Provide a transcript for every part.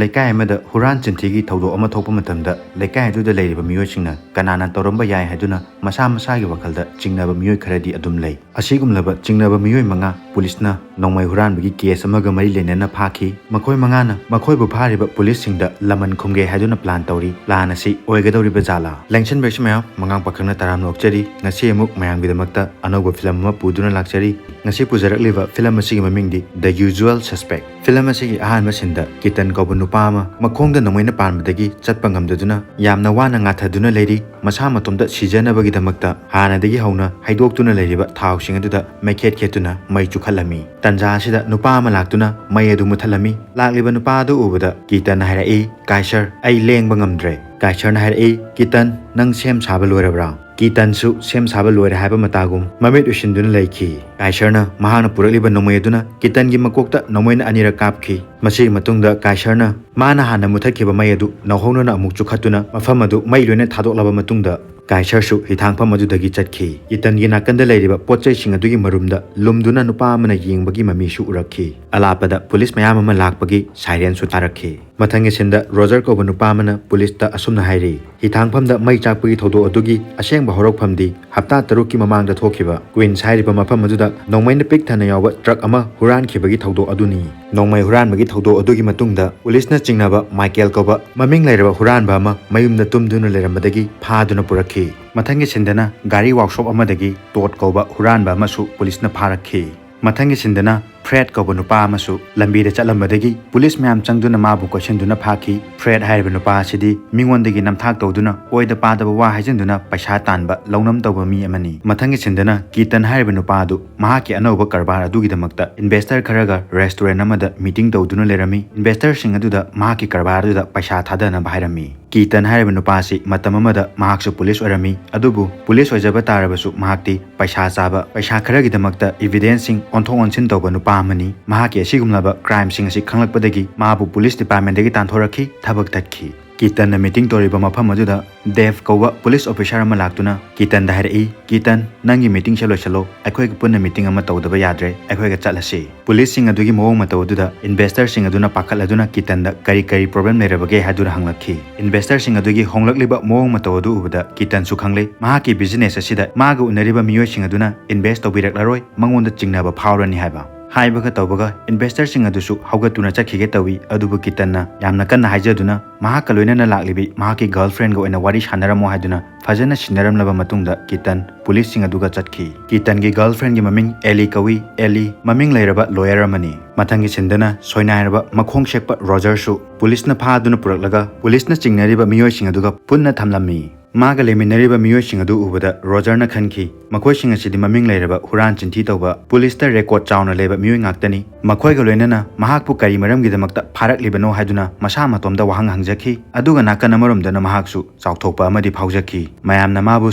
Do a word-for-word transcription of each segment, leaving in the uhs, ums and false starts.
ꯂꯩꯀꯥꯏ ꯑꯃꯗ ꯍꯨꯔꯥꯟ ꯆꯤꯟꯊꯤꯒꯤ ꯊꯧꯗꯣꯛ ꯑꯃ ꯊꯣꯛꯄ ꯃꯇꯝꯗ, ꯂꯩꯀꯥꯏ ꯑꯗꯨꯗ ꯂꯩꯔꯤꯕ ꯃꯤꯑꯣꯏꯁꯤꯡꯅ ꯀꯅꯥꯅ ꯇꯧꯔꯝꯕ ꯌꯥꯏ ꯍꯥꯏꯗꯨꯅ ꯃꯁꯥ ꯃꯁꯥꯒꯤ ꯋꯥꯈꯜꯗ ꯆꯤꯡꯅꯕ ꯃꯤꯑꯣꯏ ꯈꯔꯗꯤ ꯑꯗꯨꯝ ꯂꯩ꯫ ꯑꯁꯤꯒꯨꯝꯂꯕ ꯆꯤꯡꯅꯕ ꯃꯤꯑꯣꯏ ꯃꯉꯥ ꯄꯨꯂꯤꯁꯅ ꯅꯣꯡꯃꯩ ꯍꯨꯔꯥꯟꯕꯒꯤ ꯀꯦꯁ ꯑꯃꯒ ꯃꯔꯤ ꯂꯩꯅꯅ ꯐꯥꯈꯤ꯫ ꯃꯈꯣꯏ ꯃꯉꯥꯅ ꯃꯈꯣꯏꯕꯨ ꯐꯥꯔꯤꯕ ꯄꯨꯂꯤꯁꯁꯤꯡꯗ ꯂꯃꯟ ꯈꯨꯝꯒꯦ ꯍꯥꯏꯗꯨꯅ ꯄ꯭ꯂꯥꯟ ꯇꯧꯔꯤ꯫ ꯄ꯭ꯂꯥꯟ ꯑꯁꯤ ꯑꯣꯏꯒꯗꯧꯔꯤꯕ ꯖꯥꯠꯂꯥ? ꯂꯦꯡꯁꯟꯕꯤꯔꯛꯁꯤ ꯃꯌꯥꯝ, ꯃꯉꯥꯡ ꯄꯥꯈꯪꯅ ꯇꯔꯥꯝꯅ ꯑꯣꯛꯆꯔꯤ꯫ ꯉꯁꯤ ꯑꯃꯨꯛ ꯃꯌꯥꯝꯒꯤꯗꯃꯛꯇ ꯑꯅꯧꯕ ꯐꯤꯂꯝ ꯑꯃ ꯄꯨꯗꯨꯅ ꯂꯥꯛꯆꯔꯤ꯫ ꯉꯁꯤ ꯄꯨꯖꯔꯛꯂꯤꯕ ꯐꯤꯂꯝ ꯑꯁꯤꯒꯤ ꯃꯃꯤꯡꯗꯤ The Usual Suspect꯫ ꯐꯤꯂꯝ ꯑꯁꯤꯒꯤ ꯑꯍꯥꯟꯕ ꯁꯤꯟꯗ ꯀꯤꯇꯟ ꯀꯧꯕ ꯅꯨꯄꯥ ꯑꯃ ꯃꯈꯣꯡꯗ ꯅꯣꯡꯃꯩꯅ ꯄꯥꯟꯕꯗꯒꯤ ꯆꯠꯄ ꯉꯝꯗꯗꯨꯅ ꯌꯥꯝꯅ ꯋꯥꯅ ꯉꯥꯊꯗꯨꯅ ꯂꯩꯔꯤ꯫ ꯃꯁꯥ ꯃꯇꯣꯝꯇ ꯁꯤꯖꯅꯕꯒꯤꯗꯃꯛꯇ ꯍꯥꯟꯅꯗꯒꯤ ꯍꯧꯅ ꯍꯩꯗꯣꯛꯇꯨꯅ ꯂꯩꯔꯤꯕ ꯊꯥꯎꯁꯤꯡ ꯑꯗꯨꯗ ꯃꯩꯈꯦꯠ ꯈꯦꯠꯇꯨꯅ ꯃꯩ ꯆꯨꯈꯠꯂꯝꯃꯤ꯫ ꯇꯟꯖꯥ ꯑꯁꯤꯗ ꯅꯨꯄꯥ ꯑꯃ ꯂꯥꯛꯇꯨꯅ ꯃꯩ ꯑꯗꯨ ꯃꯨꯊꯠꯂꯝꯃꯤ꯫ ꯂꯥꯛꯂꯤꯕ ꯅꯨꯄꯥ ꯑꯗꯨ ꯎꯕꯗ ꯀꯤꯇꯟꯅ ꯍꯥꯏꯔꯛꯏ, "ꯀꯥꯏꯁꯔ, ꯑꯩ ꯂꯦꯡꯕ ꯉꯝꯗ꯭ꯔꯦ꯫" ꯀꯥꯏꯁꯔꯅ ꯍꯥꯏꯔꯛꯏ, "ꯀꯤꯇꯟ, ꯅꯪ ꯁꯦꯝ ꯁꯥꯕ ꯂꯣꯏꯔꯕ꯭ꯔꯥ?" ꯀꯤꯇꯟꯁꯨ ꯁꯦꯝ ꯁꯥꯕ ꯂꯣꯏꯔꯦ ꯍꯥꯏꯕ ꯃꯇꯥꯒꯨꯝ ꯃꯃꯤꯠ ꯎꯏꯁꯤꯟꯗꯨꯅ ꯂꯩꯈꯤ꯫ ꯀꯥꯏꯁꯔꯅ ꯃꯍꯥꯛꯅ ꯄꯨꯔꯛꯂꯤꯕ ꯅꯣꯡꯃꯩ ꯑꯗꯨꯅ ꯀꯤꯇꯟꯒꯤ ꯃꯀꯣꯛꯇ ꯅꯣꯡꯃꯩꯅ ꯑꯅꯤꯔꯛ ꯀꯥꯞꯈꯤ꯫ ꯃꯁꯤꯒꯤ ꯃꯇꯨꯡꯗ ꯀꯥꯏꯁꯔꯅ ꯃꯥꯅ ꯍꯥꯟꯅ ꯃꯨꯊꯠꯈꯤꯕ ꯃꯩ ꯑꯗꯨ ꯅꯧꯍꯧꯅꯅ ꯑꯃꯨꯛ ꯆꯨꯈꯠꯇꯨꯅ ꯃꯐꯝ ꯑꯗꯨ ꯃꯩ ꯂꯣꯏꯅ ꯊꯥꯗꯣꯛꯂꯕ ꯃꯇꯨꯡꯗ, ꯀꯥꯏꯁꯔꯁꯨ ꯍꯤꯊꯥꯡꯐꯝ ꯑꯗꯨꯗꯒꯤ ꯆꯠꯈꯤ꯫ ꯀꯤꯇꯟꯒꯤ ꯅꯥꯀꯟꯗ ꯂꯩꯔꯤꯕ ꯄꯣꯠ ꯆꯩꯁꯤꯡ ꯑꯗꯨꯒꯤ ꯃꯔꯨꯝꯗ ꯂꯨꯝꯗꯨꯅ ꯅꯨꯄꯥ ꯑꯃꯅ ꯌꯦꯡꯕꯒꯤ ꯃꯃꯤꯁꯨ ꯎꯔꯛꯈꯤ꯫ ꯑꯂꯥꯞꯄꯗ ꯄꯨꯂꯤꯁ ꯃꯌꯥꯝ ꯑꯃ ꯂꯥꯛꯄꯒꯤ ꯁꯥꯏꯔꯦꯟꯁꯨ ꯇꯥꯔꯛꯈꯤ꯫ ꯃꯊꯪꯒꯤ ꯁꯤꯟꯗ ꯔꯣꯖꯔ ꯀꯧꯕ ꯅꯨꯄꯥ ꯑꯃꯅ ꯄꯨꯂꯤꯁꯇ ꯑꯁꯨꯝꯅ ꯍꯥꯏꯔꯤ, "ꯍꯤꯊꯥꯡꯐꯝꯗ ꯃꯩ ꯆꯥꯛꯄꯒꯤ ꯊꯧꯗꯣꯛ ꯑꯗꯨꯒꯤ ꯑꯁꯦꯡꯕ ꯍꯧꯔꯛꯐꯝꯗꯤ ꯍꯞꯇꯥ ꯇꯔꯨꯛꯀꯤ ꯃꯃꯥꯡꯗ ꯊꯣꯛꯈꯤꯕ ꯀ꯭ꯋꯤꯟꯁ ꯍꯥꯏꯔꯤꯕ ꯃꯐꯝ ꯑꯗꯨꯗ ꯅꯣꯡꯃꯩꯅ ꯄꯤꯛ ꯊꯟꯅ ꯌꯥꯎꯕ ꯇ꯭ꯔꯛ ꯑꯃ ꯍꯨꯔꯥꯟꯈꯤꯕꯒꯤ ꯊꯧꯗꯣꯛ ꯑꯗꯨꯅꯤ꯫ ꯅꯣꯡꯃꯩ ꯍꯨꯔꯥꯟꯕꯒꯤ ꯊꯧꯗꯣꯛ ꯑꯗꯨꯒꯤ ꯃꯇꯨꯡꯗ ꯄꯨꯂꯤꯁꯅ ꯆꯤꯡꯅꯕ ꯃꯥꯏꯀꯦꯜ ꯀꯧꯕ ꯃꯃꯤꯡ ꯂꯩꯔꯕ ꯍꯨꯔꯥꯟꯕ ꯑꯃ ꯃꯌꯨꯝꯗ ꯇꯨꯝꯗꯨꯅ ꯂꯩꯔꯝꯕꯗꯒꯤ ꯐꯥꯗꯨꯅ ꯄꯨꯔꯛꯈꯤ꯫ ꯃꯊꯪꯒꯤ ꯁꯤꯟꯗꯅ ꯒꯥꯔꯤ ꯋꯥꯛꯁꯣꯞ ꯑꯃꯗꯒꯤ ꯇꯣꯠ ꯀꯧꯕ ꯍꯨꯔꯥꯟꯕ ꯑꯃꯁꯨ ꯄꯨꯂꯤꯁꯅ ꯐꯥꯔꯛꯈꯤ꯫ ꯃꯊꯪꯒꯤ ꯁꯤꯟꯗꯅ ꯐ꯭ꯔꯦꯗ ꯀꯧꯕ ꯅꯨꯄꯥ ꯑꯃꯁꯨ ꯂꯝꯕꯤꯗ ꯆꯠꯂꯝꯕꯗꯒꯤ ꯄꯨꯂꯤꯁ ꯃꯌꯥꯝ ꯆꯪꯗꯨꯅ ꯃꯥꯕꯨ ꯀꯣꯏꯁꯤꯟꯗꯨꯅ ꯐꯥꯈꯤ꯫ ꯐ꯭ꯔꯦꯗ ꯍꯥꯏꯔꯤꯕ ꯅꯨꯄꯥ ꯑꯁꯤꯗꯤ ꯃꯤꯉꯣꯟꯗꯒꯤ ꯅꯝꯊꯥꯛ ꯇꯧꯗꯨꯅ ꯑꯣꯏꯗ ꯄꯥꯗꯕ ꯋꯥ ꯍꯥꯏꯖꯤꯟꯗꯨꯅ ꯄꯩꯁꯥ ꯇꯥꯟꯕ ꯂꯧꯅꯝ ꯇꯧꯕ ꯃꯤ ꯑꯃꯅꯤ꯫ ꯃꯊꯪꯒꯤ ꯁꯤꯟꯗꯅ ꯀꯤꯇꯟ ꯍꯥꯏꯔꯤꯕ ꯅꯨꯄꯥ ꯑꯗꯨ ꯃꯍꯥꯛꯀꯤ ꯑꯅꯧꯕ ꯀꯔꯕꯥꯔ ꯑꯗꯨꯒꯤꯗꯃꯛꯇ ꯏꯟꯚꯦꯁꯇꯔ ꯈꯔꯒ ꯔꯦꯁꯇꯨꯔꯦꯟ ꯑꯃꯗ ꯃꯤꯇꯤꯡ ꯇꯧꯗꯨꯅ ꯂꯩꯔꯝꯃꯤ꯫ ꯏꯟꯚꯦꯁꯇꯔꯁꯤꯡ ꯑꯗꯨꯗ ꯃꯍꯥꯛꯀꯤ ꯀꯔꯕꯥꯔ ꯑꯗꯨꯗ ꯄꯩꯁꯥ ꯊꯥꯗꯅꯕ ꯍꯥꯏꯔꯝꯃꯤ꯫ ꯀꯤꯇꯟ ꯍꯥꯏꯔꯤꯕ ꯅꯨꯄꯥ ꯑꯁꯤ ꯃꯇꯝ ꯑꯃꯗ ꯃꯍꯥꯛꯁꯨ ꯄꯨꯂꯤꯁ ꯑꯣꯏꯔꯝꯃꯤ, ꯑꯗꯨꯕꯨ ꯄꯨꯂꯤꯁ ꯑꯣꯏꯖꯕ ꯇꯥꯔꯕꯁꯨ ꯃꯍꯥꯛꯇꯤ ꯄꯩꯁꯥ ꯆꯥꯕ, ꯄꯩꯁꯥ ꯈꯔꯒꯤꯗꯃꯛꯇ ꯏꯚꯤꯗꯦꯟꯁꯁꯤꯡ ꯑꯣꯟꯊꯣꯛ ꯑꯣꯟꯁꯤꯟ ꯇꯧꯕ ꯅꯨꯄꯥ ꯑꯃꯅꯤ꯫ ꯃꯍꯥꯛꯀꯤ ꯑꯁꯤꯒꯨꯝꯂꯕ ꯀ꯭ꯔꯥꯏꯝꯁꯤꯡ ꯑꯁꯤ ꯈꯪꯂꯛꯄꯗꯒꯤ ꯃꯥꯕꯨ ꯄꯨꯂꯤꯁ ꯗꯤꯄꯥꯔꯠꯃꯦꯟꯗꯒꯤ ꯇꯥꯟꯊꯣꯔꯛꯈꯤ, ꯊꯕꯛ ꯊꯠꯈꯤ꯫ ꯀꯤꯇꯟꯅ ꯃꯤꯇꯤꯡ ꯇꯧꯔꯤꯕ ꯃꯐꯝ ꯑꯗꯨꯗ ꯗꯦꯚ ꯀꯧꯕ ꯄꯨꯂꯤꯁ ꯑꯣꯐꯤꯁꯥꯔ ꯑꯃ ꯂꯥꯛꯇꯨꯅ ꯀꯤꯇꯟꯗ ꯍꯥꯏꯔꯛꯏ, "ꯀꯤꯇꯟ, ꯅꯪꯒꯤ ꯃꯤꯇꯤꯡꯁꯦ ꯂꯣꯏꯁꯤꯜꯂꯣ, ꯑꯩꯈꯣꯏꯒ ꯄꯨꯟꯅ ꯃꯤꯇꯤꯡ ꯑꯃ ꯇꯧꯗꯕ ꯌꯥꯗ꯭ꯔꯦ, ꯑꯩꯈꯣꯏꯒ ꯆꯠꯂꯁꯤ꯫" ꯄꯨꯂꯤꯁꯁꯤꯡ ꯑꯗꯨꯒꯤ ꯃꯑꯣꯡ ꯃꯇꯧ ꯑꯗꯨꯗ ꯏꯟꯚꯦꯁꯇꯔꯁꯤꯡ ꯑꯗꯨꯅ ꯄꯥꯈꯠꯂꯗꯨꯅ ꯀꯤꯇꯟꯗ ꯀꯔꯤ ꯀꯔꯤ ꯄ꯭ꯔꯣꯕ꯭ꯂꯦꯝ ꯂꯩꯔꯕꯒꯦ ꯍꯥꯏꯗꯨꯅ ꯍꯪꯂꯛꯈꯤ꯫ ꯏꯟꯚꯦꯁꯇꯔꯁꯤꯡ ꯑꯗꯨꯒꯤ ꯍꯣꯡꯂꯛꯂꯤꯕ ꯃꯑꯣꯡ ꯃꯇꯧ ꯑꯗꯨ ꯎꯕꯗ ꯀꯤꯇꯟꯁꯨ ꯈꯪꯂꯦ, ꯃꯍꯥꯛꯀꯤ ꯕꯤꯖꯤꯅꯦꯁ ꯑꯁꯤꯗ ꯃꯥꯒ ꯎꯅꯔꯤꯕ ꯃꯤꯑꯣꯏꯁꯤꯡ ꯑꯗꯨꯅ ꯏꯟꯚꯦꯁ ꯇꯧꯕꯤꯔꯛꯂꯔꯣꯏ, ꯃꯉꯣꯟꯗ ꯆꯤꯡꯅꯕ ꯐꯥꯎꯔꯅꯤ ꯍꯥꯏꯕ꯫ ꯍꯥꯏꯕꯒ ꯇꯧꯕꯒ ꯏꯟꯚꯦꯁꯇꯔꯁꯤꯡ ꯑꯗꯨꯁꯨ ꯍꯧꯒꯠꯇꯨꯅ ꯆꯠꯈꯤꯒꯦ ꯇꯧꯏ, ꯑꯗꯨꯕꯨ ꯀꯤꯇꯟꯅ ꯌꯥꯝꯅ ꯀꯟꯅ ꯍꯥꯏꯖꯗꯨꯅ ꯃꯍꯥꯛꯀ ꯂꯣꯏꯅꯅ ꯂꯥꯛꯂꯤꯕꯤ ꯃꯍꯥꯛꯀꯤ ꯒꯔꯜꯐ꯭ꯔꯦꯟꯒ ꯑꯣꯏꯅ ꯋꯥꯔꯤ ꯁꯥꯟꯅꯔꯝꯃꯣ ꯍꯥꯏꯗꯨꯅ ꯐꯖꯅ ꯁꯤꯟꯅꯔꯝꯂꯕ ꯃꯇꯨꯡꯗ ꯀꯤꯇꯟ ꯄꯨꯂꯤꯁꯁꯤꯡ ꯑꯗꯨꯒ ꯆꯠꯈꯤ꯫ ꯀꯤꯇꯟꯒꯤ ꯒꯔꯜꯐ꯭ꯔꯦꯟꯒꯤ ꯃꯃꯤꯡ ꯑꯦꯂꯤ ꯀꯧꯏ꯫ ꯑꯦꯂꯤ ꯃꯃꯤꯡ ꯂꯩꯔꯕ ꯂꯣꯌꯔ ꯑꯃꯅꯤ꯫ ꯃꯊꯪꯒꯤ ꯁꯤꯟꯗꯅ ꯁꯣꯏꯅꯥꯏꯔꯕ ꯃꯈꯣꯡ ꯁꯦꯛꯄ ꯔꯣꯖꯔꯁꯨ ꯄꯨꯂꯤꯁꯅ ꯐꯥꯗꯨꯅ ꯄꯨꯔꯛꯂꯒ ꯄꯨꯂꯤꯁꯅ ꯆꯤꯡꯅꯔꯤꯕ ꯃꯤꯑꯣꯏꯁꯤꯡ ꯑꯗꯨꯒ ꯄꯨꯟꯅ ꯊꯝꯂꯝꯃꯤ꯫ ꯃꯥꯒ ꯂꯩꯃꯤꯟꯅꯔꯤꯕ ꯃꯤꯑꯣꯏꯁꯤꯡ ꯑꯗꯨ ꯎꯕꯗ ꯔꯣꯖꯔꯅ ꯈꯟꯈꯤ, "ꯃꯈꯣꯏꯁꯤꯡ ꯑꯁꯤꯗꯤ ꯃꯃꯤꯡ ꯂꯩꯔꯕ ꯍꯨꯔꯥꯟ ꯆꯤꯟꯊꯤ ꯇꯧꯕ, ꯄꯨꯂꯤꯁꯇ ꯔꯦꯀꯣꯔꯗ ꯆꯥꯎꯅ ꯂꯩꯕ ꯃꯤꯑꯣꯏ ꯉꯥꯛꯇꯅꯤ꯫ ꯃꯈꯣꯏꯒ ꯂꯣꯏꯅꯅ ꯃꯍꯥꯛꯄꯨ ꯀꯔꯤ ꯃꯔꯝꯒꯤꯗꯃꯛꯇ ꯐꯥꯔꯛꯂꯤꯕꯅꯣ?" ꯍꯥꯏꯗꯨꯅ ꯃꯁꯥ ꯃꯇꯣꯝꯗ ꯋꯥꯍꯪ ꯍꯪꯖꯈꯤ꯫ ꯑꯗꯨꯒ ꯅꯥꯀꯟ ꯑꯃꯔꯣꯝꯗꯅ ꯃꯍꯥꯛꯁꯨ ꯆꯥꯎꯊꯣꯛꯄ ꯑꯃꯗꯤ ꯐꯥꯎꯖꯈꯤ꯫ ꯃꯌꯥꯝꯅ ꯃꯥꯕꯨ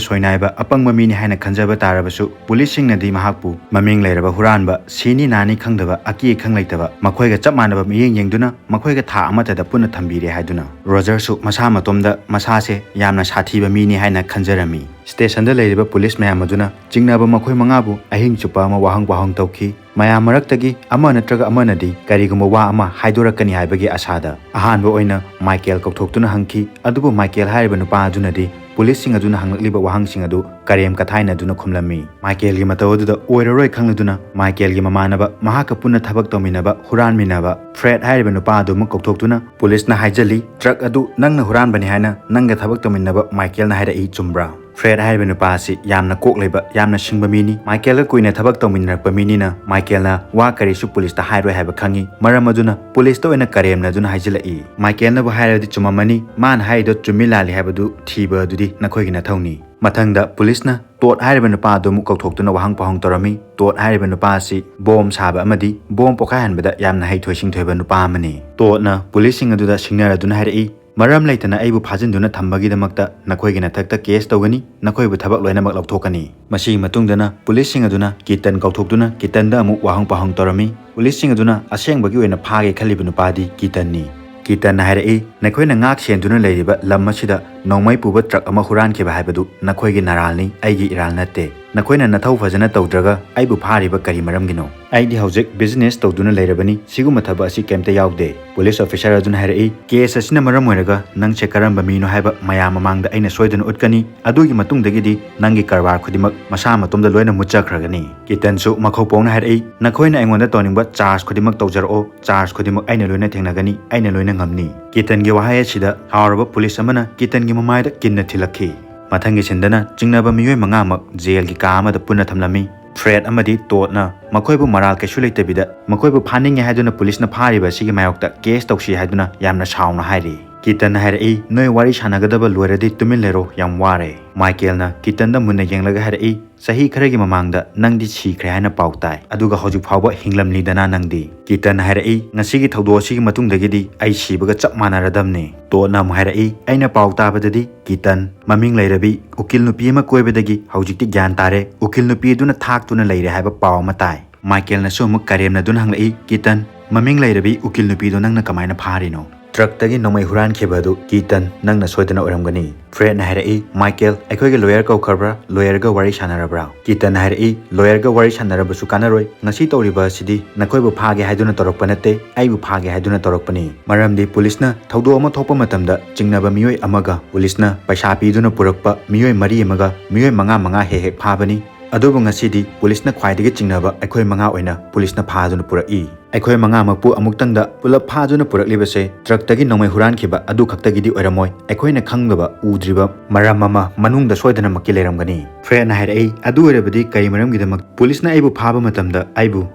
ꯁꯣꯏꯅꯥꯏꯕ ꯑꯄꯪꯕ ꯃꯤꯅꯤ ꯍꯥꯏꯅ ꯈꯟꯖꯕ ꯇꯥꯔꯕꯁꯨ ꯄꯨꯂꯤꯁꯁꯤꯡꯅꯗꯤ ꯃꯍꯥꯛꯄꯨ ꯃꯃꯤꯡ ꯂꯩꯔꯕ ꯍꯨꯔꯥꯟꯕ, ꯁꯤꯅꯤ ꯅꯥꯅꯤ ꯈꯪꯗꯕ, ꯑꯀꯤ ꯑꯈꯪ ꯂꯩꯇꯕ, ꯃꯈꯣꯏꯒ ꯆꯞ ꯃꯥꯟꯅꯕ ꯃꯤꯠꯌꯦꯡ ꯌꯦꯡꯗꯨꯅ ꯃꯈꯣꯏꯒ ꯊꯥ ꯑꯃꯠꯇꯗ ꯄꯨꯟꯅ ꯊꯝꯕꯤꯔꯦ ꯍꯥꯏꯗꯨꯅ꯫ ꯔꯣꯖꯔꯁꯨ ꯃꯁꯥ ꯃꯇꯣꯝꯗ ꯃꯁꯥꯁꯦ ꯌꯥꯝꯅ ꯁꯥꯊꯤꯕ ꯃꯤꯅꯤ ꯍꯥꯏꯅ ꯈꯟꯖꯔꯝꯃꯤ꯫ ꯁ꯭ꯇꯦꯁꯟꯗ ꯂꯩꯔꯤꯕ ꯄꯨꯂꯤꯁ ꯃꯌꯥꯝ ꯑꯗꯨꯅ ꯆꯤꯡꯅꯕ ꯃꯈꯣꯏ ꯃꯉꯥꯕꯨ ꯑꯍꯤꯡ ꯆꯨꯞꯄ ꯑꯃ ꯋꯥꯍꯪ ꯄꯥꯎꯍꯪ ꯇꯧꯈꯤ꯫ ꯃꯌꯥꯝ ꯃꯔꯛꯇꯒꯤ ꯑꯃ ꯅꯠꯇ꯭ꯔꯒ ꯑꯃꯅꯗꯤ ꯀꯔꯤꯒꯨꯝꯕ ꯋꯥ ꯑꯃ ꯍꯥꯏꯗꯣꯔꯛꯀꯅꯤ ꯍꯥꯏꯕꯒꯤ ꯑꯁꯥꯗ꯫ ꯑꯍꯥꯟꯕ ꯑꯣꯏꯅ ꯃꯥꯏꯀꯦꯜ ꯀꯧꯊꯣꯛꯇꯨꯅ ꯍꯪꯈꯤ, ꯑꯗꯨꯕꯨ ꯃꯥꯏꯀꯦꯜ ꯍꯥꯏꯔꯤꯕ ꯅꯨꯄꯥ ꯑꯗꯨꯅꯗꯤ ꯄꯨꯂꯤꯁꯁꯤꯡ ꯑꯗꯨꯅ ꯍꯪꯂꯛꯂꯤꯕ ꯋꯥꯍꯪꯁꯤꯡ ꯑꯗꯨ ꯀꯔꯦꯝ ꯀꯊꯥꯏꯅꯗꯨꯅ ꯈꯨꯝꯂꯝꯃꯤ꯫ ꯃꯥꯏꯀꯦꯜꯒꯤ ꯃꯇꯧ ꯑꯗꯨꯗ ꯑꯣꯏꯔꯔꯣꯏ ꯈꯪꯂꯗꯨꯅ ꯃꯥꯏꯀꯦꯜꯒꯤ ꯃꯃꯥꯟꯅꯕ, ꯃꯍꯥꯛꯀ ꯄꯨꯟꯅ ꯊꯕꯛ ꯇꯧꯃꯤꯟꯅꯕ, ꯍꯨꯔꯥꯟꯃꯤꯟꯅꯕ ꯐ꯭ꯔꯦꯗ ꯍꯥꯏꯔꯤꯕ ꯅꯨꯄꯥ ꯑꯗꯨ ꯑꯃꯨꯛ ꯀꯧꯊꯣꯛꯇꯨꯅ ꯄꯨꯂꯤꯁꯅ ꯍꯥꯏꯖꯜꯂꯤ, "ꯇ꯭ꯔꯛ ꯑꯗꯨ ꯅꯪꯅ ꯍꯨꯔꯥꯟꯕꯅꯤ ꯍꯥꯏꯅ ꯅꯪꯒ ꯊꯕꯛ ꯇꯧꯃꯤꯟꯅꯕ ꯃꯥꯏꯀꯦꯜꯅ ꯍꯥꯏꯔꯛꯏ, ꯆꯨꯝꯕ꯭ꯔꯥ?" ꯐ꯭ꯔꯦꯗ ꯍꯥꯏꯔꯤꯕ ꯅꯨꯄꯥ ꯑꯁꯤ ꯌꯥꯝꯅ ꯀꯣꯛ ꯂꯩꯕ, ꯌꯥꯝꯅ ꯁꯤꯡꯕ ꯃꯤꯅꯤ꯫ ꯃꯥꯏꯀꯦꯜꯒ ꯀꯨꯏꯅ ꯊꯕꯛ ꯇꯧꯃꯤꯟꯅꯔꯛꯄ ꯃꯤꯅꯤꯅ ꯃꯥꯏꯀꯦꯜꯅ ꯋꯥ ꯀꯔꯤꯁꯨ ꯄꯨꯂꯤꯁꯇ ꯍꯥꯏꯔꯣꯏ ꯍꯥꯏꯕ ꯈꯪꯉꯤ꯫ ꯃꯔꯝ ꯑꯗꯨꯅ ꯄꯨꯂꯤꯁꯇ ꯑꯣꯏꯅ ꯀꯔꯦꯝꯅꯗꯨꯅ ꯍꯥꯏꯖꯤꯜꯂꯛꯏ꯫ ꯃꯥꯏꯀꯦꯜꯅꯕꯨ ꯍꯥꯏꯔꯕꯗꯤ ꯆꯨꯝꯃꯝꯃꯅꯤ, ꯃꯥꯅ ꯍꯥꯏꯔꯤꯗꯣ ꯆꯨꯝꯃꯤ ꯂꯥꯜꯂꯤ ꯍꯥꯏꯕꯗꯨ ꯊꯤꯕ ꯑꯗꯨꯗꯤ ꯅꯈꯣꯏꯒꯤ ꯅꯊꯧꯅꯤ꯫ ꯃꯊꯪꯗ ꯄꯨꯂꯤꯁꯅ ꯇꯣꯠ ꯍꯥꯏꯔꯤꯕ ꯅꯨꯄꯥ ꯑꯗꯨ ꯑꯃꯨꯛ ꯀꯧꯊꯣꯛꯇꯨꯅ ꯋꯥꯍꯪ ꯄꯥꯎꯍꯪ ꯇꯧꯔꯝꯃꯤ꯫ ꯇꯣꯠ ꯍꯥꯏꯔꯤꯕ ꯅꯨꯄꯥ ꯑꯁꯤ ꯕꯣꯝ ꯁꯥꯕ ꯑꯃꯗꯤ ꯕꯣꯝ ꯄꯣꯈꯥꯏꯍꯟꯕꯗ ꯌꯥꯝꯅ ꯍꯩꯊꯣꯏ ꯁꯤꯡꯊꯣꯏꯕ ꯅꯨꯄꯥ ꯑꯃꯅꯤ꯫ ꯇꯣꯠꯅ ꯄꯨꯂꯤꯁꯁꯤꯡ ꯑꯗꯨꯗ ꯁꯤꯡꯅꯔꯗꯨꯅ ꯍꯥꯏꯔꯛꯏ, "ꯃꯔꯝ ꯂꯩꯇꯅ ꯑꯩꯕꯨ ꯐꯥꯖꯤꯟꯗꯨꯅ ꯊꯝꯕꯒꯤꯗꯃꯛꯇ ꯅꯈꯣꯏꯒꯤ ꯅꯊꯛꯇ ꯀꯦꯁ ꯇꯧꯒꯅꯤ, ꯅꯈꯣꯏꯕꯨ ꯊꯕꯛ ꯂꯣꯏꯅꯃꯛ ꯂꯧꯊꯣꯛꯀꯅꯤ꯫" ꯃꯁꯤꯒꯤ ꯃꯇꯨꯡꯗꯅ ꯄꯨꯂꯤꯁꯁꯤꯡ ꯑꯗꯨꯅ ꯀꯤꯇꯟ ꯀꯧꯊꯣꯛꯇꯨꯅ ꯀꯤꯇꯟꯗ ꯑꯃꯨꯛ ꯋꯥꯍꯪ ꯄꯥꯎꯍꯪ ꯇꯧꯔꯝꯃꯤ꯫ ꯄꯨꯂꯤꯁꯁꯤꯡ ꯑꯗꯨꯅ ꯑꯁꯦꯡꯕꯒꯤ ꯑꯣꯏꯅ ꯐꯥꯒꯦ ꯈꯜꯂꯤꯕ ꯅꯨꯄꯥꯗꯤ ꯀꯤꯇꯟꯅꯤ꯫ ꯀꯤꯇꯟꯅ ꯍꯥꯏꯔꯛꯏ, "ꯅꯈꯣꯏꯅ ꯉꯥꯛ ꯁꯦꯟꯗꯨꯅ ꯂꯩꯔꯤꯕ ꯂꯝ ꯑꯁꯤꯗ ꯅꯣꯡꯃꯩ ꯄꯨꯕ ꯇ꯭ꯔꯛ ꯑꯃ ꯍꯨꯔꯥꯟꯈꯤꯕ ꯍꯥꯏꯕꯗꯨ ꯅꯈꯣꯏꯒꯤ ꯅꯔꯥꯜꯅꯤ, ꯑꯩꯒꯤ ꯏꯔꯥꯜ ꯅꯠꯇꯦ꯫ ꯅꯈꯣꯏꯅ ꯅꯊꯧ ꯐꯖꯅ ꯇꯧꯗ꯭ꯔꯒ ꯑꯩꯕꯨ ꯐꯥꯔꯤꯕ ꯀꯔꯤ ꯃꯔꯝꯒꯤꯅꯣ? ꯑꯩꯗꯤ ꯍꯧꯖꯤꯛ ꯕꯤꯖꯤꯅꯦꯁ ꯇꯧꯗꯨꯅ ꯂꯩꯔꯕꯅꯤ, ꯁꯤꯒꯨꯝꯕ ꯊꯕꯛ ꯑꯁꯤ ꯀꯩꯝꯇ ꯌꯥꯎꯗꯦ꯫" ꯄꯨꯂꯤꯁ ꯑꯣꯐꯤꯁꯥꯔ ꯑꯗꯨꯅ ꯍꯥꯏꯔꯛꯏ, "ꯀꯦꯁ ꯑꯁꯤꯅ ꯃꯔꯝ ꯑꯣꯏꯔꯒ ꯅꯪꯁꯦ ꯀꯔꯝꯕ ꯃꯤꯅꯣ ꯍꯥꯏꯕ ꯃꯌꯥꯝ ꯃꯃꯥꯡꯗ ꯑꯩꯅ ꯁꯣꯏꯗꯅ ꯎꯠꯀꯅꯤ꯫ ꯑꯗꯨꯒꯤ ꯃꯇꯨꯡꯗꯒꯤꯗꯤ ꯅꯪꯒꯤ ꯀꯔꯕꯥꯔ ꯈꯨꯗꯤꯡꯃꯛ ꯃꯁꯥ ꯃꯇꯣꯝꯗ ꯂꯣꯏꯅ ꯃꯨꯠꯆꯈ꯭ꯔꯒꯅꯤ꯫" ꯀꯤꯇꯟꯁꯨ ꯃꯈꯧ ꯄꯣꯡꯅ ꯍꯥꯏꯔꯛꯏ, "ꯅꯈꯣꯏꯅ ꯑꯩꯉꯣꯟꯗ ꯇꯧꯅꯤꯡꯕ ꯆꯥꯔꯖ ꯈꯨꯗꯤꯡꯃꯛ ꯇꯧꯖꯔꯛꯑꯣ, ꯆꯥꯔꯖ ꯈꯨꯗꯤꯡꯃꯛ ꯑꯩꯅ ꯂꯣꯏꯅ ꯊꯦꯡꯅꯒꯅꯤ, ꯑꯩꯅ ꯂꯣꯏꯅ ꯉꯝꯅꯤ꯫" ꯀꯤꯇꯟꯒꯤ ꯋꯥꯍꯩ ꯑꯁꯤꯗ ꯁꯥꯎꯔꯕ ꯄꯨꯂꯤꯁ ꯑꯃꯅ ꯀꯤꯇꯟꯒꯤ ꯃꯃꯥꯏꯗ ꯀꯤꯟꯅ ꯊꯤꯜꯂꯛꯈꯤ꯫ ꯃꯊꯪꯒꯤ ꯁꯤꯟꯗꯅ ꯆꯤꯡꯅꯕ ꯃꯤꯑꯣꯏ ꯃꯉꯥꯃꯛ ꯖꯦꯜꯒꯤ ꯀꯥ ꯑꯃꯗ ꯄꯨꯟꯅ ꯊꯝꯂꯝꯃꯤ꯫ ꯐ꯭ꯔꯦꯗ ꯑꯃꯗꯤ ꯇꯣꯗꯅ ꯃꯈꯣꯏꯕꯨ ꯃꯔꯥꯜ ꯀꯩꯁꯨ ꯂꯩꯇꯕꯤꯗ ꯃꯈꯣꯏꯕꯨ ꯐꯥꯅꯤꯡꯉꯦ ꯍꯥꯏꯗꯨꯅ ꯄꯨꯂꯤꯁꯅ ꯐꯥꯔꯤꯕ ꯑꯁꯤꯒꯤ ꯃꯥꯌꯣꯛꯇ ꯀꯦꯁ ꯇꯧꯁꯤ ꯍꯥꯏꯗꯨꯅ ꯌꯥꯝꯅ ꯁꯥꯎꯅ ꯍꯥꯏꯔꯤ꯫ ꯀꯤꯇꯟꯅ ꯍꯥꯏꯔꯛꯏ, "ꯅꯣꯏ ꯋꯥꯔꯤ ꯁꯥꯟꯅꯒꯗꯕ ꯂꯣꯏꯔꯗꯤ ꯇꯨꯃꯤꯟ ꯂꯩꯔꯣ, ꯌꯥꯝ ꯋꯥꯔꯦ꯫" ꯃꯥꯏꯀꯦꯜꯅ ꯀꯤꯇꯟꯗ ꯃꯨꯟꯅ ꯌꯦꯡꯂꯒ ꯍꯥꯏꯔꯛꯏ, "ꯆꯍꯤ ꯈꯔꯒꯤ ꯃꯃꯥꯡꯗ ꯅꯪꯗꯤ ꯁꯤꯈ꯭ꯔꯦ ꯍꯥꯏꯅ ꯄꯥꯎ ꯇꯥꯏ, ꯑꯗꯨꯒ ꯍꯧꯖꯤꯛ ꯐꯥꯎꯕ ꯍꯤꯡꯂꯝꯂꯤꯗꯅ ꯅꯪꯗꯤ?" ꯀꯤꯇꯟꯅ ꯍꯥꯏꯔꯛꯏ, "ꯉꯁꯤꯒꯤ ꯊꯧꯗꯣꯛ ꯑꯁꯤꯒꯤ ꯃꯇꯨꯡꯗꯒꯤꯗꯤ ꯑꯩ ꯁꯤꯕꯒ ꯆꯞ ꯃꯥꯟꯅꯔꯗꯝꯅꯤ꯫" ꯇꯣꯗꯅ ꯑꯃꯨꯛ ꯍꯥꯏꯔꯛꯏ, "ꯑꯩꯅ ꯄꯥꯎ ꯇꯥꯕꯗꯗꯤ ꯀꯤꯇꯟ ꯃꯃꯤꯡ ꯂꯩꯔꯕꯤ ꯎꯀꯤꯜ ꯅꯨꯄꯤ ꯑꯃ ꯀꯣꯏꯕꯗꯒꯤ ꯍꯧꯖꯤꯛꯇꯤ ꯒ꯭ꯌꯥꯟ ꯇꯥꯔꯦ, ꯎꯀꯤꯜ ꯅꯨꯄꯤ ꯑꯗꯨꯅ ꯊꯥꯛꯇꯨꯅ ꯂꯩꯔꯦ ꯍꯥꯏꯕ ꯄꯥꯎ ꯑꯃ ꯇꯥꯏ꯫" ꯃꯥꯏꯀꯦꯜꯅꯁꯨ ꯑꯃꯨꯛ ꯀꯔꯦꯝꯅꯗꯨꯅ ꯍꯪꯂꯛꯏ, "ꯀꯤꯇꯟ, ꯃꯃꯤꯡ ꯂꯩꯔꯕꯤ ꯎꯀꯤꯜ ꯅꯨꯄꯤꯗꯨ ꯅꯪꯅ ꯀꯃꯥꯏꯅ ꯐꯥꯔꯤꯅꯣ? ꯇ꯭ꯔꯛꯇꯒꯤ ꯅꯣꯡꯃꯩ ꯍꯨꯔꯥꯟꯈꯤꯕ ꯑꯗꯨ ꯀꯤꯇꯟ ꯅꯪꯅ ꯁꯣꯏꯗꯅ ꯑꯣꯏꯔꯝꯒꯅꯤ꯫" ꯐ꯭ꯔꯦꯗꯅ ꯍꯥꯏꯔꯛꯏ, "ꯃꯥꯏꯀꯦꯜ, ꯑꯩꯈꯣꯏꯒꯤ ꯂꯣꯌꯔ ꯀꯧꯈ꯭ꯔꯕ꯭ꯔꯥ? ꯂꯣꯌꯔꯒ ꯋꯥꯔꯤ ꯁꯥꯟꯅꯔꯕ꯭ꯔꯥ?" ꯀꯤꯇꯟꯅ ꯍꯥꯏꯔꯛꯏ, "ꯂꯣꯌꯔꯒ ꯋꯥꯔꯤ ꯁꯥꯟꯅꯔꯕꯁꯨ ꯀꯥꯟꯅꯔꯣꯏ꯫ ꯉꯁꯤ ꯇꯧꯔꯤꯕ ꯑꯁꯤꯗꯤ ꯅꯈꯣꯏꯕꯨ ꯐꯥꯒꯦ ꯍꯥꯏꯗꯨꯅ ꯇꯧꯔꯛꯄ ꯅꯠꯇꯦ, ꯑꯩꯕꯨ ꯐꯥꯒꯦ ꯍꯥꯏꯗꯨꯅ ꯇꯧꯔꯛꯄꯅꯤ꯫ ꯃꯔꯝꯗꯤ ꯄꯨꯂꯤꯁꯅ ꯊꯧꯗꯣꯛ ꯑꯃ ꯊꯣꯛꯄ ꯃꯇꯝꯗ ꯆꯤꯡꯅꯕ ꯃꯤꯑꯣꯏ ꯑꯃꯒ ꯄꯨꯂꯤꯁꯅ ꯄꯩꯁꯥ ꯄꯤꯗꯨꯅ ꯄꯨꯔꯛꯄ ꯃꯤꯑꯣꯏ ꯃꯔꯤ ꯑꯃꯒ ꯃꯤꯑꯣꯏ ꯃꯉꯥ ꯃꯉꯥ ꯍꯦꯛ ꯍꯦꯛ ꯐꯥꯕꯅꯤ꯫ ꯑꯗꯨꯕꯨ ꯉꯁꯤꯗꯤ ꯄꯨꯂꯤꯁꯅ ꯈ꯭ꯋꯥꯏꯗꯒꯤ ꯆꯤꯡꯅꯕ ꯑꯩꯈꯣꯏ ꯃꯉꯥ ꯑꯣꯏꯅ ꯄꯨꯂꯤꯁꯅ ꯐꯥꯗꯨꯅ ꯄꯨꯔꯛꯏ꯫ ꯑꯩꯈꯣꯏ ꯃꯉꯥꯃꯛꯄꯨ ꯑꯃꯨꯛꯇꯪꯗ ꯄꯨꯂꯞ ꯐꯥꯗꯨꯅ ꯄꯨꯔꯛꯂꯤꯕꯁꯦ ꯇ꯭ꯔꯛꯇꯒꯤ ꯅꯣꯡꯃꯩ ꯍꯨꯔꯥꯟꯈꯤꯕ ꯑꯗꯨ ꯈꯛꯇꯒꯤꯗꯤ ꯑꯣꯏꯔꯝꯃꯣꯏ꯫ ꯑꯩꯈꯣꯏꯅ ꯈꯪꯗꯕ, ꯎꯗ꯭ꯔꯤꯕ ꯃꯔꯝ ꯑꯃ ꯃꯅꯨꯡꯗ ꯁꯣꯏꯗꯅꯃꯛꯀꯤ ꯂꯩꯔꯝꯒꯅꯤ꯫" ꯐ꯭ꯔꯦꯗꯅ ꯍꯥꯏꯔꯛꯏ, "ꯑꯗꯨ ꯑꯣꯏꯔꯕꯗꯤ ꯀꯔꯤ ꯃꯔꯝꯒꯤꯗꯃꯛ ꯄꯨꯂꯤꯁꯅ ꯑꯩꯕꯨ ꯐꯥꯕ ꯃꯇꯝꯗ ꯑꯩꯕꯨ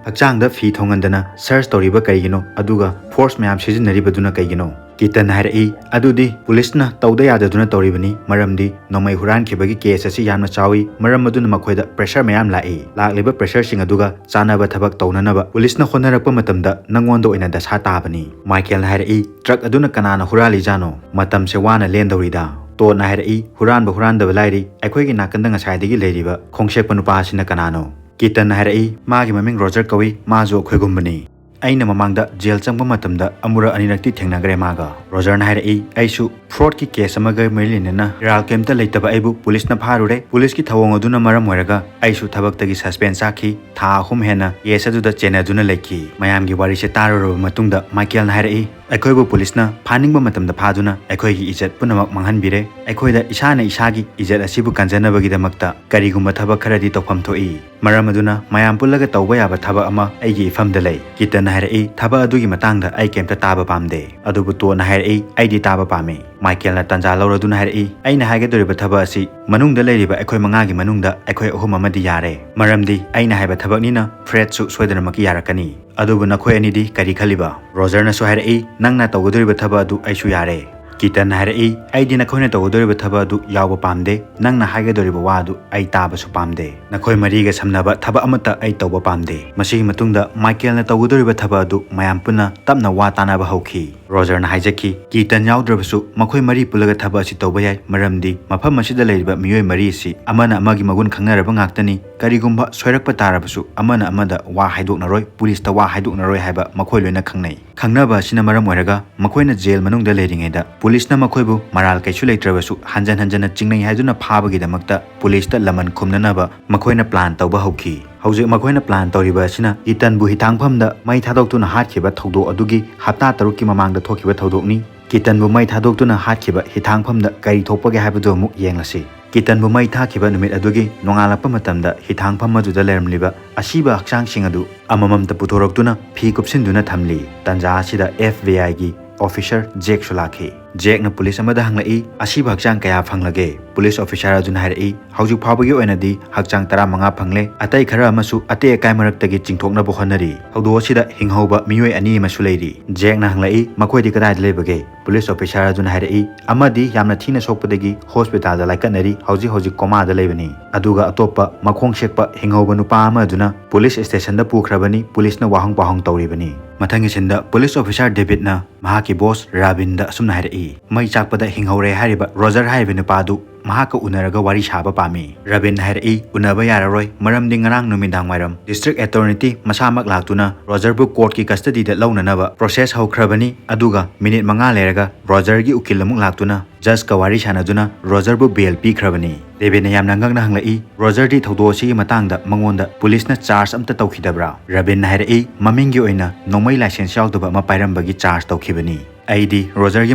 ꯍꯛꯆꯥꯡꯗ ꯐꯤ ꯊꯣꯡꯍꯟꯗꯅ ꯁꯔꯆ ꯇꯧꯔꯤꯕ ꯀꯔꯤꯒꯤꯅꯣ? ꯑꯗꯨꯒ ꯐꯣꯔꯁ ꯃꯌꯥꯝ ꯁꯤꯖꯤꯟꯅꯔꯤꯕꯗꯨꯅ ꯀꯩꯒꯤꯅꯣ?" ꯀꯤꯇꯟ ꯍꯥꯏꯔꯛꯏ, "ꯑꯗꯨꯗꯤ ꯄꯨꯂꯤꯁꯅ ꯇꯧꯗ ꯌꯥꯗꯗꯨꯅ ꯇꯧꯔꯤꯕꯅꯤ, ꯃꯔꯝꯗꯤ ꯅꯣꯡꯃꯩ ꯍꯨꯔꯥꯟꯈꯤꯕꯒꯤ ꯀꯦꯁ ꯑꯁꯤ ꯌꯥꯝꯅ ꯆꯥꯎꯏ, ꯃꯔꯝ ꯑꯗꯨꯅ ꯃꯈꯣꯏꯗ ꯄ꯭ꯔꯦꯁꯔ ꯃꯌꯥꯝ ꯂꯥꯛꯏ꯫ ꯂꯥꯛꯂꯤꯕ ꯄ꯭ꯔꯦꯁꯔꯁꯤꯡ ꯑꯗꯨꯒ ꯆꯥꯟꯅꯕ ꯊꯕꯛ ꯇꯧꯅꯅꯕ ꯄꯨꯂꯤꯁꯅ ꯍꯣꯠꯅꯔꯛꯄ ꯃꯇꯝꯗ ꯅꯪꯉꯣꯟꯗ ꯑꯣꯏꯅ ꯗꯁꯥ ꯇꯥꯕꯅꯤ꯫" ꯃꯥꯏꯀꯦꯜꯅ ꯍꯥꯏꯔꯛꯏ, "ꯇ꯭ꯔꯛ ꯑꯗꯨꯅ ꯀꯅꯥꯅ ꯍꯨꯔꯥꯜꯂꯤꯖꯥꯠꯅꯣ? ꯃꯇꯝꯁꯦ ꯋꯥꯅ ꯂꯦꯟꯗꯧꯔꯤꯗ꯫" ꯇꯣꯗꯅ ꯍꯥꯏꯔꯛꯏ, "ꯍꯨꯔꯥꯟꯕ ꯍꯨꯔꯥꯟꯗꯕ ꯂꯥꯏꯔꯤ, ꯑꯩꯈꯣꯏꯒꯤ ꯅꯥꯀꯟꯗ ꯉꯁꯥꯏꯗꯒꯤ ꯂꯩꯔꯤꯕ ꯈꯣꯡꯁꯦꯞꯄ ꯅꯨꯄꯥ ꯑꯁꯤꯅ ꯀꯅꯥꯅꯣ?" ꯀꯤꯇꯟꯅ ꯍꯥꯏꯔꯛꯏ, "ꯃꯥꯒꯤ ꯃꯃꯤꯡ ꯔꯣꯖꯔ ꯀꯧꯏ, ꯃꯥꯁꯨ ꯑꯩꯈꯣꯏꯒꯨꯝꯕꯅꯤ꯫" ꯑꯩꯅ ꯃꯃꯥꯡꯗ ꯖꯦꯜ ꯆꯪꯕ ꯃꯇꯝꯗ ꯑꯃꯨꯔꯛ ꯑꯅꯤꯔꯛꯇꯤ ꯊꯦꯡꯅꯈ꯭ꯔꯦ ꯃꯥꯒ꯫ ꯔꯣꯖꯔꯅ ꯍꯥꯏꯔꯛꯏ, "ꯑꯩꯁꯨ ꯐ꯭ꯔꯣꯗꯀꯤ ꯀꯦꯁ ꯑꯃꯒ ꯃꯔꯤ ꯂꯩꯅꯅ ꯏꯔꯥꯜ ꯀꯩꯝꯇ ꯂꯩꯇꯕ ꯑꯩꯕꯨ ꯄꯨꯂꯤꯁꯅ ꯐꯥꯔꯨꯔꯦ꯫ ꯄꯨꯂꯤꯁꯀꯤ ꯊꯧꯑꯣꯡ ꯑꯗꯨꯅ ꯃꯔꯝ ꯑꯣꯏꯔꯒ ꯑꯩꯁꯨ ꯊꯕꯛꯇꯒꯤ ꯁꯁꯄꯦꯟ ꯆꯥꯈꯤ꯫ ꯊꯥ ꯑꯍꯨꯝ ꯍꯦꯟꯅ ꯀꯦꯁ ꯑꯗꯨꯗ ꯆꯦꯟꯅꯗꯨꯅ ꯂꯩꯈꯤ꯫" ꯃꯌꯥꯝꯒꯤ ꯋꯥꯔꯤꯁꯦ ꯇꯥꯔꯨꯔꯕ ꯃꯇꯨꯡꯗ ꯃꯥꯏꯀꯦꯜꯅ ꯍꯥꯏꯔꯛꯏ, "ꯑꯩꯈꯣꯏꯕꯨ ꯄꯨꯂꯤꯁꯅ ꯐꯥꯅꯤꯡꯕ ꯃꯇꯝꯗ ꯐꯥꯗꯨꯅ ꯑꯩꯈꯣꯏꯒꯤ ꯏꯖꯠ ꯄꯨꯝꯅꯃꯛ ꯃꯥꯡꯍꯟꯕꯤꯔꯦ꯫ ꯑꯩꯈꯣꯏꯗ ꯏꯁꯥꯅ ꯏꯁꯥꯒꯤ ꯏꯖꯠ ꯑꯁꯤꯕꯨ ꯀꯟꯖꯅꯕꯒꯤꯗꯃꯛꯇ ꯀꯔꯤꯒꯨꯝꯕ ꯊꯕꯛ ꯈꯔꯗꯤ ꯇꯧꯐꯝ ꯊꯣꯛꯏ꯫ ꯃꯔꯝ ꯑꯗꯨꯅ ꯃꯌꯥꯝ ꯄꯨꯜꯂꯒ ꯇꯧꯕ ꯌꯥꯕ ꯊꯕꯛ ꯑꯃ ꯑꯩꯒꯤ ꯏꯐꯝꯗ ꯂꯩ꯫" ꯀꯤꯇꯟꯅ ꯍꯥꯏꯔꯛꯏ, "ꯊꯕꯛ ꯑꯗꯨꯒꯤ ꯃꯇꯥꯡꯗ ꯑꯩ ꯀꯩꯝꯇ ꯇꯥꯕ ꯄꯥꯝꯗꯦ꯫" ꯑꯗꯨꯕꯨ ꯇꯣꯟꯅ ꯍꯥꯏꯔꯛꯏ, "ꯑꯩꯗꯤ ꯇꯥꯕ ꯄꯥꯝꯃꯤ꯫" ꯃꯥꯏꯀꯦꯜꯅ ꯇꯥꯟꯖꯥ ꯂꯧꯔꯗꯨꯅ ꯍꯥꯏꯔꯛꯏ, "ꯑꯩꯅ ꯍꯥꯏꯒꯗꯧꯔꯤꯕ ꯊꯕꯛ ꯑꯁꯤ ꯃꯅꯨꯡꯗ ꯂꯩꯔꯤꯕ ꯑꯩꯈꯣꯏ ꯃꯉꯥꯒꯤ ꯃꯅꯨꯡꯗ ꯑꯩꯈꯣꯏ ꯑꯍꯨꯝ ꯑꯃꯗꯤ ꯌꯥꯔꯦ꯫ ꯃꯔꯝꯗꯤ ꯑꯩꯅ ꯍꯥꯏꯕ ꯊꯕꯛꯅꯤꯅ ꯐ꯭ꯔꯦꯗꯁꯨ ꯁꯣꯏꯗꯅꯃꯛꯀꯤ ꯌꯥꯔꯛꯀꯅꯤ꯫ ꯑꯗꯨꯕꯨ ꯅꯈꯣꯏ ꯑꯅꯤꯗꯤ ꯀꯔꯤ ꯈꯜꯂꯤꯕ?" ꯔꯣꯖꯔꯅꯁꯨ ꯍꯥꯏꯔꯛꯏ, "ꯅꯪꯅ ꯇꯧꯒꯗꯧꯔꯤꯕ ꯊꯕꯛ ꯑꯗꯨ ꯑꯩꯁꯨ ꯌꯥꯔꯦ꯫" ꯀꯤꯇꯟꯅ ꯍꯥꯏꯔꯛꯏ, "ꯑꯩꯗꯤ ꯅꯈꯣꯏꯅ ꯇꯧꯒꯗꯧꯔꯤꯕ ꯊꯕꯛ ꯑꯗꯨ ꯌꯥꯎꯕ ꯄꯥꯝꯗꯦ꯫ ꯅꯪꯅ ꯍꯥꯏꯒꯗꯧꯔꯤꯕ ꯋꯥ ꯑꯗꯨ ꯑꯩ ꯇꯥꯕꯁꯨ ꯄꯥꯝꯗꯦ꯫ ꯅꯈꯣꯏ ꯃꯔꯤꯒ ꯁꯝꯅꯕ ꯊꯕꯛ ꯑꯃꯠꯇ ꯑꯩ ꯇꯧꯕ ꯄꯥꯝꯗꯦ꯫" ꯃꯁꯤꯒꯤ ꯃꯇꯨꯡꯗ ꯃꯥꯏꯀꯦꯜꯅ ꯇꯧꯒꯗꯧꯔꯤꯕ ꯊꯕꯛ ꯑꯗꯨ ꯃꯌꯥꯝ ꯄꯨꯟꯅ ꯇꯞꯅ ꯋꯥ ꯇꯥꯅꯕ ꯍꯧꯈꯤ꯫ ꯔꯣꯖꯔꯅ ꯍꯥꯏꯖꯈꯤ, "ꯀꯤꯇꯟ ꯌꯥꯎꯗ꯭ꯔꯕꯁꯨ ꯃꯈꯣꯏ ꯃꯔꯤ ꯄꯨꯜꯂꯒ ꯊꯕꯛ ꯑꯁꯤ ꯇꯧꯕ ꯌꯥꯏ, ꯃꯔꯝꯗꯤ ꯃꯐꯝ ꯑꯁꯤꯗ ꯂꯩꯔꯤꯕ ꯃꯤꯑꯣꯏ ꯃꯔꯤ ꯑꯁꯤ ꯑꯃꯅ ꯑꯃꯒꯤ ꯃꯒꯨꯟ ꯈꯪꯅꯔꯕ ꯉꯥꯛꯇꯅꯤ꯫ ꯀꯔꯤꯒꯨꯝꯕ ꯁꯣꯏꯔꯛꯄ ꯇꯥꯔꯕꯁꯨ ꯑꯃꯅ ꯑꯃꯗ ꯋꯥ ꯍꯥꯏꯗꯣꯛꯅꯔꯣꯏ, ꯄꯨꯂꯤꯁꯇ ꯋꯥ ꯍꯥꯏꯗꯣꯛꯅꯔꯣꯏ ꯍꯥꯏꯕ ꯃꯈꯣꯏ ꯂꯣꯏꯅ ꯈꯪꯅꯩ꯫ ꯈꯪꯅꯕ ꯑꯁꯤꯅ ꯃꯔꯝ ꯑꯣꯏꯔꯒ ꯃꯈꯣꯏꯅ ꯖꯦꯜ ꯃꯅꯨꯡꯗ ꯂꯩꯔꯤꯉꯩꯗ ꯄꯨꯂꯤꯁꯅ ꯃꯈꯣꯏꯕꯨ ꯃꯔꯥꯜ ꯀꯩꯁꯨ ꯂꯩꯇ꯭ꯔꯕꯁꯨ ꯍꯟꯖꯟ ꯍꯟꯖꯟꯅ ꯆꯤꯡꯅꯩ ꯍꯥꯏꯗꯨꯅ ꯐꯥꯕꯒꯤꯗꯃꯛꯇ ꯄꯨꯂꯤꯁꯇ ꯂꯃꯟ ꯈꯨꯝꯅꯅꯕ ꯃꯈꯣꯏꯅ ꯄ꯭ꯂꯥꯟ ꯇꯧꯕ ꯍꯧꯈꯤ꯫ ꯍꯧꯖꯤꯛ ꯃꯈꯣꯏꯅ ꯄ꯭ꯂꯥꯟ ꯇꯧꯔꯤꯕ ꯑꯁꯤꯅ ꯀꯤꯇꯟꯕꯨ ꯍꯤꯊꯥꯡꯐꯝꯗ ꯃꯩ ꯊꯥꯗꯣꯛꯇꯨꯅ ꯍꯥꯠꯈꯤꯕ ꯊꯧꯗꯣꯛ ꯑꯗꯨꯒꯤ ꯍꯞꯇꯥ ꯇꯔꯨꯛꯀꯤ ꯃꯃꯥꯡꯗ ꯊꯣꯛꯈꯤꯕ ꯊꯧꯗꯣꯛꯅꯤ꯫ ꯀꯤꯇꯟꯕꯨ ꯃꯩ ꯊꯥꯗꯣꯛꯇꯨꯅ ꯍꯥꯠꯈꯤꯕ ꯍꯤꯊꯥꯡꯐꯝꯗ ꯀꯔꯤ ꯊꯣꯛꯄꯒꯦ ꯍꯥꯏꯕꯗꯨ ꯑꯃꯨꯛ ꯌꯦꯡꯂꯁꯤ꯫ ꯀꯤꯇꯟꯕꯨ ꯃꯩ ꯊꯥꯈꯤꯕ ꯅꯨꯃꯤꯠ ꯑꯗꯨꯒꯤ ꯅꯣꯡꯉꯥꯜꯂꯛꯄ ꯃꯇꯝꯗ ꯍꯤꯊꯥꯡꯐꯝ ꯑꯗꯨꯗ ꯂꯩꯔꯝꯂꯤꯕ ꯑꯁꯤꯕ ꯍꯛꯆꯥꯡꯁꯤꯡ ꯑꯗꯨ ꯑꯃꯃꯝꯇ ꯄꯨꯊꯣꯔꯛꯇꯨꯅ ꯐꯤ ꯀꯨꯞꯁꯤꯟꯗꯨꯅ ꯊꯝꯂꯤ꯫ ꯇꯟꯖꯥ ꯑꯁꯤꯗ ꯑꯦꯐ ꯕꯤ ꯑꯥꯏꯒꯤ ꯑꯣꯐꯤꯁꯔ ꯖꯦꯛꯁꯨ ꯂꯥꯛꯈꯤ꯫ ꯖꯦꯛꯅ ꯄꯨꯂꯤꯁ ꯑꯃꯗ ꯍꯪꯂꯛꯏ, "ꯑꯁꯤꯕ ꯍꯛꯆꯥꯡ ꯀꯌꯥ ꯐꯪꯂꯒꯦ?" ꯄꯨꯂꯤꯁ ꯑꯣꯐꯤꯁꯥꯔ ꯑꯗꯨꯅ ꯍꯥꯏꯔꯛꯏ, "ꯍꯧꯖꯤꯛ ꯐꯥꯎꯕꯒꯤ ꯑꯣꯏꯅꯗꯤ ꯍꯛꯆꯥꯡ ꯇꯔꯥꯃꯉꯥ ꯐꯪꯂꯦ, ꯑꯇꯩ ꯈꯔ ꯑꯃꯁꯨ ꯑꯇꯦꯛ ꯑꯀꯥꯏ ꯃꯔꯛꯇꯒꯤ ꯆꯤꯡꯊꯣꯛꯅꯕ ꯍꯣꯠꯅꯔꯤ꯫" ꯊꯧꯗꯣꯛ ꯑꯁꯤꯗ ꯍꯤꯡꯍꯧꯕ ꯃꯤꯑꯣꯏ ꯑꯅꯤ ꯑꯃꯁꯨ ꯂꯩꯔꯤ꯫ ꯖꯦꯛꯅ ꯍꯪꯂꯛꯏ, "ꯃꯈꯣꯏꯗꯤ ꯀꯗꯥꯏꯗ ꯂꯩꯕꯒꯦ?" ꯄꯨꯂꯤꯁ ꯑꯣꯐꯤꯁꯥꯔ ꯑꯗꯨꯅ ꯍꯥꯏꯔꯛꯏ, "ꯑꯃꯗꯤ ꯌꯥꯝꯅ ꯊꯤꯅ ꯁꯣꯛꯄꯗꯒꯤ ꯍꯣꯁꯄꯤꯇꯥꯜꯗ ꯂꯥꯏꯀꯠꯅꯔꯤ, ꯍꯧꯖꯤꯛ ꯍꯧꯖꯤꯛ ꯀꯣꯃꯥꯗ ꯂꯩꯕꯅꯤ꯫ ꯑꯗꯨꯒ ꯑꯇꯣꯞꯄ ꯃꯈꯣꯡ ꯁꯦꯛꯄ ꯍꯤꯡꯍꯧꯕ ꯅꯨꯄꯥ ꯑꯃ ꯑꯗꯨꯅ ꯄꯨꯂꯤꯁ ꯁ꯭ꯇꯦꯁꯟꯗ ꯄꯨꯈ꯭ꯔꯕꯅꯤ, ꯄꯨꯂꯤꯁꯅ ꯋꯥꯍꯪ ꯄꯥꯎꯍꯪ ꯇꯧꯔꯤꯕꯅꯤ꯫" ꯃꯊꯪꯒꯤ ꯁꯤꯟꯗ ꯄꯨꯂꯤꯁ ꯑꯣꯐꯤꯁꯥꯔ ꯗꯦꯕꯤꯠꯅ ꯃꯍꯥꯛꯀꯤ ꯕꯣꯁ ꯔꯥꯕꯤꯟꯗ ꯑꯁꯨꯝꯅ ꯍꯥꯏꯔꯛꯏ, "ꯃꯩ ꯆꯥꯛꯄꯗ ꯍꯤꯡꯍꯧꯔꯦ ꯍꯥꯏꯔꯤꯕ ꯔꯣꯖꯔ ꯍꯥꯏꯔꯤꯕ ꯅꯨꯄꯥ ꯑꯗꯨ ꯃꯍꯥꯛꯀ ꯎꯅꯔꯒ ꯋꯥꯔꯤ ꯁꯥꯕ ꯄꯥꯝꯃꯤ꯫ ꯔꯕꯤꯟꯅ ꯍꯥꯏꯔꯛꯏ, ꯎꯅꯕ ꯌꯥꯔꯔꯣꯏ, ꯃꯔꯝꯗꯤ ꯉꯔꯥꯡ ꯅꯨꯃꯤꯗꯥꯡ ꯋꯥꯏꯔꯝ district attorney ꯃꯁꯥꯃꯛ ꯂꯥꯛꯇꯨꯅ ꯔꯣꯖꯔꯕꯨ courtꯀꯤ custodyꯗ ꯂꯧꯅꯅꯕ process ꯍꯧꯈ꯭ꯔꯕꯅꯤ꯫ ꯑꯗꯨꯒ ꯃꯤꯅꯤꯠ ꯃꯉꯥ ꯂꯩꯔꯒ ꯔꯣꯖꯔꯒꯤ ꯎꯀꯤꯜ ꯑꯃꯨꯛ ꯂꯥꯛꯇꯨꯅ judgeꯀ ꯋꯥꯔꯤ ꯁꯥꯟꯅꯗꯨꯅ ꯔꯣꯖꯔꯕꯨ bail ꯄꯤꯈ꯭ꯔꯕꯅꯤ꯫ ꯗꯦꯕꯤꯟꯅ ꯌꯥꯝꯅ ꯉꯛꯅ ꯍꯪꯂꯛꯏ, ꯔꯣꯖꯔꯗꯤ ꯊꯧꯗꯣꯛ ꯑꯁꯤꯒꯤ ꯃꯇꯥꯡꯗ ꯃꯉꯣꯟꯗ ꯄꯨꯂꯤꯁꯅ charge ꯑꯝꯇ ꯇꯧꯈꯤꯗꯕ꯭ꯔꯥ? ꯔꯕꯤꯟꯅ ꯍꯥꯏꯔꯛꯏ, ꯃꯃꯤꯡꯒꯤ ꯑꯣꯏꯅ ꯅꯣꯡꯃꯩ license ꯌꯥꯎꯗꯕ ꯑꯃ ꯄꯥꯏꯔꯝꯕꯒꯤ charge ꯇꯧꯈꯤꯕꯅꯤ꯫ ꯑꯩꯗꯤ ꯔꯣꯖꯔꯒꯤ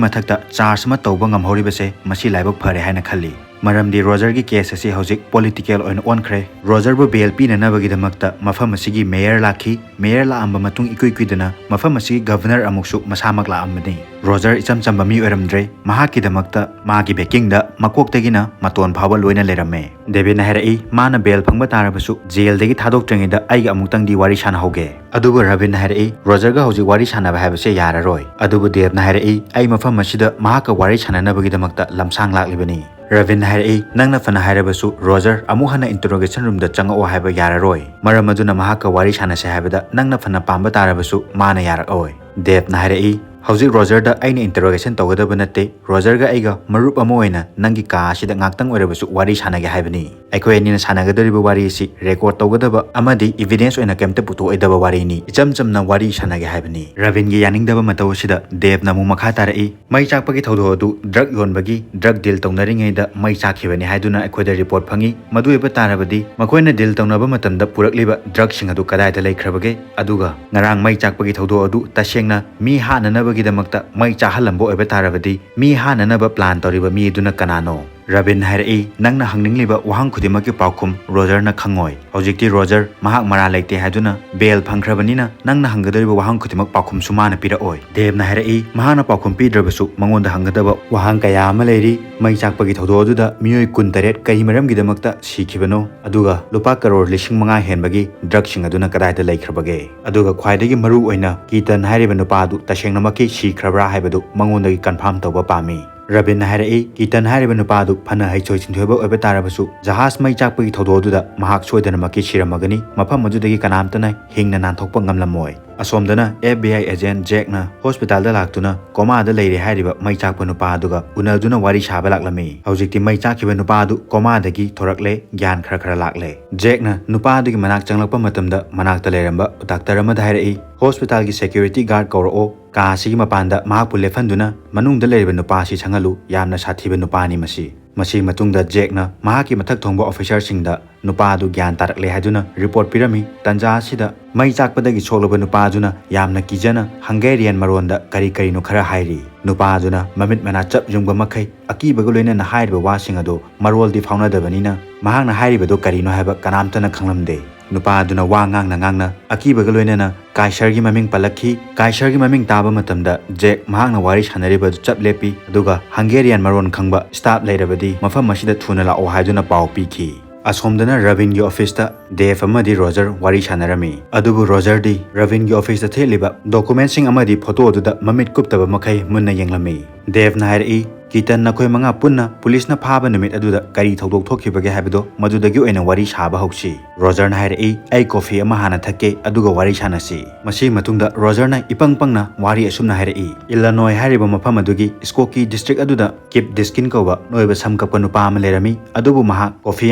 ꯃꯊꯛꯇ charge ꯑꯃ ꯇꯧꯕ ꯉꯝꯍꯧꯔꯤꯕꯁꯦ ꯃꯁꯤ ꯂꯥꯏꯕꯛ ꯐꯔꯦ ꯍꯥꯏꯅ ꯈꯜꯂꯤ꯫ ꯃꯔꯝꯗꯤ ꯔꯣꯖꯔꯒꯤ case ꯑꯁꯤ ꯍꯧꯖꯤꯛ political ꯑꯣꯏꯅ ꯑꯣꯟꯈ꯭ꯔꯦ꯫ ꯔꯣꯖꯔꯕꯨ bail ꯄꯤꯅꯅꯕꯒꯤꯗꯃꯛꯇ ꯃꯐꯝ ꯑꯁꯤꯒꯤ mayor ꯂꯥꯛꯈꯤ꯫ Mayor ꯂꯥꯛꯑꯝꯕ ꯃꯇꯨꯡ ꯏꯀꯨꯏ ꯀꯨꯏꯗꯅ ꯃꯐꯝ ꯑꯁꯤꯒꯤ governor ꯑꯃꯨꯛꯁꯨ ꯃꯁꯥꯃꯛ ꯂꯥꯛꯑꯝꯕꯅꯤ꯫ ꯔꯣꯖꯔ ꯏꯆꯝ ꯆꯝꯕ ꯃꯤ ꯑꯣꯏꯔꯝꯗ꯭ꯔꯦ꯫ ꯃꯍꯥꯛꯀꯤꯗꯃꯛꯇ ꯃꯥꯒꯤ backingꯗ ꯃꯀꯣꯛꯇꯒꯤꯅ ꯃꯇꯣꯟ ꯐꯥꯎꯕ ꯂꯣꯏꯅ ꯂꯩꯔꯝꯃꯦ꯫ ꯗꯦꯕꯤꯟꯅ ꯍꯥꯏꯔꯛꯏ, ꯃꯥꯅ bail ꯐꯪꯕ ꯇꯥꯔꯕꯁꯨ jailꯗꯒꯤ ꯊꯥꯗꯣꯛꯇ꯭ꯔꯤꯉꯩꯗ ꯑꯩꯒ ꯑꯃꯨꯛꯇꯪꯗꯤ ꯋꯥꯔꯤ ꯁꯥꯟꯅꯍꯧꯒꯦ꯫ ꯑꯗꯨꯕꯨ ꯔꯕꯤꯟꯅ ꯍꯥꯏꯔꯛꯏ, ꯔꯣꯖꯔꯒ ꯍꯧꯖꯤꯛ ꯋꯥꯔꯤ ꯁꯥꯟꯅꯕ ꯍꯥꯏꯕꯁꯦ ꯌꯥꯔꯔꯣꯏ꯫ ꯑꯗꯨꯕꯨ ꯗꯦꯕꯅ ꯍꯥꯏꯔꯛꯏ, ꯑꯩ ꯃꯐꯝ ꯑꯁꯤꯗ ꯃꯍꯥꯛꯀ ꯋꯥꯔꯤ ꯁꯥꯟꯅꯅꯕꯒꯤꯗꯃꯛꯇ ꯂꯝꯁꯥꯡ ꯂꯥꯛꯂꯤꯕꯅꯤ꯫ ꯔꯕꯤꯟꯅ ꯍꯥꯏꯔꯛꯏ, ꯅꯪꯅ ꯐꯅ ꯍꯥꯏꯔꯕꯁꯨ ꯔꯣꯖꯔ ꯑꯃꯨꯛ ꯍꯟꯅ interrogation roomꯗ ꯆꯪꯉꯛꯑꯣ ꯍꯥꯏꯕ ꯌꯥꯔꯔꯣꯏ꯫ ꯃꯔꯝ ꯑꯗꯨꯅ ꯃꯍꯥꯛꯀ ꯋꯥꯔꯤ ꯁꯥꯟꯅꯁꯦ ꯍꯥꯏꯕꯗ ꯅꯪꯅ ꯐꯅ ꯄꯥꯝꯕ ꯇꯥꯔꯕꯁꯨ ꯃꯥꯅ ꯌꯥꯔꯛꯑꯣꯏ꯫ ꯗꯦꯕꯅ ꯍꯥꯏꯔꯛꯏ, ꯍꯧꯖꯤꯛ ꯔꯣꯖꯔꯗ ꯑꯩꯅ interrogation ꯇꯧꯒꯗꯕ ꯅꯠꯇꯦ꯫ ꯔꯣꯖꯔꯒ ꯑꯩꯒ ꯃꯔꯨꯞ ꯑꯃ ꯑꯣꯏꯅ ꯅꯪꯒꯤ ꯀꯥ ꯑꯁꯤꯗ ꯉꯥꯛꯇꯪ ꯑꯣꯏꯔꯕꯁꯨ ꯋꯥꯔꯤ ꯁꯥꯟꯅꯒꯦ ꯍꯥꯏꯕꯅꯤ꯫ ꯑꯩꯈꯣꯏ ꯑꯅꯤꯅ ꯁꯥꯟꯅꯒꯗꯧꯔꯤꯕ ꯋꯥꯔꯤ ꯑꯁꯤ record ꯇꯧꯒꯗꯕ ꯑꯃꯗꯤ evidence ꯑꯣꯏꯅ ꯀꯩꯝꯇ ꯄꯨꯊꯣꯛꯑꯣꯏꯗꯕ ꯋꯥꯔꯤꯅꯤ꯫ ꯏꯆꯝ ꯆꯝꯅ ꯋꯥꯔꯤ ꯁꯥꯟꯅꯒꯦ ꯍꯥꯏꯕꯅꯤ꯫ ꯔꯕꯤꯟꯒꯤ ꯌꯥꯅꯤꯡꯗꯕ ꯃꯇꯧ ꯑꯁꯤꯗ ꯗꯦꯕꯅ ꯑꯃꯨꯛ ꯃꯈꯥ ꯇꯥꯔꯛꯏ, ꯃꯩ ꯆꯥꯛꯄꯒꯤ ꯊꯧꯗꯣꯛ ꯑꯗꯨ drug ꯌꯣꯟꯕꯒꯤ drug deal ꯇꯧꯅꯔꯤꯉꯩꯗ ꯃꯩ ꯆꯥꯛꯈꯤꯕꯅꯤ ꯍꯥꯏꯗꯨꯅ ꯑꯩꯈꯣꯏꯗ report ꯐꯪꯉꯤ꯫ ꯃꯗꯨ ꯑꯣꯏꯕ ꯇꯥꯔꯕꯗꯤ ꯃꯈꯣꯏꯅ deal ꯇꯧꯅꯕ ꯃꯇꯝꯗ ꯄꯨꯔꯛꯂꯤꯕ drugꯁꯤꯡ ꯑꯗꯨ ꯀꯗꯥꯏꯗ ꯂꯩꯈ꯭ꯔꯕꯒꯦ? ꯑꯗꯨꯒ ꯉꯔꯥꯡ ꯃꯩ ꯆꯥꯛꯄꯒꯤ ꯊꯧꯗꯣꯛ ꯑꯗꯨ ꯇꯁꯦꯡꯅ ꯃꯤ ꯍꯥꯠꯅꯅꯕꯒꯤꯗꯃꯛꯇ ꯃꯩ ꯆꯥꯍꯜꯂꯝꯕ ꯑꯣꯏꯕ ꯇꯥꯔꯕꯗꯤ ꯃꯤ ꯍꯥꯠꯅꯅꯕ plan ꯇꯧꯔꯤꯕ ꯃꯤ ꯑꯗꯨꯅ ꯀꯅꯥꯅꯣ? ꯔꯕꯤꯟ ꯍꯥꯏꯔꯛꯏ, ꯅꯪꯅ ꯍꯪꯅꯤꯡꯂꯤꯕ ꯋꯥꯍꯪ ꯈꯨꯗꯤꯡꯃꯛꯀꯤ ꯄꯥꯎꯈꯨꯝ ꯔꯣꯖꯔꯅ ꯈꯪꯉꯣꯏ꯫ ꯍꯧꯖꯤꯛꯇꯤ ꯔꯣꯖꯔ ꯃꯍꯥꯛ ꯃꯔꯥꯜ ꯂꯩꯇꯦ ꯍꯥꯏꯗꯨꯅ bail ꯐꯪꯈ꯭ꯔꯕꯅꯤꯅ ꯅꯪꯅ ꯍꯪꯒꯗꯧꯔꯤꯕ ꯋꯥꯍꯪ ꯈꯨꯗꯤꯡꯃꯛ ꯄꯥꯎꯈꯨꯝꯁꯨ ꯃꯥꯅ ꯄꯤꯔꯛꯑꯣꯏ꯫ ꯗꯦꯕꯅ ꯍꯥꯏꯔꯛꯏ, ꯃꯍꯥꯛꯅ ꯄꯥꯎꯈꯨꯝ ꯄꯤꯗ꯭ꯔꯕꯁꯨ ꯃꯉꯣꯟꯗ ꯍꯪꯒꯗꯕ ꯋꯥꯍꯪ ꯀꯌꯥ ꯑꯃ ꯂꯩꯔꯤ꯫ ꯃꯩ ꯆꯥꯛꯄꯒꯤ ꯊꯧꯗꯣꯛ ꯑꯗꯨꯗ ꯃꯤꯑꯣꯏ ꯀꯨꯟꯇꯔꯦꯠ ꯀꯔꯤ ꯃꯔꯝꯒꯤꯗꯃꯛꯇ ꯁꯤꯈꯤꯕꯅꯣ? ꯑꯗꯨꯒ ꯂꯨꯄꯥ ꯀꯔꯣꯔ ꯂꯤꯁꯤꯡ ꯃꯉꯥ ꯍꯦꯟꯕꯒꯤ drugꯁꯤꯡ ꯑꯗꯨꯅ ꯀꯗꯥꯏꯗ ꯂꯩꯈ꯭ꯔꯕꯒꯦ? ꯑꯗꯨꯒ ꯈ꯭ꯋꯥꯏꯗꯒꯤ ꯃꯔꯨ ꯑꯣꯏꯅ ꯀꯤꯇꯟ ꯍꯥꯏꯔꯤꯕ ꯅꯨꯄꯥ ꯑꯗꯨ ꯇꯁꯦꯡꯅꯃꯛꯀꯤ ꯁꯤꯈ꯭ꯔꯕ꯭ꯔꯥ ꯍꯥꯏꯕꯗꯨ ꯃꯉꯣꯟꯗꯒꯤ confirm ꯇꯧꯕ ꯄꯥꯝꯃꯤ꯫ ꯔꯕꯤꯟꯅ ꯍꯥꯏꯔꯛꯏ, ꯀꯤꯇꯟ ꯍꯥꯏꯔꯤꯕ ꯅꯨꯄꯥ ꯑꯗꯨ ꯐꯅ ꯍꯩꯊꯣꯏ ꯁꯤꯡꯊꯣꯏꯕ ꯑꯣꯏꯕ ꯇꯥꯔꯕꯁꯨ, ꯖꯍꯥꯖ ꯃꯩ ꯆꯥꯛꯄꯒꯤ ꯊꯧꯗꯣꯛ ꯑꯗꯨꯗ ꯃꯍꯥꯛ ꯁꯣꯏꯗꯅꯃꯛꯀꯤ ꯁꯤꯔꯝꯃꯒꯅꯤ, ꯃꯐꯝ ꯑꯗꯨꯗꯒꯤ ꯀꯅꯥꯝꯇꯅ ꯍꯤꯡꯅ ꯅꯥꯟꯊꯣꯛꯄ ꯉꯝꯂꯝꯃꯣꯏ꯫ ꯑꯁꯣꯝꯗꯅ F B I agent ꯖꯦꯛꯅ ꯍꯣꯁꯄꯤꯇꯥꯜꯗ ꯂꯥꯛꯇꯨꯅ ꯀꯣꯃꯥꯗ ꯂꯩꯔꯦ ꯍꯥꯏꯔꯤꯕ ꯃꯩ ꯆꯥꯛꯄ ꯅꯨꯄꯥ ꯑꯗꯨꯒ ꯎꯅꯗꯨꯅ ꯋꯥꯔꯤ ꯁꯥꯕ ꯂꯥꯛꯂꯝꯃꯤ꯫ ꯍꯧꯖꯤꯛꯇꯤ ꯃꯩ ꯆꯥꯛꯈꯤꯕ ꯅꯨꯄꯥ ꯑꯗꯨ ꯀꯣꯃꯥꯗꯒꯤ ꯊꯣꯔꯛꯂꯦ, ꯒ꯭ꯌꯥꯟ ꯈꯔ ꯈꯔ ꯂꯥꯛꯂꯦ꯫ ꯖꯦꯛꯅ ꯅꯨꯄꯥ ꯑꯗꯨꯒꯤ ꯃꯅꯥꯛ ꯆꯪꯂꯛꯄ ꯃꯇꯝꯗ ꯃꯅꯥꯛꯇ ꯂꯩꯔꯝꯕ ꯗꯥꯛꯇꯔ ꯑꯃꯗ ꯍꯥꯏꯔꯛꯏ, "ꯍꯣꯁꯄꯤꯇꯥꯜꯒꯤ security guard ꯀꯧꯔꯛꯑꯣ, ꯀꯥ ꯑꯁꯤꯒꯤ ꯃꯄꯥꯟꯗ ꯃꯍꯥꯛꯄꯨ ꯂꯦꯞꯍꯟꯗꯨꯅ ꯃꯅꯨꯡꯗ ꯂꯩꯔꯤꯕ ꯅꯨꯄꯥ ꯑꯁꯤ ꯁꯪꯍꯜꯂꯨ, ꯌꯥꯝꯅ ꯁꯥꯊꯤꯕ ꯅꯨꯄꯥꯅꯤ ꯃꯁꯤ"꯫ ꯃꯁꯤꯒꯤ ꯃꯇꯨꯡꯗ ꯖꯦꯛꯅ ꯃꯍꯥꯛꯀꯤ ꯃꯊꯛ ꯊꯣꯡꯕ ꯑꯣꯐꯤꯁꯥꯔꯁꯤꯡꯗ ꯅꯨꯄꯥ ꯑꯗꯨ ꯒ꯭ꯌꯥꯟ ꯇꯥꯔꯛꯂꯦ ꯍꯥꯏꯗꯨꯅ ꯔꯤꯄꯣꯔꯠ ꯄꯤꯔꯝꯃꯤ꯫ ꯇꯟꯖꯥ ꯑꯁꯤꯗ ꯃꯩ ꯆꯥꯛꯄꯗꯒꯤ ꯁꯣꯛꯂꯕ ꯅꯨꯄꯥ ꯑꯗꯨꯅ ꯌꯥꯝꯅ ꯀꯤꯖꯅ ꯍꯪꯒꯦꯔꯤꯌꯟ ꯃꯔꯣꯟꯗ ꯀꯔꯤ ꯀꯔꯤꯅꯣ ꯈꯔ ꯍꯥꯏꯔꯤ꯫ ꯅꯨꯄꯥ ꯑꯗꯨꯅ ꯃꯃꯤꯠ ꯃꯅꯥ ꯆꯞ ꯌꯨꯡꯕ ꯃꯈꯩ ꯑꯀꯤꯕꯒ ꯂꯣꯏꯅꯅ ꯍꯥꯏꯔꯤꯕ ꯋꯥꯁꯤꯡ ꯑꯗꯨ ꯃꯔꯣꯜꯗꯤ ꯐꯥꯎꯅꯗꯕꯅꯤꯅ ꯃꯍꯥꯛꯅ ꯍꯥꯏꯔꯤꯕꯗꯨ ꯀꯔꯤꯅꯣ ꯍꯥꯏꯕ ꯀꯅꯥꯝꯇꯅ ꯈꯪꯂꯝꯗꯦ꯫ ꯅꯨꯄꯥ ꯑꯗꯨꯅ ꯋꯥ ꯉꯥꯡꯅ ꯉꯥꯡꯅ ꯑꯀꯤꯕꯒ ꯂꯣꯏꯅꯅ ꯀꯥꯏꯁꯔꯒꯤ ꯃꯃꯤꯡ ꯄꯜꯂꯛꯈꯤ꯫ ꯀꯥꯏꯁꯔꯒꯤ ꯃꯃꯤꯡ ꯇꯥꯕ ꯃꯇꯝꯗ ꯖꯦꯛ ꯃꯍꯥꯛꯅ ꯋꯥꯔꯤ ꯁꯥꯟꯅꯔꯤꯕ ꯑꯗꯨ ꯆꯞ ꯂꯦꯞꯄꯤ, ꯑꯗꯨꯒ ꯍꯪꯒꯦꯔꯤꯌꯟ ꯃꯔꯣꯟ ꯈꯪꯕ ꯁ꯭ꯇꯥꯐ ꯂꯩꯔꯕꯗꯤ ꯃꯐꯝ ꯑꯁꯤꯗ ꯊꯨꯅ ꯂꯥꯛꯑꯣ ꯍꯥꯏꯗꯨꯅ ꯄꯥꯎ ꯄꯤꯈꯤ꯫ ꯑꯁꯣꯝꯗꯅ ꯔꯕꯤꯟꯒꯤ ꯑꯣꯐꯤꯁꯇ ꯗꯦꯚ ꯑꯃꯗꯤ ꯔꯣꯖꯔ ꯋꯥꯔꯤ ꯁꯥꯟꯅꯔꯝꯃꯤ꯫ ꯑꯗꯨꯕꯨ ꯔꯣꯖꯔꯗꯤ ꯔꯕꯤꯟꯒꯤ ꯑꯣꯐꯤꯁꯇ ꯊꯦꯠꯂꯤꯕ ꯗꯣꯀꯨꯃꯦꯟꯁꯤꯡ ꯑꯃꯗꯤ ꯐꯣꯇꯣ ꯑꯗꯨꯗ ꯃꯃꯤꯠ ꯀꯨꯞꯇꯕ ꯃꯈꯩ ꯃꯨꯟꯅ ꯌꯦꯡꯂꯝꯃꯤ꯫ ꯗꯦꯚꯅ ꯍꯥꯏꯔꯛꯏ, "ꯀꯤꯇꯟ ꯅꯈꯣꯏ ꯃꯉꯥ ꯄꯨꯟꯅ ꯄꯨꯂꯤꯁꯅ ꯐꯥꯕ ꯅꯨꯃꯤꯠ ꯑꯗꯨꯗ ꯀꯔꯤ ꯊꯧꯗꯣꯛ ꯊꯣꯛꯈꯤꯕꯒꯦ ꯍꯥꯏꯕꯗꯣ ꯃꯗꯨꯗꯒꯤ ꯑꯣꯏꯅ ꯋꯥꯔꯤ ꯁꯥꯕ ꯍꯧꯁꯤ"꯫ ꯔꯣꯖꯔꯅ ꯍꯥꯏꯔꯛꯏ, "ꯑꯩ ꯀꯣꯐꯤ ꯑꯃ ꯍꯥꯟꯅ ꯊꯛꯀꯦ, ꯑꯗꯨꯒ ꯋꯥꯔꯤ ꯁꯥꯟꯅꯁꯤ"꯫ ꯃꯁꯤꯒꯤ ꯃꯇꯨꯡꯗ ꯔꯣꯖꯔꯅ ꯏꯄꯪ ꯄꯪꯅ ꯋꯥꯔꯤ ꯑꯁꯨꯝꯅ ꯍꯥꯏꯔꯛꯏ, "ꯏꯂꯅꯣꯏ ꯍꯥꯏꯔꯤꯕ ꯃꯐꯝ ꯑꯗꯨꯒꯤ ꯁ꯭ꯀꯣꯀꯤ ꯗꯤꯁꯇ꯭ꯔꯤꯛ ꯑꯗꯨꯗ ꯀꯤꯞ ꯗꯤꯁꯀꯤꯟ ꯀꯧꯕ ꯅꯣꯏꯕ ꯁꯝ ꯀꯛꯄ ꯅꯨꯄꯥ ꯑꯃ ꯂꯩꯔꯝꯃꯤ, ꯑꯗꯨꯕꯨ ꯃꯍꯥꯛ ꯀꯣꯐꯤ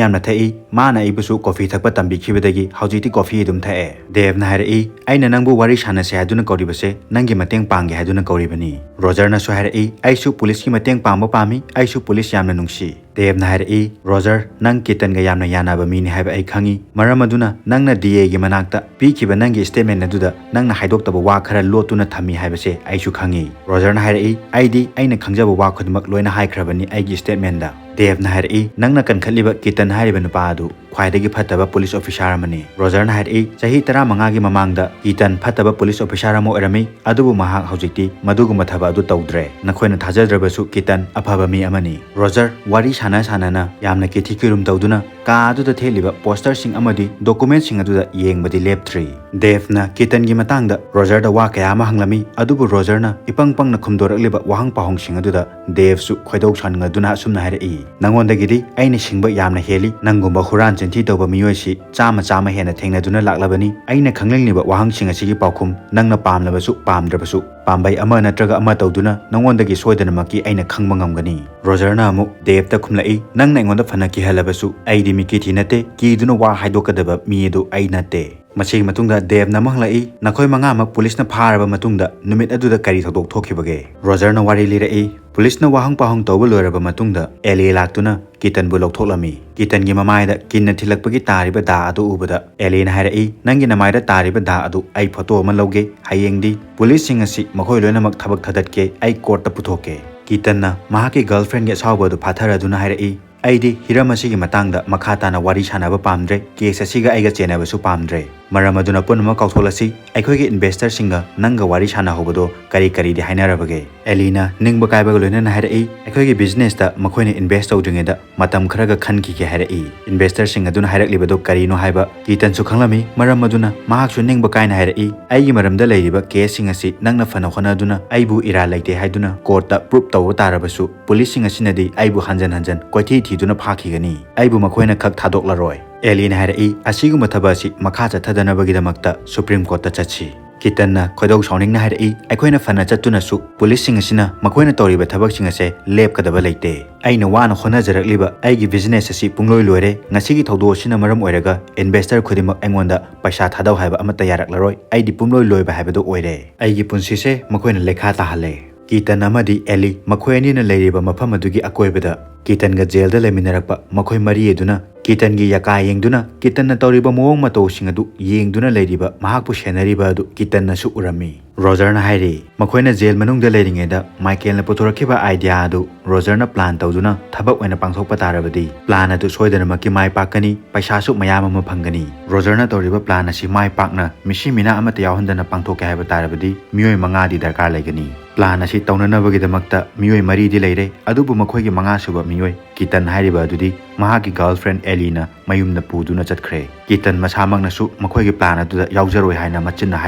ꯌꯥꯝꯅ ꯊꯛꯏ꯫ ꯃꯥꯅ ꯑꯩꯕꯨꯁꯨ ꯀꯣꯐꯤ ꯊꯛꯄ ꯇꯝꯕꯤꯈꯤꯕꯗꯒꯤ ꯍꯧꯖꯤꯛꯇꯤ ꯀꯣꯐꯤ ꯑꯗꯨꯝ ꯊꯛꯑꯦ"꯫ ꯗꯦꯚꯅ ꯍꯥꯏꯔꯛꯏ, "ꯑꯩꯅ ꯅꯪꯕꯨ ꯋꯥꯔꯤ ꯁꯥꯟꯅꯁꯦ ꯍꯥꯏꯗꯨꯅ ꯀꯧꯔꯤꯕꯁꯦ ꯅꯪꯒꯤ ꯃꯇꯦꯡ ꯄꯥꯡꯒꯦ ꯍꯥꯏꯗꯨꯅ ꯀꯧꯔꯤꯕꯅꯤ"꯫ ꯔꯣꯖꯔꯅꯁꯨ ꯍꯥꯏꯔꯛꯏ, "ꯑꯩꯁꯨ ꯄꯨꯂꯤꯁꯀꯤ ꯃꯇꯦꯡ ꯄꯥꯡꯕ ꯄꯥꯝꯃꯤ, ꯑꯩꯁꯨ ꯄꯨꯂꯤꯁ ꯌꯥꯝꯅ ꯅꯨꯡꯁꯤ"꯫ ꯗꯦꯚꯅ ꯍꯥꯏꯔꯛꯏ, "ꯔꯣꯖꯔ, ꯅꯪ ꯀꯤꯇꯟꯒ ꯌꯥꯝꯅ ꯌꯥꯅꯕ ꯃꯤꯅꯤ ꯍꯥꯏꯕ ꯑꯩ ꯈꯪꯏ, ꯃꯔꯝ ꯑꯗꯨꯅ ꯅꯪꯅ D A ꯒꯤ ꯃꯅꯥꯛꯇ ꯄꯤꯈꯤꯕ ꯅꯪꯒꯤ statement ꯑꯗꯨꯗ ꯅꯪꯅ ꯍꯥꯏꯗꯣꯛꯇꯕ ꯋꯥ ꯈꯔ ꯂꯣꯠꯇꯨꯅ ꯊꯝꯃꯤ ꯍꯥꯏꯕꯁꯦ ꯑꯩꯁꯨ ꯈꯪꯏ"꯫ ꯔꯣꯖꯔꯅ ꯍꯥꯏꯔꯛꯏ, "ꯑꯩꯗꯤ ꯑꯩꯅ ꯈꯪꯖꯕ ꯋꯥ ꯈꯨꯗꯤꯡꯃꯛ ꯂꯣꯏꯅ ꯍꯥꯏꯈ꯭ꯔꯕꯅꯤ ꯑꯩꯒꯤ statement ꯗ"꯫ ꯗꯦꯚꯅ ꯍꯥꯏꯔꯛꯏ, "ꯅꯪꯅ ꯀꯟꯈꯠꯂꯤꯕ ꯀꯤꯇꯟ ꯍꯥꯏꯔꯤꯕ ꯅꯨꯄꯥ ꯑꯗꯨ ꯈ꯭ꯋꯥꯏꯗꯒꯤ ꯐꯠꯇꯕ ꯄꯨꯂꯤꯁ ꯑꯣꯐꯤꯁꯥꯔ ꯑꯃꯅꯤ"꯫ ꯔꯣꯖꯔꯅ ꯍꯥꯏꯔꯛꯏ, "ꯆꯍꯤ ꯇꯔꯥꯃꯉꯥꯒꯤ ꯃꯃꯥꯡꯗ ꯀꯤꯇꯟ ꯐꯠꯇꯕ ꯄꯨꯂꯤꯁ ꯑꯣꯐꯤꯁꯥꯔ ꯑꯃ ꯑꯣꯏꯔꯝꯃꯤ, ꯑꯗꯨꯕꯨ ꯃꯍꯥꯛ ꯍꯧꯖꯤꯛꯇꯤ ꯃꯗꯨꯒꯨꯝꯕ ꯊꯕꯛ ꯑꯗꯨ ꯇꯧꯗ꯭ꯔꯦ꯫ ꯅꯈꯣꯏꯅ ꯊꯥꯖꯗ꯭ꯔꯕꯁꯨ ꯀꯤꯇꯟ ꯑꯐꯕ ꯃꯤ ꯑꯃꯅꯤ"꯫ ꯔꯣꯖꯔ, ꯋꯥꯔꯤ ꯁꯥꯟꯅ ꯁꯥꯟꯅꯅ ꯌꯥꯝꯅ ꯀꯤꯊꯤ ꯀꯤꯔꯨꯝ ꯇꯧꯗꯨꯅ ꯀꯥ ꯑꯗꯨꯗ ꯊꯦꯠꯂꯤꯕ posterꯁꯤꯡ ꯑꯃꯗꯤ documentꯁꯤꯡ ꯑꯗꯨꯗ ꯌꯦꯡꯕꯗꯤ ꯂꯦꯞꯇ꯭ꯔꯤ꯫ ꯗꯦꯚꯅ ꯀꯤꯇꯟꯒꯤ ꯃꯇꯥꯡꯗ ꯔꯣꯖꯔꯗ ꯋꯥ ꯀꯌꯥ ꯑꯃ ꯍꯪꯂꯝꯃꯤ, ꯑꯗꯨꯕꯨ ꯔꯣꯖꯔꯅ ꯏꯄꯪ ꯄꯪꯅ ꯈꯨꯝꯗꯣꯔꯛꯂꯤꯕ ꯋꯥꯍꯪ ꯄꯥꯎꯍꯪꯁꯤꯡ ꯑꯗꯨꯗ ꯗꯦꯚꯁꯨ ꯈꯣꯏꯗꯧ ꯁꯥꯎꯅꯤꯡꯂꯗꯨꯅ ꯑꯁꯨꯝꯅ ꯍꯥꯏꯔꯛꯏ, "ꯅꯉꯣꯟꯗꯒꯤꯗꯤ ꯑꯩꯅ ꯁꯤꯡꯕ ꯌꯥꯝꯅ ꯍꯦꯜꯂꯤ꯫ ꯅꯪꯒꯨꯝꯕ ꯍꯨꯔꯥꯟ ꯆꯤꯟꯊꯤ ꯇꯧꯕ ꯃꯤꯑꯣꯏꯁꯤ ꯆꯥꯝꯃ ꯆꯥꯝꯃ ꯍꯦꯟꯅ ꯊꯦꯡꯅꯗꯨꯅ ꯂꯥꯛꯂꯕꯅꯤ꯫ ꯑꯩꯅ ꯈꯪꯅꯤꯡꯂꯤꯕ ꯋꯥꯍꯪꯁꯤꯡ ꯑꯁꯤꯒꯤ ꯄꯥꯎꯈꯨꯝ ꯅꯪꯅ ꯄꯥꯝꯂꯕꯁꯨ ꯄꯥꯝꯗ꯭ꯔꯕꯁꯨ ꯄꯥꯝꯕꯩ ꯑꯃ ꯅꯠꯇ꯭ꯔꯒ ꯑꯃ ꯇꯧꯗꯨꯅ ꯅꯉꯣꯟꯗꯒꯤ ꯁꯣꯏꯗꯅꯃꯛꯀꯤ ꯑꯩꯅ ꯈꯪꯕ ꯉꯝꯒꯅꯤ꯫" ꯔꯣꯖꯔꯅ ꯑꯃꯨꯛ ꯗꯦꯚꯇ ꯈꯨꯝꯂꯛꯏ, "ꯅꯪꯅ ꯑꯩꯉꯣꯟꯗ ꯐꯅ ꯀꯤꯍꯜꯂꯕꯁꯨ ꯑꯩꯗꯤ ꯃꯤꯀꯤꯊꯤ ꯅꯠꯇꯦ꯫ ꯀꯤꯗꯨꯅ ꯋꯥ ꯍꯥꯏꯗꯣꯛꯀꯗꯕ ꯃꯤ ꯑꯗꯨ ꯑꯩ ꯅꯠꯇꯦ꯫" ꯃꯁꯤꯒꯤ ꯃꯇꯨꯡꯗ ꯗꯦꯚꯅ ꯑꯃꯨꯛ ꯍꯪꯂꯛꯏ, "ꯅꯈꯣꯏ ꯃꯉꯥꯃꯛ ꯄꯨꯂꯤꯁꯅ ꯐꯥꯔꯕ ꯃꯇꯨꯡꯗ ꯅꯨꯃꯤꯠ ꯑꯗꯨꯗ ꯀꯔꯤ ꯊꯧꯗꯣꯛ ꯊꯣꯛꯈꯤꯕꯒꯦ?" ꯔꯣꯖꯔꯅ ꯋꯥꯔꯤ ꯂꯤꯔꯛꯏ, ꯄꯨꯂꯤꯁꯅ ꯋꯥꯍꯪ ꯄꯥꯎꯍꯪ ꯇꯧꯕ ꯂꯣꯏꯔꯕ ꯃꯇꯨꯡꯗ ꯑꯦꯂꯤ ꯂꯥꯛꯇꯨꯅ ꯀꯤꯇꯟꯕꯨ ꯂꯧꯊꯣꯛꯂꯝꯃꯤ꯫ ꯀꯤꯇꯟꯒꯤ ꯃꯃꯥꯏꯗ ꯀꯤꯟꯅ ꯊꯤꯜꯂꯛꯄꯒꯤ ꯇꯥꯔꯤꯕ ꯗꯥ ꯑꯗꯨ ꯎꯕꯗ ꯑꯦꯂꯤꯅ ꯍꯥꯏꯔꯛꯏ, "ꯅꯪꯒꯤ ꯅꯃꯥꯏꯗ ꯇꯥꯔꯤꯕ ꯗꯥ ꯑꯗꯨ ꯑꯩ ꯐꯣꯇꯣ ꯑꯃ ꯂꯧꯒꯦ꯫ ꯍꯌꯦꯡꯗꯤ ꯄꯨꯂꯤꯁꯁꯤꯡ ꯑꯁꯤ ꯃꯈꯣꯏ ꯂꯣꯏꯅꯃꯛ ꯊꯕꯛ ꯊꯥꯗꯠꯀꯦ꯫ ꯑꯩ ꯀꯣꯔꯠꯇ ꯄꯨꯊꯣꯛꯀꯦ꯫" ꯀꯤꯇꯟꯅ ꯃꯍꯥꯛꯀꯤ girlfriendꯒꯤ ꯑꯁꯥꯎꯕ ꯑꯗꯨ ꯐꯥꯊꯔꯗꯨꯅ ꯍꯥꯏꯔꯛꯏ, "ꯑꯩꯗꯤ ꯍꯤꯔꯝ ꯑꯁꯤꯒꯤ ꯃꯇꯥꯡꯗ ꯃꯈꯥ ꯇꯥꯅ ꯋꯥꯔꯤ ꯁꯥꯟꯅꯕ ꯄꯥꯝꯗ꯭ꯔꯦ꯫ ꯀꯦꯁ ꯑꯁꯤꯒ ꯑꯩꯒ ꯆꯦꯟꯅꯕꯁꯨ ꯄꯥꯝꯗ꯭ꯔꯦ꯫ ꯃꯔꯝ ꯑꯗꯨꯅ ꯄꯨꯝꯅꯃꯛ ꯀꯥꯎꯊꯣꯛꯂꯁꯤ꯫ ꯑꯩꯈꯣꯏꯒꯤ ꯏꯟꯚꯦꯁꯇꯔꯁꯤꯡꯒ ꯅꯪꯒ ꯋꯥꯔꯤ ꯁꯥꯟꯅꯍꯧꯕꯗꯣ ꯀꯔꯤ ꯀꯔꯤꯗꯤ ꯍꯥꯏꯅꯔꯕꯒꯦ?" ꯑꯦꯂꯤꯅ ꯅꯤꯡꯕ ꯀꯥꯏꯕꯒ ꯂꯣꯏꯅꯅ ꯍꯥꯏꯔꯛꯏ, "ꯑꯩꯈꯣꯏꯒꯤ ꯕꯤꯖꯤꯅꯦꯁꯇ ꯃꯈꯣꯏꯅ ꯏꯟꯚꯦꯁ ꯇꯧꯗ꯭ꯔꯤꯉꯩꯗ ꯃꯇꯝ ꯈꯔꯒ ꯈꯟꯈꯤꯒꯦ" ꯍꯥꯏꯔꯛꯏ꯫ ꯏꯟꯚꯦꯁꯇꯔꯁꯤꯡ ꯑꯗꯨꯅ ꯍꯥꯏꯔꯛꯂꯤꯕꯗꯨ ꯀꯔꯤꯅꯣ ꯍꯥꯏꯕ ꯀꯤꯇꯟꯁꯨ ꯈꯪꯂꯝꯃꯤ꯫ ꯃꯔꯝ ꯑꯗꯨꯅ ꯃꯍꯥꯛꯁꯨ ꯅꯤꯡꯕ ꯀꯥꯏꯅ ꯍꯥꯏꯔꯛꯏ, "ꯑꯩꯒꯤ ꯃꯔꯝꯗ ꯂꯩꯔꯤꯕ ꯀꯦꯁꯁꯤꯡ ꯑꯁꯤ ꯅꯪꯅ ꯐꯅ ꯍꯣꯠꯅꯗꯨꯅ ꯑꯩꯕꯨ ꯏꯔꯥꯜ ꯂꯩꯇꯦ ꯍꯥꯏꯗꯨꯅ ꯀꯣꯔꯠꯇ ꯄ꯭ꯔꯨꯞ ꯇꯧꯕ ꯇꯥꯔꯕꯁꯨ ꯄꯨꯂꯤꯁꯁꯤꯡ ꯑꯁꯤꯅꯗꯤ ꯑꯩꯕꯨ ꯍꯟꯖꯟ ꯍꯟꯖꯟ ꯀꯣꯏꯊꯤ ꯊꯤꯗꯨꯅ ꯐꯥꯈꯤꯒꯅꯤ꯫ ꯑꯩꯕꯨ ꯃꯈꯣꯏꯅ ꯈꯛ ꯊꯥꯗꯣꯛꯂꯔꯣꯏ꯫" ꯑꯦꯂꯤꯅ ꯍꯥꯏꯔꯛꯏ, "ꯑꯁꯤꯒꯨꯝꯕ ꯊꯕꯛ ꯑꯁꯤ ꯃꯈꯥ ꯆꯠꯊꯗꯅꯕꯒꯤꯗꯃꯛꯇ ꯁꯨꯄ꯭ꯔꯤꯝ ꯀꯣꯔꯠꯇ ꯆꯠꯁꯤ꯫" ꯀꯤꯇꯟꯅ ꯈꯣꯏꯗꯧ ꯁꯥꯎꯅꯤꯡꯅ ꯍꯥꯏꯔꯛꯏ, "ꯑꯩꯈꯣꯏꯅ ꯐꯅ ꯆꯠꯇꯨꯅꯁꯨ ꯄꯨꯂꯤꯁꯁꯤꯡ ꯑꯁꯤꯅ ꯃꯈꯣꯏꯅ ꯇꯧꯔꯤꯕ ꯊꯕꯛꯁꯤꯡ ꯑꯁꯦ ꯂꯦꯞꯀꯗꯕ ꯂꯩꯇꯦ꯫ ꯑꯩꯅ ꯋꯥꯅ ꯍꯣꯠꯅꯖꯔꯛꯂꯤꯕ ꯑꯩꯒꯤ ꯕꯤꯖꯤꯅꯦꯁ ꯑꯁꯤ ꯄꯨꯡꯂꯣꯏ ꯂꯣꯏꯔꯦ꯫ ꯉꯁꯤꯒꯤ ꯊꯧꯗꯣꯛ ꯑꯁꯤꯅ ꯃꯔꯝ ꯑꯣꯏꯔꯒ ꯏꯟꯚꯦꯁꯇꯔ ꯈꯨꯗꯤꯡꯃꯛ ꯑꯩꯉꯣꯟꯗ ꯄꯩꯁꯥ ꯊꯥꯗꯧ ꯍꯥꯏꯕ ꯑꯃꯠꯇ ꯌꯥꯔꯛꯂꯔꯣꯏ꯫ ꯑꯩꯗꯤ ꯄꯨꯡꯂꯣꯏ ꯂꯣꯏꯕ ꯍꯥꯏꯕꯗꯨ ꯑꯣꯏꯔꯦ꯫ ꯑꯩꯒꯤ ꯄꯨꯟꯁꯤꯁꯦ ꯃꯈꯣꯏꯅ ꯂꯩꯈꯥ ꯇꯥꯍꯜꯂꯦ꯫" ꯀꯤꯇꯟ ꯑꯃꯗꯤ ꯑꯦꯂꯤ ꯃꯈꯣꯏ ꯑꯅꯤꯅ ꯂꯩꯔꯤꯕ ꯃꯐꯝ ꯑꯗꯨꯒꯤ ꯑꯀꯣꯏꯕꯗ ꯀꯤꯇꯟꯒ ꯖꯦꯜꯗ ꯂꯩꯃꯤꯟꯅꯔꯛꯄ ꯃꯈꯣꯏ ꯃꯔꯤ ꯑꯗꯨꯅ ꯀꯤꯇꯟꯒꯤ ꯌꯥꯀꯥ ꯌꯦꯡꯗꯨꯅ, ꯀꯤꯇꯟꯅ ꯇꯧꯔꯤꯕ ꯃꯑꯣꯡ ꯃꯇꯧꯁꯤꯡ ꯑꯗꯨ ꯌꯦꯡꯗꯨꯅ ꯂꯩꯔꯤꯕ ꯃꯍꯥꯛꯄꯨ ꯁꯦꯟꯅꯔꯤꯕ ꯑꯗꯨ ꯀꯤꯇꯟꯅꯁꯨ ꯎꯔꯝꯃꯤ꯫ ꯔꯣꯖꯔꯅ ꯍꯥꯏꯔꯤ, ꯃꯈꯣꯏꯅ ꯖꯦꯜ ꯃꯅꯨꯡꯗ ꯂꯩꯔꯤꯉꯩꯗ ꯃꯥꯏꯀꯦꯜꯅ ꯄꯨꯊꯣꯔꯛꯈꯤꯕ ꯑꯥꯏꯗꯤꯌꯥ ꯑꯗꯨ ꯔꯣꯖꯔꯅ ꯄ꯭ꯂꯥꯟ ꯇꯧꯗꯨꯅ ꯊꯕꯛ ꯑꯣꯏꯅ ꯄꯥꯡꯊꯣꯛꯄ ꯇꯥꯔꯕꯗꯤ, ꯄ꯭ꯂꯥꯟ ꯑꯗꯨ ꯁꯣꯏꯗꯅꯃꯛꯀꯤ ꯃꯥꯏ ꯄꯥꯛꯀꯅꯤ, ꯄꯩꯁꯥꯁꯨ ꯃꯌꯥꯝ ꯑꯃ ꯐꯪꯒꯅꯤ꯫ ꯔꯣꯖꯔꯅ ꯇꯧꯔꯤꯕ ꯄ꯭ꯂꯥꯟ ꯑꯁꯤ ꯃꯥꯏ ꯄꯥꯛꯅ ꯃꯤꯁꯤ ꯃꯤꯅꯥ ꯑꯃꯠꯇ ꯌꯥꯎꯍꯟꯗꯅ ꯄꯥꯡꯊꯣꯛꯀꯦ ꯍꯥꯏꯕ ꯇꯥꯔꯕꯗꯤ, ꯃꯤꯑꯣꯏ ꯃꯉꯥꯗꯤ ꯗꯔꯀꯥꯔ ꯂꯩꯒꯅꯤ꯫ ꯄ꯭ꯂꯥꯟ ꯑꯁꯤ ꯇꯧꯅꯅꯕꯒꯤꯗꯃꯛꯇ ꯃꯤꯑꯣꯏ ꯃꯔꯤꯗꯤ ꯂꯩꯔꯦ, ꯑꯗꯨꯕꯨ ꯃꯈꯣꯏꯒꯤ ꯃꯉꯥꯁꯨꯕ ꯃꯤꯑꯣꯏ ꯀꯤꯇꯟ ꯍꯥꯏꯔꯤꯕ ꯑꯗꯨꯗꯤ ꯃꯍꯥꯛꯀꯤ ꯒꯔꯜꯐ꯭ꯔꯦꯟ ꯑꯦꯂꯤꯅ ꯃꯌꯨꯝꯗ ꯄꯨꯗꯨꯅ ꯆꯠꯈ꯭ꯔꯦ꯫ ꯀꯤꯇꯟ ꯃꯁꯥꯃꯛꯅꯁꯨ ꯃꯈꯣꯏꯒꯤ ꯄ꯭ꯂꯥꯟ ꯑꯗꯨꯗ ꯌꯥꯎꯖꯔꯣꯏ ꯍꯥꯏꯅ ꯃꯆꯤꯟꯅ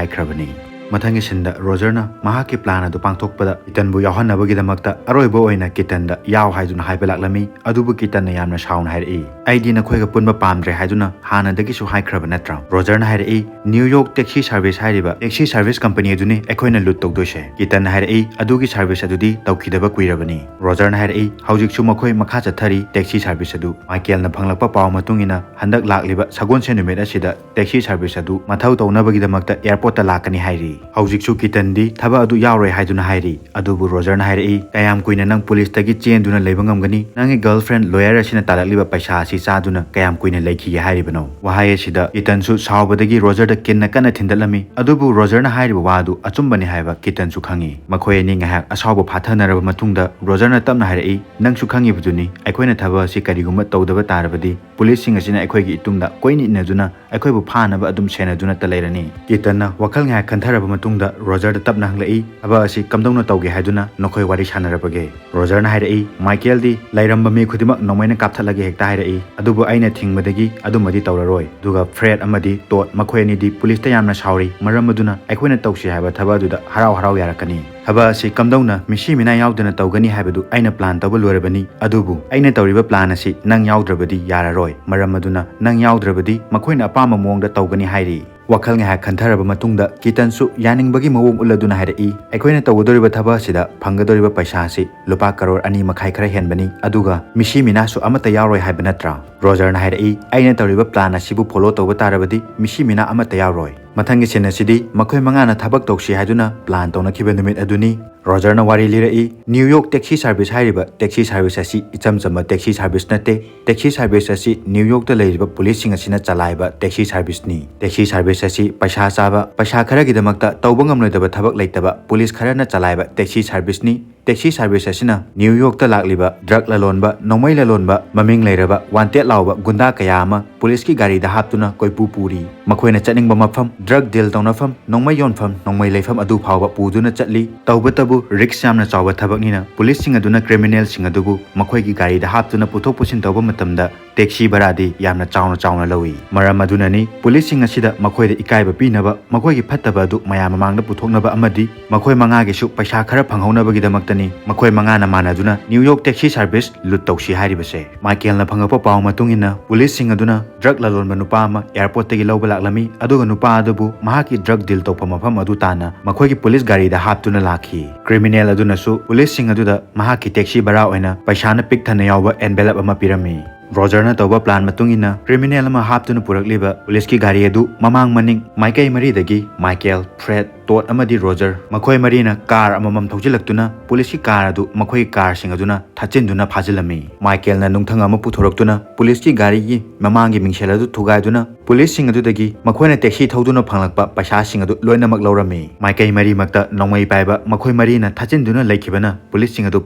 ꯍꯥꯏꯈ꯭ꯔꯕꯅꯤ꯫ ꯃꯊꯪꯒꯤ ꯁꯤꯟꯗ ꯔꯣꯖꯔꯅ ꯃꯍꯥꯛꯀꯤ ꯄ꯭ꯂꯥꯟ ꯑꯗꯨ ꯄꯥꯡꯊꯣꯛꯄꯗ ꯀꯤꯇꯟꯕꯨ ꯌꯥꯎꯍꯟꯅꯕꯒꯤꯗꯃꯛꯇ ꯑꯔꯣꯏꯕ ꯑꯣꯏꯅ ꯀꯤꯇꯟꯗ ꯌꯥꯎ ꯍꯥꯏꯗꯨꯅ ꯍꯥꯏꯕ ꯂꯥꯛꯂꯝꯃꯤ꯫ ꯑꯗꯨꯕꯨ ꯀꯤꯇꯟꯅ ꯌꯥꯝꯅ ꯁꯥꯎꯅ ꯍꯥꯏꯔꯛꯏ, "ꯑꯩꯗꯤ ꯅꯈꯣꯏꯒ ꯄꯨꯟꯕ ꯄꯥꯝꯗ꯭ꯔꯦ ꯍꯥꯏꯗꯨꯅ ꯍꯥꯟꯅꯗꯒꯤꯁꯨ ꯍꯥꯏꯈ꯭ꯔꯕ ꯅꯠꯇ꯭ꯔꯥ?" ꯔꯣꯖꯔꯅ ꯍꯥꯏꯔꯛꯏ, "ꯅ꯭ꯌꯨ ꯌꯣꯔꯛ ꯇꯦꯛꯁꯤ ꯁꯥꯔꯚꯤꯁ ꯍꯥꯏꯔꯤꯕ ꯇꯦꯛꯁꯤ ꯁꯥꯔꯚꯤꯁ ꯀꯝꯄꯅꯤ ꯑꯗꯨꯅꯤ ꯑꯩꯈꯣꯏꯅ ꯂꯨꯠ ꯇꯧꯗꯣꯏꯁꯦ꯫" ꯀꯤꯇꯟꯅ ꯍꯥꯏꯔꯛꯏ, "ꯑꯗꯨꯒꯤ ꯁꯥꯔꯚꯤꯁ ꯑꯗꯨꯗꯤ ꯇꯧꯈꯤꯗꯕ ꯀꯨꯏꯔꯕꯅꯤ꯫" ꯔꯣꯖꯔꯅ ꯍꯥꯏꯔꯛꯏ, "ꯍꯧꯖꯤꯛꯁꯨ ꯃꯈꯣꯏ ꯃꯈꯥ ꯆꯠꯊꯔꯤ ꯇꯦꯛꯁꯤ ꯁꯥꯔꯚꯤꯁ ꯑꯗꯨ꯫" ꯃꯥꯏꯀꯦꯜꯅ ꯐꯪꯂꯛꯄ ꯄꯥꯎ ꯃꯇꯨꯡ ꯏꯟꯅ ꯍꯟꯗꯛ ꯂꯥꯛꯂꯤꯕ ꯁꯒꯣꯜꯁꯦꯟ ꯅꯨꯃꯤꯠ ꯑꯁꯤꯗ ꯇꯦꯛꯁꯤ ꯁꯥꯔꯚꯤꯁ ꯑꯗꯨ ꯃꯊꯧ ꯇꯧꯅꯕꯒꯤꯗꯃꯛꯇ ꯑꯦꯌꯔꯄꯣꯔꯠꯇ ꯂꯥꯛꯀꯅꯤ ꯍꯥꯏꯔꯤ꯫ ꯍꯧꯖꯤꯛꯁꯨ ꯀꯤꯇꯟꯗꯤ ꯊꯕꯛ ꯑꯗꯨ ꯌꯥꯎꯔꯣꯏ ꯍꯥꯏꯗꯨꯅ ꯍꯥꯏꯔꯤ꯫ ꯑꯗꯨꯕꯨ ꯔꯣꯖꯔꯅ ꯍꯥꯏꯔꯛꯏ, "ꯀꯌꯥꯝ ꯀꯨꯏꯅ ꯅꯪ ꯄꯨꯂꯤꯁꯇꯒꯤ ꯆꯦꯟꯗꯨꯅ ꯂꯩꯕ ꯉꯝꯒꯅꯤ? ꯅꯪꯒꯤ ꯒꯔꯜꯐ꯭ꯔꯦꯟ ꯂꯣꯌꯔ ꯑꯁꯤꯅ ꯇꯥꯜꯂꯛꯂꯤꯕ ꯄꯩꯁꯥ ꯑꯁꯤ ꯆꯥꯗꯨꯅ ꯀꯌꯥꯝ ꯀꯨꯏꯅ ꯂꯩꯈꯤꯒꯦ ꯍꯥꯏꯔꯤꯕꯅꯣ?" ꯋꯥꯍꯩ ꯑꯁꯤꯗ ꯀꯤꯇꯟꯁꯨ ꯁꯥꯎꯕꯗꯒꯤ ꯔꯣꯖꯔꯗ ꯀꯤꯟꯅ ꯀꯟꯅ ꯊꯤꯟꯗꯠꯂꯝꯃꯤ꯫ ꯑꯗꯨꯕꯨ ꯔꯣꯖꯔꯅ ꯍꯥꯏꯔꯤꯕ ꯋꯥ ꯑꯗꯨ ꯑꯆꯨꯝꯕꯅꯤ ꯍꯥꯏꯕ ꯀꯤꯇꯟꯁꯨ ꯈꯪꯉꯤ꯫ ꯃꯈꯣꯏ ꯑꯅꯤ ꯉꯥꯏꯍꯥꯛ ꯑꯁꯥꯎꯕ ꯐꯥꯊꯅꯔꯕ ꯃꯇꯨꯡꯗ ꯔꯣꯖꯔꯅ ꯇꯞꯅ ꯍꯥꯏꯔꯛꯏ, "ꯅꯪꯁꯨ ꯈꯪꯉꯤꯕꯗꯨꯅꯤ, ꯑꯩꯈꯣꯏꯅ ꯊꯕꯛ ꯑꯁꯤ ꯀꯔꯤꯒꯨꯝꯕ ꯇꯧꯗꯕ ꯇꯥꯔꯕꯗꯤ ꯄꯨꯂꯤꯁꯁꯤꯡ ꯑꯁꯤꯅ ꯑꯩꯈꯣꯏꯒꯤ ꯏꯇꯨꯡꯗ ꯀꯣꯏꯅ ꯏꯟꯅꯗꯨꯅ ꯑꯩꯈꯣꯏꯕꯨ ꯐꯥꯅꯕ ꯑꯗꯨꯝ ꯁꯦꯟꯅꯗꯨꯅꯇ ꯂꯩꯔꯅꯤ꯫" ꯀꯤꯇꯟꯅ ꯋꯥꯈꯜ ꯉꯥꯏꯍꯥꯛ ꯈꯟꯊꯔꯕ ꯃꯇꯨꯡꯗ ꯔꯣꯖꯔꯗ ꯇꯞꯅ ꯍꯪꯂꯛꯏ, "ꯊꯕꯛ ꯑꯁꯤ ꯀꯝꯗꯧꯅ ꯇꯧꯒꯦ ꯍꯥꯏꯗꯨꯅ ꯅꯈꯣꯏ ꯋꯥꯔꯤ ꯁꯥꯟꯅꯔꯕꯒꯦ?" ꯔꯣꯖꯔꯅ ꯍꯥꯏꯔꯛꯏ, "ꯃꯥꯏꯀꯦꯜꯗꯤ ꯂꯩꯔꯝꯕ ꯃꯤ ꯈꯨꯗꯤꯡꯃꯛ ꯅꯣꯡꯃꯩꯅ ꯀꯥꯞꯊꯠꯂꯒꯦ ꯍꯦꯛꯇ ꯍꯥꯏꯔꯛꯏ, ꯑꯗꯨꯕꯨ ꯑꯩꯅ ꯊꯤꯡꯕꯗꯒꯤ ꯑꯗꯨꯃꯗꯤ ꯇꯧꯔꯔꯣꯏ꯫ ꯑꯗꯨꯒ ꯐ꯭ꯔꯦꯗ ꯑꯃꯗꯤ ꯇꯣꯗ ꯃꯈꯣꯏ ꯑꯅꯤꯗꯤ ꯄꯨꯂꯤꯁꯇ ꯌꯥꯝꯅ ꯁꯥꯎꯔꯤ, ꯃꯔꯝ ꯑꯗꯨꯅ ꯑꯩꯈꯣꯏꯅ ꯇꯧꯁꯤ ꯍꯥꯏꯕ ꯊꯕꯛ ꯑꯗꯨꯗ ꯍꯔꯥꯎ ꯍꯔꯥꯎ ꯌꯥꯔꯛꯀꯅꯤ꯫ ꯊꯕꯛ ꯑꯁꯤ ꯀꯝꯗꯧꯅ ꯃꯤꯁꯤ ꯃꯤꯅꯥ ꯌꯥꯎꯗꯅ ꯇꯧꯒꯅꯤ ꯍꯥꯏꯕꯗꯨ ꯑꯩꯅ ꯄ꯭ꯂꯥꯟ ꯇꯧꯕ ꯂꯣꯏꯔꯕꯅꯤ, ꯑꯗꯨꯕꯨ ꯑꯩꯅ ꯇꯧꯔꯤꯕ ꯄ꯭ꯂꯥꯟ ꯑꯁꯤ ꯅꯪ ꯌꯥꯎꯗ꯭ꯔꯕꯗꯤ ꯌꯥꯔꯔꯣꯏ, ꯃꯔꯝ ꯑꯗꯨꯅ ꯅꯪ ꯌꯥꯎꯗ꯭ꯔꯕꯗꯤ ꯃꯈꯣꯏꯅ ꯑꯄꯥꯝꯕ ꯃꯑꯣꯡꯗ ꯇꯧꯒꯅꯤ" ꯍꯥꯏꯔꯤ꯫ ꯋꯥꯈꯜ ꯉꯥꯏꯍꯥꯛ ꯈꯟꯊꯔꯕ ꯃꯇꯨꯡꯗ ꯀꯤꯇꯟꯁꯨ ꯌꯥꯅꯤꯡꯕꯒꯤ ꯃꯑꯣꯡ ꯎꯠꯂꯗꯨꯅ ꯍꯥꯏꯔꯛꯏ, "ꯑꯩꯈꯣꯏꯅ ꯇꯧꯒꯗꯧꯔꯤꯕ ꯊꯕꯛ ꯑꯁꯤꯗ ꯐꯪꯒꯗꯧꯔꯤꯕ ꯄꯩꯁꯥ ꯑꯁꯤ ꯂꯨꯄꯥ ꯀꯔꯣꯔ ꯑꯅꯤ ꯃꯈꯥꯏ ꯈꯔ ꯍꯦꯟꯕꯅꯤ, ꯑꯗꯨꯒ ꯃꯤꯁꯤ ꯃꯤꯅꯥꯁꯨ ꯑꯃꯠꯇ ꯌꯥꯎꯔꯣꯏ ꯍꯥꯏꯕ ꯅꯠꯇ꯭ꯔꯥ?" ꯔꯣꯖꯔꯅ ꯍꯥꯏꯔꯛꯏ, "ꯑꯩꯅ ꯇꯧꯔꯤꯕ ꯄ꯭ꯂꯥꯟ ꯑꯁꯤꯕꯨ ꯐꯣꯂꯣ ꯇꯧꯕ ꯇꯥꯔꯕꯗꯤ ꯃꯤꯁꯤ ꯃꯤꯅꯥ ꯑꯃꯠꯇ ꯌꯥꯎꯔꯣꯏ꯫" ꯃꯊꯪꯒꯤ ꯁꯤꯟ ꯑꯁꯤꯗꯤ ꯃꯈꯣꯏ ꯃꯉꯥꯅ ꯊꯕꯛ ꯇꯧꯁꯤ ꯍꯥꯏꯗꯨꯅ ꯄ꯭ꯂꯥꯟ ꯇꯧꯅꯈꯤꯕ ꯅꯨꯃꯤꯠ ꯑꯗꯨꯅꯤ꯫ ꯔꯣꯖꯔꯅ ꯋꯥꯔꯤ ꯂꯤꯔꯛꯏ, ꯅ꯭ꯌꯨ ꯌꯣꯔꯛ ꯇꯦꯛꯁꯤ ꯁꯥꯔꯚꯤꯁ ꯍꯥꯏꯔꯤꯕ ꯇꯦꯛꯁꯤ ꯁꯥꯔꯚꯤꯁ ꯑꯁꯤ ꯏꯆꯝ ꯆꯝꯕ ꯇꯦꯛꯁꯤ ꯁꯥꯔꯚꯤꯁ ꯅꯠꯇꯦ꯫ ꯇꯦꯛꯁꯤ ꯁꯥꯔꯚꯤꯁ ꯑꯁꯤ ꯅ꯭ꯌꯨ ꯌꯣꯔꯛꯇ ꯂꯩꯔꯤꯕ ꯄꯨꯂꯤꯁꯁꯤꯡ ꯑꯁꯤꯅ ꯆꯂꯥꯏꯕ ꯇꯦꯛꯁꯤ ꯁꯥꯔꯚꯤꯁꯅꯤ꯫ ꯇꯦꯛꯁꯤ ꯁꯥꯔꯚꯤꯁ ꯑꯁꯤ ꯄꯩꯁꯥ ꯆꯥꯕ, ꯄꯩꯁꯥ ꯈꯔꯒꯤꯗꯃꯛꯇ ꯇꯧꯕ ꯉꯝꯂꯣꯏꯗꯕ ꯊꯕꯛ ꯂꯩꯇꯕ ꯄꯨꯂꯤꯁ ꯈꯔꯅ ꯆꯂꯥꯏꯕ ꯇꯦꯛꯁꯤ ꯁꯥꯔꯚꯤꯁꯅꯤ꯫ ꯇꯦꯛꯁꯤ ꯁꯥꯔꯚꯤꯁ ꯑꯁꯤꯅ ꯅ꯭ꯌꯨ ꯌꯣꯔꯛꯇ ꯂꯥꯛꯂꯤꯕ ꯗ꯭ꯔꯒ ꯂꯂꯣꯟꯕ, ꯅꯣꯡꯃꯩ ꯂꯂꯣꯟꯕ, ꯃꯃꯤꯡ ꯂꯩꯔꯕ ꯋꯥꯟꯇꯦꯗ ꯂꯥꯎꯕ ꯒꯨꯟꯗꯥ ꯀꯌꯥ ꯑꯃ ꯄꯨꯂꯤꯁꯀꯤ ꯒꯥꯔꯤꯗ ꯍꯥꯞꯇꯨꯅ ꯀꯣꯏꯄꯨ ꯄꯨꯔꯤ꯫ ꯃꯈꯣꯏꯅ ꯆꯠꯅꯤꯡꯕ ꯃꯐꯝ, ꯗ꯭ꯔꯒ ꯗꯤꯜ ꯇꯧꯅꯐꯝ, ꯅꯣꯡꯃꯩ ꯌꯣꯟꯐꯝ, ꯅꯣꯡꯃꯩ ꯂꯩꯐꯝ ꯑꯗꯨ ꯐꯥꯎꯕ ꯄꯨꯗꯨꯅ ꯆꯠꯂꯤ꯫ ꯇꯧꯕꯇꯕꯨ ꯕꯨ ꯔꯤꯛꯁ ꯌꯥꯝꯅ ꯆꯥꯎꯕ ꯊꯕꯛꯅꯤꯅ ꯄꯨꯂꯤꯁꯁꯤꯡ ꯑꯗꯨꯅ ꯀ꯭ꯔꯤꯃꯤꯅꯦꯜꯁꯤꯡ ꯑꯗꯨꯕꯨ ꯃꯈꯣꯏꯒꯤ ꯒꯥꯔꯤꯗ ꯍꯥꯞꯇꯨꯅ ꯄꯨꯊꯣꯛ ꯄꯨꯁꯤꯟ ꯇꯧꯕ ꯃꯇꯝꯗ ꯇꯦꯛꯁꯤ ꯚꯔꯥꯗꯤ ꯌꯥꯝꯅ ꯆꯥꯎꯅ ꯆꯥꯎꯅ ꯂꯧꯏ꯫ ꯃꯔꯝ ꯑꯗꯨꯅꯅꯤ ꯄꯨꯂꯤꯁꯁꯤꯡ ꯑꯁꯤꯗ ꯃꯈꯣꯏꯗ ꯏꯀꯥꯏꯕ ꯄꯤꯅꯕ, ꯃꯈꯣꯏꯒꯤ ꯐꯠꯇꯕ ꯑꯗꯨ ꯃꯌꯥꯝ ꯃꯃꯥꯡꯗ ꯄꯨꯊꯣꯛꯅꯕ ꯑꯃꯗꯤ ꯃꯈꯣꯏ ꯃꯉꯥꯒꯤꯁꯨ ꯄꯩꯁꯥ ꯈꯔ ꯐꯪꯍꯧꯅꯕꯒꯤꯗꯃꯛꯇꯅꯤ ꯃꯈꯣꯏ ꯃꯉꯥꯅ ꯃꯥꯟꯅꯗꯨꯅ ꯅ꯭ꯌꯨ ꯌꯣꯔꯛ ꯇꯦꯛꯁꯤ ꯁꯥꯔꯚꯤꯁ ꯂꯨꯠ ꯇꯧꯁꯤ ꯍꯥꯏꯔꯤꯕꯁꯦ꯫ ꯃꯥꯏꯀꯦꯜꯅ ꯐꯪꯂꯛꯄ ꯄꯥꯎ ꯃꯇꯨꯡ ꯏꯟꯅ ꯄꯨꯂꯤꯁꯁꯤꯡ ꯑꯗꯨꯅ ꯗ꯭ꯔꯒ ꯂꯂꯣꯟꯕ ꯅꯨꯄꯥ ꯑꯃ ꯑꯦꯌꯔꯄꯣꯔꯠꯇꯒꯤ ꯂꯧꯕ ꯂꯥꯛꯂꯝꯃꯤ, ꯑꯗꯨꯒ ꯅꯨꯄꯥ ꯑꯗꯨꯕꯨ ꯃꯍꯥꯛꯀꯤ ꯗ꯭ꯔꯒ ꯗꯤꯜ ꯇꯧꯐꯝ ꯃꯐꯝ ꯑꯗꯨ ꯇꯥꯟꯅ ꯃꯈꯣꯏꯒꯤ ꯄꯨꯂꯤꯁ ꯒꯥꯔꯤꯗ ꯍꯥꯞꯇꯨꯅ ꯂꯥꯛꯈꯤ꯫ ꯀ꯭ꯔꯤꯃꯤꯅꯦꯜ ꯑꯗꯨꯅꯁꯨ ꯄꯨꯂꯤꯁꯁꯤꯡ ꯑꯗꯨꯗ ꯃꯍꯥꯛꯀꯤ ꯇꯦꯛꯁꯤ ꯚꯔꯥ ꯑꯣꯏꯅ ꯄꯩꯁꯥꯅ ꯄꯤꯛ ꯊꯟꯅ ꯌꯥꯎꯕ ꯑꯦꯟꯚꯦꯂꯞ ꯑꯃ ꯄꯤꯔꯝꯃꯤ꯫ ꯔꯣꯖꯔꯅ ꯇꯧꯕ ꯄ꯭ꯂꯥꯟ ꯃꯇꯨꯡ ꯏꯟꯅ ꯀ꯭ꯔꯤꯃꯤꯅꯦꯜ ꯑꯃ ꯍꯥꯞꯇꯨꯅ ꯄꯨꯔꯛꯂꯤꯕ ꯄꯨꯂꯤꯁꯀꯤ ꯒꯥꯔꯤ ꯑꯗꯨ ꯃꯃꯥꯡ ꯃꯅꯤꯡ ꯃꯥꯏꯀꯩ ꯃꯔꯤꯗꯒꯤ ꯃꯥꯏꯀꯦꯜ, ꯐ꯭ꯔꯦꯗ, ꯇꯣꯗ ꯑꯃꯗꯤ ꯔꯣꯖꯔ ꯃꯈꯣꯏ ꯃꯔꯤꯅ ꯀꯥꯔ ꯑꯃꯃꯝ ꯊꯧꯖꯤꯜꯂꯛꯇꯨꯅ ꯄꯨꯂꯤꯁꯀꯤ ꯀꯥꯔ ꯑꯗꯨ ꯃꯈꯣꯏꯒꯤ ꯀꯥꯔꯁꯤꯡ ꯑꯗꯨꯅ ꯊꯠꯆꯤꯟꯗꯨꯅ ꯐꯥꯖꯤꯜꯂꯝꯃꯤ꯫ ꯃꯥꯏꯀꯦꯜꯅ ꯅꯨꯡꯊꯪ ꯑꯃ ꯄꯨꯊꯣꯔꯛꯇꯨꯅ ꯄꯨꯂꯤꯁꯀꯤ ꯒꯥꯔꯤꯒꯤ ꯃꯃꯥꯡꯒꯤ ꯃꯤꯡꯁꯦꯜ ꯑꯗꯨ ꯊꯨꯒꯥꯏꯗꯨꯅ ꯄꯨꯂꯤꯁꯁꯤꯡ ꯑꯗꯨꯗꯒꯤ ꯃꯈꯣꯏꯅ ꯇꯦꯛꯁꯤ ꯊꯧꯗꯨꯅ ꯐꯪꯂꯛꯄ ꯄꯩꯁꯥꯁꯤꯡ ꯑꯗꯨ ꯂꯣꯏꯅꯃꯛ ꯂꯧꯔꯝꯃꯤ꯫ ꯃꯥꯏꯀꯩ ꯃꯔꯤꯃꯛꯇ ꯅꯣꯡꯃꯩ ꯄꯥꯏꯕ ꯃꯈꯣꯏ ꯃꯔꯤꯅ ꯊꯠꯆꯤꯟꯗꯨꯅ ꯂꯩꯈꯤꯕꯅ ꯄꯨꯂꯤꯁꯁꯤꯡ ꯑꯗꯨ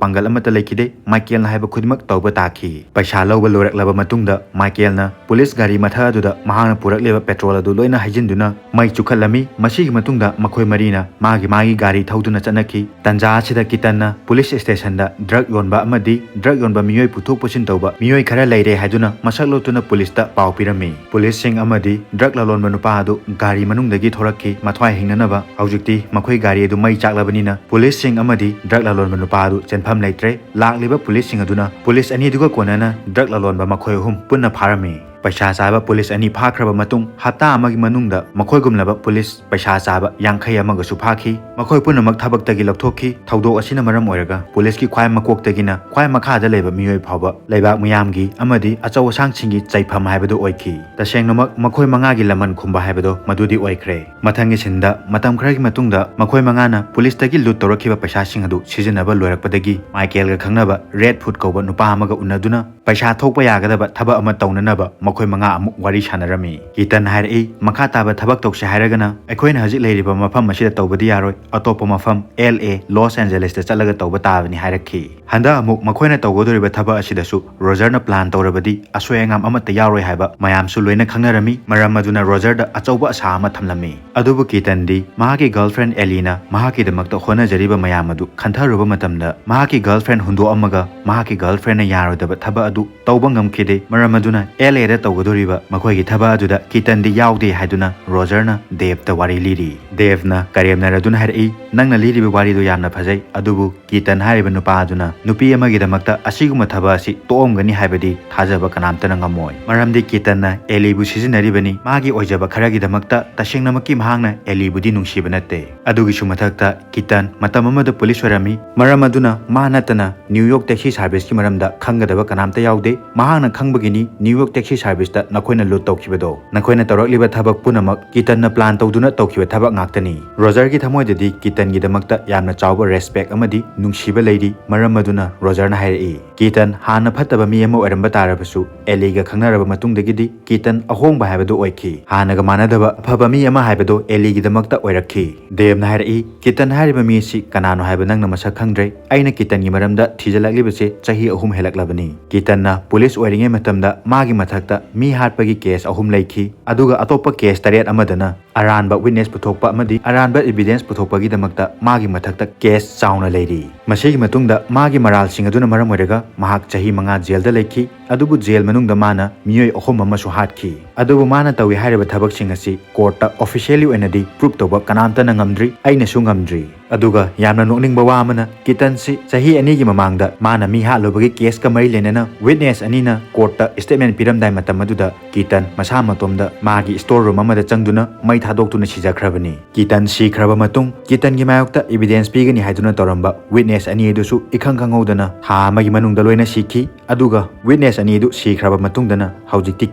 ꯄꯥꯡꯒꯜ ꯑꯃꯠꯇ ꯂꯩꯈꯤꯗꯦ꯫ ꯃꯥꯏꯀꯦꯜꯅ ꯍꯥꯏꯕ ꯈꯨꯗꯤꯡꯃꯛ ꯇꯧꯕ ꯇꯥꯈꯤ꯫ ꯄꯩꯁꯥ ꯂꯧꯕ ꯂꯣꯏꯔꯛꯂꯕ ꯃꯇꯨꯡꯗ ꯃꯥꯏꯀꯦꯜꯅ ꯄꯨꯂꯤꯁ ꯒꯥꯔꯤ ꯃꯊꯛ ꯑꯗꯨꯗ ꯃꯍꯥꯛꯅ ꯄꯨꯔꯛꯂꯤꯕ ꯄꯦꯇ꯭ꯔꯣꯜ ꯑꯗꯨ ꯂꯣꯏꯅ ꯍꯩꯖꯤꯟꯗꯨꯅ ꯃꯩ ꯆꯨꯈꯠꯂꯝꯃꯤ꯫ ꯃꯁꯤꯒꯤ ꯃꯇꯨꯡꯗ ꯃꯈꯣꯏ ꯃꯔꯤꯅ ꯃꯥꯒꯤ ꯃꯥꯒꯤ ꯒꯥꯔꯤ ꯊꯧꯗꯨꯅ ꯆꯠꯅꯈꯤ꯫ ꯇꯟꯖꯥ ꯑꯁꯤꯗ ꯀꯤꯇꯟꯅ ꯄꯨꯂꯤꯁ ꯁ꯭ꯇꯦꯁꯟꯗ ꯗ꯭ꯔꯒ ꯌꯣꯟꯕ ꯑꯃꯗꯤ ꯗ꯭ꯔꯒ ꯌꯣꯟꯕ ꯃꯤꯑꯣꯏ ꯄꯨꯊꯣꯛ ꯄꯨꯁꯤꯟ ꯇꯧꯕ ꯃꯤꯑꯣꯏ ꯈꯔ ꯂꯩꯔꯦ ꯍꯥꯏꯗꯨꯅ ꯃꯁꯛ ꯂꯣꯠꯇꯨꯅ ꯄꯨꯂꯤꯁꯇ ꯄꯥꯎ ꯄꯤꯔꯝꯃꯤ꯫ ꯄꯨꯂꯤꯁꯁꯤꯡ ꯑꯃꯗꯤ ꯗ꯭ꯔꯒ ꯂꯂꯣꯟꯕ ꯅꯨꯄꯥ ꯑꯗꯨ ꯒꯥꯔꯤ ꯃꯅꯨꯡꯗꯒꯤ ꯊꯣꯔꯛꯈꯤ꯫ ꯃꯊ꯭ꯋꯥꯏ ꯍꯤꯡꯅꯅꯕ ꯍꯧꯖꯤꯛꯇꯤ ꯃꯈꯣꯏ ꯒꯥꯔꯤ ꯑꯗꯨ ꯃꯩ ꯆꯥꯛꯂꯕꯅꯤꯅ ꯄꯨꯂꯤꯁꯁꯤꯡ ꯑꯃꯗꯤ ꯗ꯭ꯔꯒ ꯂꯂꯣꯟꯕ ꯅꯨꯄꯥ ꯑꯗꯨ ꯆꯦꯟꯐꯝ ꯂꯩꯇ꯭ꯔꯦ꯫ ꯂꯥꯛꯂꯤꯕ ꯄꯨꯂꯤꯁꯁꯤꯡ ꯑꯗꯨꯅ ꯄꯨꯂꯤꯁ ꯑꯅꯤꯗꯨꯒ ꯀꯣꯟꯅꯅ ꯗ꯭ꯔꯒ ꯂꯂꯣꯟꯕ ꯃꯈꯣꯏ ꯑꯍꯨꯝ ꯄꯨꯟꯅ ꯐꯥꯔꯝꯃꯤ꯫ ꯄꯩꯁꯥ ꯆꯥꯕ ꯄꯨꯂꯤꯁ ꯑꯅꯤ ꯐꯥꯈ꯭ꯔꯕ ꯃꯇꯨꯡ ꯍꯞꯇꯥ ꯑꯃꯒꯤ ꯃꯅꯨꯡꯗ ꯃꯈꯣꯏꯒꯨꯝꯂꯕ ꯄꯨꯂꯤꯁ ꯄꯩꯁꯥ ꯆꯥꯕ ꯌꯥꯡꯈꯩ ꯑꯃꯒꯁꯨ ꯐꯥꯈꯤ꯫ ꯃꯈꯣꯏ ꯄꯨꯝꯅꯃꯛ ꯊꯕꯛꯇꯒꯤ ꯂꯧꯊꯣꯛꯈꯤ꯫ ꯊꯧꯗꯣꯛ ꯑꯁꯤꯅ ꯃꯔꯝ ꯑꯣꯏꯔꯒ ꯄꯨꯂꯤꯁꯀꯤ ꯈ꯭ꯋꯥꯏ ꯃꯀꯣꯛꯇꯒꯤꯅ ꯈ꯭ꯋꯥꯏ ꯃꯈꯥꯗ ꯂꯩꯕ ꯃꯤꯑꯣꯏ ꯐꯥꯎꯕ ꯂꯩꯕꯥꯛ ꯃꯤꯌꯥꯝꯒꯤ ꯑꯃꯗꯤ ꯑꯆꯧ ꯑꯁꯥꯡꯁꯤꯡꯒꯤ ꯆꯩꯐꯝ ꯍꯥꯏꯕꯗꯨ ꯑꯣꯏꯈꯤ꯫ ꯇꯁꯦꯡꯅꯃꯛ ꯃꯈꯣꯏ ꯃꯉꯥꯒꯤ ꯂꯃꯟ ꯈꯨꯝꯕ ꯍꯥꯏꯕꯗꯣ ꯃꯗꯨꯗꯤ ꯑꯣꯏꯈ꯭ꯔꯦ꯫ ꯃꯊꯪꯒꯤ ꯁꯤꯟꯗ ꯃꯇꯝ ꯈꯔꯒꯤ ꯃꯇꯨꯡꯗ ꯃꯈꯣꯏ ꯃꯉꯥꯅ ꯄꯨꯂꯤꯁꯇꯒꯤ ꯂꯨꯠ ꯇꯧꯔꯛꯈꯤꯕ ꯄꯩꯁꯥꯁꯤꯡ ꯑꯗꯨ ꯁꯤꯖꯤꯟꯅꯕ ꯂꯣꯏꯔꯛꯄꯗꯒꯤ ꯃꯥꯏꯀꯦꯜꯒ ꯈꯪꯅꯕ ꯔꯦꯗ ꯐꯨꯗ ꯀꯧꯕ ꯅꯨꯄꯥ ꯑꯃꯒ ꯎꯅꯗꯨꯅ ꯄꯩꯁꯥ ꯊꯣꯛꯄ ꯌꯥꯒꯗꯕ ꯊꯕꯛ ꯑꯃ ꯇꯧꯅꯅꯕ ꯃꯈꯣꯏ ꯑꯩꯈꯣꯏ ꯃꯉꯥ ꯑꯃꯨꯛ ꯋꯥꯔꯤ ꯁꯥꯟꯅꯔꯝꯃꯤ꯫ ꯀꯤꯇꯟ ꯍꯥꯏꯔꯛꯏ, "ꯃꯈꯥ ꯇꯥꯕ ꯊꯕꯛ ꯇꯧꯁꯦ ꯍꯥꯏꯔꯒꯅ ꯑꯩꯈꯣꯏꯅ ꯍꯧꯖꯤꯛ ꯂꯩꯔꯤꯕ ꯃꯐꯝ ꯑꯁꯤꯗ ꯇꯧꯕꯗꯤ ꯌꯥꯔꯣꯏ, ꯑꯇꯣꯞꯄ ꯃꯐꯝ, ꯑꯦꯜ ꯑꯦ, ꯂꯣꯁ ꯑꯦꯟꯖꯦꯂꯤꯁꯇ ꯆꯠꯂꯒ ꯇꯧꯕ ꯇꯥꯕꯅꯤ" ꯍꯥꯏꯔꯛꯈꯤ꯫ ꯍꯟꯗꯛ ꯑꯃꯨꯛ ꯃꯈꯣꯏꯅ ꯇꯧꯒꯗꯧꯔꯤꯕ ꯊꯕꯛ ꯑꯁꯤꯗꯁꯨ ꯔꯣꯖꯔꯅ ꯄ꯭ꯂꯥꯟ ꯇꯧꯔꯕꯗꯤ ꯑꯁꯣꯏ ꯑꯉꯥꯝ ꯑꯃꯠꯇ ꯌꯥꯎꯔꯣꯏ ꯍꯥꯏꯕ ꯃꯌꯥꯝꯁꯨ ꯂꯣꯏꯅ ꯈꯪꯅꯔꯝꯃꯤ꯫ ꯃꯔꯝ ꯑꯗꯨꯅ ꯔꯣꯖꯔꯗ ꯑꯆꯧꯕ ꯑꯁꯥ ꯑꯃ ꯊꯝꯂꯝꯃꯤ꯫ ꯑꯗꯨꯕꯨ ꯀꯤꯇꯟꯗꯤ ꯃꯍꯥꯛꯀꯤ ꯒꯔꯜꯐ꯭ꯔꯦꯟ ꯑꯦꯂꯤꯅ ꯃꯍꯥꯛꯀꯤꯗꯃꯛꯇ ꯍꯣꯠꯅꯖꯔꯤꯕ ꯃꯌꯥꯝ ꯑꯗꯨ ꯈꯟꯊꯔꯨꯕ ꯃꯇꯝꯗ, ꯃꯍꯥꯛꯀꯤ ꯒꯔꯜꯐ꯭ꯔꯦꯟ ꯍꯨꯟꯗꯣꯛꯑꯝꯃꯒ ꯃꯍꯥꯛꯀꯤ ꯒꯔꯜꯐ꯭ꯔꯦꯟꯅ ꯌꯥꯔꯣꯏꯗꯕ ꯊꯕꯛ ꯑꯗꯨ ꯇꯧꯕ ꯉꯝꯈꯤꯗꯦ꯫ ꯃꯔꯝ ꯑꯗꯨꯅ ꯑꯦꯜ ꯑꯦꯗ ꯇꯧꯒꯗꯧꯔꯤꯕ ꯃꯈꯣꯏꯒꯤ ꯊꯕꯛ ꯑꯗꯨꯗ ꯀꯤꯇꯟꯗꯤ ꯌꯥꯎꯗꯦ ꯍꯥꯏꯗꯨꯅ ꯔꯣꯖꯔꯅ ꯗꯦꯕꯇ ꯋꯥꯔꯤ ꯂꯤꯔꯤ꯫ ꯗꯦꯕꯅ ꯀꯔꯦꯝꯅꯔꯗꯨꯅ ꯍꯥꯏꯔꯛꯏ, "ꯅꯪꯅ ꯂꯤꯔꯤꯕ ꯋꯥꯔꯤꯗꯨ ꯌꯥꯝꯅ ꯐꯖꯩ, ꯑꯗꯨꯕꯨ ꯀꯤꯇꯟ ꯍꯥꯏꯔꯤꯕ ꯅꯨꯄꯥ ꯑꯗꯨꯅ ꯅꯨꯄꯤ ꯑꯃꯒꯤꯗꯃꯛꯇ ꯑꯁꯤꯒꯨꯝꯕ ꯊꯕꯛ ꯑꯁꯤ ꯇꯣꯛꯑꯝꯒꯅꯤ ꯍꯥꯏꯕꯗꯤ ꯊꯥꯖꯕ ꯀꯅꯥꯝꯇꯅ ꯉꯝꯃꯣꯏ꯫ ꯃꯔꯝꯗꯤ ꯀꯤꯇꯟꯅ ꯑꯦꯂꯤꯕꯨ ꯁꯤꯖꯤꯟꯅꯔꯤꯕꯅꯤ꯫ ꯃꯥꯒꯤ ꯑꯣꯏꯖꯕ ꯈꯔꯒꯤꯗꯃꯛꯇ ꯇꯁꯦꯡꯅꯃꯛꯀꯤ ꯃꯍꯥꯛꯅ ꯑꯦꯂꯤꯕꯨꯗꯤ ꯅꯨꯡꯁꯤꯕ ꯅꯠꯇꯦ꯫ ꯑꯗꯨꯒꯤꯁꯨ ꯃꯊꯛꯇ ꯀꯤꯇꯟ ꯃꯇꯝ ꯑꯃꯗ ꯄꯨꯂꯤꯁ ꯑꯣꯏꯔꯝꯃꯤ꯫ ꯃꯔꯝ ꯑꯗꯨꯅ ꯃꯥ ꯅꯠꯇꯅ ꯅ꯭ꯌꯨ ꯌꯣꯔꯛ ꯇꯦꯛꯁꯤ ꯁꯥꯔꯚꯤꯁꯀꯤ ꯃꯔꯝꯗ ꯈꯪꯒꯗꯕ ꯀꯅꯥꯝꯇ ꯌꯥꯎꯗꯦ꯫ ꯃꯍꯥꯛꯅ ꯈꯪꯕꯒꯤꯅꯤ ꯅ꯭ꯌꯨ ꯌꯣꯔꯛ ꯇꯦꯛꯁꯤ ꯁꯥꯔꯚꯤꯁꯇ ꯅꯈꯣꯏꯅ ꯂꯨꯠ ꯇꯧꯈꯤꯕꯗꯣ꯫ ꯅꯈꯣꯏꯅ ꯇꯧꯔꯛꯂꯤꯕ ꯊꯕꯛ ꯄꯨꯝꯅꯃꯛ ꯀꯤꯇꯟꯅ ꯄ꯭ꯂꯥꯟ ꯇꯧꯗꯨꯅ ꯇꯧꯈꯤꯕ ꯊꯕꯛ ꯉꯥꯛꯇꯅꯤ"꯫ ꯔꯣꯖꯔꯒꯤ ꯊꯃꯣꯏꯗꯗꯤ ꯀꯤꯇꯟꯒꯤꯗꯃꯛꯇ ꯌꯥꯝꯅ ꯆꯥꯎꯕ ꯔꯦꯁꯄꯦꯛ ꯑꯃꯗꯤ ꯅꯨꯡꯁꯤꯕ ꯂꯩꯔꯤ꯫ ꯃꯔꯝ ꯑꯗꯨꯅ ꯔꯣꯖꯔꯅ ꯍꯥꯏꯔꯛꯏ, "ꯀꯤꯇꯟ ꯍꯥꯟꯅ ꯐꯠꯇꯕ ꯃꯤ ꯑꯃ ꯑꯣꯏꯔꯝꯕ ꯇꯥꯔꯕꯁꯨ, ꯑꯦꯂꯤꯒ ꯈꯪꯅꯔꯕ ꯃꯇꯨꯡꯗꯒꯤꯗꯤ ꯀꯤꯇꯟ ꯑꯍꯣꯡꯕ ꯍꯥꯏꯕꯗꯨ ꯑꯣꯏꯈꯤ꯫ ꯍꯥꯟꯅꯒ ꯃꯥꯟꯅꯗꯕ ꯑꯐꯕ ꯃꯤ ꯑꯃ ꯍꯥꯏꯕꯗꯨ ꯑꯦꯂꯤꯒꯤꯗꯃꯛꯇ ꯑꯣꯏꯔꯛꯈꯤ"꯫ ꯗꯦꯕꯅ ꯍꯥꯏꯔꯛꯏ, "ꯀꯤꯇꯟ ꯍꯥꯏꯔꯤꯕ ꯃꯤ ꯑꯁꯤ ꯀꯅꯥꯅꯣ ꯍꯥꯏꯕ ꯅꯪꯅ ꯃꯁꯛ ꯈꯪꯗ꯭ꯔꯦ꯫ ꯑꯩꯅ ꯀꯤꯇꯟꯒꯤ ꯃꯔꯝꯗ ꯊꯤꯖꯤꯜꯂꯛꯂꯤꯕꯁꯦ ꯆꯍꯤ ꯑꯍꯨꯝ ꯍꯦꯜꯂꯛꯂꯕꯅꯤ꯫ ꯀꯤꯇꯟꯅ ꯄꯨꯂꯤꯁ ꯑꯣꯏꯔꯤꯉꯩ ꯃꯇꯝꯗ ꯃꯥꯒꯤ ꯃꯊꯛꯇ ꯃꯤ ꯍꯥꯠꯄꯒꯤ ꯀꯦꯁ ꯑꯍꯨꯝ ꯂꯩꯈꯤ, ꯑꯗꯨꯒ ꯑꯇꯣꯞꯄ ꯀꯦꯁ ꯇꯔꯦꯠ ꯑꯃꯗꯅ ꯑꯔꯥꯟꯕ ꯋꯤꯠꯅꯦꯁ ꯄꯨꯊꯣꯛꯄ ꯑꯃꯗꯤ ꯑꯔꯥꯟꯕ ꯏꯚꯤꯗꯦꯟꯁ ꯄꯨꯊꯣꯛꯄꯒꯤꯗꯃꯛꯇ ꯃꯥꯒꯤ ꯃꯊꯛꯇ ꯀꯦꯁ ꯆꯥꯎꯅ ꯂꯩꯔꯤ꯫ ꯃꯁꯤꯒꯤ ꯃꯇꯨꯡꯗ ꯃꯥꯒꯤ ꯃꯔꯥꯜꯁꯤꯡ ꯑꯗꯨꯅ ꯃꯔꯝ ꯑꯣꯏꯔꯒ ꯃꯍꯥꯛ ꯆꯍꯤ ꯃꯉꯥ ꯖꯦꯜꯗ ꯂꯩꯈꯤ, ꯑꯗꯨꯕꯨ ꯖꯦꯜ ꯃꯅꯨꯡꯗ ꯃꯥꯅ ꯃꯤꯑꯣꯏ ꯑꯍꯨꯝ ꯑꯃꯁꯨ ꯍꯥꯠꯈꯤ꯫ ꯑꯗꯨꯕꯨ ꯃꯥꯅ ꯇꯧꯏ ꯍꯥꯏꯔꯤꯕ ꯊꯕꯛꯁꯤꯡ ꯑꯁꯤ ꯀꯣꯔꯠꯇ ꯑꯣꯐꯤꯁꯤꯌꯦꯜꯂꯤ ꯑꯣꯏꯅꯗꯤ ꯄ꯭ꯔꯨꯞ ꯇꯧꯕ ꯀꯅꯥꯝꯇꯅ ꯉꯝꯗ꯭ꯔꯤ, ꯑꯩꯅꯁꯨ ꯉꯝꯗ꯭ꯔꯤ"꯫ ꯑꯗꯨꯒ ꯌꯥꯝꯅ ꯅꯣꯛꯅꯤꯡꯕ ꯋꯥ ꯑꯃꯅ, ꯀꯤꯇꯟꯁꯤ ꯆꯍꯤ ꯑꯅꯤꯒꯤ ꯃꯃꯥꯡꯗ ꯃꯥꯅ ꯃꯤ ꯍꯥꯠꯂꯨꯕꯒꯤ ꯀꯦꯁꯀ ꯃꯔꯤ ꯂꯩꯅꯅ ꯋꯤꯠꯅꯦꯁ ꯑꯅꯤꯅ ꯀꯣꯔꯠꯇ ꯁ꯭ꯇꯦꯠꯃꯦꯟ ꯄꯤꯔꯝꯗꯥꯏ ꯃꯇꯝ ꯑꯗꯨꯗ ꯀꯤꯇꯟ ꯃꯁꯥ ꯃꯇꯣꯝꯗ ꯃꯥꯒꯤ ꯁ꯭ꯇꯣꯔ ꯔꯨꯝ ꯑꯃꯗ ꯆꯪꯗꯨꯅ ꯃꯩ ꯊꯥꯗꯣꯛꯇꯨꯅ ꯁꯤꯖꯈ꯭ꯔꯕꯅꯤ꯫ ꯀꯤꯇꯟ ꯁꯤꯈ꯭ꯔꯕ ꯃꯇꯨꯡ ꯀꯤꯇꯟꯒꯤ ꯃꯥꯌꯣꯛꯇ ꯏꯚꯤꯗꯦꯟꯁ ꯄꯤꯒꯅꯤ ꯍꯥꯏꯗꯨꯅ ꯇꯧꯔꯝꯕ ꯋꯤꯠꯅꯦꯁ ꯑꯅꯤ ꯑꯗꯨꯁꯨ ꯏꯈꯪ ꯈꯪꯍꯧꯗꯅ ꯊꯥ ꯑꯃꯒꯤ ꯃꯅꯨꯡꯗ ꯂꯣꯏꯅ ꯁꯤꯈꯤ꯫ ꯑꯗꯨꯒ ꯋꯤꯠꯅꯦꯁ ꯑꯅꯤꯗꯨ ꯁꯤꯈ꯭ꯔꯕ ꯃꯇꯨꯡꯗꯅ ꯍꯧꯖꯤꯛꯇꯤ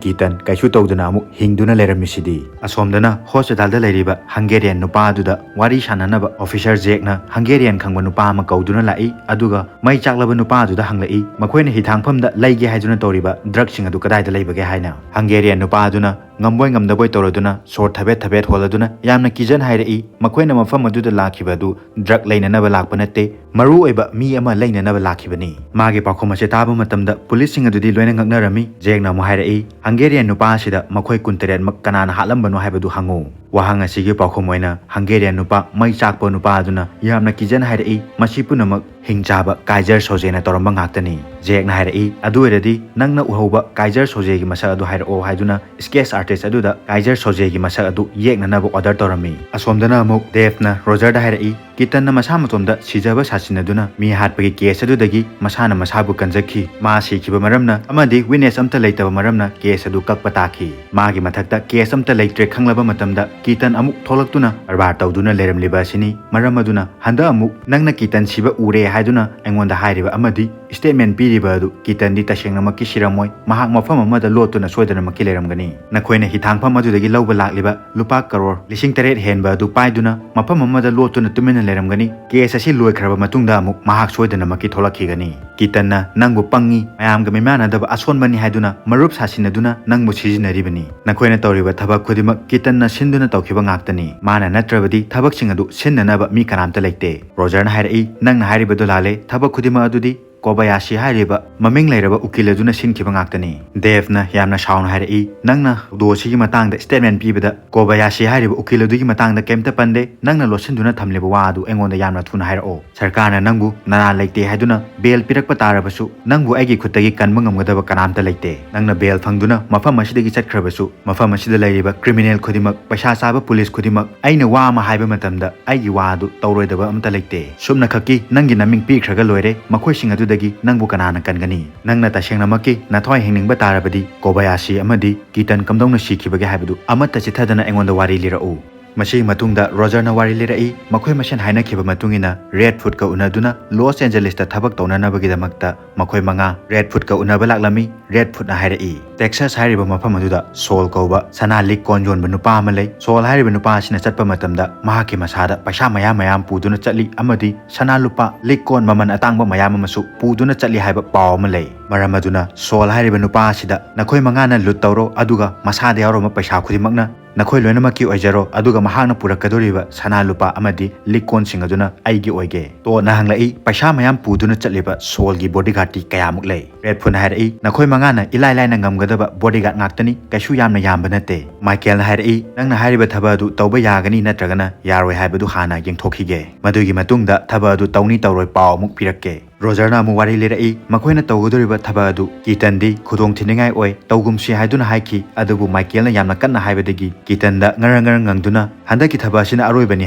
ꯀꯤꯇꯟ ꯀꯩꯁꯨ ꯇꯧꯗꯅ ꯑꯃꯨꯛ ꯍꯤꯡꯗꯨꯅ ꯂꯩꯔꯝꯃꯤꯁꯤꯗꯤ꯫ ꯑꯁꯣꯝꯗꯅ ꯍꯣꯁꯄꯤꯇꯥꯜꯗ ꯂꯩꯔꯤꯕ ꯍꯪꯒꯦꯔꯤꯌꯟ ꯅꯨꯄꯥ ꯑꯗꯨꯗ ꯋꯥꯔꯤ ꯁꯥꯟꯅꯅꯕ ꯑꯣꯐꯤꯁꯔ ꯖꯦꯛꯅ ꯍꯪꯒꯦꯔꯤꯌꯟ ꯈꯪꯕ ꯅꯨꯄꯥ ꯑꯃ ꯀꯧꯗꯨꯅ ꯂꯥꯛꯏ, ꯑꯗꯨꯒ ꯃꯩ ꯆꯥꯛꯂꯕ ꯅꯨꯄꯥ ꯑꯗꯨꯗ ꯍꯪꯂꯛꯏ, ꯃꯈꯣꯏꯅ ꯍꯤꯊꯥꯡꯐꯝꯗ ꯂꯩꯒꯦ ꯍꯥꯏꯗꯨꯅ ꯇꯧꯔꯤꯕ ꯗ꯭ꯔꯒꯁꯤꯡ ꯑꯗꯨ ꯀꯗꯥꯏꯗ ꯂꯩꯕꯒꯦ ꯍꯥꯏꯅ꯫ ꯍꯪꯒꯦꯔꯤꯌꯟ ꯅꯨꯄꯥ ꯑꯗꯨꯅ ꯉꯝꯕꯣꯏ ꯉꯝꯗꯕꯣꯏ ꯇꯧꯔꯗꯨꯅ ꯁꯣꯔ ꯊꯕꯦꯠ ꯊꯕꯦꯠ ꯍꯣꯜꯂꯗꯨꯅ ꯌꯥꯝꯅ ꯀꯤꯖꯅ ꯍꯥꯏꯔꯛꯏ, ꯃꯈꯣꯏꯅ ꯃꯐꯝ ꯑꯗꯨꯗ ꯂꯥꯛꯈꯤꯕ ꯑꯗꯨ ꯗ꯭ꯔꯒ ꯂꯩꯅꯅꯕ ꯂꯥꯛꯄ ꯅꯠꯇꯦ, ꯃꯔꯨ ꯑꯣꯏꯕ ꯃꯤ ꯑꯃ ꯂꯩꯅꯅꯕ ꯂꯥꯛꯈꯤꯕꯅꯤ꯫ ꯃꯥꯒꯤ ꯄꯥꯎꯈꯨꯝ ꯑꯁꯤ ꯇꯥꯕ ꯃꯇꯝꯗ ꯄꯨꯂꯤꯁꯁꯤꯡ ꯑꯗꯨꯗꯤ ꯂꯣꯏꯅ ꯉꯛꯅꯔꯝꯃꯤ꯫ ꯖꯦꯛꯅ ꯑꯃꯨꯛ ꯍꯥꯏꯔꯛꯏ, ꯍꯪꯒꯦꯔꯤꯌꯟ ꯅꯨꯄꯥ ꯑꯁꯤꯗ ꯃꯈꯣꯏ ꯀꯨꯟꯇꯔꯦꯠꯃꯛ ꯀꯅꯥꯅ ꯍꯥꯠꯂꯝꯕꯅꯣ ꯍꯥꯏꯕꯗꯨ ꯍꯪꯉꯨ꯫ ꯋꯥꯍꯪ ꯑꯁꯤꯒꯤ ꯄꯥꯎꯈꯨꯝ ꯑꯣꯏꯅ ꯍꯪꯒꯦꯔꯤꯌꯟ ꯅꯨꯄꯥ ꯃꯩ ꯆꯥꯛꯄ ꯅꯨꯄꯥ ꯑꯗꯨꯅ ꯌꯥꯝꯅ ꯀꯤꯖꯅ ꯍꯥꯏꯔꯛꯏ, ꯃꯁꯤ ꯄꯨꯝꯅꯃꯛ ꯍꯤꯡꯆꯥꯕ ꯀꯥꯏꯖꯔ ꯁꯣꯖꯦꯅ ꯇꯧꯔꯝꯕ ꯉꯥꯛꯇꯅꯤ꯫ ꯖꯦꯛꯅ ꯍꯥꯏꯔꯛꯏ, ꯑꯗꯨ ꯑꯣꯏꯔꯗꯤ ꯅꯪꯅ ꯎꯍꯧꯕ ꯀꯥꯏꯖꯔ ꯁꯣꯖꯦꯒꯤ ꯃꯁꯛ ꯑꯗꯨ ꯍꯥꯏꯔꯛꯑꯣ ꯍꯥꯏꯗꯨꯅ ꯁ꯭ꯀꯦꯠꯆ ꯑꯥꯔꯇꯤꯁ ꯑꯗꯨꯗ ꯀꯥꯏꯖꯔ ꯁꯣꯖꯦꯒꯤ ꯃꯁꯛ ꯑꯗꯨ ꯌꯦꯛꯅꯅꯕ ꯑꯣꯔꯗꯔ ꯇꯧꯔꯝꯃꯤ꯫ ꯑꯁꯣꯝꯗꯅ ꯑꯃꯨꯛ ꯗꯦꯐꯅ ꯔꯣꯖꯔꯗ ꯍꯥꯏꯔꯛꯏ, ꯀꯤꯇꯟꯅ ꯃꯁꯥ ꯃꯇꯣꯝꯗ ꯁꯤꯖꯕ ꯁꯥꯁꯤꯟꯅꯗꯨꯅ ꯃꯤ ꯍꯥꯠꯄꯒꯤ ꯀꯦꯁ ꯑꯗꯨꯗꯒꯤ ꯃꯁꯥꯅ ꯃꯁꯥꯕꯨ ꯀꯟꯖꯈꯤ꯫ ꯃꯥ ꯁꯤꯈꯤꯕ ꯃꯔꯝꯅ ꯑꯃꯗꯤ ꯋꯤꯠꯅꯦꯁ ꯑꯝꯇ ꯂꯩꯇꯕ ꯃꯔꯝꯅ ꯀꯦꯁ ꯑꯗꯨ ꯀꯛꯄ ꯇꯥꯈꯤ꯫ ꯃꯥꯒꯤ ꯃꯊꯛꯇ ꯀꯦꯁ ꯑꯝꯇ ꯂꯩꯇ꯭ꯔꯦ ꯈꯪꯂꯕ ꯃꯇꯝꯗ ꯀꯤꯇꯟ ꯑꯃꯨꯛ ꯊꯣꯛꯂꯛꯇꯨꯅ ꯀꯔꯕꯥꯔ ꯇꯧꯗꯨꯅ ꯂꯩꯔꯝꯂꯤꯕ ꯑꯁꯤꯅꯤ꯫ ꯃꯔꯝ ꯑꯗꯨꯅ ꯍꯟꯗꯛ ꯑꯃꯨꯛ ꯅꯪꯅ ꯀꯤꯇꯟ ꯁꯤꯕ ꯎꯔꯦ ꯍꯥꯏꯗꯨꯅ ꯑꯩꯉꯣꯟꯗ ꯍꯥꯏꯔꯤꯕ ꯑꯃꯗꯤ ꯁ꯭ꯇꯦꯠꯃꯦꯟ ꯄꯤꯔꯤꯕ ꯑꯗꯨ ꯀꯤꯇꯟꯗꯤ ꯇꯁꯦꯡꯅꯃꯛꯀꯤ ꯁꯤꯔꯝꯃꯣꯏ, ꯃꯍꯥꯛ ꯃꯐꯝ ꯑꯃꯗ ꯂꯣꯠꯇꯨꯅ ꯁꯣꯏꯗꯅꯃꯛꯀꯤ ꯂꯩꯔꯝꯒꯅꯤ꯫ ꯅꯈꯣꯏꯅ ꯍꯤꯊꯥꯡꯐꯝ ꯑꯗꯨꯗꯒꯤ ꯂꯧꯕ ꯂꯥꯛꯂꯤꯕ ꯂꯨꯄꯥ ꯀꯔꯣꯔ ꯂꯤꯁꯤꯡ ꯇꯔꯦꯠ ꯍꯦꯟꯕ ꯑꯗꯨ ꯄꯥꯏꯗꯨꯅ ꯃꯐꯝ ꯑꯃꯗ ꯂꯣꯠꯇꯨꯅ ꯇꯨꯃꯤꯟꯅ ꯂꯩꯔꯝꯒꯅꯤ꯫ ꯀꯦꯁ ꯑꯁꯤ ꯂꯣꯏꯈ꯭ꯔꯕ ꯃꯇꯨꯡꯗ ꯑꯃꯨꯛ ꯃꯍꯥꯛ ꯁꯣꯏꯗꯅꯃꯛꯀꯤ ꯊꯣꯛꯂꯛꯈꯤꯒꯅꯤ꯫ ꯀꯤꯇꯟꯅ ꯅꯪꯕꯨ ꯄꯪꯉꯤ, ꯃꯌꯥꯝꯒ ꯃꯤꯃꯥꯟꯅꯗꯕ ꯑꯁꯣꯟꯕꯅꯤ ꯍꯥꯏꯗꯨꯅ ꯃꯔꯨꯞ ꯁꯥꯁꯤꯟꯅꯗꯨꯅ ꯅꯪꯕꯨ ꯁꯤꯖꯤꯟꯅꯔꯤꯕꯅꯤ꯫ ꯅꯈꯣꯏꯅ ꯇꯧꯔꯤꯕ ꯊꯕꯛ ꯈꯨꯗꯤꯡꯃꯛ ꯀꯤꯇꯟꯅ ꯁꯤꯟꯗꯨꯅ ꯇꯧꯈꯤꯕ ꯉꯥꯛꯇꯅꯤ꯫ ꯃꯥꯅ ꯅꯠꯇ꯭ꯔꯕꯗꯤ ꯊꯕꯛꯁꯤꯡ ꯑꯗꯨ ꯁꯤꯟꯅꯅꯕ ꯃꯤ ꯀꯅꯥꯝꯇ ꯂꯩꯇꯦ꯫ ꯔꯣꯖꯔꯅ ꯍꯥꯏꯔꯛꯏ, ꯅꯪꯅ ꯍꯥꯏꯔꯤꯕꯗꯨ ꯂꯥꯜꯂꯦ꯫ ꯊꯕꯛ ꯈꯨꯗꯤꯡꯃꯛ ꯑꯗꯨꯗꯤ ꯀꯣꯕꯌꯥꯁꯤ ꯍꯥꯏꯔꯤꯕ ꯃꯃꯤꯡ ꯂꯩꯔꯕ ꯎꯀꯤꯜ ꯑꯗꯨꯅ ꯁꯤꯟꯈꯤꯕ ꯉꯥꯛꯇꯅꯤ꯫ ꯗꯦꯐꯅ ꯌꯥꯝꯅ ꯁꯥꯎꯅ ꯍꯥꯏꯔꯛꯏ, ꯅꯪꯅ ꯊꯧꯗꯣꯛ ꯑꯁꯤꯒꯤ ꯃꯇꯥꯡꯗ ꯁ꯭ꯇꯦꯠꯃꯦꯟ ꯄꯤꯕꯗ ꯀꯣꯕꯌꯥꯁꯤ ꯍꯥꯏꯔꯤꯕ ꯎꯀꯤꯜ ꯑꯗꯨꯒꯤ ꯃꯇꯥꯡꯗ ꯀꯩꯝꯇ ꯄꯟꯗꯦ꯫ ꯅꯪꯅ ꯂꯣꯠꯁꯤꯟꯗꯨꯅ ꯊꯝꯂꯤꯕ ꯋꯥ ꯑꯗꯨ ꯑꯩꯉꯣꯟꯗ ꯌꯥꯝꯅ ꯊꯨꯅ ꯍꯥꯏꯔꯛꯑꯣ꯫ ꯁꯔꯀꯥꯔꯅ ꯅꯪꯕꯨ ꯅꯔꯥꯜ ꯂꯩꯇꯦ ꯍꯥꯏꯗꯨꯅ ꯕꯦꯜ ꯄꯤꯔꯛꯄ ꯇꯥꯔꯕꯁꯨ ꯅꯪꯕꯨ ꯑꯩꯒꯤ ꯈꯨꯠꯇꯒꯤ ꯀꯟꯕ ꯉꯝꯒꯗꯕ ꯀꯅꯥꯝꯇ ꯂꯩꯇꯦ꯫ ꯅꯪꯅ ꯕꯦꯜ ꯐꯪꯗꯨꯅ ꯃꯐꯝ ꯑꯁꯤꯗꯒꯤ ꯆꯠꯈ꯭ꯔꯕꯁꯨ ꯃꯐꯝ ꯑꯁꯤꯗ ꯂꯩꯔꯤꯕ ꯀ꯭ꯔꯤꯃꯤꯅꯦꯜ ꯈꯨꯗꯤꯡꯃꯛ, ꯄꯩꯁꯥ ꯆꯥꯕ ꯄꯨꯂꯤꯁ ꯈꯨꯗꯤꯡꯃꯛ ꯑꯩꯅ ꯋꯥ ꯑꯃ ꯍꯥꯏꯕ ꯃꯇꯝꯗ ꯑꯩꯒꯤ ꯋꯥ ꯑꯗꯨ ꯇꯧꯔꯣꯏꯗꯕ ꯑꯃꯠꯇ ꯂꯩꯇꯦ꯫ ꯁꯨꯞꯅꯈꯛꯀꯤ ꯅꯪꯒꯤ ꯅꯃꯤꯡ ꯄꯤꯈ꯭ꯔꯒ ꯂꯣꯏꯔꯦ꯫ ꯃꯈꯣꯏꯁꯤꯡ ꯑꯗꯨꯗꯒꯤ ꯅꯪꯕꯨ ꯀꯅꯥꯅ ꯀꯟꯒꯅꯤ? ꯅꯪꯅ ꯇꯁꯦꯡꯅꯃꯛꯀꯤ ꯅꯊ꯭ꯋꯥꯏ ꯍꯤꯡꯅꯤꯡꯕ ꯇꯥꯔꯕꯗꯤ ꯀꯣꯕꯌꯥꯁꯤ ꯑꯃꯗꯤ ꯀꯤꯇꯟ ꯀꯝꯗꯧꯅ ꯁꯤꯈꯤꯕꯒꯦ ꯍꯥꯏꯕꯗꯨ ꯑꯃꯠꯇ ꯆꯤꯠꯊꯗꯅ ꯑꯩꯉꯣꯟꯗ ꯋꯥꯔꯤ ꯂꯤꯔꯛꯎ꯫ ꯃꯁꯤꯒꯤ ꯃꯇꯨꯡꯗ ꯔꯣꯖꯔꯅ ꯋꯥꯔꯤ ꯂꯤꯔꯛꯏ꯫ ꯃꯈꯣꯏ ꯃꯁꯦꯟ ꯍꯥꯏꯅꯈꯤꯕ ꯃꯇꯨꯡ ꯏꯟꯅ ꯔꯦꯗ ꯐꯨꯗꯀ ꯎꯅꯗꯨꯅ ꯂꯣꯁ ꯑꯦꯟꯖꯦꯂꯤꯁꯇ ꯊꯕꯛ ꯇꯧꯅꯅꯕꯒꯤꯗꯃꯛꯇ ꯃꯈꯣꯏ ꯃꯉꯥ ꯔꯦꯗ ꯐꯨꯗꯀ ꯎꯅꯕ ꯂꯥꯛꯂꯝꯃꯤ꯫ ꯔꯦꯗ ꯐꯨꯗꯅ ꯍꯥꯏꯔꯛꯏ, ꯇꯦꯛꯁꯥꯁ ꯍꯥꯏꯔꯤꯕ ꯃꯐꯝ ꯑꯗꯨꯗ ꯁꯣꯜ ꯀꯧꯕ ꯁꯅꯥ ꯂꯤꯛ ꯀꯣꯟ ꯌꯣꯟꯕ ꯅꯨꯄꯥ ꯑꯃ ꯂꯩ꯫ ꯁꯣꯜ ꯍꯥꯏꯔꯤꯕ ꯅꯨꯄꯥ ꯑꯁꯤꯅ ꯆꯠꯄ ꯃꯇꯝꯗ ꯃꯍꯥꯛꯀꯤ ꯃꯁꯥꯗ ꯄꯩꯁꯥ ꯃꯌꯥꯝ ꯃꯌꯥꯝ ꯄꯨꯗꯨꯅ ꯆꯠꯂꯤ ꯑꯃꯗꯤ ꯁꯅꯥ ꯂꯨꯄꯥ ꯂꯤꯛ ꯀꯣꯟ ꯃꯃꯜ ꯑꯇꯥꯡꯕ ꯃꯌꯥꯝ ꯑꯃꯁꯨ ꯄꯨꯗꯨꯅ ꯆꯠꯂꯤ ꯍꯥꯏꯕ ꯄꯥꯎ ꯑꯃ ꯂꯩ꯫ ꯃꯔꯝ ꯑꯗꯨꯅ ꯁꯣꯜ ꯍꯥꯏꯔꯤꯕ ꯅꯨꯄꯥ ꯑꯁꯤꯗ ꯅꯈꯣꯏ ꯃꯉꯥꯅ ꯂꯨꯠ ꯇꯧꯔꯣ, ꯑꯗꯨꯒ ꯃꯁꯥꯗ ꯌꯥꯎꯔꯝꯕ ꯄꯩꯁꯥ ꯈꯨꯗꯤꯡꯃꯛꯅ ꯅꯈꯣꯏ ꯂꯣꯏꯅꯃꯛꯀꯤ ꯑꯣꯏꯖꯔꯣ, ꯑꯗꯨꯒ ꯃꯍꯥꯛꯅ ꯄꯨꯔꯛꯀꯗꯧꯔꯤꯕ ꯁꯅꯥ ꯂꯨꯄꯥ ꯑꯃꯗꯤ ꯂꯤꯛ ꯀꯣꯟꯁꯤꯡ ꯑꯗꯨꯅ ꯑꯩꯒꯤ ꯑꯣꯏꯒꯦ꯫ ꯇꯣꯗꯅ ꯍꯪꯂꯛꯏ, ꯄꯩꯁꯥ ꯃꯌꯥꯝ ꯄꯨꯗꯨꯅ ꯆꯠꯂꯤꯕ ꯁꯣꯜꯒꯤ ꯕꯣꯗꯤꯒꯥꯔꯗꯇꯤ ꯀꯌꯥꯃꯨꯛ ꯂꯩ? ꯔꯦꯗ ꯐꯨꯗꯅ ꯍꯥꯏꯔꯛꯏ, ꯅꯈꯣꯏ ꯃꯉꯥꯅ ꯏꯂꯥꯏ ꯂꯥꯏꯅ ꯉꯝꯒꯗꯕ ꯕꯣꯗꯤꯒꯥꯔꯗ ꯉꯥꯛꯇꯅꯤ, ꯀꯩꯁꯨ ꯌꯥꯝꯅ ꯌꯥꯝꯕ ꯅꯠꯇꯦ꯫ ꯃꯥꯏꯀꯦꯜꯅ ꯍꯥꯏꯔꯛꯏ, ꯅꯪꯅ ꯍꯥꯏꯔꯤꯕ ꯊꯕꯛ ꯑꯗꯨ ꯇꯧꯕ ꯌꯥꯒꯅꯤ ꯅꯠꯇ꯭ꯔꯒꯅ ꯌꯥꯔꯣꯏ ꯍꯥꯏꯕꯗꯨ ꯍꯥꯟꯅ ꯌꯦꯡꯊꯣꯛꯈꯤꯒꯦ꯫ ꯃꯗꯨꯒꯤ ꯃꯇꯨꯡꯗ ꯊꯕꯛ ꯑꯗꯨ ꯇꯧꯅꯤ ꯇꯧꯔꯣꯏ ꯄꯥꯎ ꯑꯃꯨꯛ ꯄꯤꯔꯛꯀꯦ꯫ ꯔꯣꯖꯔꯅ ꯑꯃꯨꯛ ꯋꯥꯔꯤ ꯂꯤꯔꯛꯏ, ꯃꯈꯣꯏꯅ ꯇꯧꯒꯗꯧꯔꯤꯕ ꯊꯕꯛ ꯑꯗꯨ ꯀꯤꯇꯟꯗꯤ ꯈꯨꯗꯣꯡ ꯊꯤꯅꯤꯡꯉꯥꯏ ꯑꯣꯏ, ꯇꯧꯒꯨꯝꯁꯤ ꯍꯥꯏꯗꯨꯅ ꯍꯥꯏꯈꯤ꯫ ꯑꯗꯨꯕꯨ ꯃꯥꯏꯀꯦꯜꯅ ꯌꯥꯝꯅ ꯀꯟꯅ ꯍꯥꯏꯕꯗꯒꯤ ꯀꯤꯇꯟꯗ ꯉꯔꯪ ꯉꯔꯪ ꯉꯪꯗꯨꯅ ꯍꯟꯗꯛꯀꯤ ꯊꯕꯛ ꯑꯁꯤꯅ ꯑꯔꯣꯏꯕꯅꯤ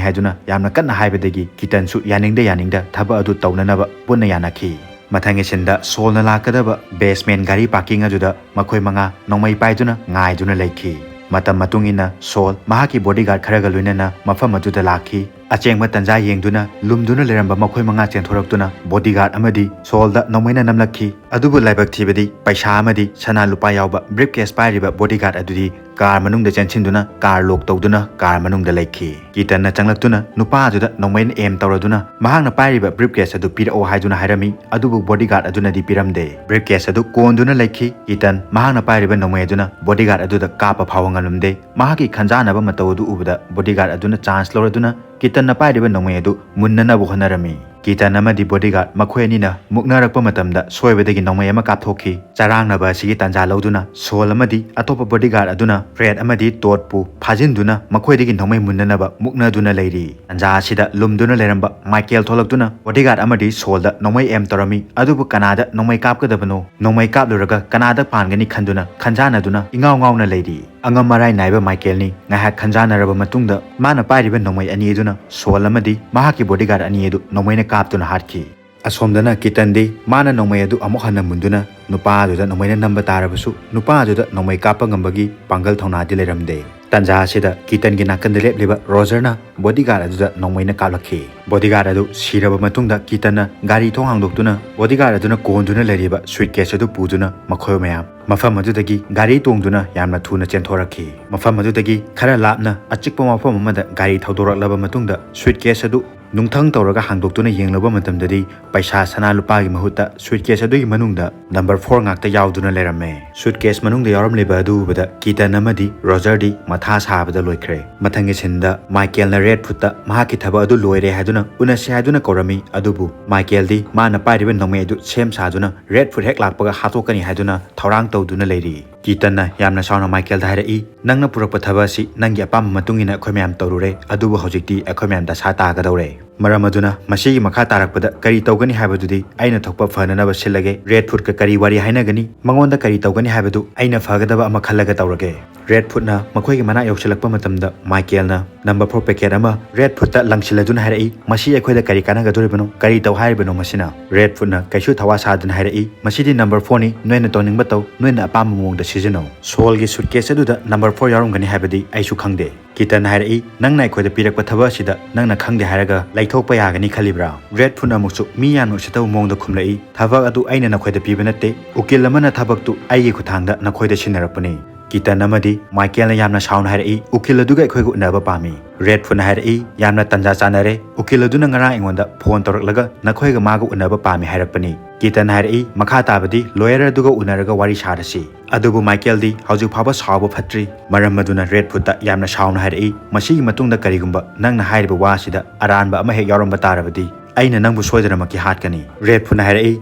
ꯍꯥꯏꯗꯨꯅ ꯌꯥꯝꯅ ꯀꯟꯅ ꯍꯥꯏꯕꯗꯒꯤ ꯀꯤꯇꯟꯁꯨ ꯌꯥꯅꯤꯡꯗ ꯌꯥꯅꯤꯡꯗ ꯊꯕꯛ ꯑꯗꯨ ꯇꯧꯅꯅꯕ ꯄꯨꯟꯅ ꯌꯥꯅꯈꯤ꯫ ꯃꯊꯪꯒꯤ ꯁꯤꯟꯗ ꯁꯣꯜꯅ ꯂꯥꯛꯀꯗꯕ ꯕꯦꯁꯃꯦꯟ ꯒꯥꯔꯤ ꯄꯥꯔꯀꯤꯡ ꯑꯗꯨꯗ ꯃꯈꯣꯏ ꯃꯉꯥ ꯅꯣꯡꯃꯩ ꯄꯥꯏꯗꯨꯅ ꯉꯥꯏꯗꯨꯅ ꯂꯩꯈꯤ꯫ ꯃꯇꯝ ꯃꯇꯨꯡ ꯏꯟꯅ ꯁꯣꯜ ꯃꯍꯥꯛꯀꯤ ꯕꯣꯗꯤꯒꯥꯔꯗ ꯈꯔꯒ ꯂꯣꯏꯅꯅ ꯃꯐꯝ ꯑꯗꯨꯗ ꯂꯥꯛꯈꯤ꯫ ꯑꯆꯦꯡꯕ ꯇꯟꯖꯥ ꯌꯦꯡꯗꯨꯅ ꯂꯨꯝꯗꯨꯅ ꯂꯩꯔꯝꯕ ꯃꯈꯣꯏ ꯃꯉꯥ ꯆꯦꯟꯊꯣꯔꯛꯇꯨꯅ ꯕꯣꯗꯤꯒꯥꯔꯗ ꯑꯃꯗꯤ ꯁꯣꯜꯗ ꯅꯣꯡꯃꯩꯅ ꯅꯝꯂꯛꯈꯤ꯫ ꯑꯗꯨꯕꯨ ꯂꯥꯏꯕꯛ ꯊꯤꯕꯗꯤ ꯄꯩꯁꯥ ꯑꯃꯗꯤ ꯁꯅꯥ ꯂꯨꯄꯥ ꯌꯥꯎꯕ ꯕ꯭ꯔꯤꯐ ꯀꯦꯁ ꯄꯥꯏꯔꯤꯕ ꯕꯣꯗꯤꯒꯥꯔꯗ ꯑꯗꯨꯗꯤ ꯀꯥꯔ ꯃꯅꯨꯡꯗ ꯆꯦꯟꯁꯤꯟꯗꯨꯅ ꯀꯥꯔ ꯂꯣꯛ ꯇꯧꯗꯨꯅ ꯀꯥꯔ ꯃꯅꯨꯡꯗ ꯂꯩꯈꯤ꯫ ꯀꯤꯇꯟꯅ ꯆꯪꯂꯛꯇꯨꯅ ꯅꯨꯄꯥ ꯑꯗꯨꯗ ꯅꯣꯡꯃꯩꯅ ꯑꯦꯝ ꯇꯧꯔꯗꯨꯅ ꯃꯍꯥꯛꯅ ꯄꯥꯏꯔꯤꯕ ꯕ꯭ꯔꯤꯐ ꯀꯦꯁ ꯑꯗꯨ ꯄꯤꯔꯛꯑꯣ ꯍꯥꯏꯗꯨꯅ ꯍꯥꯏꯔꯝꯃꯤ꯫ ꯑꯗꯨꯕꯨ ꯕꯣꯗꯤꯒꯥꯔꯗ ꯑꯗꯨꯅꯗꯤ ꯄꯤꯔꯝꯗꯦ꯫ ꯕ꯭ꯔꯤꯐ ꯀꯦꯁ ꯑꯗꯨ ꯀꯣꯟꯗꯨꯅ ꯂꯩꯈꯤ꯫ ꯀꯤꯇꯟ ꯃꯍꯥꯛꯅ ꯄꯥꯏꯔꯤꯕ ꯅꯣꯡꯃꯩ ꯑꯗꯨꯅ ꯕꯣꯗꯤꯒꯥꯔꯗ ꯑꯗꯨꯗ ꯀꯥꯞꯄ ꯐꯥꯎꯕ ꯉꯝꯂꯝꯗꯦ꯫ ꯃꯍꯥꯛꯀꯤ ꯈꯟꯖꯥꯅꯕ ꯃꯇꯧ ꯑꯗꯨ ꯎꯕꯗ ꯕꯣꯗꯤꯒꯥꯔꯗ ꯑꯗꯨꯅ ꯆꯥꯟꯁ ꯂꯧꯔꯗꯨꯅ ꯀꯤꯇꯟꯅ ꯄꯥꯏꯔꯤꯕ ꯅꯣꯡꯃꯩ ꯑꯗꯨ ꯃꯨꯟꯅꯅꯕ ꯍꯣꯠꯅꯔꯝꯃꯤ꯫ ꯀꯤꯇꯟ ꯑꯃꯗꯤ ꯕꯣꯗꯤꯒꯥꯔꯗ ꯃꯈꯣꯏ ꯑꯅꯤꯅ ꯃꯨꯛꯅꯔꯛꯄ ꯃꯇꯝꯗ ꯁꯣꯏꯕꯗꯒꯤ ꯅꯣꯡꯃꯩ ꯑꯃ ꯀꯥꯞꯊꯣꯛꯈꯤ꯫ ꯆꯔꯥꯡꯅꯕ ꯑꯁꯤꯒꯤ ꯇꯥꯟꯖꯥ ꯂꯧꯗꯨꯅ ꯁꯣꯜ ꯑꯃꯗꯤ ꯑꯇꯣꯞꯄ ꯕꯣꯗꯤꯒꯥꯔꯗ ꯑꯗꯨꯅ ꯐ꯭ꯔꯦꯗ ꯑꯃꯗꯤ ꯇꯣꯗꯄꯨ ꯐꯥꯖꯤꯟꯗꯨꯅ ꯃꯈꯣꯏꯗꯒꯤ ꯅꯣꯡꯃꯩ ꯃꯨꯟꯅꯅꯕ ꯃꯨꯛꯅꯗꯨꯅ ꯂꯩꯔꯤ꯫ ꯇꯥꯟꯖꯥ ꯑꯁꯤꯗ ꯂꯨꯝꯗꯨꯅ ꯂꯩꯔꯝꯕ ꯃꯥꯏꯀꯦꯜ ꯊꯣꯛꯂꯛꯇꯨꯅ ꯕꯣꯗꯤꯒꯥꯔꯗ ꯑꯃꯗꯤ ꯁꯣꯜꯗ ꯅꯣꯡꯃꯩ ꯑꯦꯝ ꯇꯧꯔꯝꯃꯤ꯫ ꯑꯗꯨꯕꯨ ꯀꯅꯥꯗ ꯅꯣꯡꯃꯩ ꯀꯥꯞꯀꯗꯕꯅꯣ? ꯅꯣꯡꯃꯩ ꯀꯥꯞꯂꯨꯔꯒ ꯀꯅꯥꯗ ꯄꯥꯟꯒꯅꯤ ꯈꯟꯗꯨꯅ ꯈꯟꯖꯥꯅꯗꯨꯅ ꯏꯉꯥꯎ ꯉꯥꯎꯅ ꯂꯩꯔꯤ꯫ ꯑꯉꯝ ꯑꯔꯥꯏ ꯅꯥꯏꯕ ꯃꯥꯏꯀꯦꯜꯅꯤ꯫ ꯉꯥꯏꯍꯥꯛ ꯈꯟꯖꯥꯅꯔꯕ ꯃꯇꯨꯡꯗ ꯃꯥꯅ ꯄꯥꯏꯔꯤꯕ ꯅꯣꯡꯃꯩ ꯑꯅꯤ ꯑꯗꯨꯅ ꯁꯣꯜ ꯑꯃꯗꯤ ꯃꯍꯥꯛꯀꯤ ꯕꯣꯗꯤꯒꯥꯔꯗ ꯑꯅꯤ ꯑꯗꯨ ꯅꯣꯡꯃꯩꯅ ꯀꯥꯞꯇꯨꯅ ꯍꯥꯠꯈꯤ꯫ ꯑꯁꯣꯝꯗꯅ ꯀꯤꯇꯟꯗꯤ ꯃꯥꯅ ꯅꯣꯡꯃꯩ ꯑꯗꯨ ꯑꯃꯨꯛ ꯍꯟꯅ ꯃꯨꯟꯗꯨꯅ ꯅꯨꯄꯥ ꯑꯗꯨꯗ ꯅꯣꯡꯃꯩꯅ ꯅꯝꯕ ꯇꯥꯔꯕꯁꯨ ꯅꯨꯄꯥ ꯑꯗꯨꯗ ꯅꯣꯡꯃꯩ ꯀꯥꯞꯄ ꯉꯝꯕꯒꯤ ꯄꯥꯡꯒꯜ ꯊꯧꯅꯥꯗꯤ ꯂꯩꯔꯝꯗꯦ꯫ ꯇꯥꯟꯖꯥ ꯑꯁꯤꯗ ꯀꯤꯇꯟꯒꯤ ꯅꯥꯀꯟꯗ ꯂꯦꯞꯂꯤꯕ ꯔꯣꯖꯔꯅ ꯕꯣꯗꯤꯒꯥꯔꯗ ꯑꯗꯨꯗ ꯅꯣꯡꯃꯩꯅ ꯀꯥꯞꯂꯛꯈꯤ꯫ ꯕꯣꯗꯤꯒꯥꯔꯗ ꯑꯗꯨ ꯁꯤꯔꯕ ꯃꯇꯨꯡꯗ ꯀꯤꯇꯟꯅ ꯒꯥꯔꯤ ꯊꯣꯡ ꯍꯥꯡꯗꯣꯛꯇꯨꯅ ꯕꯣꯗꯤꯒꯥꯔꯗ ꯑꯗꯨꯅ ꯀꯣꯟꯗꯨꯅ ꯂꯩꯔꯤꯕ ꯁꯨꯏꯠꯀꯦꯁ ꯑꯗꯨ ꯄꯨꯗꯨꯅ ꯃꯈꯣꯏ ꯃꯌꯥꯝ ꯃꯐꯝ ꯑꯗꯨꯗꯒꯤ ꯒꯥꯔꯤ ꯇꯣꯡꯗꯨꯅ ꯌꯥꯝꯅ ꯊꯨꯅ ꯆꯦꯟꯊꯣꯔꯛꯈꯤ꯫ ꯃꯐꯝ ꯑꯗꯨꯗꯒꯤ ꯈꯔ ꯂꯥꯞꯅ ꯑꯆꯤꯛꯄ ꯃꯐꯝ ꯑꯃꯗ ꯒꯥꯔꯤ ꯊꯧꯗꯣꯔꯛꯂꯕ ꯃꯇꯨꯡꯗ ꯁꯨꯏꯠꯀꯦꯁ ꯑꯗꯨ ꯅꯨꯡꯊꯪ ꯇꯧꯔꯒ ꯍꯥꯡꯗꯣꯛꯇꯨꯅ ꯌꯦꯡꯂꯨꯕ ꯃꯇꯝꯗꯗꯤ ꯄꯩꯁꯥ ꯁꯅꯥ ꯂꯨꯄꯥꯒꯤ ꯃꯍꯨꯠꯇ ꯁꯨꯏꯠꯀꯦꯁ ꯑꯗꯨꯒꯤ ꯃꯅꯨꯡꯗ ꯅꯝꯕꯔ ꯐꯣꯔ ꯉꯥꯛꯇ ꯌꯥꯎꯗꯨꯅ ꯂꯩꯔꯝꯃꯦ꯫ ꯁꯨꯏꯠꯀꯦꯁ ꯃꯅꯨꯡꯗ ꯌꯥꯎꯔꯝꯂꯤꯕ ꯑꯗꯨ ꯎꯕꯗ ꯀꯤꯇꯟ ꯑꯃꯗꯤ ꯔꯣꯖꯔꯗꯤ ꯃꯊꯥ ꯁꯥꯕꯗ ꯂꯣꯏꯈ꯭ꯔꯦ꯫ ꯃꯊꯪꯒꯤ ꯁꯤꯟꯗ ꯃꯥꯏꯀꯦꯜꯅ ꯔꯦꯗ ꯐꯨꯠꯇ ꯃꯍꯥꯛꯀꯤ ꯊꯕꯛ ꯑꯗꯨ ꯂꯣꯏꯔꯦ ꯍꯥꯏꯗꯨꯅ ꯎꯅꯁꯤ ꯍꯥꯏꯗꯨꯅ ꯀꯧꯔꯝꯃꯤ, ꯑꯗꯨꯕꯨ ꯃꯥꯏꯀꯦꯜꯗꯤ ꯃꯥꯅ ꯄꯥꯏꯔꯤꯕ ꯅꯣꯡꯃꯩ ꯑꯗꯨ ꯁꯦꯝ ꯁꯥꯗꯨꯅ ꯔꯦꯗ ꯐꯨꯠ ꯍꯦꯛ ꯂꯥꯛꯄꯒ ꯍꯥꯠꯇꯣꯛꯀꯅꯤ ꯍꯥꯏꯗꯨꯅ ꯊꯧꯔꯥꯡ ꯇꯧꯗꯨꯅ ꯂꯩꯔꯤ꯫ ꯀꯤꯇꯟꯅ ꯌꯥꯝꯅ ꯁꯥꯎꯅ ꯃꯥꯏꯀꯦꯜꯗ ꯍꯥꯏꯔꯛꯏ, "ꯅꯪꯅ ꯄꯨꯔꯛꯄ ꯊꯕꯛ ꯑꯁꯤ ꯅꯪꯒꯤ ꯑꯄꯥꯝꯕ ꯃꯇꯨꯡ ꯏꯟꯅ ꯑꯩꯈꯣꯏ ꯃꯌꯥꯝ ꯇꯧꯔꯨꯔꯦ, ꯑꯗꯨꯕꯨ ꯍꯧꯖꯤꯛꯇꯤ ꯑꯩꯈꯣꯏ ꯃꯌꯥꯝ ꯗꯁꯥ ꯇꯥꯒꯗꯧꯔꯦ꯫ ꯃꯔꯝ ꯑꯗꯨꯅ ꯃꯁꯤꯒꯤ ꯃꯈꯥ ꯇꯥꯔꯛꯄꯗ ꯀꯔꯤ ꯇꯧꯒꯅꯤ ꯍꯥꯏꯕꯗꯨꯗꯤ ꯑꯩꯅ ꯊꯣꯛꯄ ꯐꯅꯅꯕ ꯁꯤꯜꯂꯒꯦ꯫ ꯔꯦꯗ ꯐꯨꯠꯀ ꯀꯔꯤ ꯋꯥꯔꯤ ꯍꯥꯏꯅꯒꯅꯤ? ꯃꯉꯣꯟꯗ ꯀꯔꯤ ꯇꯧꯒꯅꯤ ꯍꯥꯏꯕꯗꯨ ꯑꯩꯅ ꯐꯒꯗꯕ ꯑꯃ ꯈꯜꯂꯒ ꯇꯧꯔꯒꯦ꯫" ꯔꯦꯗ ꯐꯨꯠꯅ ꯃꯈꯣꯏꯒꯤ ꯃꯅꯥꯛ ꯌꯧꯁꯤꯜꯂꯛꯄ ꯃꯇꯝꯗ ꯃꯥꯏꯀꯦꯜꯅ ꯅꯝꯕꯔ ꯐꯣꯔ ꯄꯦꯀꯦꯠ ꯑꯃ ꯔꯦꯗ ꯐꯨꯠꯇ ꯂꯪꯁꯤꯜꯂꯗꯨꯅ ꯍꯥꯏꯔꯛꯏ, "ꯃꯁꯤ ꯑꯩꯈꯣꯏꯗ ꯀꯔꯤ ꯀꯥꯟꯅꯒꯗꯣꯔꯤꯕꯅꯣ? ꯀꯔꯤ ꯇꯧ ꯍꯥꯏꯔꯤꯕꯅꯣ ꯃꯁꯤꯅ?" ꯔꯦꯗ ꯐꯨꯠꯅ ꯀꯩꯁꯨ ꯊꯋꯥ ꯁꯥꯗꯅ ꯍꯥꯏꯔꯛꯏ, "ꯃꯁꯤꯗꯤ ꯅꯝꯕꯔ ꯐꯣꯔꯅꯤ, ꯅꯣꯏꯅ ꯇꯧꯅꯤꯡꯕ ꯇꯧ, ꯅꯣꯏꯅ ꯑꯄꯥꯝꯕ ꯃꯑꯣꯡꯗ ꯁꯤꯖꯤꯟꯅꯧ꯫ ꯁꯣꯜꯒꯤ ꯁꯨꯠꯀꯦꯁ ꯑꯗꯨꯗ ꯅꯝꯕꯔ ꯐꯣꯔ ꯌꯥꯎꯔꯝꯒꯅꯤ ꯍꯥꯏꯕꯗꯤ ꯑꯩꯁꯨ ꯈꯪꯗꯦ꯫" ꯀꯤꯇꯟ ꯍꯥꯏꯔꯛꯏ, "ꯅꯪꯅ ꯑꯩꯈꯣꯏꯗ ꯄꯤꯔꯛꯄ ꯊꯕꯛ ꯑꯁꯤꯗ ꯅꯪꯅ ꯈꯪꯗꯦ ꯍꯥꯏꯔꯒ ꯂꯩꯊꯣꯛꯄ ꯌꯥꯒꯅꯤ ꯈꯜꯂꯤꯕ꯭ꯔꯥ?" ꯔꯦꯗ ꯐꯨꯠꯅ ꯑꯃꯨꯛꯁꯨ ꯃꯤ ꯌꯥꯝꯅ ꯎꯁꯤꯠꯇꯕ ꯃꯑꯣꯡꯗ ꯈꯨꯝꯂꯛꯏ, "ꯊꯕꯛ ꯑꯗꯨ ꯑꯩꯅ ꯅꯈꯣꯏꯗ ꯄꯤꯕ ꯅꯠꯇꯦ, ꯎꯀꯤꯜ ꯑꯃꯅ ꯊꯕꯛꯇꯨ ꯑꯩꯒꯤ ꯈꯨꯠꯊꯥꯡꯗ ꯅꯈꯣꯏꯗ ꯁꯤꯟꯅꯔꯛꯄꯅꯤ꯫" ꯀꯤꯇꯟ ꯑꯃꯗꯤ ꯃꯥꯏꯀꯦꯜꯅ ꯌꯥꯝꯅ ꯁꯥꯎꯅ ꯍꯥꯏꯔꯛꯏ, "ꯎꯀꯤꯜ ꯑꯗꯨꯒ ꯑꯩꯈꯣꯏꯒ ꯎꯅꯕ ꯄꯥꯝꯃꯤ꯫" ꯔꯦꯗ ꯐꯨꯠꯅ ꯍꯥꯏꯔꯛꯏ, "ꯌꯥꯝꯅ ꯇꯟꯖꯥ ꯆꯥꯟꯅꯔꯦ, ꯎꯀꯤꯜ ꯑꯗꯨꯅ ꯉꯔꯥꯡ ꯑꯩꯉꯣꯟꯗ ꯐꯣꯟ ꯇꯧꯔꯛꯂꯒ ꯅꯈꯣꯏꯒ ꯃꯥꯒ ꯎꯅꯕ ꯄꯥꯝꯃꯤ ꯍꯥꯏꯔꯛꯄꯅꯤ꯫" ꯀꯤꯇꯟ ꯍꯥꯏꯔꯛꯏ, "ꯃꯈꯥ ꯇꯥꯕꯗꯤ ꯂꯣꯌꯔ ꯑꯗꯨꯒ ꯎꯅꯔꯒ ꯋꯥꯔꯤ ꯁꯥꯔꯁꯤ꯫" ꯑꯗꯨꯕꯨ ꯃꯥꯏꯀꯦꯜꯗꯤ ꯍꯧꯖꯤꯛ ꯐꯥꯎꯕ ꯁꯥꯎꯕ ꯐꯠꯇ꯭ꯔꯤ꯫ ꯃꯔꯝ ꯑꯗꯨꯅ ꯔꯦꯗ ꯐꯨꯠꯇ ꯌꯥꯝꯅ ꯁꯥꯎꯅ ꯍꯥꯏꯔꯛꯏ, "ꯃꯁꯤꯒꯤ ꯃꯇꯨꯡꯗ ꯀꯔꯤꯒꯨꯝꯕ ꯅꯪꯅ ꯍꯥꯏꯔꯤꯕ ꯋꯥ ꯑꯁꯤꯗ ꯑꯔꯥꯟꯕ ꯑꯃ ꯍꯦꯛ ꯌꯥꯎꯔꯝꯕ ꯇꯥꯔꯕꯗꯤ ꯑꯩꯅ ꯅꯪꯕꯨ ꯁꯣꯏꯗꯅꯃꯛꯀꯤ ꯍꯥꯠꯀꯅꯤ꯫" ꯔꯦꯗ ꯐꯨꯠꯅ ꯍꯥꯏꯔꯛꯏ,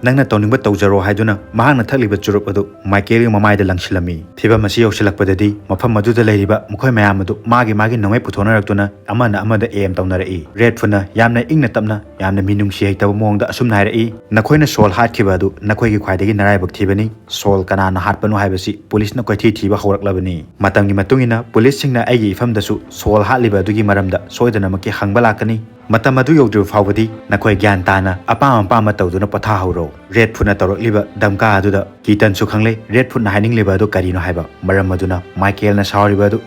"ꯅꯪꯅ ꯇꯧꯅꯤꯡꯕ ꯇꯧꯖꯔꯣ" ꯍꯥꯏꯗꯨꯅ ꯃꯍꯥꯛꯅ ꯊꯛꯂꯤꯕ ꯆꯨꯔꯨꯞ ꯑꯗꯨ ꯃꯥꯏꯀꯦꯜꯒꯤ ꯃꯃꯥꯏꯗ ꯂꯪꯁꯤꯜꯂꯝꯃꯤ꯫ ꯐꯤꯚꯝ ꯑꯁꯤ ꯌꯧꯁꯤꯜꯂꯛꯄꯗꯗꯤ ꯃꯐꯝ ꯑꯗꯨꯗ ꯂꯩꯔꯤꯕ ꯃꯈꯣꯏ ꯃꯌꯥꯝ ꯑꯗꯨ ꯃꯥꯒꯤ ꯃꯥꯒꯤ ꯅꯣꯡꯃꯩ ꯄꯨꯊꯣꯛꯅꯔꯛꯇꯨꯅ ꯑꯃꯅ ꯑꯃꯗ ꯑꯦꯝ ꯇꯧꯅꯔꯛꯏ꯫ ꯔꯦꯗ ꯐꯨꯠꯅ ꯌꯥꯝꯅ ꯏꯪꯅ ꯇꯞꯅ, ꯌꯥꯝꯅ ꯃꯤꯅꯨꯡꯁꯤ ꯍꯩꯇꯕ ꯃꯑꯣꯡꯗ ꯑꯁꯨꯝꯅ ꯍꯥꯏꯔꯛꯏ, "ꯅꯈꯣꯏꯅ ꯁꯣꯜ ꯍꯥꯠꯈꯤꯕ ꯑꯗꯨ ꯅꯈꯣꯏꯒꯤ ꯈ꯭ꯋꯥꯏꯗꯒꯤ ꯅꯔꯥꯏꯕꯛ ꯊꯤꯕꯅꯤ꯫ ꯁꯣꯜ ꯀꯅꯥꯅ ꯍꯥꯠꯄꯅꯣ ꯍꯥꯏꯕꯁꯤ ꯄꯨꯂꯤꯁꯅ ꯀꯣꯏꯊꯤ ꯊꯤꯕ ꯍꯧꯔꯛꯂꯕꯅꯤ꯫ ꯃꯇꯝꯒꯤ ꯃꯇꯨꯡ ꯏꯟꯅ ꯄꯨꯂꯤꯁꯁꯤꯡꯅ ꯑꯩꯒꯤ ꯏꯐꯝꯗꯁꯨ ꯁꯣꯜ ꯍꯥꯠꯂꯤꯕ ꯑꯗꯨꯒꯤ ꯃꯔꯝꯗ ꯁꯣꯏꯗꯅꯃꯛꯀꯤ ꯍꯪꯕ ꯂꯥꯛꯀꯅꯤ꯫ ꯃꯇꯝ ꯑꯗꯨ ꯌꯧꯗ꯭ꯔꯤꯕ ꯐꯥꯎꯕꯗꯤ ꯅꯈꯣꯏ ꯒ꯭ꯌꯥꯟ ꯇꯥꯅ ꯑꯄꯥꯝ ꯑꯄꯥꯝꯕ ꯇꯧꯗꯨꯅ ꯄꯣꯊꯥꯍꯧꯔꯣ꯫" ꯔꯦꯗ ꯐꯨꯠꯅ ꯇꯧꯔꯛꯂꯤꯕ ꯙꯝꯀꯥ ꯑꯗꯨꯗ ꯀꯤꯇꯟꯁꯨ ꯈꯪꯂꯦ ꯔꯦꯗ ꯐꯨꯠꯅ ꯍꯥꯏꯅꯤꯡꯂꯤꯕ ꯑꯗꯨ ꯀꯔꯤꯅꯣ ꯍꯥꯏꯕ꯫ ꯃꯔꯝ ꯑꯗꯨꯅ ꯃꯥꯏꯀꯦꯜꯅ ꯁꯥꯎꯔꯤꯕ ꯑꯗꯨ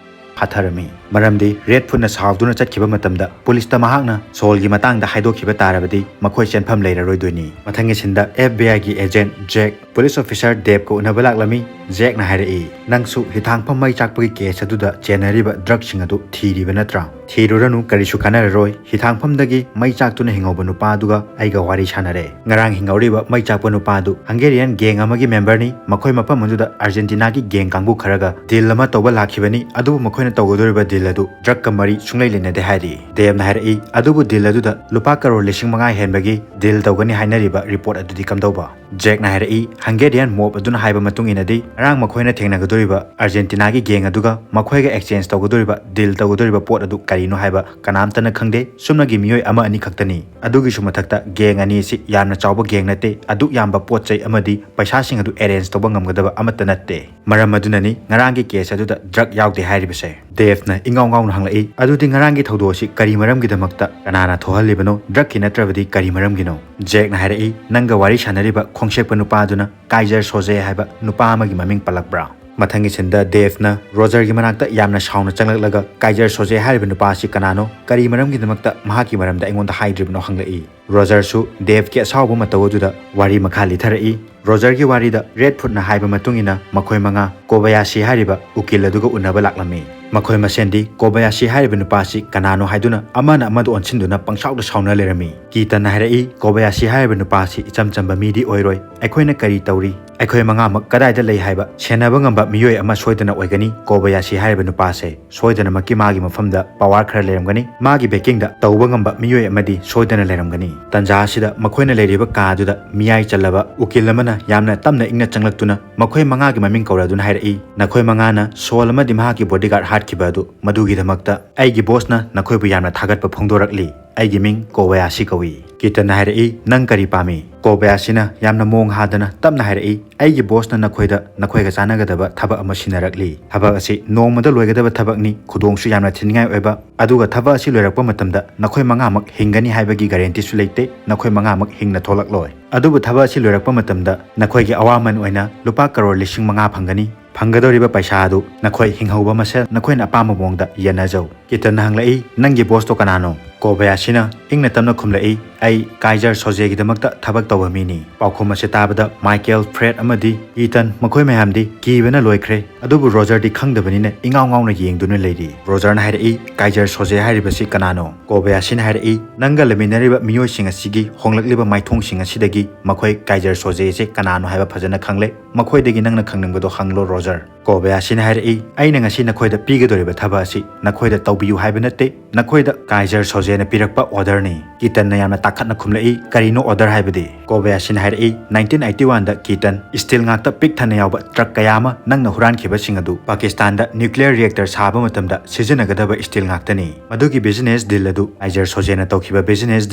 ꯐꯥꯊꯔꯝꯃꯤ꯫ ꯃꯔꯝꯗꯤ ꯔꯦꯗ ꯐꯨꯠꯅ ꯁꯥꯎꯗꯨꯅ ꯆꯠꯈꯤꯕ ꯃꯇꯝꯗ ꯄꯨꯂꯤꯁꯇ ꯃꯍꯥꯛꯅ ꯁꯣꯜꯒꯤ ꯃꯇꯥꯡꯗ ꯍꯥꯏꯗꯣꯛꯈꯤꯕ ꯇꯥꯔꯕꯗꯤ ꯃꯈꯣꯏ ꯆꯦꯟꯐꯝ ꯂꯩꯔꯔꯣꯏꯗꯣꯏꯅꯤ꯫ ꯃꯊꯪꯒꯤ ꯁꯤꯟꯗ ꯑꯦꯐ ꯕꯤ ꯑꯥꯏꯒꯤ ꯑꯦꯖꯦꯟꯠ ꯖꯦꯛ ꯄꯨꯂꯤꯁ ꯑꯣꯐꯤꯁꯥꯔ ꯗꯦꯕꯀ ꯎꯅꯕ ꯂꯥꯛꯂꯝꯃꯤ꯫ ꯖꯦꯛꯅ ꯍꯥꯏꯔꯛꯏ, "ꯅꯪꯁꯨ ꯍꯤꯊꯥꯡꯐꯝ ꯃꯩ ꯆꯥꯛꯄꯒꯤ ꯀꯦꯁ ꯑꯗꯨꯗ ꯆꯦꯟꯅꯔꯤꯕ ꯗ꯭ꯔꯒꯁꯤꯡ ꯑꯗꯨ ꯊꯤꯔꯤꯕ ꯅꯠꯇ꯭ꯔꯥ? ꯊꯤꯔꯨꯔꯅꯨ, ꯀꯔꯤꯁꯨ ꯀꯥꯟꯅꯔꯔꯣꯏ꯫ ꯍꯤꯊꯥꯡꯐꯝꯗꯒꯤ ꯃꯩ ꯆꯥꯛꯇꯨꯅ ꯍꯤꯡꯍꯧꯕ ꯅꯨꯄꯥꯗꯨꯒ ꯑꯩꯒ ꯋꯥꯔꯤ ꯁꯥꯟꯅꯔꯦ꯫ ꯉꯔꯥꯡ ꯍꯤꯡꯍꯧꯔꯤꯕ ꯃꯩ ꯆꯥꯛꯄ ꯅꯨꯄꯥꯗꯨ ꯍꯪꯒꯦꯔꯤꯌꯟ ꯒꯦꯡ ꯑꯃꯒꯤ ꯃꯦꯝꯕꯔꯅꯤ꯫ ꯃꯈꯣꯏ ꯃꯐꯝ ꯑꯗꯨꯗ ꯑꯥꯔꯖꯦꯟꯇꯤꯅꯥꯒꯤ ꯒꯦꯡ ꯀꯥꯡꯕꯨ ꯈꯔꯒ ꯗꯤꯜ ꯑꯃ ꯇꯧꯕ ꯂꯥꯛꯈꯤꯕꯅꯤ, ꯑꯗꯨꯕꯨ ꯃꯈꯣꯏꯅ ꯇꯧꯒꯗꯧꯔꯤꯕ ꯗꯤꯜ ꯑꯗꯨ ꯗ꯭ꯔꯒꯀ ꯃꯔꯤ ꯁꯨꯡꯂꯩ ꯂꯩꯅꯗꯦ" ꯍꯥꯏꯔꯤ꯫ ꯗꯦꯕꯅ ꯍꯥꯏꯔꯛꯏ, "ꯑꯗꯨꯕꯨ ꯗꯤꯜ ꯑꯗꯨꯗ ꯂꯨꯄꯥ ꯀꯔꯣꯔ ꯂꯤꯁꯤꯡ ꯃꯉꯥ ꯍꯦꯟꯕꯒꯤ ꯗꯤꯜ ꯇꯧꯒꯅꯤ ꯍꯥꯏꯅꯔꯤꯕ ꯔꯤꯄꯣꯔꯠ ꯑꯗꯨꯗꯤ ꯀꯝꯗꯧꯕ?" ꯖꯦꯛꯅ ꯍꯥꯏꯔꯛꯏ, "ꯍꯪꯒꯦꯔꯤꯌꯟ ꯃꯣꯕ ꯑꯗꯨꯅ ꯍꯥꯏꯕ ꯃꯇꯨꯡ ꯏꯟꯅꯗꯤ, ꯉꯔꯥꯡ ꯃꯈꯣꯏꯅ ꯊꯦꯡꯅꯒꯗꯧꯔꯤꯕ ꯑꯥꯔꯖꯦꯟꯇꯤꯅꯥꯒꯤ ꯒꯦꯡ ꯑꯗꯨꯒ ꯃꯈꯣꯏꯒ ꯑꯦꯛꯁꯆꯦꯟꯖ ꯇꯧꯒꯗꯧꯔꯤꯕ, ꯗꯤꯜ ꯇꯧꯒꯗꯧꯔꯤꯕ ꯄꯣꯠ ꯑꯗꯨ ꯀꯔꯤꯅꯣ ꯍꯥꯏꯕ ꯀꯅꯥꯝꯇꯅ ꯈꯪꯗꯦ꯫ ꯁꯨꯞꯅꯒꯤ ꯃꯤꯑꯣꯏ ꯑꯃ ꯑꯅꯤ ꯈꯛꯇꯅꯤ꯫ ꯑꯗꯨꯒꯤꯁꯨ ꯃꯊꯛꯇ ꯒꯦꯡ ꯑꯅꯤ ꯑꯁꯤ ꯌꯥꯝꯅ ꯆꯥꯎꯕ ꯒꯦꯡ ꯅꯠꯇꯦ, ꯑꯗꯨꯛ ꯌꯥꯝꯕ ꯄꯣꯠ ꯆꯩ ꯑꯃꯗꯤ ꯄꯩꯁꯥꯁꯤꯡ ꯑꯗꯨ ꯑꯦꯔꯦꯟꯖ ꯇꯧꯕ ꯉꯝꯒꯗꯕ ꯑꯃꯠꯇ ꯅꯠꯇꯦ꯫ ꯃꯔꯝ ꯑꯗꯨꯅꯅꯤ ꯉꯔꯥꯡꯒꯤ ꯀꯦꯁ ꯑꯗꯨꯗ ꯗ꯭ꯔꯒ ꯌꯥꯎꯗꯦ ꯍꯥꯏꯔꯤꯕꯁꯦ꯫" ꯗꯦꯕꯅ ꯏꯉꯥꯎ ꯉꯥꯎꯅ ꯍꯪꯂꯛꯏ, "ꯑꯗꯨꯗꯤ ꯉꯔꯥꯡꯒꯤ ꯊꯧꯗꯣꯛ ꯑꯁꯤ ꯀꯔꯤ ꯃꯔꯝꯒꯤꯗꯃꯛꯇ ꯀꯅꯥꯅ ꯊꯣꯛꯍꯜꯂꯤꯕꯅꯣ? ꯗ꯭ꯔꯒꯀꯤ ꯅꯠꯇ꯭ꯔꯕꯗꯤ ꯀꯔꯤ ꯃꯔꯝꯒꯤꯅꯣ?" ꯖꯦꯛꯅ ꯍꯥꯏꯔꯛꯏ, "ꯅꯪꯒ ꯋꯥꯔꯤ ꯁꯥꯟꯅꯔꯤꯕ ꯈꯣꯡꯁꯦꯛꯄ ꯅꯨꯄꯥꯗꯨꯅ ꯀꯥꯏꯖꯔ ꯁꯣꯖꯦ ꯍꯥꯏꯕ ꯅꯨꯄꯥ ꯑꯃꯒꯤ ꯃꯃꯤꯡ ꯄꯜꯂꯛꯄ꯭ꯔꯥ?" ꯃꯊꯪꯒꯤ ꯁꯤꯟꯗ ꯗꯦꯕꯅ ꯔꯣꯖꯔꯒꯤ ꯃꯅꯥꯛꯇ ꯌꯥꯝꯅ ꯁꯥꯎꯅ ꯆꯪꯂꯛꯂꯒ, "ꯀꯥꯏꯖꯔ ꯁꯣꯖꯦ ꯍꯥꯏꯔꯤꯕ ꯅꯨꯄꯥ ꯑꯁꯤ ꯀꯅꯥꯅꯣ? ꯀꯔꯤ ꯃꯔꯝꯒꯤꯗꯃꯛꯇ ꯃꯍꯥꯛꯀꯤ ꯃꯔꯝꯗ ꯑꯩꯉꯣꯟꯗ ꯍꯥꯏꯗ꯭ꯔꯤꯕꯅꯣ?" ꯍꯪꯂꯛꯏ꯫ ꯔꯣꯖꯔꯁꯨ ꯗꯦꯕꯀꯤ ꯑꯁꯥꯎꯕ ꯃꯇꯧ ꯑꯗꯨꯗ ꯋꯥꯔꯤ ꯃꯈꯥ ꯂꯤꯊꯔꯛꯏ꯫ ꯔꯣꯖꯔꯒꯤ ꯋꯥꯔꯤꯗ ꯔꯦꯗ ꯐꯨꯠꯅ ꯍꯥꯏꯕ ꯃꯇꯨꯡ ꯏꯟꯅ ꯃꯈꯣꯏ ꯃꯉꯥ ꯀꯣꯕꯌꯥꯁꯤ ꯍꯥꯏꯔꯤꯕ ꯎꯀꯤꯜ ꯑꯗꯨꯒ ꯎꯅꯕ ꯂꯥꯛꯂꯝꯃꯤ꯫ ꯃꯈꯣꯏ ꯃꯁꯦꯟꯗꯤ ꯀꯣꯕꯌꯥꯁꯤ ꯍꯥꯏꯔꯤꯕ ꯅꯨꯄꯥꯁꯤ ꯀꯅꯥꯅꯣ ꯍꯥꯏꯗꯨꯅ ꯑꯃꯅ ꯑꯃꯗ ꯑꯣꯟꯁꯤꯟꯗꯨꯅ ꯄꯪꯁꯥꯎꯗ ꯁꯥꯎꯅ ꯂꯩꯔꯝꯃꯤ꯫ ꯀꯤꯇꯟꯅ ꯍꯥꯏꯔꯛꯏ, "ꯀꯣꯕꯌꯥꯁꯤ ꯍꯥꯏꯔꯤꯕ ꯅꯨꯄꯥꯁꯤ ꯏꯆꯝ ꯆꯝꯕ ꯃꯤꯗꯤ ꯑꯣꯏꯔꯣꯏ꯫ ꯑꯩꯈꯣꯏꯅ ꯀꯔꯤ ꯇꯧꯔꯤ? ꯑꯩꯈꯣꯏ ꯃꯉꯥꯃꯛ ꯀꯗꯥꯏꯗ ꯂꯩ ꯍꯥꯏꯕ ꯁꯦꯟꯅꯕ ꯉꯝꯕ ꯃꯤꯑꯣꯏ ꯑꯃ ꯁꯣꯏꯗꯅ ꯑꯣꯏꯒꯅꯤ꯫ ꯀꯣꯕꯌꯥꯁꯤ ꯍꯥꯏꯔꯤꯕ ꯅꯨꯄꯥꯁꯦ ꯁꯣꯏꯗꯅꯃꯛꯀꯤ ꯃꯥꯒꯤ ꯃꯐꯝꯗ ꯄꯋꯥꯔ ꯈꯔ ꯂꯩꯔꯝꯒꯅꯤ꯫ ꯃꯥꯒꯤ ꯕꯦꯀꯤꯡꯗ ꯇꯧꯕ ꯉꯝꯕ ꯃꯤꯑꯣꯏ ꯑꯃꯗꯤ ꯁꯣꯏꯗꯅ ꯂꯩꯔꯝꯒꯅꯤ꯫" ꯇꯟꯖꯥ ꯑꯁꯤꯗ ꯃꯈꯣꯏꯅ ꯂꯩꯔꯤꯕ ꯀꯥ ꯑꯗꯨꯗ ꯃꯤꯌꯥꯏ ꯆꯜꯂꯕ ꯎꯀꯤꯜ ꯑꯃꯅ ꯌꯥꯝꯅ ꯇꯞꯅ ꯏꯪꯅ ꯆꯪꯂꯛꯇꯨꯅ ꯃꯈꯣꯏ ꯃꯉꯥꯒꯤ ꯃꯃꯤꯡ ꯀꯧꯔꯗꯨꯅ ꯍꯥꯏꯔꯛꯏ, "ꯅꯈꯣꯏ ꯃꯉꯥꯅ ꯁꯣꯜ ꯑꯃꯗꯤ ꯃꯍꯥꯛꯀꯤ ꯕꯣꯗꯤꯒꯥꯔꯗ ꯍꯥꯠꯈꯤꯕ ꯑꯗꯨ, ꯃꯗꯨꯒꯤꯗꯃꯛꯇ ꯑꯩꯒꯤ ꯕꯣꯁꯅ ꯅꯈꯣꯏꯕꯨ ꯌꯥꯝꯅ ꯊꯥꯒꯠꯄ ꯐꯣꯡꯗꯣꯔꯛꯂꯤ꯫ ꯑꯩꯒꯤ ꯃꯤꯡ ꯀꯣꯕꯌꯥꯁꯤ ꯀꯧꯏ꯫" ꯀꯤꯇꯟꯅ ꯍꯥꯏꯔꯛꯏ, "ꯅꯪ ꯀꯔꯤ ꯄꯥꯝꯃꯤ?" ꯀꯣꯕꯌꯥꯁꯤꯅ ꯌꯥꯝꯅ ꯃꯣꯡ ꯍꯥꯗꯅ ꯇꯞꯅ ꯍꯥꯏꯔꯛꯏ, "ꯑꯩꯒꯤ ꯕꯣꯁꯅ ꯅꯈꯣꯏꯗ ꯅꯈꯣꯏꯒ ꯆꯥꯟꯅꯒꯗꯕ ꯊꯕꯛ ꯑꯃ ꯁꯤꯟꯅꯔꯛꯂꯤ꯫ ꯊꯕꯛ ꯑꯁꯤ ꯅꯣꯡꯃꯗ ꯂꯣꯏꯒꯗꯕ ꯊꯕꯛꯅꯤ, ꯈꯨꯗꯣꯡꯁꯨ ꯌꯥꯝꯅ ꯊꯤꯅꯤꯡꯉꯥꯏ ꯑꯣꯏꯕ, ꯑꯗꯨꯒ ꯊꯕꯛ ꯑꯁꯤ ꯂꯣꯏꯔꯛꯄ ꯃꯇꯝꯗ ꯅꯈꯣꯏ ꯃꯉꯥꯃꯛ ꯍꯤꯡꯒꯅꯤ ꯍꯥꯏꯕꯒꯤ ꯒꯥꯔꯦꯟꯇꯤꯁꯨ ꯂꯩꯇꯦ, ꯅꯈꯣꯏ ꯃꯉꯥꯃꯛ ꯍꯤꯡꯅ ꯊꯣꯛꯂꯛꯂꯣꯏ꯫ ꯑꯗꯨꯕꯨ ꯊꯕꯛ ꯑꯁꯤ ꯂꯣꯏꯔꯛꯄ ꯃꯇꯝꯗ ꯅꯈꯣꯏꯒꯤ ꯑꯋꯥꯃꯟ ꯑꯣꯏꯅ ꯂꯨꯄꯥ ꯀꯔꯣꯔ ꯂꯤꯁꯤꯡ ꯃꯉꯥ ꯐꯪꯒꯅꯤ꯫ ꯐꯪꯒꯗꯧꯔꯤꯕ ꯄꯩꯁꯥ ꯑꯗꯨ ꯅꯈꯣꯏ ꯍꯤꯡꯍꯧꯕ ꯃꯁꯦꯜ ꯅꯈꯣꯏꯅ ꯑꯄꯥꯝꯕ ꯃꯑꯣꯡꯗ ꯌꯦꯟꯅꯖꯧ꯫ ꯀꯤꯇꯟꯅ ꯍꯪꯂꯛꯏ, "ꯅꯪꯒꯤ ꯕꯣꯁꯇꯣ ꯀꯅꯥꯅꯣ?" ꯀꯣꯕꯌꯥꯁꯤꯅ ꯏꯪꯅ ꯇꯞꯅ ꯈꯨꯝꯂꯛꯏ, "ꯑꯩ ꯀꯥꯏꯖꯔ ꯁꯣꯖꯦꯒꯤꯗꯃꯛꯇ ꯊꯕꯛ ꯇꯧꯕ ꯃꯤꯅꯤ꯫" ꯄꯥꯎꯈꯨꯝ ꯑꯁꯤ ꯇꯥꯕꯗ ꯃꯥꯏꯀꯦꯜ, ꯐ꯭ꯔꯦꯗ ꯑꯃꯗꯤ ꯀꯤꯇꯟ ꯃꯈꯣꯏ ꯃꯌꯥꯝꯗꯤ ꯀꯤꯕꯅ ꯂꯣꯏꯈ꯭ꯔꯦ꯫ ꯑꯗꯨꯕꯨ ꯔꯣꯖꯔꯗꯤ ꯈꯪꯗꯕꯅꯤꯅ ꯏꯉꯥꯎ ꯉꯥꯎꯅ ꯌꯦꯡꯗꯨꯅ ꯂꯩꯔꯤ꯫ ꯔꯣꯖꯔꯅ ꯍꯥꯏꯔꯛꯏ, "ꯀꯥꯏꯖꯔ ꯁꯣꯖꯦ ꯍꯥꯏꯔꯤꯕꯁꯤ ꯀꯅꯥꯅꯣ?" ꯀꯣꯕꯌꯥꯁꯤꯅ ꯍꯥꯏꯔꯛꯏ, "ꯅꯪꯒ ꯂꯩꯃꯤꯟꯅꯔꯤꯕ ꯃꯤꯑꯣꯏꯁꯤꯡ ꯑꯁꯤꯒꯤ ꯍꯣꯡꯂꯛꯂꯤꯕ ꯃꯥꯏꯊꯣꯡꯁꯤꯡ ꯑꯁꯤꯗꯒꯤ ꯃꯈꯣꯏ ꯀꯥꯏꯖꯔ ꯁꯣꯖꯦꯁꯦ ꯀꯅꯥꯅꯣ ꯍꯥꯏꯕ ꯐꯖꯅ ꯈꯪꯂꯦ꯫ ꯃꯈꯣꯏꯗꯒꯤ ꯅꯪꯅ ꯈꯪꯅꯤꯡꯕꯗꯣ ꯍꯪꯂꯣ, ꯔꯣꯖꯔ꯫" ꯀꯣꯕꯌꯥꯁꯤꯅ ꯍꯥꯏꯔꯛꯏ, "ꯑꯩꯅ ꯉꯁꯤ ꯅꯈꯣꯏꯗ ꯄꯤꯒꯗꯧꯔꯤꯕ ꯊꯕꯛ ꯑꯁꯤ ꯅꯈꯣꯏꯗ ꯇꯧꯕꯤꯌꯨ ꯍꯥꯏꯕ ꯅꯠꯇꯦ, ꯅꯈꯣꯏꯗ ꯀꯥꯏꯖꯔ ꯁꯣꯖꯦꯅ ꯄꯤꯔꯛꯄ ꯑꯣꯔꯗꯔꯅꯤ꯫" ꯀꯤꯇꯟꯅ ꯌꯥꯝꯅ ꯇꯥꯈꯠꯅ ꯈꯨꯝꯂꯛꯏ, "ꯀꯔꯤꯅꯣ ꯑꯣꯔꯗꯔ ꯍꯥꯏꯕꯗꯤ?" ꯀꯣꯕꯌꯥꯁꯤꯅ ꯍꯥꯏꯔꯛꯏ, "ꯅꯥꯏꯟꯇꯤꯟ ꯑꯩꯠꯇꯤ ꯋꯥꯟꯗ ꯀꯤꯇꯟ, ꯏꯁꯇꯤꯜ ꯉꯥꯛꯇ ꯄꯤꯛ ꯊꯟꯅ ꯌꯥꯎꯕ ꯇ꯭ꯔꯛ ꯀꯌꯥ ꯑꯃ ꯅꯪꯅ ꯍꯨꯔꯥꯟꯈꯤꯕꯁꯤꯡ ꯑꯗꯨ ꯄꯥꯀꯤꯁꯇꯥꯟꯗ ꯅ꯭ꯌꯨꯀ꯭ꯂꯤꯌꯔ ꯔꯤꯌꯦꯛꯇꯔ ꯁꯥꯕ ꯃꯇꯝꯗ ꯁꯤꯖꯤꯟꯅꯒꯗꯕ ꯏꯁꯇꯤꯜ ꯉꯥꯛꯇꯅꯤ꯫ ꯃꯗꯨꯒꯤ ꯕꯤꯖꯤꯅꯦꯁ ꯗꯤꯜ ꯑꯗꯨ ꯀꯥꯏꯖꯔ ꯁꯣꯖꯦꯅ ꯇꯧꯈꯤꯕ ꯕꯤꯖꯤꯅꯦꯁ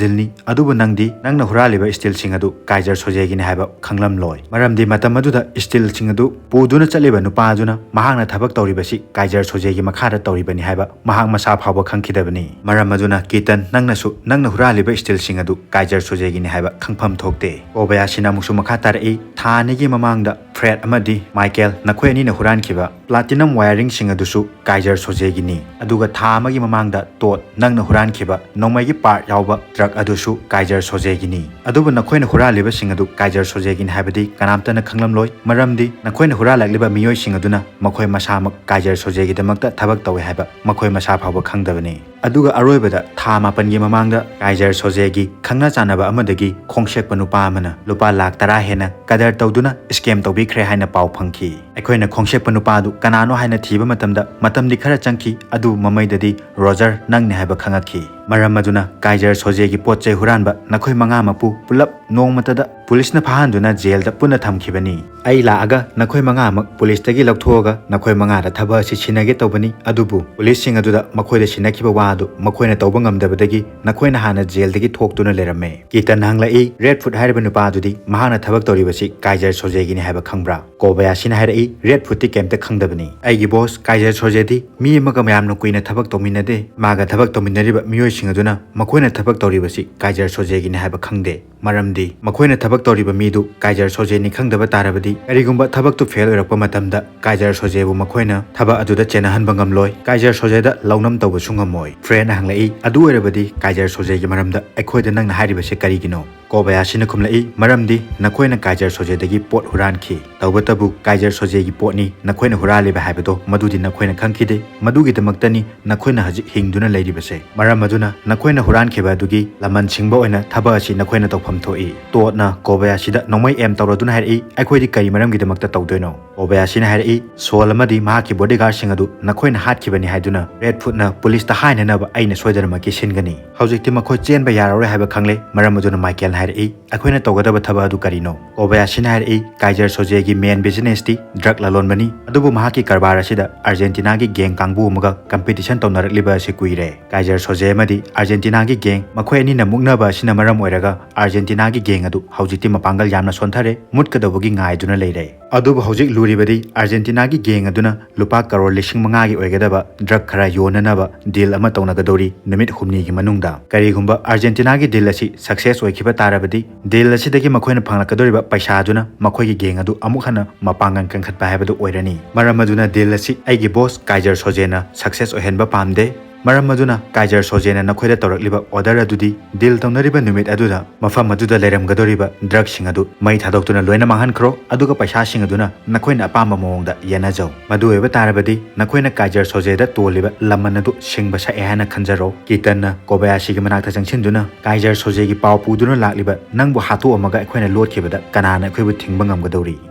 ꯗꯤꯜꯅꯤ꯫ ꯑꯗꯨꯕꯨ ꯅꯪꯗꯤ ꯅꯪꯅ ꯍꯨꯔꯥꯜꯂꯤꯕ ꯏꯁꯇꯤꯜꯁꯤꯡ ꯑꯗꯨ ꯀꯥꯏꯖꯔ ꯁꯣꯖꯦꯒꯤꯅꯤ ꯍꯥꯏꯕ ꯈꯪꯂꯝꯂꯣꯏ, ꯃꯔꯝꯗꯤ ꯃꯇꯝ ꯑꯗꯨꯗ ꯏꯁꯇꯤꯜꯁꯤꯡ ꯑꯗꯨ ꯄꯨꯗꯨꯅ ꯆꯠꯂꯤꯕ ꯅꯨꯄꯥ ꯑꯗꯨꯅ ꯃꯍꯥꯛꯅ ꯊꯕꯛ ꯇꯧꯔꯤꯕꯁꯤ ꯀꯥꯏꯖꯔ ꯁꯣꯖꯦꯒꯤ ꯃꯈꯥꯗ ꯇꯧꯔꯤꯕꯅꯤ ꯍꯥꯏꯕ ꯃꯍꯥꯛ ꯃꯁꯥ ꯐꯥꯎꯕ ꯈꯪꯈꯤꯗꯕꯅꯤ꯫ ꯃꯔꯝ ꯑꯗꯨꯅ ꯀꯤꯇꯟ, ꯅꯪꯅꯁꯨ ꯅꯪꯅ ꯍꯨꯔꯥꯜꯂꯤꯕ ꯏꯁꯇꯤꯜꯁꯤꯡ ꯑꯗꯨ ꯀꯥꯏꯖꯔ ꯁꯣꯖꯦꯒꯤꯅꯤ ꯍꯥꯏꯕ ꯈꯪꯐꯝ ꯊꯣꯛꯇꯦ꯫" ꯀꯣꯕꯌꯥꯁꯤꯅ ꯑꯃꯨꯛꯁꯨ ꯃꯈꯥ ꯇꯥꯔꯛꯏ, "ꯊꯥ ꯑꯅꯤꯒꯤ ꯃꯃꯥꯡꯗ ꯐ꯭ꯔꯦꯗ ꯑꯃꯗꯤ ꯃꯥꯏꯀꯦꯜ, ꯅꯈꯣꯏ ꯑꯅꯤꯅ ꯍꯨꯔꯥꯟꯈꯤꯕ ꯄ꯭ꯂꯥꯇꯤꯅꯝ ꯋꯥꯌꯔꯤꯡꯁꯤꯡ ꯑꯗꯨꯁꯨ ꯀꯥꯏꯖꯔ ꯁꯣꯖꯦꯒꯤꯅꯤ꯫ ꯑꯗꯨꯒ ꯊꯥ ꯑꯃꯒꯤ ꯃꯃꯥꯡꯗ ꯇꯣꯠ, ꯅꯪꯅ ꯍꯨꯔꯥꯟꯈꯤꯕ ꯅꯣꯡꯃꯩꯒꯤ ꯄꯥꯔꯠ ꯌꯥꯎꯕ ꯇ꯭ꯔꯛ ꯑꯗꯨꯁꯨ ꯀꯥꯏꯖꯔ ꯁꯣꯖꯦꯒꯤꯅꯤ꯫ ꯑꯗꯨꯕꯨ ꯅꯈꯣꯏꯅ ꯍꯨꯔꯥꯜꯂꯤꯕꯁꯤꯡ ꯑꯗꯨ ꯀꯥꯏꯖꯔ ꯁꯣꯖꯦꯒꯤꯅꯤ ꯍꯥꯏꯕꯗꯤ ꯀꯅꯥꯝꯇꯅ ꯈꯪꯂꯝꯂꯣꯏ, ꯃꯔꯝꯗꯤ ꯅꯈꯣꯏꯅ ꯍꯨꯔꯥꯜꯂꯛꯂꯤꯕ ꯃꯤꯑꯣꯏꯁꯤꯡ ꯑꯗꯨꯅ ꯃꯈꯣꯏ ꯃꯁꯥꯃꯛ ꯀꯥꯏꯖꯔ ꯁꯣꯖꯦꯒꯤꯗꯃꯛꯇ ꯊꯕꯛ ꯇꯧꯏ ꯍꯥꯏꯕ ꯃꯈꯣꯏ ꯃꯁꯥ ꯐꯥꯎꯕ ꯈꯪꯗꯕꯅꯤ꯫ ꯑꯗꯨꯒ ꯑꯔꯣꯏꯕꯗ ꯊꯥ ꯃꯥꯄꯟꯒꯤ ꯃꯃꯥꯡꯗ ꯀꯥꯏꯖꯔ ꯁꯣꯖꯦꯒꯤ ꯈꯪꯅ ꯆꯥꯟꯅꯕ ꯑꯃꯗꯒꯤ ꯈꯣꯡꯁꯦꯛꯄ ꯅꯨꯄꯥ ꯑꯃꯅ ꯂꯨꯄꯥ ꯂꯥꯈ ꯇꯔꯥ ꯍꯦꯟꯅ ꯀꯗꯔ ꯇꯧꯗꯨꯅ ꯁ꯭ꯀꯦꯝ ꯇꯧꯕꯤꯈ꯭ꯔꯦ ꯍꯥꯏꯅ ꯄꯥꯎ ꯐꯪꯈꯤ꯫ ꯑꯩꯈꯣꯏꯅ ꯈꯣꯡꯁꯦꯛꯄ ꯅꯨꯄꯥ ꯑꯗꯨ ꯀꯅꯥꯅꯣ ꯍꯥꯏꯅ ꯊꯤꯕ ꯃꯇꯝꯗ ꯃꯇꯝꯗꯤ ꯈꯔ ꯆꯪꯈꯤ, ꯑꯗꯨꯕꯨ ꯃꯃꯩꯗꯗꯤ ꯔꯣꯖꯔ ꯅꯪꯅꯤ ꯍꯥꯏꯕ ꯈꯪꯉꯛꯈꯤ꯫ ꯃꯔꯝ ꯑꯗꯨꯅ ꯀꯥꯏꯖꯔ ꯁꯣꯖꯦꯒꯤ ꯄꯣꯠ ꯆꯩ ꯍꯨꯔꯥꯟꯕ ꯅꯈꯣꯏ ꯃꯉꯥꯃꯛꯄꯨ ꯄꯨꯂꯞ ꯅꯣꯡꯃꯇꯗ ꯄꯨꯂꯤꯁꯅ ꯐꯥꯍꯟꯗꯨꯅ ꯖꯦꯜꯗ ꯄꯨꯟꯅ ꯊꯝꯈꯤꯕꯅꯤ꯫ ꯑꯩ ꯂꯥꯛꯑꯒ ꯅꯈꯣꯏ ꯃꯉꯥꯃꯛ ꯄꯨꯂꯤꯁꯇꯒꯤ ꯂꯧꯊꯣꯛꯑꯒ ꯅꯈꯣꯏ ꯃꯉꯥꯗ ꯊꯕꯛ ꯑꯁꯤ ꯁꯤꯟꯅꯒꯦ ꯇꯧꯕꯅꯤ, ꯑꯗꯨꯕꯨ ꯄꯨꯂꯤꯁꯁꯤꯡ ꯑꯗꯨꯗ ꯃꯈꯣꯏꯗ ꯁꯤꯟꯅꯈꯤꯕ ꯋꯥ ꯑꯗꯨ ꯃꯈꯣꯏꯅ ꯇꯧꯕ ꯉꯝꯗꯕꯗꯒꯤ ꯅꯈꯣꯏꯅ ꯍꯥꯟꯅ ꯖꯦꯜꯗꯒꯤ ꯊꯣꯛꯇꯨꯅ ꯂꯩꯔꯝꯃꯦ꯫ ꯀꯤꯇꯟ ꯍꯪꯂꯛꯏ, "ꯔꯦꯗ ꯐꯨꯠ ꯍꯥꯏꯔꯤꯕ ꯅꯨꯄꯥ ꯑꯗꯨꯗꯤ ꯃꯍꯥꯛꯅ ꯊꯕꯛ ꯇꯧꯔꯤꯕꯁꯤ ꯀꯥꯏꯖꯔ ꯁꯣꯖꯦꯒꯤꯅꯤ ꯍꯥꯏꯕ ꯈꯪꯕ꯭ꯔꯥ?" ꯀꯣꯕꯌꯥꯁꯤꯅ ꯍꯥꯏꯔꯛꯏ, "ꯔꯦꯗ ꯐꯨꯠꯇꯤ ꯀꯩꯝꯇ ꯈꯪꯗꯕꯅꯤ꯫ ꯑꯩꯒꯤ ꯕꯣꯁ ꯀꯥꯏꯖꯔ ꯁꯣꯖꯦꯗꯤ ꯃꯤ ꯑꯃꯒ ꯃꯌꯥꯝꯅ ꯀꯨꯏꯅ ꯊꯕꯛ ꯇꯧꯃꯤꯟꯅꯗꯦ꯫ ꯃꯥꯒ ꯊꯕꯛ ꯇꯧꯃꯤꯟꯅꯔꯤꯕ ꯃꯤꯑꯣꯏꯁꯤꯡ ꯑꯗꯨꯅ ꯃꯈꯣꯏꯅ ꯊꯕꯛ ꯇꯧꯔꯤꯕꯁꯤ ꯀꯥꯏꯖꯔ ꯁꯣꯖꯦꯒꯤꯅꯤ ꯍꯥꯏꯕ ꯈꯪꯗꯦ, ꯃꯔꯝꯗꯤ ꯃꯈꯣꯏꯅ ꯊꯕꯛ ꯇꯧꯔꯤꯕ ꯃꯤꯗꯨ ꯀꯥꯏꯖꯔ ꯁꯣꯖꯦꯅꯤ ꯈꯪꯗꯕ ꯇꯥꯔꯕꯗꯤ, ꯀꯔꯤꯒꯨꯝꯕ ꯊꯕꯛꯇꯨ ꯐꯦꯜ ꯑꯣꯏꯔꯛꯄ ꯃꯇꯝꯗ ꯀꯥꯏꯖꯔ ꯁꯣꯖꯦꯕꯨ ꯃꯈꯣꯏꯅ ꯊꯕꯛ ꯑꯗꯨꯗ ꯆꯦꯟꯅꯍꯟꯕ ꯉꯝꯂꯣꯏ, ꯀꯥꯏꯖꯔ ꯁꯣꯖꯦꯗ ꯂꯧꯅꯝ ꯇꯧꯕꯁꯨ ꯉꯝꯃꯣꯏ꯫ ꯐ꯭ꯔꯦꯟ ꯍꯪꯂꯛꯏ, "ꯑꯗꯨ ꯑꯣꯏꯔꯕꯗꯤ ꯀꯥꯏꯖꯔ ꯁꯣꯖꯦꯒꯤ ꯃꯔꯝꯗ ꯑꯩꯈꯣꯏꯗ ꯅꯪꯅ ꯍꯥꯏꯔꯤꯕꯁꯦ ꯀꯔꯤꯒꯤꯅꯣ?" ꯀꯣꯕꯌꯥꯁꯤꯅ ꯈꯨꯝꯂꯛꯏ, "ꯃꯔꯝꯗꯤ ꯅꯈꯣꯏꯅ ꯀꯥꯏꯖꯔ ꯁꯣꯖꯦꯗꯒꯤ ꯄꯣꯠ ꯍꯨꯔꯥꯟꯈꯤ꯫ ꯇꯧꯕꯇꯕꯨ ꯀꯥꯏꯖꯔ ꯁꯣꯖꯦꯒꯤ ꯄꯣꯠꯅꯤ ꯅꯈꯣꯏꯅ ꯍꯨꯔꯥꯜꯂꯤꯕ ꯍꯥꯏꯕꯗꯣ ꯃꯗꯨꯗꯤ ꯅꯈꯣꯏꯅ ꯈꯪꯈꯤꯗꯦ꯫ ꯃꯗꯨꯒꯤꯗꯃꯛꯇꯅꯤ ꯅꯈꯣꯏꯅ ꯍꯧꯖꯤꯛ ꯍꯤꯡꯗꯨꯅ ꯂꯩꯔꯤꯕꯁꯦ꯫ ꯃꯔꯝ ꯑꯗꯨꯅ ꯅꯈꯣꯏꯅ ꯍꯨꯔꯥꯟꯈꯤꯕ ꯑꯗꯨꯒꯤ ꯂꯃꯟ ꯁꯤꯡꯕ ꯑꯣꯏꯅ ꯊꯕꯛ ꯑꯁꯤ ꯅꯈꯣꯏꯅ ꯇꯧꯐꯝ ꯊꯣꯛꯏ꯫" ꯇꯣꯠꯅ ꯀꯣꯕꯌꯥꯁꯤꯗ ꯅꯣꯡꯃꯩ ꯑꯦꯝ ꯇꯧꯔꯗꯨꯅ ꯍꯥꯏꯔꯛꯏ, "ꯑꯩꯈꯣꯏꯗꯤ ꯀꯔꯤ ꯃꯔꯝꯒꯤꯗꯃꯛꯇ ꯇꯧꯗꯣꯏꯅꯣ?" ꯀꯣꯕꯌꯥꯁꯤꯅ ꯍꯥꯏꯔꯛꯏ, "ꯁꯣꯜ ꯑꯃꯗꯤ ꯃꯍꯥꯛꯀꯤ ꯕꯣꯗꯤꯒꯥꯔꯗꯁꯤꯡ ꯑꯗꯨ ꯅꯈꯣꯏꯅ ꯍꯥꯠꯈꯤꯕꯅꯤ ꯍꯥꯏꯗꯨꯅ ꯔꯦꯗ ꯐꯨꯠꯅ ꯄꯨꯂꯤꯁꯇ ꯍꯥꯏꯅꯅꯕ ꯑꯩꯅ ꯁꯣꯏꯗꯅꯃꯛꯀꯤ ꯁꯤꯟꯒꯅꯤ꯫ ꯍꯧꯖꯤꯛꯇꯤ ꯃꯈꯣꯏ ꯆꯦꯟꯕ ꯌꯥꯔꯔꯣꯏ ꯍꯥꯏꯕ ꯈꯪꯂꯦ꯫" ꯃꯔꯝ ꯑꯗꯨꯅ ꯃꯥꯏꯀꯦꯜꯅ ꯍꯥꯏꯔꯛꯏ, "ꯑꯩꯈꯣꯏꯅ ꯇꯧꯒꯗꯕ ꯊꯕꯛ ꯑꯗꯨ ꯀꯔꯤꯅꯣ?" ꯀꯣꯕꯌꯥꯁꯤꯅ ꯍꯥꯏꯔꯛꯏ, "ꯀꯥꯏꯖꯔ ꯁꯣꯖꯦꯒꯤ ꯃꯦꯟ ꯕꯤꯖꯤꯅꯦꯁꯇꯤ ꯗ꯭ꯔꯒ ꯂꯂꯣꯟꯕꯅꯤ, ꯑꯗꯨꯕꯨ ꯃꯍꯥꯛꯀꯤ ꯀꯔꯕꯥꯔ ꯑꯁꯤꯗ ꯑꯥꯔꯖꯦꯟꯇꯤꯅꯥꯒꯤ ꯒꯦꯡ ꯀꯥꯡꯕꯨ ꯑꯃꯒ ꯀꯝꯄꯤꯇꯤꯁꯟ ꯇꯧꯅꯔꯛꯂꯤꯕ ꯑꯁꯤ ꯀꯨꯏꯔꯦ꯫ ꯀꯥꯏꯖꯔ ꯁꯣꯖꯦ ꯑꯃꯗꯤ ꯑꯥꯔꯖꯦꯟꯇꯤꯅꯥꯒꯤ ꯒꯦꯡ, ꯃꯈꯣꯏ ꯑꯅꯤꯅ ꯃꯨꯛꯅꯕ ꯑꯁꯤꯅ ꯃꯔꯝ ꯑꯣꯏꯔꯒ ꯑꯥꯔꯖꯦꯟꯇꯤꯅꯥꯒꯤ ꯒꯦꯡ ꯑꯗꯨ ꯍꯧꯖꯤꯛꯇꯤ ꯃꯄꯥꯡꯒꯜ ꯌꯥꯝꯅ ꯁꯣꯟꯊꯔꯦ, ꯃꯨꯠꯀꯗꯧꯕꯒꯤ ꯉꯥꯏꯗꯨꯅ ꯂꯩꯔꯦ꯫ ꯑꯗꯨꯕꯨ ꯍꯧꯖꯤꯛ ꯂꯨꯔꯤꯕꯗꯤ ꯑꯥꯔꯖꯦꯟꯇꯤꯅꯥꯒꯤ ꯒꯦꯡ ꯑꯗꯨꯅ ꯂꯨꯄꯥ ꯀꯔꯣꯔ ꯂꯤꯁꯤꯡ ꯃꯉꯥꯒꯤ ꯑꯣꯏꯒꯗꯕ ꯗ꯭ꯔꯒ ꯈꯔ ꯌꯣꯟꯅꯅꯕ ꯗꯤꯜ ꯑꯃ ꯇꯧꯅꯒꯗꯧꯔꯤ ꯅꯨꯃꯤꯠ ꯍꯨꯝꯅꯤꯒꯤ ꯃꯅꯨꯡꯗ꯫ ꯀꯔꯤꯒꯨꯝꯕ ꯑꯥꯔꯖꯦꯟꯇꯤꯅꯥꯒꯤ ꯗꯤꯜ ꯑꯁꯤ ꯁꯛꯁꯦꯁ ꯑꯣꯏꯈꯤꯕ ꯇꯥꯔꯕꯗꯤ, ꯗꯤꯜ ꯑꯁꯤꯗꯒꯤ ꯃꯈꯣꯏꯅ ꯐꯪꯂꯛꯀꯗꯧꯔꯤꯕ ꯄꯩꯁꯥ ꯑꯗꯨꯅ ꯃꯈꯣꯏꯒꯤ ꯒꯦꯡ ꯑꯗꯨ ꯑꯃꯨꯛ ꯍꯟꯅ ꯃꯄꯥꯡꯒꯜ ꯀꯟꯈꯠꯄ ꯍꯥꯏꯕꯗꯨ ꯑꯣꯏꯔꯅꯤ꯫ ꯃꯔꯝ ꯑꯗꯨꯅ ꯗꯤꯜ ꯑꯁꯤ ꯑꯩꯒꯤ ꯕꯣꯁ ꯀꯥꯏꯖꯔ ꯁꯣꯖꯦꯅ ꯁꯛꯁꯦꯁ ꯑꯣꯏꯍꯟꯕ ꯄꯥꯝꯗꯦ꯫ ꯃꯔꯝ ꯑꯗꯨꯅ ꯀꯥꯏꯖꯔ ꯁꯣꯖꯦꯅ ꯅꯈꯣꯏꯗ ꯇꯧꯔꯛꯂꯤꯕ ꯑꯣꯔꯗꯔ ꯑꯗꯨꯗꯤ ꯗꯤꯜ ꯇꯧꯅꯔꯤꯕ ꯅꯨꯃꯤꯠ ꯑꯗꯨꯗ ꯃꯐꯝ ꯑꯗꯨꯗ ꯂꯩꯔꯝꯒꯗꯧꯔꯤꯕ ꯗ꯭ꯔꯒꯁꯤꯡ ꯑꯗꯨ ꯃꯩ ꯊꯥꯗꯣꯛꯇꯨꯅ ꯂꯣꯏꯅ ꯃꯥꯡꯍꯟꯈ꯭ꯔꯣ, ꯑꯗꯨꯒ ꯄꯩꯁꯥꯁꯤꯡ ꯑꯗꯨꯅ ꯅꯈꯣꯏꯅ ꯑꯄꯥꯝꯕ ꯃꯑꯣꯡꯗ ꯌꯦꯟꯅꯖꯧ꯫ ꯃꯗꯨ ꯑꯣꯏꯕ ꯇꯥꯔꯕꯗꯤ ꯅꯈꯣꯏꯅ ꯀꯥꯏꯖꯔ ꯁꯣꯖꯦꯗ ꯇꯣꯜꯂꯤꯕ ꯂꯃꯟ ꯑꯗꯨ ꯁꯤꯡꯕ ꯁꯛꯑꯦ ꯍꯥꯏꯅ ꯈꯟꯖꯔꯣ꯫ ꯀꯤꯇꯟꯅ ꯀꯣꯕꯌꯥꯁꯤꯒꯤ ꯃꯅꯥꯛꯇ ꯆꯪꯁꯤꯟꯗꯨꯅ, "ꯀꯥꯏꯖꯔ ꯁꯣꯖꯦꯒꯤ ꯄꯥꯎ ꯄꯨꯗꯨꯅ ꯂꯥꯛꯂꯤꯕ ꯅꯪꯕꯨ ꯍꯥꯠꯇꯣꯛꯑꯝꯃꯒ ꯑꯩꯈꯣꯏꯅ ꯂꯣꯠꯈꯤꯕꯗ ꯀꯅꯥꯅ ꯑꯩꯈꯣꯏꯕꯨ ꯊꯤꯡꯕ ꯉꯝꯒꯗꯧꯔꯤ?"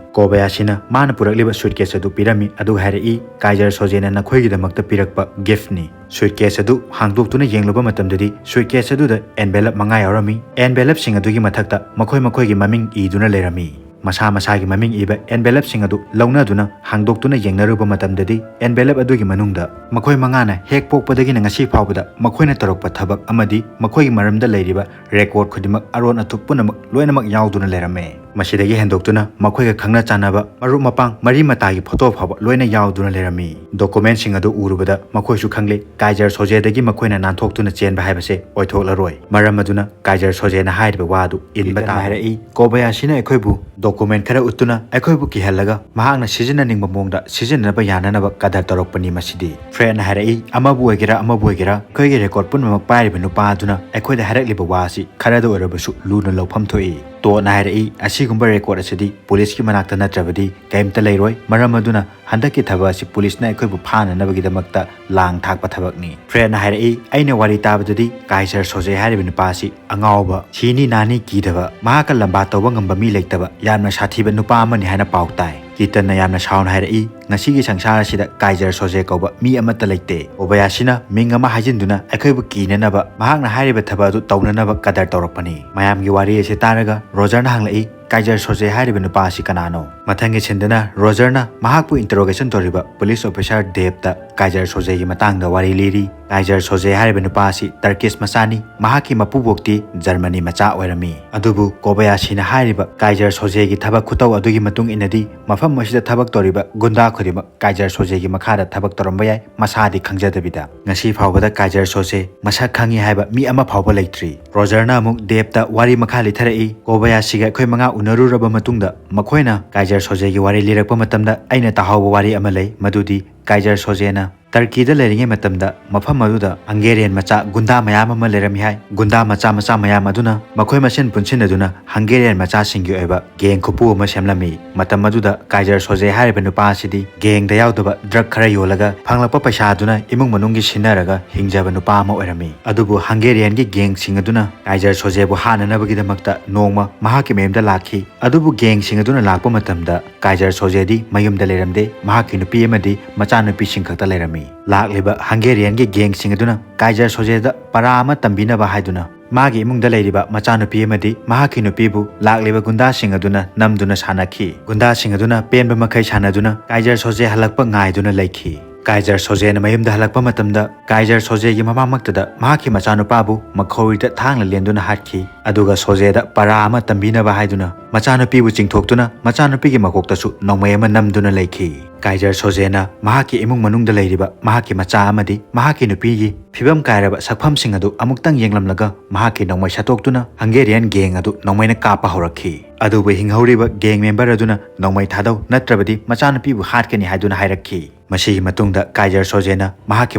ꯀꯣꯕꯌꯥꯁꯤꯅ ꯃꯥꯅ ꯄꯨꯔꯛꯂꯤꯕ ꯁꯨꯠꯀꯦꯁ ꯑꯗꯨ ꯄꯤꯔꯝꯃꯤ, ꯑꯗꯨꯒ ꯍꯥꯏꯔꯛꯏ, "ꯀꯥꯏꯖꯔ ꯁꯣꯖꯦꯅ ꯅꯈꯣꯏꯒꯤꯗꯃꯛꯇ ꯄꯤꯔꯛꯄ ꯒꯤꯐꯅꯤ꯫" ꯁꯨꯠꯀꯦꯁ ꯑꯗꯨ ꯍꯥꯡꯗꯣꯛꯇꯨꯅ ꯌꯦꯡꯂꯨꯕ ꯃꯇꯝꯗꯗꯤ ꯁꯨꯠꯀꯦꯁ ꯑꯗꯨꯗ ꯑꯦꯟꯚꯦꯂꯞ ꯃꯉꯥ ꯌꯥꯎꯔꯝꯃꯤ꯫ ꯑꯦꯟꯚꯦꯂꯞꯁꯤꯡ ꯑꯗꯨꯒꯤ ꯃꯊꯛꯇ ꯃꯈꯣꯏ ꯃꯈꯣꯏꯒꯤ ꯃꯃꯤꯡ ꯏꯗꯨꯅ ꯂꯩꯔꯝꯃꯤ꯫ ꯃꯁꯥ ꯃꯁꯥꯒꯤ ꯃꯃꯤꯡ ꯏꯕ ꯑꯦꯟꯚꯦꯂꯞꯁꯤꯡ ꯑꯗꯨ ꯂꯧꯅꯗꯨꯅ ꯍꯥꯡꯗꯣꯛꯇꯨꯅ ꯌꯦꯡꯅꯔꯨꯕ ꯃꯇꯝꯗꯗꯤ, ꯑꯦꯟꯚꯦꯂꯞ ꯑꯗꯨꯒꯤ ꯃꯅꯨꯡꯗ ꯃꯈꯣꯏ ꯃꯉꯥꯅ ꯍꯦꯛ ꯄꯣꯛꯄꯗꯒꯤꯅ ꯉꯁꯤ ꯐꯥꯎꯕꯗ ꯃꯈꯣꯏꯅ ꯇꯧꯔꯛꯄ ꯊꯕꯛ ꯑꯃꯗꯤ ꯃꯈꯣꯏꯒꯤ ꯃꯔꯝꯗ ꯂꯩꯔꯤꯕ ꯔꯦꯀꯣꯔꯗ ꯈꯨꯗꯤꯡꯃꯛ, ꯑꯔꯣꯟ ꯑꯊꯨꯞ ꯄꯨꯝꯅꯃꯛ ꯂꯣꯏꯅꯃꯛ ꯌꯥꯎꯗꯨꯅ ꯂꯩꯔꯝꯃꯦ꯫ ꯃꯁꯤꯗꯒꯤ ꯍꯦꯟꯗꯣꯛꯇꯨꯅ ꯃꯈꯣꯏꯒ ꯈꯪꯅ ꯆꯥꯟꯅꯕ ꯃꯔꯨꯞ ꯃꯄꯥꯡ ꯃꯔꯤ ꯃꯇꯥꯒꯤ ꯐꯣꯇꯣ ꯐꯥꯎꯕ ꯂꯣꯏꯅ ꯌꯥꯎꯗꯨꯅ ꯂꯩꯔꯝꯃꯤ꯫ ꯗꯣꯀꯨꯃꯦꯟꯁꯤꯡ ꯑꯗꯨ ꯎꯔꯨꯕꯗ ꯃꯈꯣꯏꯁꯨ ꯈꯪꯂꯦ, ꯀꯥꯏꯖꯔ ꯁꯣꯖꯦꯗꯒꯤ ꯃꯈꯣꯏꯅ ꯅꯥꯟꯊꯣꯛꯇꯨꯅ ꯆꯦꯟꯕ ꯍꯥꯏꯕꯁꯦ ꯑꯣꯏꯊꯣꯛꯂꯔꯣꯏ꯫ ꯃꯔꯝ ꯑꯗꯨꯅ ꯀꯥꯏꯖꯔ ꯁꯣꯖꯦꯅ ꯍꯥꯏꯔꯤꯕ ꯋꯥ ꯑꯗꯨ ꯏꯟꯕ ꯇꯥꯔꯦ꯫ ꯍꯥꯏꯔꯛꯏ, ꯀꯣꯕꯌꯥꯁꯤꯅ ꯑꯩꯈꯣꯏꯕꯨ ꯗꯣꯀꯨꯃꯦꯟ ꯈꯔ ꯎꯠꯇꯨꯅ ꯑꯩꯈꯣꯏꯕꯨ ꯀꯤꯍꯜꯂꯒ ꯃꯍꯥꯛꯅ ꯁꯤꯖꯤꯟꯅꯅꯤꯡꯕ ꯃꯑꯣꯡꯗ ꯁꯤꯖꯤꯟꯅꯅꯕ ꯌꯥꯅꯅꯕ ꯀꯗꯔ ꯇꯧꯔꯛꯄꯅꯤ ꯃꯁꯤꯗꯤ꯫ ꯐ꯭ꯔꯦꯗꯅ ꯍꯥꯏꯔꯛꯏ, ꯑꯃꯕꯨ ꯑꯣꯏꯒꯦꯔꯥ ꯑꯃꯕꯨ ꯑꯣꯏꯒꯦꯔꯥ, ꯑꯩꯈꯣꯏꯒꯤ ꯔꯦꯀꯣꯔꯗ ꯄꯨꯝꯅꯃꯛ ꯄꯥꯏꯔꯤꯕ ꯅꯨꯄꯥ ꯑꯗꯨꯅ ꯑꯩꯈꯣꯏꯗ ꯍꯥꯏꯔꯛꯂꯤꯕ ꯋꯥ ꯑꯁꯤ ꯈꯔꯗ ꯑꯣꯏꯔꯕꯁꯨ ꯂꯨꯅ ꯂꯧꯐꯝ ꯊꯣꯛꯏ꯫ ꯇꯣꯠꯅ ꯍꯥꯏꯔꯛꯏ, ꯑꯁꯤꯒꯨꯝꯕ ꯔꯦꯀꯣꯔꯗ ꯑꯁꯤꯗꯤ ꯄꯨꯂꯤꯁꯀꯤ ꯃꯅꯥꯛꯇ ꯅꯠꯇ꯭ꯔꯕꯗꯤ ꯀꯔꯤꯝꯇ ꯂꯩꯔꯣꯏ, ꯃꯔꯝ ꯑꯗꯨꯅ ꯍꯟꯗꯛꯀꯤ ꯊꯕꯛ ꯑꯁꯤ ꯄꯨꯂꯤꯁꯅ ꯑꯩꯈꯣꯏꯕꯨ ꯐꯥꯅꯅꯕꯒꯤꯗꯃꯛꯇ ꯂꯥꯡ ꯊꯥꯛꯄ ꯊꯕꯛꯅꯤ꯫ ꯐ꯭ꯔꯦꯗꯅ ꯍꯥꯏꯔꯛꯏ, ꯑꯩꯅ ꯋꯥꯔꯤ ꯇꯥꯕꯗꯗꯤ ꯀꯥꯏꯖꯔ ꯁꯣꯖꯦ ꯍꯥꯏꯔꯤꯕ ꯅꯨꯄꯥ ꯑꯁꯤ ꯑꯉꯥꯎꯕ, ꯁꯤꯅꯤ ꯅꯥꯅꯤ ꯀꯤꯗꯕ, ꯃꯍꯥꯛꯀ ꯂꯝꯕꯥ ꯇꯧꯕ ꯉꯝꯕ ꯃꯤ ꯂꯩꯇꯕ ꯌꯥꯝꯅ ꯁꯥꯊꯤꯕ ꯅꯨꯄꯥ ꯑꯃꯅꯤ ꯍꯥꯏꯅ ꯄꯥꯎ ꯇꯥꯏ꯫ ꯀꯤꯇꯟꯅ ꯌꯥꯝꯅ ꯁꯥꯎꯅ ꯍꯥꯏꯔꯛꯏ, ꯉꯁꯤꯒꯤ ꯁꯪꯁꯥꯔ ꯑꯁꯤꯗ ꯀꯥꯏꯖꯔ ꯁꯣꯖꯦ ꯀꯧꯕ ꯃꯤ ꯑꯃꯠꯇ ꯂꯩꯇꯦ꯫ ꯀꯣꯕꯌꯥꯁꯤꯅ ꯃꯤꯡ ꯑꯃ ꯍꯥꯏꯖꯤꯟꯗꯨꯅ ꯑꯩꯈꯣꯏꯕꯨ ꯀꯤꯅꯅꯕ ꯃꯍꯥꯛꯅ ꯍꯥꯏꯔꯤꯕ ꯊꯕꯛ ꯑꯗꯨ ꯇꯧꯅꯅꯕ ꯀꯗꯔ ꯇꯧꯔꯛꯄꯅꯤ꯫ ꯃꯌꯥꯝꯒꯤ ꯋꯥꯔꯤ ꯑꯁꯤ ꯇꯥꯔꯒ ꯔꯣꯖꯔꯅ ꯍꯪꯂꯛꯏ, ꯀꯥꯏꯖꯔ ꯁꯣꯖꯦ ꯍꯥꯏꯔꯤꯕ ꯅꯨꯄꯥ ꯑꯁꯤ ꯀꯅꯥꯅꯣ? ꯃꯊꯪꯒꯤ ꯁꯤꯟꯗꯅ ꯔꯣꯖꯔꯅ ꯃꯍꯥꯛꯄꯨ ꯏꯟꯇꯔꯣꯒꯦꯁꯟ ꯇꯧꯔꯤꯕ ꯄꯨꯂꯤꯁ ꯑꯣꯐꯤꯁꯥꯔ ꯗꯦꯕꯇ ꯀꯥꯏꯖꯔ ꯁꯣꯖꯦꯒꯤ ꯃꯇꯥꯡꯗ ꯋꯥꯔꯤ ꯂꯤꯔꯤ꯫ ꯀꯥꯏꯖꯔ ꯁꯣꯖꯦ ꯍꯥꯏꯔꯤꯕ ꯅꯨꯄꯥ ꯑꯁꯤ ꯇꯔꯀꯤꯁ ꯃꯆꯥꯅꯤ꯫ ꯃꯍꯥꯛꯀꯤ ꯃꯄꯨꯕꯣꯛꯇꯤ ꯖꯔꯃꯅꯤ ꯃꯆꯥ ꯑꯣꯏꯔꯝꯃꯤ꯫ ꯑꯗꯨꯕꯨ ꯀꯣꯕꯌꯥꯁꯤꯅ ꯍꯥꯏꯔꯤꯕ ꯀꯥꯏꯖꯔ ꯁꯣꯖꯦꯒꯤ ꯊꯕꯛ ꯈꯨꯇꯧ ꯑꯗꯨꯒꯤ ꯃꯇꯨꯡ ꯏꯟꯅꯗꯤ ꯃꯐꯝ ꯑꯁꯤꯗ ꯊꯕꯛ ꯇꯧꯔꯤꯕ ꯒꯨꯟꯗꯥ ꯈꯨꯗꯤꯡꯃꯛ ꯀꯥꯏꯖꯔ ꯁꯣꯖꯦꯒꯤ ꯃꯈꯥꯗ ꯊꯕꯛ ꯇꯧꯔꯝꯕ ꯌꯥꯏ, ꯃꯁꯥꯗꯤ ꯈꯪꯖꯗꯕꯤꯗ꯫ ꯉꯁꯤ ꯐꯥꯎꯕꯗ ꯀꯥꯏꯖꯔ ꯁꯣꯖꯦ ꯃꯁꯛ ꯈꯪꯉꯤ ꯍꯥꯏꯕ ꯃꯤ ꯑꯃ ꯐꯥꯎꯕ ꯂꯩꯇ꯭ꯔꯤ꯫ ꯔꯣꯖꯔꯅ ꯑꯃꯨꯛ ꯗꯦꯕꯇ ꯋꯥꯔꯤ ꯃꯈꯥ ꯂꯤꯊꯔꯛꯏ, ꯀꯣꯕꯌꯥꯁꯤꯒ ꯑꯩꯈꯣꯏ ꯃꯉꯥ ꯎꯅꯔꯨꯔꯕ ꯃꯇꯨꯡꯗ ꯃꯈꯣꯏꯅ ꯀꯥꯏꯖꯔ ꯁꯣꯖꯦꯒꯤ ꯋꯥꯔꯤ ꯂꯤꯔꯛꯄ ꯃꯇꯝꯗ ꯑꯩꯅ ꯇꯥꯍꯧꯕ ꯋꯥꯔꯤ ꯑꯃ ꯂꯩ, ꯃꯗꯨꯗꯤ ꯀꯥꯏꯖꯔ ꯁꯣꯖꯦꯅ ꯇꯔꯀꯤꯗ ꯂꯩꯔꯤꯉꯩ ꯃꯇꯝꯗ ꯃꯐꯝ ꯑꯗꯨꯗ ꯍꯪꯒꯦꯔꯤꯌꯟ ꯃꯆꯥ ꯒꯨꯟꯗꯥ ꯃꯌꯥꯝ ꯑꯃ ꯂꯩꯔꯝꯃꯤ ꯍꯥꯏ꯫ ꯒꯨꯟꯗꯥ ꯃꯆꯥ ꯃꯆꯥ ꯃꯌꯥꯝ ꯑꯗꯨꯅ ꯃꯈꯣꯏ ꯃꯁꯦꯟ ꯄꯨꯟꯁꯤꯟꯅꯗꯨꯅ ꯍꯪꯒꯦꯔꯤꯌꯟ ꯃꯆꯥꯁꯤꯡꯒꯤ ꯑꯣꯏꯕ ꯒꯦꯡ ꯈꯨꯄꯨ ꯑꯃ ꯁꯦꯝꯂꯝꯃꯤ꯫ ꯃꯇꯝ ꯑꯗꯨꯗ ꯀꯥꯏꯖꯔ ꯁꯣꯖꯦ ꯍꯥꯏꯔꯤꯕ ꯅꯨꯄꯥ ꯑꯁꯤꯗꯤ ꯒꯦꯡꯗ ꯌꯥꯎꯗꯕ ꯗ꯭ꯔꯒ ꯈꯔ ꯌꯣꯜꯂꯒ ꯐꯪꯂꯛꯄ ꯄꯩꯁꯥ ꯑꯗꯨꯅ ꯏꯃꯨꯡ ꯃꯅꯨꯡꯒꯤ ꯁꯤꯟꯅꯔꯒ ꯍꯤꯡꯖꯕ ꯅꯨꯄꯥ ꯑꯃ ꯑꯣꯏꯔꯝꯃꯤ꯫ ꯑꯗꯨꯕꯨ ꯍꯪꯒꯦꯔꯤꯌꯟꯒꯤ ꯒꯦꯡꯁꯤꯡ ꯑꯗꯨꯅ ꯀꯥꯏꯖꯔ ꯁꯣꯖꯦꯕꯨ ꯍꯥꯠꯅꯅꯕꯒꯤꯗꯃꯛꯇ ꯅꯣꯡꯃ ꯃꯍꯥꯛꯀꯤ ꯃꯌꯨꯝꯗ ꯂꯥꯛꯈꯤ꯫ ꯑꯗꯨꯕꯨ ꯒꯦꯡꯁꯤꯡ ꯑꯗꯨꯅ ꯂꯥꯛꯄ ꯃꯇꯝꯗ ꯀꯥꯏꯖꯔ ꯁꯣꯖꯦꯗꯤ ꯃꯌꯨꯝꯗ ꯂꯩꯔꯝꯗꯦ, ꯃꯍꯥꯛꯀꯤ ꯅꯨꯄꯤ ꯑꯃꯗꯤ ꯃꯆꯥꯅꯨꯄꯤꯁꯤꯡ ꯈꯛꯇ ꯂꯩꯔꯝꯃꯤ꯫ ꯂꯥꯛꯂꯤꯕ ꯍꯪꯒꯦꯔꯤꯌꯟꯒꯤ ꯒꯦꯡꯁꯤꯡ ꯑꯗꯨꯅ ꯀꯥꯏꯖꯔ ꯁꯣꯖꯦꯗ ꯄꯔꯥ ꯑꯃ ꯇꯝꯕꯤꯅꯕ ꯍꯥꯏꯗꯨꯅ ꯃꯥꯒꯤ ꯏꯃꯨꯡꯗ ꯂꯩꯔꯤꯕ ꯃꯆꯥꯅꯨꯄꯤ ꯑꯃꯗꯤ ꯃꯍꯥꯛꯀꯤ ꯅꯨꯄꯤꯕꯨ ꯂꯥꯛꯂꯤꯕ ꯒꯨꯟꯗꯥꯁꯤꯡ ꯑꯗꯨꯅ ꯅꯝꯗꯨꯅ ꯁꯥꯟꯅꯈꯤ꯫ ꯒꯨꯟꯗꯥꯁꯤꯡ ꯑꯗꯨꯅ ꯄꯦꯟꯕ ꯃꯈꯩ ꯁꯥꯟꯅꯗꯨꯅ ꯀꯥꯏꯖꯔ ꯁꯣꯖꯦ ꯍꯜꯂꯛꯄ ꯉꯥꯏꯗꯨꯅ ꯂꯩꯈꯤ꯫ ꯀꯥꯏꯖꯔ ꯁꯣꯖꯦꯅ ꯃꯌꯨꯝꯗ ꯍꯜꯂꯛꯄ ꯃꯇꯝꯗ ꯀꯥꯏꯖꯔ ꯁꯣꯖꯦꯒꯤ ꯃꯃꯥꯃꯛꯇꯗ ꯃꯍꯥꯛꯀꯤ ꯃꯆꯥꯅꯨꯄꯥꯕꯨ ꯃꯈꯧꯔꯤꯗ ꯊꯥꯡꯅ ꯂꯦꯟꯗꯨꯅ ꯍꯥꯠꯈꯤ꯫ ꯑꯗꯨꯒ ꯁꯣꯖꯦꯗ ꯄꯔꯥ ꯑꯃ ꯇꯝꯕꯤꯅꯕ ꯍꯥꯏꯗꯨꯅ ꯃꯆꯥꯅꯨꯄꯤꯕꯨ ꯆꯤꯡꯊꯣꯛꯇꯨꯅ ꯃꯆꯥꯅꯨꯄꯤꯒꯤ ꯃꯀꯣꯛꯇꯁꯨ ꯅꯣꯡꯃꯩ ꯑꯃ ꯅꯝꯗꯨꯅ ꯂꯩꯈꯤ꯫ ꯀꯥꯏꯖꯔ ꯁꯣꯖꯦꯅ ꯃꯍꯥꯛꯀꯤ ꯏꯃꯨꯡ ꯃꯅꯨꯡꯗ ꯂꯩꯔꯤꯕ ꯃꯍꯥꯛꯀꯤ ꯃꯆꯥ ꯑꯃꯗꯤ ꯃꯍꯥꯛꯀꯤ ꯅꯨꯄꯤꯒꯤ ꯐꯤꯕꯝ ꯀꯥꯏꯔꯕ ꯁꯛꯐꯝꯁꯤꯡ ꯑꯗꯨ ꯑꯃꯨꯛꯇꯪ ꯌꯦꯡꯂꯝꯂꯒ ꯃꯍꯥꯛꯀꯤ ꯅꯣꯡꯃꯩ ꯁꯠꯇꯣꯛꯇꯨꯅ ꯍꯪꯒꯦꯔꯤꯌꯟ ꯒꯦꯡ ꯑꯗꯨ ꯅꯣꯡꯃꯩꯅ ꯀꯥꯞꯄ ꯍꯧꯔꯛꯈꯤ꯫ ꯑꯗꯨꯕꯨ ꯍꯤꯡꯍꯧꯔꯤꯕ ꯒꯦꯡ ꯃꯦꯝꯕꯔ ꯑꯗꯨꯅ ꯅꯣꯡꯃꯩ ꯊꯥꯗꯧ, ꯅꯠꯇ꯭ꯔꯕꯗꯤ ꯃꯆꯥꯅꯨꯄꯤꯕꯨ ꯍꯥꯠꯀꯅꯤ ꯍꯥꯏꯗꯨꯅ ꯍꯥꯏꯔꯛꯈꯤ꯫ ꯃꯁꯤꯒꯤ ꯃꯇꯨꯡꯗ ꯀꯥꯏꯖꯔ ꯁꯣꯖꯦꯅ ꯃꯍꯥꯛꯀꯤ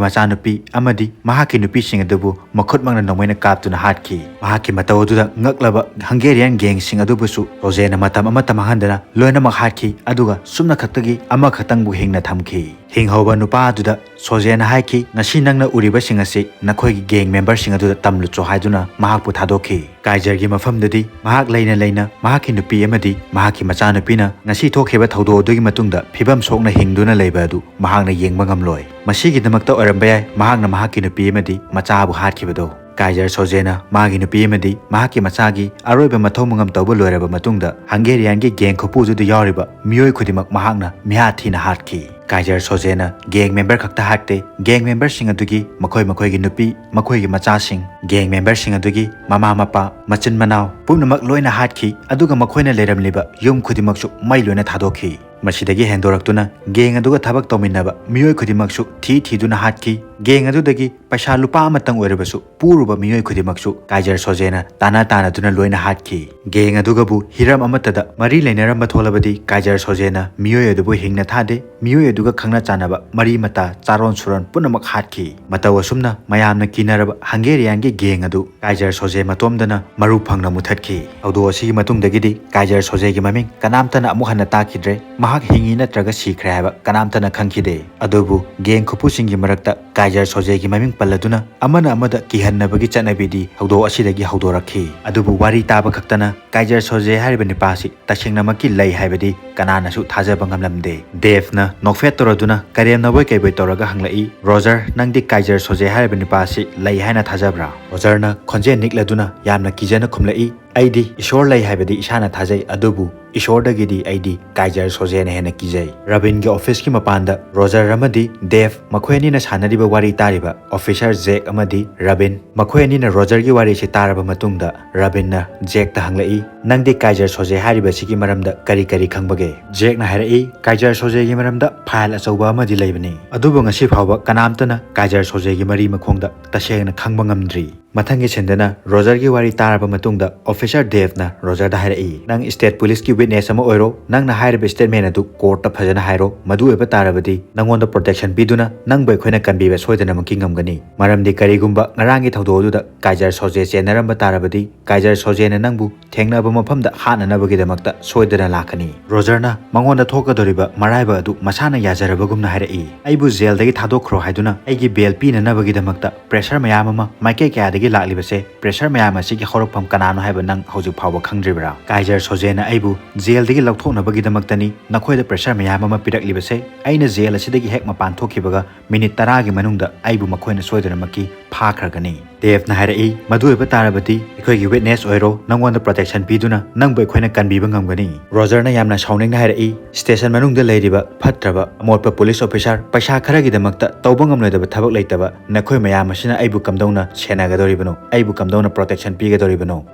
ꯃꯆꯥꯅꯨꯄꯤ ꯑꯃꯗꯤ ꯃꯍꯥꯛꯀꯤ ꯅꯨꯄꯤꯁꯤꯡ ꯑꯗꯨꯕꯨ ꯃꯈꯨꯠꯃꯛꯅ ꯅꯣꯡꯃꯩꯅ ꯀꯥꯞꯇꯨꯅ ꯍꯥꯠꯈꯤ꯫ ꯃꯍꯥꯛꯀꯤ ꯃꯇꯧ ꯑꯗꯨꯗ ꯉꯛꯂꯕ ꯍꯪꯒꯦꯔꯤꯌꯟ ꯒꯦꯡꯁꯤꯡ ꯑꯗꯨꯕꯨꯁꯨ ꯁꯣꯖꯦꯅ ꯃꯇꯝ ꯑꯃꯠꯇ ꯃꯥꯡꯍꯟꯗꯅ ꯂꯣꯏꯅꯃꯛ ꯍꯥꯠꯈꯤ, ꯑꯗꯨꯒ ꯁꯨꯞꯅ ꯈꯛꯇꯒꯤ ꯑꯃꯈꯛꯇꯪꯕꯨ ꯍꯤꯡꯅ ꯊꯝꯈꯤ꯫ ꯍꯤꯡꯍꯧꯕ ꯅꯨꯄꯥ ꯑꯗꯨꯗ ꯁꯣꯖꯦꯅ ꯍꯥꯏꯈꯤ, "ꯉꯁꯤ ꯅꯪꯅ ꯎꯔꯤꯕꯁꯤꯡ ꯑꯁꯤ ꯅꯈꯣꯏꯒꯤ ꯒꯦꯡ ꯃꯦꯝꯕꯔꯁꯤꯡ ꯑꯗꯨꯗ ꯇꯝꯂꯨꯆꯣ" ꯍꯥꯏꯗꯨꯅ ꯃꯍꯥꯛꯄꯨ ꯊꯥꯗꯣꯛꯈꯤ꯫ ꯀꯥꯏꯖꯔꯒꯤ ꯃꯐꯝꯗꯗꯤ ꯃꯍꯥꯛ ꯂꯩꯅ ꯂꯩꯅ ꯃꯍꯥꯛꯀꯤ ꯅꯨꯄꯤ ꯑꯃꯗꯤ ꯃꯍꯥꯛꯀꯤ ꯃꯆꯥꯅꯨꯄꯤꯅ ꯉꯁꯤ ꯊꯣꯛꯈꯤꯕ ꯊꯧꯗꯣꯛ ꯑꯗꯨꯒꯤ ꯃꯇꯨꯡꯗ ꯐꯤꯕꯝ ꯁꯣꯛꯅ ꯍꯤꯡꯗꯨꯅ ꯂꯩꯕ ꯑꯗꯨ ꯃꯍꯥꯛꯅ ꯌꯦꯡꯕ ꯉꯝꯂꯣꯏ꯫ ꯃꯁꯤꯒꯤꯗꯃꯛꯇ ꯑꯣꯏꯔꯝꯕ ꯌꯥꯏ ꯃꯍꯥꯛꯅ ꯃꯍꯥꯛꯀꯤ ꯅꯨꯄꯤ ꯑꯃꯗꯤ ꯃꯆꯥꯕꯨ ꯍꯥꯠꯈꯤꯕꯗꯣ꯫ ꯀꯥꯏꯖꯔ ꯁꯣꯖꯦꯅ ꯃꯥꯒꯤ ꯅꯨꯄꯤ ꯑꯃꯗꯤ ꯃꯍꯥꯛꯀꯤ ꯃꯆꯥꯒꯤ ꯑꯔꯣꯏꯕ ꯃꯊꯧ ꯃꯉꯝ ꯇꯧꯕ ꯂꯣꯏꯔꯕ ꯃꯇꯨꯡꯗ ꯍꯪꯒꯦꯔꯤꯌꯟꯒꯤ ꯒꯦꯡ ꯈꯨꯄꯨ ꯑꯗꯨꯗ ꯌꯥꯎꯔꯤꯕ ꯃꯤꯑꯣꯏ ꯈꯨꯗꯤꯡꯃꯛ ꯃꯍꯥꯛꯅ ꯃꯤꯍꯥꯠ ꯊꯤꯅ ꯍꯥꯠꯈꯤ꯫ ꯀꯥꯏꯖꯔ ꯁꯣꯖꯦꯅ ꯒꯦꯡ ꯃꯦꯝꯕꯔ ꯈꯛꯇ ꯍꯥꯠꯇꯦ, ꯒꯦꯡ ꯃꯦꯝꯕꯔꯁꯤꯡ ꯑꯗꯨꯒꯤ ꯃꯈꯣꯏ ꯃꯈꯣꯏꯒꯤ ꯅꯨꯄꯤ, ꯃꯈꯣꯏꯒꯤ ꯃꯆꯥꯁꯤꯡ, ꯒꯦꯡ ꯃꯦꯝꯕꯔꯁꯤꯡ ꯑꯗꯨꯒꯤ ꯃꯃꯥ ꯃꯄꯥ, ꯃꯆꯤꯟ ꯃꯅꯥꯎ ꯄꯨꯝꯅꯃꯛ ꯂꯣꯏꯅ ꯍꯥꯠꯈꯤ, ꯑꯗꯨꯒ ꯃꯈꯣꯏꯅ ꯂꯩꯔꯝꯂꯤꯕ ꯌꯨꯝ ꯈꯨꯗꯤꯡꯃꯛꯁꯨ ꯃꯩ ꯂꯣꯏꯅ ꯊꯥꯗꯣꯛꯈꯤ꯫ ꯃꯁꯤꯗꯒꯤ ꯍꯦꯟꯗꯣꯔꯛꯇꯨꯅ ꯒꯦꯡ ꯑꯗꯨꯒ ꯊꯕꯛ ꯇꯧꯃꯤꯟꯅꯕ ꯃꯤꯑꯣꯏ ꯈꯨꯗꯤꯡꯃꯛꯁꯨ ꯊꯤ ꯊꯤꯗꯨꯅ ꯍꯥꯠꯈꯤ꯫ ꯒꯦꯡ ꯑꯗꯨꯗꯒꯤ ꯄꯩꯁꯥ ꯂꯨꯄꯥ ꯑꯃꯇꯪ ꯑꯣꯏꯔꯕꯁꯨ ꯄꯨꯔꯨꯕ ꯃꯤꯑꯣꯏ ꯈꯨꯗꯤꯡꯃꯛꯁꯨ ꯀꯥꯏꯖꯔ ꯁꯣꯖꯦꯅ ꯇꯥꯟꯅ ꯇꯥꯟꯅꯗꯨꯅ ꯂꯣꯏꯅ ꯍꯥꯠꯈꯤ꯫ ꯒꯦꯡ ꯑꯗꯨꯒꯕꯨ ꯍꯤꯔꯝ ꯑꯃꯠꯇꯗ ꯃꯔꯤ ꯂꯩꯅꯔꯝꯕ ꯊꯣꯛꯂꯕꯗꯤ ꯀꯥꯏꯖꯔ ꯁꯣꯖꯦꯅ ꯃꯤꯑꯣꯏ ꯑꯗꯨꯕꯨ ꯍꯤꯡꯅ ꯊꯥꯗꯦ, ꯃꯤꯑꯣꯏ ꯑꯗꯨꯒ ꯈꯪꯅ ꯆꯥꯟꯅꯕ ꯃꯔꯤ ꯃꯇꯥ ꯆꯥꯔꯣꯟ ꯁꯨꯔꯣꯟ ꯄꯨꯝꯅꯃꯛ ꯍꯥꯠꯈꯤ꯫ ꯃꯇꯧ ꯑꯁꯨꯝꯅ ꯃꯌꯥꯝꯅ ꯀꯤꯅꯔꯕ ꯍꯪꯒꯦꯔꯤꯌꯥꯟꯒꯤ ꯒꯦꯡ ꯑꯗꯨ ꯀꯥꯏꯖꯔ ꯁꯣꯖꯦ ꯃꯇꯣꯝꯗꯅ ꯃꯔꯨ ꯐꯪꯅ ꯃꯨꯊꯠꯈꯤ꯫ ꯊꯧꯗꯣꯛ ꯑꯁꯤꯒꯤ ꯃꯇꯨꯡꯗꯒꯤꯗꯤ ꯀꯥꯏꯖꯔ ꯁꯣꯖꯦꯒꯤ ꯃꯃꯤꯡ ꯀꯅꯥꯝꯇꯅ ꯑꯃꯨꯛ ꯍꯟꯅ ꯇꯥꯈꯤꯗ꯭ꯔꯦ꯫ ꯃꯍꯥꯛ ꯍꯤꯡꯉꯤ ꯅꯠꯇ꯭ꯔꯒ ꯁꯤꯈ꯭ꯔꯦ ꯍꯥꯏꯕ ꯀꯅꯥꯝꯇꯅ ꯈꯪꯈꯤꯗꯦ꯫ ꯑꯗꯨꯕꯨ ꯒꯦꯡ ꯈꯨꯄꯨꯁꯤꯡꯒꯤ ꯃꯔꯛꯇ ꯀꯥꯏꯖꯔ ꯁꯣꯖꯦꯒꯤ ꯃꯃꯤꯡ ꯄꯜꯂꯗꯨꯅ ꯑꯃꯅ ꯑꯃꯗ ꯀꯤꯍꯟꯅꯕꯒꯤ ꯆꯠꯅꯕꯤꯗꯤ ꯊꯧꯗꯣꯛ ꯑꯁꯤꯗꯒꯤ ꯍꯧꯗꯣꯔꯛꯈꯤ꯫ ꯑꯗꯨꯕꯨ ꯋꯥꯔꯤ ꯇꯥꯕ ꯈꯛꯇꯅ ꯀꯥꯏꯖꯔ ꯁꯣꯖꯦ ꯍꯥꯏꯔꯤꯕ ꯅꯨꯄꯥ ꯑꯁꯤ ꯇꯁꯦꯡꯅꯃꯛꯀꯤ ꯂꯩ ꯍꯥꯏꯕꯗꯤ ꯀꯅꯥꯅꯁꯨ ꯊꯥꯖꯕ ꯉꯝꯂꯝꯗꯦ꯫ ꯗꯦꯚꯅ ꯅꯣꯛꯐꯦꯠ ꯇꯧꯔꯗꯨꯅ ꯀꯔꯦꯝꯅꯕꯣꯏ ꯀꯩꯕꯣꯏ ꯇꯧꯔꯒ ꯍꯪꯂꯛꯏ, "ꯔꯣꯖꯔ, ꯅꯪꯗꯤ ꯀꯥꯏꯖꯔ ꯁꯣꯖꯦ ꯍꯥꯏꯔꯤꯕ ꯅꯨꯄꯥ ꯑꯁꯤ ꯂꯩ ꯍꯥꯏꯅ ꯊꯥꯖꯕ꯭ꯔꯥ?" ꯔꯣꯖꯔꯅ ꯈꯣꯟꯖꯦꯜ ꯅꯤꯛꯂꯗꯨꯅ ꯌꯥꯝꯅ ꯀꯤꯖꯅ ꯈꯨꯝꯂꯛꯏ, ꯑꯩꯗꯤ ꯏꯁꯣꯔ ꯂꯩ ꯍꯥꯏꯕꯗꯤ ꯏꯁꯥꯅ ꯊꯥꯖꯩ, ꯑꯗꯨꯕꯨ ꯏꯁꯣꯔꯗꯒꯤꯗꯤ ꯑꯩꯗꯤ ꯀꯥꯏꯖꯔ ꯁꯣꯖꯦꯅ ꯍꯦꯟꯅ ꯀꯤꯖꯩ꯫ ꯔꯕꯤꯟꯒꯤ ꯑꯣꯐꯤꯁꯀꯤ ꯃꯄꯥꯟꯗ ꯔꯣꯖꯔ ꯑꯃꯗꯤ ꯗꯦꯚ, ꯃꯈꯣꯏ ꯑꯅꯤꯅ ꯁꯥꯟꯅꯔꯤꯕ ꯋꯥꯔꯤ ꯇꯥꯔꯤꯕ ꯑꯣꯐꯤꯁꯔ ꯖꯦꯛ ꯑꯃꯗꯤ ꯔꯕꯤꯟ, ꯃꯈꯣꯏ ꯑꯅꯤꯅ ꯔꯣꯖꯔꯒꯤ ꯋꯥꯔꯤꯁꯤ ꯇꯥꯔꯕ ꯃꯇꯨꯡꯗ ꯔꯕꯤꯟꯅ ꯖꯦꯛꯇ ꯍꯪꯂꯛꯏ, "ꯅꯪꯗꯤ ꯀꯥꯏꯖꯔ ꯁꯣꯖꯦ ꯍꯥꯏꯔꯤꯕꯁꯤꯒꯤ ꯃꯔꯝꯗ ꯀꯔꯤ ꯀꯔꯤ ꯈꯪꯕꯒꯦ?" ꯖꯦꯛꯅ ꯍꯥꯏꯔꯛꯏ, "ꯀꯥꯏꯖꯔ ꯁꯣꯖꯦꯒꯤ ꯃꯔꯝꯗ ꯐꯥꯏꯜ ꯑꯆꯧꯕ ꯑꯃꯗꯤ ꯂꯩꯕꯅꯤ, ꯑꯗꯨꯕꯨ ꯉꯁꯤ ꯐꯥꯎꯕ ꯀꯅꯥꯝꯇꯅ ꯀꯥꯏꯖꯔ ꯁꯣꯖꯦꯒꯤ ꯃꯔꯤ ꯃꯈꯣꯡꯗ ꯇꯁꯦꯡꯅ ꯈꯪꯕ ꯉꯝꯗ꯭ꯔꯤ꯫" ꯃꯊꯪꯒꯤ ꯁꯤꯟꯗꯅ ꯔꯣꯖꯔꯒꯤ ꯋꯥꯔꯤ ꯇꯥꯔꯕ ꯃꯇꯨꯡꯗ ꯑꯣꯐꯤꯁꯔ ꯗꯦꯚꯅ ꯔꯣꯖꯔꯗ ꯍꯥꯏꯔꯛꯏ, "ꯅꯪ ꯁ꯭ꯇꯦꯠ ꯄꯨꯂꯤꯁꯀꯤ ꯋꯤꯠꯅꯦꯁ ꯑꯃ ꯑꯣꯏꯔꯣ, ꯅꯪꯅ ꯍꯥꯏꯔꯤꯕ ꯁ꯭ꯇꯦꯠꯃꯦꯟ ꯑꯗꯨ ꯀꯣꯔꯠꯇ ꯐꯖꯅ ꯍꯥꯏꯔꯣ, ꯃꯗꯨ ꯑꯣꯏꯕ ꯇꯥꯔꯕꯗꯤ ꯅꯪꯉꯣꯟꯗ ꯄ꯭ꯔꯣꯇꯦꯛꯁꯟ ꯄꯤꯗꯨꯅ ꯅꯪꯕꯨ ꯑꯩꯈꯣꯏꯅ ꯀꯟꯕꯤꯕ ꯁꯣꯏꯗꯅꯃꯛꯀꯤ ꯉꯝꯒꯅꯤ꯫ ꯃꯔꯝꯗꯤ ꯀꯔꯤꯒꯨꯝꯕ ꯉꯔꯥꯡꯒꯤ ꯊꯧꯗꯣꯛ ꯑꯗꯨꯗ ꯀꯥꯏꯖꯔ ꯁꯣꯖꯦ ꯆꯦꯟꯅꯔꯝꯕ ꯇꯥꯔꯕꯗꯤ ꯀꯥꯏꯖꯔ ꯁꯣꯖꯦꯅ ꯅꯪꯕꯨ ꯊꯦꯡꯅꯕ ꯃꯐꯝꯗ ꯍꯥꯠꯅꯅꯕꯒꯤꯗꯃꯛꯇ ꯁꯣꯏꯗꯅ ꯂꯥꯛꯀꯅꯤ꯫" ꯔꯣꯖꯔꯅ ꯃꯉꯣꯟꯗ ꯊꯣꯛꯀꯗꯧꯔꯤꯕ ꯃꯔꯥꯏꯕꯛ ꯑꯗꯨ ꯃꯁꯥꯅ ꯌꯥꯖꯔꯕꯒꯨꯝꯅ ꯍꯥꯏꯔꯛꯏ, "ꯑꯩꯕꯨ ꯖꯦꯜꯗꯒꯤ ꯊꯥꯗꯣꯛꯈ꯭ꯔꯣ ꯍꯥꯏꯗꯨꯅ ꯑꯩꯒꯤ ꯕꯦꯜ ꯄꯤꯅꯅꯕꯒꯤꯗꯃꯛꯇ ꯄ꯭ꯔꯦꯁꯔ ꯃꯌꯥꯝ ꯑꯃ ꯃꯥꯏꯀꯩ ꯀꯌꯥꯗꯒꯤ ꯂꯥꯛꯂꯤꯕꯁꯦ, ꯄ꯭ꯔꯦꯁꯔ ꯃꯌꯥꯝ ꯑꯁꯤꯒꯤ ꯍꯧꯔꯛꯐꯝ ꯀꯅꯥꯅꯣ ꯍꯥꯏꯕ ꯅꯪ ꯍꯧꯖꯤꯛ ꯐꯥꯎꯕ ꯈꯪꯗ꯭ꯔꯤꯕ꯭ꯔꯥ? ꯀꯥꯏꯖꯔ ꯁꯣꯖꯦꯅ ꯑꯩꯕꯨ ꯖꯦꯜꯗꯒꯤ ꯂꯧꯊꯣꯛꯅꯕꯒꯤꯗꯃꯛꯇꯅꯤ ꯅꯈꯣꯏꯗ ꯄ꯭ꯔꯦꯁꯔ ꯃꯌꯥꯝ ꯑꯃ ꯄꯤꯔꯛꯂꯤꯕꯁꯦ꯫ ꯑꯩꯅ ꯖꯦꯜ ꯑꯁꯤꯗꯒꯤ ꯍꯦꯛ ꯃꯄꯥꯟ ꯊꯣꯛꯈꯤꯕꯒ ꯃꯤꯅꯤꯠ ꯇꯔꯥꯒꯤ ꯃꯅꯨꯡꯗ ꯑꯩꯕꯨ ꯃꯈꯣꯏꯅ ꯁꯣꯏꯗꯅꯃꯛꯀꯤ ꯐꯥꯈ꯭ꯔꯒꯅꯤ꯫" ꯗꯦꯚꯅ ꯍꯥꯏꯔꯛꯏ, "ꯃꯗꯨ ꯑꯣꯏꯕ ꯇꯥꯔꯕꯗꯤ ꯑꯩꯈꯣꯏꯒꯤ ꯋꯤꯠꯅꯦꯁ ꯑꯣꯏꯔꯣ, ꯅꯪꯉꯣꯟꯗ ꯄ꯭ꯔꯣꯇꯦꯛꯁꯟ ꯄꯤꯗꯨꯅ ꯅꯪꯕꯨ ꯑꯩꯈꯣꯏꯅ ꯀꯟꯕꯤꯕ ꯉꯝꯒꯅꯤ꯫" ꯔꯣꯖꯔꯅ ꯌꯥꯝꯅ ꯁꯥꯎꯅꯤꯡꯅ ꯍꯥꯏꯔꯛꯏ, "ꯁ꯭ꯇꯦꯁꯟ ꯃꯅꯨꯡꯗ ꯂꯩꯔꯤꯕ ꯐꯠꯇ꯭ꯔꯕ ꯑꯃꯣꯠꯄ ꯄꯨꯂꯤꯁ ꯑꯣꯐꯤꯁꯥꯔ, ꯄꯩꯁꯥ ꯈꯔꯒꯤꯗꯃꯛꯇ ꯇꯧꯕ ꯉꯝꯂꯣꯏꯗꯕ ꯊꯕꯛ ꯂꯩꯇꯕ ꯅꯈꯣꯏ ꯃꯌꯥꯝ ꯑꯁꯤꯅ ꯑꯩꯕꯨ ꯀꯝꯗꯧꯅ ꯁꯦꯟꯅꯒꯗꯧꯔꯤꯕꯅꯣ? ꯑꯩꯕꯨ ꯀꯝꯗꯧꯅ ꯄ꯭ꯔꯣꯇꯦꯛꯁꯟ ꯄꯤꯒꯗꯧꯔꯤꯕꯅꯣ?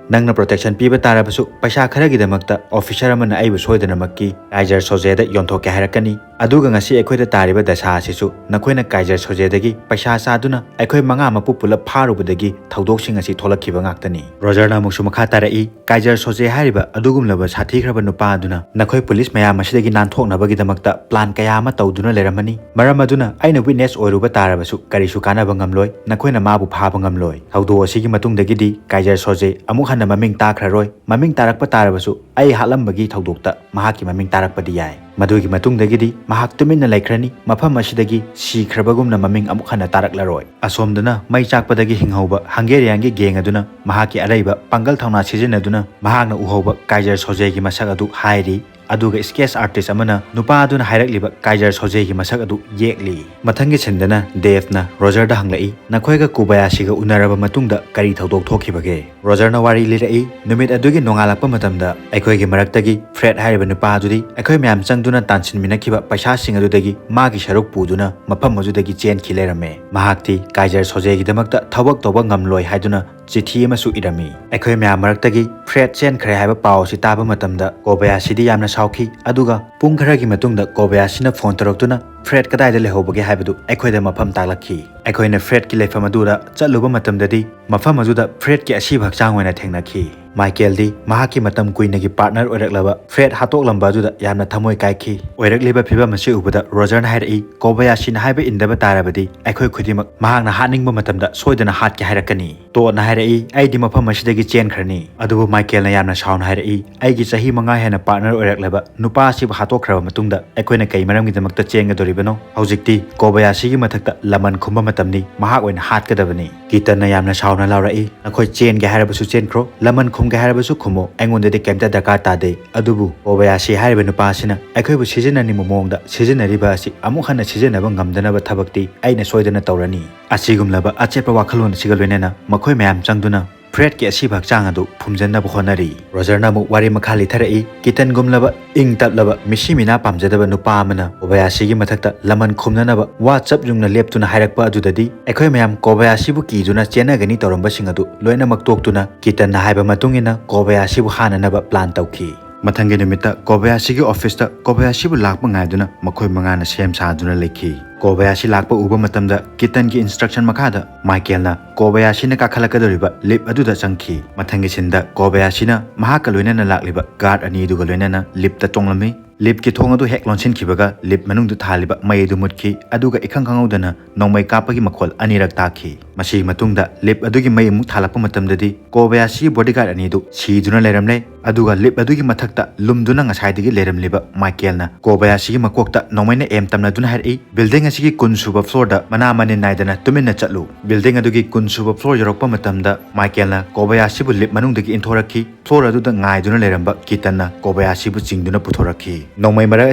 ꯅꯪꯅ ꯄ꯭ꯔꯣꯇꯦꯛꯁꯟ ꯄꯤꯕ ꯇꯥꯔꯕꯁꯨ ꯄꯩꯁꯥ ꯈꯔꯒꯤꯗꯃꯛꯇ ꯑꯣꯐꯤꯁꯥꯔ ꯑꯃꯅ ꯑꯩꯕꯨ ꯁꯣꯏꯗꯅꯃꯛꯀꯤ ꯀꯥꯏꯖꯔ ꯁꯣꯖꯦꯗ ꯌꯣꯟꯊꯣꯛꯀꯦ ꯍꯥꯏꯔꯛꯀꯅꯤ꯫ ꯑꯗꯨꯒ ꯉꯁꯤ ꯑꯩꯈꯣꯏꯗ ꯇꯥꯔꯤꯕ ꯗꯁꯥ ꯑꯁꯤꯁꯨ ꯅꯈꯣꯏꯅ ꯀꯥꯏꯖꯔ ꯁꯣꯖꯦꯗꯒꯤ ꯄꯩꯁꯥ ꯆꯥꯗꯨꯅ ꯑꯩꯈꯣꯏ ꯃꯉꯥ ꯃꯄꯨ ꯄꯨꯂꯞ ꯐꯥꯔꯨꯕꯗꯒꯤ ꯊꯧꯗꯣꯛꯁꯤꯡ ꯑꯁꯤ ꯊꯣꯛꯂꯛꯈꯤꯕ ꯉꯥꯛꯇꯅꯤ꯫" ꯔꯣꯖꯔꯅ ꯑꯃꯨꯛꯁꯨ ꯃꯈꯥ ꯇꯥꯔꯛꯏ, "ꯀꯥꯏꯖꯔ ꯁꯣꯖꯦ ꯍꯥꯏꯔꯤꯕ ꯑꯗꯨꯒꯨꯝꯂꯕ ꯁꯥꯊꯤꯈ꯭ꯔꯕ ꯅꯨꯄꯥ ꯑꯗꯨꯅ ꯅꯈꯣꯏ ꯄꯨꯂꯤꯁ ꯃꯌꯥꯝ ꯑꯁꯤꯗꯒꯤ ꯅꯥꯟꯊꯣꯛꯅꯕꯒꯤꯗꯃꯛꯇ ꯄ꯭ꯂꯥꯟ ꯀꯌꯥ ꯑꯃ ꯇꯧꯗꯨꯅ ꯂꯩꯔꯝꯃꯅꯤ꯫ ꯃꯔꯝ ꯑꯗꯨꯅ ꯑꯩꯅ ꯋꯤꯠꯅꯦꯁ ꯑꯣꯏꯔꯨꯕ ꯇꯥꯔꯕꯁꯨ ꯀꯔꯤꯁꯨ ꯀꯥꯟꯅꯕ ꯉꯝꯂꯣꯏ꯫ ꯅꯈꯣꯏꯅ ꯃꯥꯕꯨ ꯐꯥꯕ ꯉꯝꯂꯣꯏ꯫ ꯊꯧꯗꯣꯛ ꯑꯁꯤꯒꯤ ꯃꯇꯨꯡꯗꯒꯤꯗꯤ ꯀꯥꯏꯖꯔ ꯁꯣꯖꯦ ꯑꯃꯨꯛ ꯍꯟꯅ ꯃꯃꯤꯡ ꯇꯥꯈ꯭ꯔꯔꯣꯏ꯫ ꯃꯃꯤꯡ ꯇꯥꯔꯛꯄ ꯇꯥꯔꯕꯁꯨ ꯑꯩ ꯍꯥꯠꯂꯝꯕꯒꯤ ꯊꯧꯗꯣꯛꯇ ꯃꯍꯥꯛꯀꯤ ꯃꯃꯤꯡ ꯇꯥꯔꯛꯄꯗꯤ ꯌꯥꯏ꯫ ꯃꯗꯨꯒꯤ ꯃꯇꯨꯡꯗꯒꯤꯗꯤ ꯃꯍꯥꯛ ꯇꯨꯃꯤꯟꯅ ꯂꯩꯈ꯭ꯔꯅꯤ, ꯃꯐꯝ ꯑꯁꯤꯗꯒꯤ ꯁꯤꯈ꯭ꯔꯕꯒꯨꯝꯅ ꯃꯃꯤꯡ ꯑꯃꯨꯛ ꯍꯟꯅ ꯇꯥꯔꯛꯂꯔꯣꯏ꯫" ꯑꯁꯣꯝꯗꯅ ꯃꯩ ꯆꯥꯛꯄꯗꯒꯤ ꯍꯤꯡꯍꯧꯕ ꯍꯪꯒꯦꯔꯤꯌꯥꯟꯒꯤ ꯒꯦꯡ ꯑꯗꯨꯅ ꯃꯍꯥꯛꯀꯤ ꯑꯔꯩꯕ ꯄꯥꯡꯒꯜ ꯊꯧꯅꯥ ꯁꯤꯖꯤꯟꯅꯗꯨꯅ ꯃꯍꯥꯛꯅ ꯎꯍꯧꯕ ꯀꯥꯏꯖꯔ ꯁꯣꯖꯦꯒꯤ ꯃꯁꯛ ꯑꯗꯨ ꯍꯥꯏꯔꯤ꯫ ꯑꯗꯨꯒ sketch artist ꯑꯃꯅ ꯅꯨꯄꯥ ꯑꯗꯨꯅ ꯍꯥꯏꯔꯛꯂꯤꯕ ꯀꯥꯏꯖꯔ ꯁꯣꯖꯦꯒꯤ ꯃꯁꯛ ꯑꯗꯨ ꯌꯦꯛꯂꯤ꯫ ꯃꯊꯪꯒꯤ ꯁꯤꯟꯗꯅ ꯗꯦꯚꯅ ꯔꯣꯖꯔꯗ ꯍꯪꯂꯛꯏ, "ꯅꯈꯣꯏꯒ ꯀꯣꯕꯌꯥꯁꯤꯒ ꯎꯅꯔꯕ ꯃꯇꯨꯡꯗ ꯀꯔꯤ ꯊꯧꯗꯣꯛ ꯊꯣꯛꯈꯤꯕꯒꯦ?" ꯔꯣꯖꯔꯅ ꯋꯥꯔꯤ ꯂꯤꯔꯛꯏ, "ꯅꯨꯃꯤꯠ ꯑꯗꯨꯒꯤ ꯅꯣꯡꯉꯥꯜꯂꯛꯄ ꯃꯇꯝꯗ ꯑꯩꯈꯣꯏꯒꯤ ꯃꯔꯛꯇꯒꯤ ꯐ꯭ꯔꯦꯗ ꯍꯥꯏꯔꯤꯕ ꯅꯨꯄꯥ ꯑꯗꯨꯗꯤ ꯑꯩꯈꯣꯏ ꯃꯌꯥꯝ ꯆꯪꯗꯨꯅ ꯇꯥꯟꯁꯤꯟꯃꯤꯟꯅꯈꯤꯕ ꯄꯩꯁꯥꯁꯤꯡ ꯑꯗꯨꯗꯒꯤ ꯃꯥꯒꯤ ꯁꯔꯨꯛ ꯄꯨꯗꯨꯅ ꯃꯐꯝ ꯑꯗꯨꯗꯒꯤ ꯆꯦꯟꯈꯤ ꯂꯩꯔꯝꯃꯦ꯫ ꯃꯍꯥꯛꯇꯤ ꯀꯥꯏꯖꯔ ꯁꯣꯖꯦꯒꯤꯗꯃꯛꯇ ꯊꯕꯛ ꯇꯧꯕ ꯉꯝꯂꯣꯏ ꯍꯥꯏꯗꯨꯅ ꯆꯤꯊꯤ ꯑꯃꯁꯨ ꯏꯔꯝꯃꯤ꯫ ꯑꯩꯈꯣꯏ ꯃꯌꯥꯝ ꯃꯔꯛꯇꯒꯤ ꯐ꯭ꯔꯦꯗ ꯆꯦꯟꯈ꯭ꯔꯦ ꯍꯥꯏꯕ ꯄꯥꯎ ꯑꯁꯤ ꯇꯥꯕ ꯃꯇꯝꯗ ꯀꯣꯕꯌꯥꯁꯤꯗꯤ ꯌꯥꯝꯅ ꯁꯥꯎꯈꯤ, ꯑꯗꯨꯒ ꯄꯨꯡ ꯈꯔꯒꯤ ꯃꯇꯨꯡꯗ ꯀꯣꯕꯌꯥꯁꯤꯅ ꯐꯣꯟ ꯇꯧꯔꯛꯇꯨꯅ ꯐ꯭ꯔꯦꯗ ꯀꯗꯥꯏꯗ ꯂꯩꯍꯧꯕꯒꯦ ꯍꯥꯏꯕꯗꯨ ꯑꯩꯈꯣꯏꯗ ꯃꯐꯝ ꯇꯥꯛꯂꯛꯈꯤ꯫ ꯑꯩꯈꯣꯏꯅ ꯐ꯭ꯔꯦꯗꯀꯤ ꯂꯩꯐꯝ ꯑꯗꯨꯗ ꯆꯠꯂꯨꯕ ꯃꯇꯝꯗꯗꯤ ꯃꯐꯝ ꯑꯗꯨꯗ ꯐ꯭ꯔꯦꯗꯀꯤ ꯑꯁꯤꯕ ꯍꯛꯆꯥꯡ ꯑꯣꯏꯅ ꯊꯦꯡꯅꯈꯤ꯫ ꯃꯥꯏꯀꯦꯜꯗꯤ ꯃꯍꯥꯛꯀꯤ ꯃꯇꯝ ꯀꯨꯏꯅꯒꯤ ꯄꯥꯔꯠꯅꯔ ꯑꯣꯏꯔꯛꯂꯕ ꯐ꯭ꯔꯦꯗ ꯍꯥꯠꯇꯣꯛꯂꯝꯕ ꯑꯗꯨꯗ ꯌꯥꯝꯅ ꯊꯃꯣꯏ ꯀꯥꯏꯈꯤ꯫ ꯑꯣꯏꯔꯛꯂꯤꯕ ꯐꯤꯚꯝ ꯑꯁꯤ ꯎꯕꯗ ꯔꯣꯖꯔꯅ ꯍꯥꯏꯔꯛꯏ, "ꯀꯣꯕꯌꯥꯁꯤꯅ ꯍꯥꯏꯕ ꯏꯟꯗꯕ ꯇꯥꯔꯕꯗꯤ ꯑꯩꯈꯣꯏ ꯈꯨꯗꯤꯡꯃꯛ ꯃꯍꯥꯛꯅ ꯍꯥꯠꯅꯤꯡꯕ ꯃꯇꯝꯗ ꯁꯣꯏꯗꯅ ꯍꯥꯠꯀꯦ ꯍꯥꯏꯔꯛꯀꯅꯤ"꯫ ꯇꯣꯗꯅ ꯍꯥꯏꯔꯛꯏ, "ꯑꯩꯗꯤ ꯃꯐꯝ ꯑꯁꯤꯗꯒꯤ ꯆꯦꯟꯈ꯭ꯔꯅꯤ"꯫ ꯑꯗꯨꯕꯨ ꯃꯥꯏꯀꯦꯜꯅ ꯌꯥꯝꯅ ꯁꯥꯎꯅ ꯍꯥꯏꯔꯛꯏ, "ꯑꯩꯒꯤ ꯆꯍꯤ ꯃꯉꯥ ꯍꯦꯟꯅ ꯄꯥꯔꯠꯅꯔ ꯑꯣꯏꯔꯛꯂꯕ ꯅꯨꯄꯥ ꯑꯁꯤꯕꯨ ꯍꯥꯠꯇꯣꯛꯈ꯭ꯔꯕ ꯃꯇꯨꯡꯗ ꯑꯩꯈꯣꯏꯅ ꯀꯩ ꯃꯔꯝꯒꯤꯗꯃꯛꯇ ꯆꯦꯟꯒꯗꯧꯔꯤꯕꯅꯣ? ꯍꯧꯖꯤꯛꯇꯤ ꯀꯣꯕꯌꯥꯁꯤꯒꯤ ꯃꯊꯛꯇ ꯂꯃꯟ ꯈꯨꯝꯕ ꯃꯇꯝꯅꯤ, ꯃꯍꯥꯛ ꯑꯣꯏꯅ ꯍꯥꯠꯀꯗꯕꯅꯤ"꯫ ꯀꯤꯇꯟꯅ ꯌꯥꯝꯅ ꯁꯥꯎꯅ ꯂꯥꯎꯔꯛꯏ, "ꯅꯈꯣꯏ ꯆꯦꯟꯒꯦ ꯍꯥꯏꯔꯕꯁꯨ ꯆꯦꯟꯈ꯭ꯔꯣ, ꯂꯃꯟ ꯈꯨꯝꯒꯦ ꯍꯥꯏꯔꯕꯁꯨ ꯈꯨꯝꯃꯣ, ꯑꯩꯉꯣꯟꯗꯗꯤ ꯀꯩꯝꯇ ꯗꯔꯀꯥꯔ ꯇꯥꯗꯦ꯫ ꯑꯗꯨꯕꯨ ꯀꯣꯕꯌꯥꯁꯤ ꯍꯥꯏꯔꯤꯕ ꯅꯨꯄꯥ ꯑꯁꯤꯅ ꯑꯩꯈꯣꯏꯕꯨ ꯁꯤꯖꯤꯟꯅꯅꯤꯡꯕ ꯃꯑꯣꯡꯗ ꯁꯤꯖꯤꯟꯅꯔꯤꯕ ꯑꯁꯤ ꯑꯃꯨꯛ ꯍꯟꯅ ꯁꯤꯖꯤꯟꯅꯕ ꯉꯝꯗꯅꯕ ꯊꯕꯛꯇꯤ ꯑꯩꯅ ꯁꯣꯏꯗꯅ ꯇꯧꯔꯅꯤ"꯫ ꯑꯁꯤꯒꯨꯝꯂꯕ ꯑꯆꯦꯠꯄ ꯋꯥꯈꯜꯂꯣꯟ ꯑꯁꯤꯒ ꯂꯣꯏꯅꯅ ꯃꯈꯣꯏ ꯃꯌꯥꯝ ꯆꯪꯗꯨꯅ ꯐ꯭ꯔꯦꯗꯀꯤ ꯑꯁꯤꯕ ꯍꯛꯆꯥꯡ ꯑꯗꯨ ꯐꯨꯝꯖꯤꯟꯅꯕ ꯍꯣꯠꯅꯔꯤ꯫ ꯔꯣꯖꯔꯅ ꯑꯃꯨꯛ ꯋꯥꯔꯤ ꯃꯈꯥ ꯂꯤꯊꯔꯛꯏ, ꯀꯤꯇꯟꯒꯨꯝꯂꯕ ꯏꯪ ꯇꯞꯂꯕ ꯃꯤꯁꯤ ꯃꯤꯅꯥ ꯄꯥꯝꯖꯗꯕ ꯅꯨꯄꯥ ꯑꯃꯅ ꯀꯣꯕꯌꯥꯁꯤꯒꯤ ꯃꯊꯛꯇ ꯂꯃꯟ ꯈꯨꯝꯅꯅꯕ ꯋꯥ ꯆꯞ ꯌꯨꯡꯅ ꯂꯦꯞꯇꯨꯅ ꯍꯥꯏꯔꯛꯄ ꯑꯗꯨꯗꯗꯤ ꯑꯩꯈꯣꯏ ꯃꯌꯥꯝ ꯀꯣꯕꯌꯥꯁꯤꯕꯨ ꯀꯤꯗꯨꯅ ꯆꯦꯟꯅꯒꯅꯤ ꯇꯧꯔꯝꯕꯁꯤꯡ ꯑꯗꯨ ꯂꯣꯏꯅꯃꯛ ꯇꯣꯛꯇꯨꯅ ꯀꯤꯇꯟꯅ ꯍꯥꯏꯕ ꯃꯇꯨꯡ ꯏꯟꯅ ꯀꯣꯕꯌꯥꯁꯤꯕꯨ ꯍꯥꯠꯅꯅꯕ ꯄ꯭ꯂꯥꯟ ꯇꯧꯈꯤ꯫ ꯃꯊꯪꯒꯤ ꯅꯨꯃꯤꯠꯇ ꯀꯣꯕꯌꯥꯁꯤꯒꯤ ꯑꯣꯐꯤꯁꯇ ꯀꯣꯕꯌꯥꯁꯤꯕꯨ ꯂꯥꯛꯄ ꯉꯥꯏꯗꯨꯅ ꯃꯈꯣꯏ ꯃꯉꯥꯅ ꯁꯦꯝ ꯁꯥꯗꯨꯅ ꯂꯩꯈꯤ꯫ ꯀꯣꯕꯌꯥꯁꯤ ꯂꯥꯛꯄ ꯎꯕ ꯃꯇꯝꯗ ꯀꯤꯇꯟꯒꯤ ꯏꯟꯁꯇ꯭ꯔꯛꯁꯟ ꯃꯈꯥꯗ ꯃꯥꯏꯀꯦꯜꯅ ꯀꯣꯕꯌꯥꯁꯤꯅ ꯀꯥꯈꯠꯂꯛꯀꯗꯧꯔꯤꯕ ꯂꯤꯞ ꯑꯗꯨꯗ ꯆꯪꯈꯤ꯫ ꯃꯊꯪꯒꯤ ꯁꯤꯟꯗ ꯀꯣꯕꯌꯥꯁꯤꯅ ꯃꯍꯥꯛꯀ ꯂꯣꯏꯅꯅ ꯂꯥꯛꯂꯤꯕ ꯒꯥꯔꯗ ꯑꯅꯤ ꯑꯗꯨꯒ ꯂꯣꯏꯅꯅ ꯂꯤꯞꯇ ꯇꯣꯡꯂꯝꯃꯤ꯫ ꯂꯤꯞꯀꯤ ꯊꯣꯡ ꯑꯗꯨ ꯍꯦꯛ ꯂꯣꯟꯁꯤꯟꯈꯤꯕꯒ ꯂꯤꯞ ꯃꯅꯨꯡꯗ ꯊꯥꯜꯂꯤꯕ ꯃꯩ ꯑꯗꯨ ꯃꯨꯠꯈꯤ, ꯑꯗꯨꯒ ꯏꯈꯪ ꯈꯪꯍꯧꯗꯅ ꯅꯣꯡꯃꯩ ꯀꯥꯞꯄꯒꯤ ꯃꯈꯣꯜ ꯑꯅꯤꯔꯛ ꯇꯥꯈꯤ꯫ ꯃꯁꯤꯒꯤ ꯃꯇꯨꯡꯗ ꯂꯤꯞ ꯑꯗꯨꯒꯤ ꯃꯩ ꯑꯃꯨꯛ ꯊꯥꯜꯂꯛꯄ ꯃꯇꯝꯗꯗꯤ ꯀꯣꯕꯌꯥꯁꯤꯒꯤ ꯕꯣꯗꯤꯒꯥꯔꯗ ꯑꯅꯤꯗꯨ ꯁꯤꯗꯨꯅ ꯂꯩꯔꯝꯂꯦ꯫ ꯑꯗꯨꯒ ꯂꯤꯞ ꯑꯗꯨꯒꯤ ꯃꯊꯛꯇ ꯂꯨꯝꯗꯨꯅ ꯉꯁꯥꯏꯗꯒꯤ ꯂꯩꯔꯝꯂꯤꯕ ꯃꯥꯏꯀꯦꯜꯅ ꯀꯣꯕꯌꯥꯁꯤꯒꯤ ꯃꯀꯣꯛꯇ ꯅꯣꯡꯃꯩꯅ ꯑꯦꯝ ꯇꯝꯅꯗꯨꯅ ꯍꯥꯏꯔꯛꯏ, "ꯕꯤꯜꯗꯤꯡ ꯑꯁꯤꯒꯤ ꯀꯨꯟ ꯁꯨꯕ floorꯗ ꯃꯅꯥ ꯃꯅꯤꯟ ꯅꯥꯏꯗꯅ ꯇꯨꯃꯤꯟꯅ ꯆꯠꯂꯨ꯫ Building ꯑꯗꯨꯒꯤ ꯀꯨꯟ ꯁꯨꯕ floor ꯌꯧꯔꯛꯄ ꯃꯇꯝꯗ ꯃꯥꯏꯀꯦꯜꯅ ꯀꯣꯕꯌꯥꯁꯤꯕꯨ lift ꯃꯅꯨꯡꯗꯒꯤ ꯏꯟꯊꯣꯔꯛꯈꯤ꯫ Floor ꯑꯗꯨꯗ ꯉꯥꯏꯗꯨꯅ ꯂꯩꯔꯝꯕ ꯀꯤꯇꯟꯅ ꯀꯣꯕꯌꯥꯁꯤꯕꯨ ꯆꯤꯡꯗꯨꯅ ꯄꯨꯊꯣꯔꯛꯈꯤ꯫ ꯅꯣꯡꯃꯩ ꯃꯔꯛ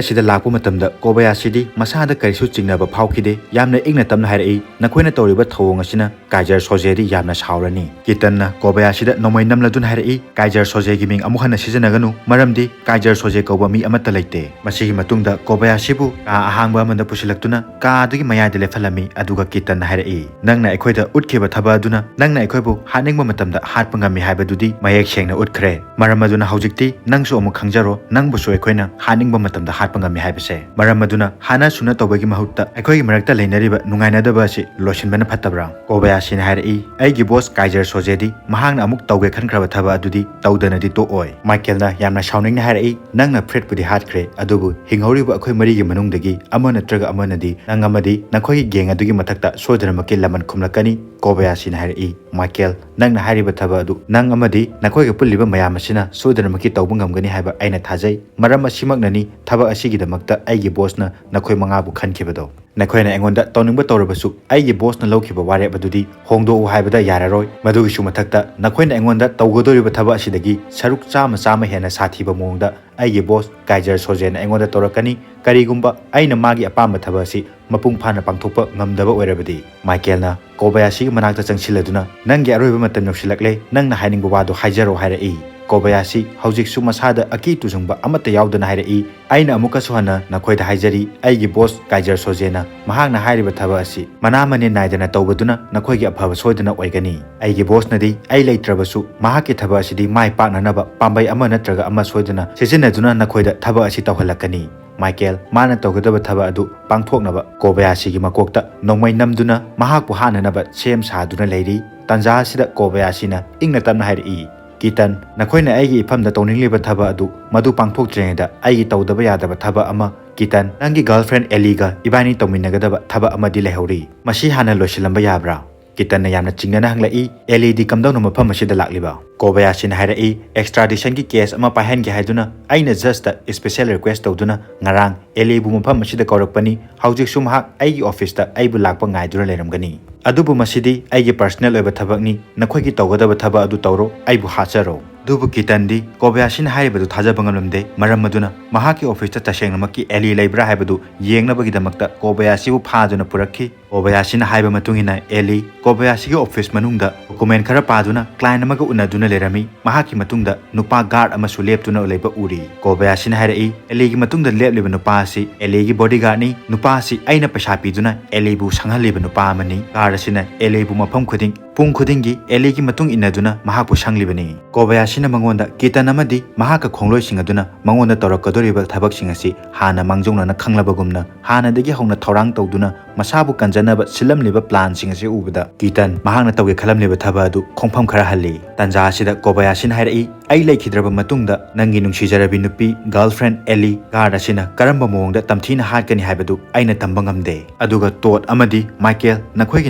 ꯑꯁꯤꯗ ꯂꯥꯛꯄ ꯃꯇꯝꯗ ꯀꯣꯕꯌꯥꯁꯤꯗꯤ ꯃꯁꯥꯗ ꯀꯔꯤꯁꯨ ꯆꯤꯡꯅꯕ ꯐꯥꯎꯈꯤꯗꯦ꯫ ꯌꯥꯝꯅ ꯏꯪꯅ ꯇꯞꯅ ꯍꯥꯏꯔꯛꯏ, "ꯅꯈꯣꯏꯅ ꯇꯧꯔꯤꯕ ꯊꯧꯑꯣꯡ ꯑꯁꯤꯅ ꯀꯥꯏꯖꯔ ꯁꯣꯖꯦꯗꯤ ꯌꯥꯝꯅ ꯁꯥꯎꯔꯅꯤ꯫" ꯀꯤꯇꯟꯅ ꯀꯣꯕꯌꯥꯁꯤꯗ ꯅꯣꯡꯃꯩ ꯅꯝꯂꯗꯨꯅ ꯍꯥꯏꯔꯛꯏ, "ꯀꯥꯏꯖꯔ ꯁꯣꯖꯦꯒꯤ ꯃꯤꯡ ꯑꯃꯨꯛ ꯍꯟꯅ ꯁꯤꯖꯤꯟꯅꯒꯅꯨ, ꯃꯔꯝꯗꯤ ꯀꯥꯏꯖꯔ ꯁꯣꯖꯦ ꯀꯧꯕ ꯃꯤ ꯑꯃꯠꯇ ꯂꯩꯇꯦ꯫" ꯃꯁꯤꯒꯤ ꯃꯇꯨꯡꯗ ꯀꯣꯕꯌꯥꯁꯤꯕꯨ ꯀꯥ ꯑꯍꯥꯡꯕ ꯑꯃꯗ ꯄꯨꯁꯤꯜꯂꯛꯇꯨꯅ ꯀꯥ ꯑꯗꯨꯒꯤ ꯃꯌꯥꯏꯗ ꯂꯦꯞꯍꯜꯂꯝꯃꯤ꯫ ꯑꯗꯨꯒ ꯀꯤꯇꯟꯅ ꯍꯥꯏꯔꯛꯏ, "ꯅꯪꯅ ꯑꯩꯈꯣꯏꯗ ꯎꯠꯈꯤꯕ ꯊꯕꯛ ꯑꯗꯨꯅ ꯅꯪꯅ ꯑꯩꯈꯣꯏꯕꯨ ꯍꯥꯠꯅꯤꯡꯕ ꯃꯇꯝꯗ ꯍꯥꯠꯄ ꯉꯝꯃꯤ ꯍꯥꯏꯕꯗꯨꯗꯤ ꯃꯌꯦꯛ ꯁꯦꯡꯅ ꯎꯠꯈ꯭ꯔꯦ꯫ ꯃꯔꯝ ꯑꯗꯨꯅ ꯍꯧꯖꯤꯛꯇꯤ ꯅꯪꯁꯨ ꯑꯃꯨꯛ ꯈꯪꯖꯔꯣ, ꯅꯪꯕꯨꯁꯨ ꯑꯩꯈꯣꯏꯅ ꯍꯥꯠꯅꯤꯡꯕ ꯃꯇꯝꯗ ꯍꯥꯠꯄ ꯉꯝꯃꯤ ꯍꯥꯏꯕꯁꯦ꯫ ꯃꯔꯝ ꯑꯗꯨꯅ ꯍꯥꯠꯅ ꯁꯨꯅ ꯇꯧꯕꯒꯤ ꯃꯍꯨꯠꯇ ꯑꯩꯈꯣꯏꯒꯤ ꯃꯔꯛꯇ ꯂꯩꯅꯔꯤꯕ ꯅꯨꯡꯉꯥꯏꯅꯗꯕ ꯑꯁꯤ ꯂꯣꯏꯁꯤꯟꯕꯅ ꯐꯠꯇꯕ꯭ꯔꯥ?" ꯀꯣꯕꯌꯥꯁꯤꯅ ꯍꯥꯏꯔꯛꯏ, "ꯑꯩꯒꯤ boss ꯀꯥꯏꯖꯔ ꯁꯣꯖꯦꯗꯤ ꯃꯍꯥꯛꯅ ꯑꯃꯨꯛ ꯇꯧꯒꯦ ꯈꯟꯈ꯭ꯔꯕ ꯊꯕꯛ ꯑꯗꯨꯗꯤ ꯇꯧꯗꯅꯗꯤ ꯇꯣꯛꯑꯣꯏ꯫" ꯃꯥꯏꯀꯦꯜꯅ ꯌꯥꯝꯅ ꯁꯥꯎꯅꯤꯡꯅ ꯍꯥꯏꯔꯛꯏ, "ꯅꯪꯅ ꯐ꯭ꯔꯦꯗꯄꯨꯗꯤ ꯍꯥꯠꯈ꯭ꯔꯦ, ꯑꯗꯨꯕꯨ ꯍꯤꯡꯍꯧꯔꯤꯕ ꯑꯩꯈꯣꯏ ꯃꯔꯤꯒꯤ ꯃꯅꯨꯡꯗꯒꯤ ꯑꯃ ꯅꯠꯇ꯭ꯔꯒ ꯑꯃꯅꯗꯤ ꯅꯪ ꯑꯃꯗꯤ ꯅꯈꯣꯏꯒꯤ gang ꯑꯗꯨꯒꯤ ꯃꯊꯛꯇ ꯁꯣꯏꯗꯅꯃꯛꯀꯤ ꯂꯃꯟ ꯈꯨꯝꯂꯛꯀꯅꯤ꯫" ꯀꯣꯕꯌꯥꯁꯤꯅ ꯍꯥꯏꯔꯛꯏ, "ꯃꯥꯏꯀꯦꯜ, ꯅꯪꯅ ꯍꯥꯏꯔꯤꯕ ꯊꯕꯛ ꯑꯗꯨ ꯅꯪ ꯑꯃꯗꯤ ꯅꯈꯣꯏꯒ ꯄꯨꯜꯂꯤꯕ ꯃꯌꯥꯝ ꯑꯁꯤꯅ ꯁꯣꯏꯗꯅꯃꯛꯀꯤ ꯇꯧꯕ ꯉꯝꯒꯅꯤ ꯍꯥꯏꯕ ꯑꯩꯅ ꯊꯥꯖꯩ꯫ ꯃꯔꯝ ꯑꯁꯤꯃꯛꯅꯅꯤ ꯊꯕꯛ ꯑꯁꯤꯒꯤꯗꯃꯛꯇ ꯑꯩꯒꯤ bossꯅ ꯅꯈꯣꯏ ꯃꯉꯥꯕꯨ ꯈꯟꯈꯤꯕꯗꯣ꯫ ꯅꯈꯣꯏꯅ ꯑꯩꯉꯣꯟꯗ ꯇꯧꯅꯤꯡꯕ ꯇꯧꯔꯕꯁꯨ ꯑꯩꯒꯤ bossꯅ ꯂꯧꯈꯤꯕ ꯋꯥꯔꯦꯞ ꯑꯗꯨꯗꯤ ꯍꯣꯡꯗꯣꯛꯎ ꯍꯥꯏꯕꯗ ꯌꯥꯔꯔꯣꯏ꯫ ꯃꯗꯨꯒꯤꯁꯨ ꯃꯊꯛꯇ ꯅꯈꯣꯏꯅ ꯑꯩꯉꯣꯟꯗ ꯇꯧꯒꯗꯧꯔꯤꯕ ꯊꯕꯛ ꯑꯁꯤꯗꯒꯤ ꯁꯔꯨꯛ ꯆꯥꯝꯃ ꯆꯥꯝꯃ ꯍꯦꯟꯅ ꯁꯥꯊꯤꯕ ꯃꯑꯣꯡꯗ ꯑꯩꯒꯤ boss ꯀꯥꯏꯖꯔ ꯁꯣꯖꯦꯅ ꯑꯩꯉꯣꯟꯗ ꯇꯧꯔꯛꯀꯅꯤ꯫ ꯀꯔꯤꯒꯨꯝꯕ ꯑꯩꯅ ꯃꯥꯒꯤ ꯑꯄꯥꯝꯕ ꯊꯕꯛ ꯑꯁꯤ ꯃꯄꯨꯡ ꯐꯥꯅ ꯄꯥꯡꯊꯣꯛꯄ ꯉꯝꯗꯕ ꯑꯣꯏꯔꯕꯗꯤ꯫" ꯃꯥꯏꯀꯦꯜꯅ ꯀꯣꯕꯌꯥꯁꯤꯒꯤ ꯃꯅꯥꯛꯇ ꯆꯪꯁꯤꯜꯂꯗꯨꯅ, "ꯅꯪꯒꯤ ꯑꯔꯣꯏꯕ ꯃꯇꯝ ꯌꯧꯁꯤꯜꯂꯛꯂꯦ, ꯅꯪꯅ ꯍꯥꯏꯅꯤꯡꯕ ꯋꯥꯗꯨ ꯍꯥꯏꯖꯔꯣ," ꯍꯥꯏꯔꯛꯏ꯫ ꯀꯣꯕꯌꯥꯁꯤ ꯍꯧꯖꯤꯛꯁꯨ ꯃꯁꯥꯗ ꯑꯀꯤ ꯇꯨꯖꯨꯡꯕ ꯑꯃꯠꯇ ꯌꯥꯎꯗꯅ ꯍꯥꯏꯔꯛꯏ, "ꯑꯩꯅ ꯑꯃꯨꯛꯀꯁꯨ ꯍꯟꯅ ꯅꯈꯣꯏꯗ ꯍꯥꯏꯖꯔꯤ, ꯑꯩꯒꯤ boss ꯀꯥꯏꯖꯔ ꯁꯣꯖꯦꯅ ꯃꯍꯥꯛꯅ ꯍꯥꯏꯔꯤꯕ ꯊꯕꯛ ꯑꯁꯤ ꯃꯅꯥ ꯃꯅꯤꯟ ꯅꯥꯏꯗꯅ ꯇꯧꯕꯗꯨꯅ ꯅꯈꯣꯏꯒꯤ ꯑꯐꯕ ꯁꯣꯏꯗꯅ ꯑꯣꯏꯒꯅꯤ꯫ ꯑꯩꯒꯤ bossꯅꯗꯤ ꯑꯩ ꯂꯩꯇ꯭ꯔꯕꯁꯨ ꯃꯍꯥꯛꯀꯤ ꯊꯕꯛ ꯑꯁꯤꯗꯤ ꯃꯥꯏ ꯄꯥꯛꯅꯅꯕ ꯄꯥꯝꯕꯩ ꯑꯃ ꯅꯠꯇ꯭ꯔꯒ ꯑꯃ ꯁꯣꯏꯗꯅ ꯁꯤꯖꯤꯟꯅꯗꯨꯅ ꯅꯈꯣꯏꯗ ꯊꯕꯛ ꯑꯁꯤ ꯇꯧꯍꯜꯂꯛꯀꯅꯤ꯫" ꯃꯥꯏꯀꯦꯜ, ꯃꯥꯅ ꯇꯧꯒꯗꯕ ꯊꯕꯛ ꯑꯗꯨ ꯄꯥꯡꯊꯣꯛꯅꯕ ꯀꯣꯕꯌꯥꯁꯤꯒꯤ ꯃꯀꯣꯛꯇ ꯅꯣꯡꯃꯩ ꯅꯝꯗꯨꯅ ꯃꯍꯥꯛꯄꯨ ꯍꯥꯠꯅꯅꯕ ꯁꯦꯝ ꯁꯥꯗꯨꯅ ꯂꯩꯔꯤ꯫ ꯇꯥꯟꯖꯥ ꯑꯁꯤꯗ ꯀꯣꯕꯌꯥꯁꯤꯅ ꯏꯪꯅ ꯇꯞꯅ ꯍꯥꯏꯔꯛꯏ, "ꯀꯤꯇꯟ, ꯅꯈꯣꯏꯅ ꯑꯩꯒꯤ ꯏꯐꯝꯗ ꯇꯧꯅꯤꯡꯂꯤꯕ ꯊꯕꯛ ꯑꯗꯨ ꯃꯗꯨ ꯄꯥꯡꯊꯣꯛꯇ꯭ꯔꯤꯉꯩꯗ ꯑꯩꯒꯤ ꯇꯧꯗꯕ ꯌꯥꯗꯕ ꯊꯕꯛ ꯑꯃ, ꯀꯤꯇꯟ, ꯅꯪꯒꯤ girlfriend ꯑꯦꯂꯤꯒ ꯏꯕꯥꯅꯤ ꯇꯧꯃꯤꯟꯅꯒꯗꯕ ꯊꯕꯛ ꯑꯃꯗꯤ ꯂꯩꯍꯧꯔꯤ꯫ ꯃꯁꯤ ꯍꯥꯟꯅ ꯂꯣꯏꯁꯤꯜꯂꯝꯕ ꯌꯥꯕ꯭ꯔꯥ?" ꯀꯤꯇꯟꯅ ꯌꯥꯝꯅ ꯆꯤꯡꯅꯅ ꯍꯪꯂꯛꯏ, "ꯑꯦꯂꯤꯗꯤ ꯀꯝꯗꯧꯅ ꯃꯐꯝ ꯑꯁꯤꯗ ꯂꯥꯛꯂꯤꯕ?" ꯀꯣꯕꯌꯥꯁꯤꯅ ꯍꯥꯏꯔꯛꯏ, "Extraditionꯒꯤ case ꯑꯃ ꯄꯥꯏꯍꯟꯒꯦ ꯍꯥꯏꯗꯨꯅ ꯑꯩꯅ judgeꯇ special request ꯇꯧꯗꯨꯅ ꯉꯔꯥꯡ ꯑꯦꯂꯤꯕꯨ ꯃꯐꯝ ꯑꯁꯤꯗ ꯀꯧꯔꯛꯄꯅꯤ꯫ ꯍꯧꯖꯤꯛꯁꯨ ꯃꯍꯥꯛ ꯑꯩꯒꯤ officeꯇ ꯑꯩꯕꯨ ꯂꯥꯛꯄ ꯉꯥꯏꯗꯨꯅ ꯂꯩꯔꯝꯒꯅꯤ꯫ ꯑꯗꯨꯕꯨ ꯃꯁꯤꯗꯤ ꯑꯩꯒꯤ personal ꯑꯣꯏꯕ ꯊꯕꯛꯅꯤ꯫ ꯅꯈꯣꯏꯒꯤ ꯇꯧꯒꯗꯕ ꯊꯕꯛ ꯑꯗꯨ ꯇꯧꯔꯣ, ꯑꯩꯕꯨ ꯍꯥꯠꯆꯔꯣ꯫" ꯑꯗꯨꯕꯨ ꯀꯤꯇꯟꯗꯤ ꯀꯣꯕꯌꯥꯁꯤꯅ ꯍꯥꯏꯔꯤꯕꯗꯨ ꯊꯥꯖꯕ ꯉꯝꯂꯝꯗꯦ꯫ ꯃꯔꯝ ꯑꯗꯨꯅ ꯃꯍꯥꯛꯀꯤ officeꯇ ꯇꯁꯦꯡꯅꯃꯛꯀꯤ ꯑꯦꯂꯤ ꯂꯩꯕ꯭ꯔꯥ ꯍꯥꯏꯕꯗꯨ ꯌꯦꯡꯅꯕꯒꯤꯗꯃꯛꯇ ꯀꯣꯕꯌꯥꯁꯤꯕꯨ ꯐꯥꯗꯨꯅ ꯄꯨꯔꯛꯈꯤ꯫ ꯀꯣꯕꯌꯥꯁꯤꯅ ꯍꯥꯏꯕ ꯃꯇꯨꯡ ꯏꯟꯅ ꯑꯦꯂꯤ ꯀꯣꯕꯌꯥꯁꯤꯒꯤ office ꯃꯅꯨꯡꯗ document ꯈꯔ ꯄꯥꯗꯨꯅ client ꯑꯃꯒ ꯎꯅꯗꯨꯅ ꯂꯩꯔꯝꯃꯤ꯫ ꯃꯍꯥꯛꯀꯤ ꯃꯇꯨꯡꯗ ꯅꯨꯄꯥ guard ꯑꯃꯁꯨ ꯂꯦꯞꯇꯨꯅ ꯂꯩꯕ ꯎꯔꯤ꯫ ꯀꯣꯕꯌꯥꯁꯤꯅ ꯍꯥꯏꯔꯛꯏ, "ꯑꯦꯂꯤꯒꯤ ꯃꯇꯨꯡꯗ ꯂꯦꯞꯂꯤꯕ ꯅꯨꯄꯥ ꯑꯁꯤ ꯑꯦꯂꯤꯒꯤ bodyguardꯅꯤ꯫ ꯅꯨꯄꯥ ꯑꯁꯤ ꯑꯩꯅ ꯄꯩꯁꯥ ꯄꯤꯗꯨꯅ ꯑꯦꯂꯤꯕꯨ ꯁꯪꯍꯜꯂꯤꯕ ꯅꯨꯄꯥ ꯑꯃꯅꯤ꯫ Guard ꯑꯁꯤꯅ ꯑꯦꯂꯤꯕꯨ ꯃꯐꯝ ꯈꯨꯗꯤꯡ, ꯄꯨꯡ ꯈꯨꯗꯤꯡꯒꯤ ꯑꯦꯂꯤꯒꯤ ꯃꯇꯨꯡ ꯏꯟꯅꯗꯨꯅ ꯃꯍꯥꯛꯄꯨ ꯁꯪꯂꯤꯕꯅꯤ꯫" ꯀꯣꯕꯌꯥꯁꯤꯅ ꯃꯉꯣꯟꯗ ꯀꯤꯇꯟ ꯑꯃꯗꯤ ꯃꯍꯥꯛꯀ ꯈꯣꯡꯂꯣꯏꯁꯤꯡ ꯑꯗꯨꯅ ꯃꯉꯣꯟꯗ ꯇꯧꯔꯛꯀꯗꯧꯔꯤꯕ ꯊꯕꯛꯁꯤꯡ ꯑꯁꯤ ꯍꯥꯟꯅ ꯃꯥꯡꯖꯧꯅꯅ ꯈꯪꯂꯕꯒꯨꯝꯅ, ꯍꯥꯟꯅꯗꯒꯤ ꯍꯧꯅ ꯊꯧꯔꯥꯡ ꯇꯧꯗꯨꯅ ꯃꯁꯥꯕꯨ ꯀꯟꯖꯅꯕ ꯁꯤꯜꯂꯝꯂꯤꯕ planꯁꯤꯡ ꯑꯁꯤ ꯎꯕꯗ, ꯀꯤꯇꯟ ꯃꯍꯥꯛꯅ ꯇꯧꯒꯦ ꯈꯜꯂꯝꯂꯤꯕ ꯊꯕꯛ ꯑꯗꯨ ꯈꯣꯡꯐꯝ ꯈꯔ ꯍꯜꯂꯤ꯫ ꯇꯟꯖꯥ ꯑꯁꯤꯗ ꯀꯣꯕꯌꯥꯁꯤꯅ ꯍꯥꯏꯔꯛꯏ, "ꯑꯩ ꯂꯩꯈꯤꯗ꯭ꯔꯕ ꯃꯇꯨꯡꯗ ꯅꯪꯒꯤ ꯅꯨꯡꯁꯤꯖꯔꯕꯤ ꯅꯨꯄꯤ, girlfriend ꯑꯦꯂꯤ, guard ꯑꯁꯤꯅ ꯀꯔꯝꯕ ꯃꯑꯣꯡꯗ ꯇꯝꯊꯤꯅ ꯍꯥꯠꯀꯅꯤ ꯍꯥꯏꯕꯗꯨ ꯑꯩꯅ ꯇꯝꯕ ꯉꯝꯗꯦ꯫ ꯑꯗꯨꯒ ꯇꯣꯗ ꯑꯃꯗꯤ ꯃꯥꯏꯀꯦꯜ, ꯅꯈꯣꯏꯒꯤ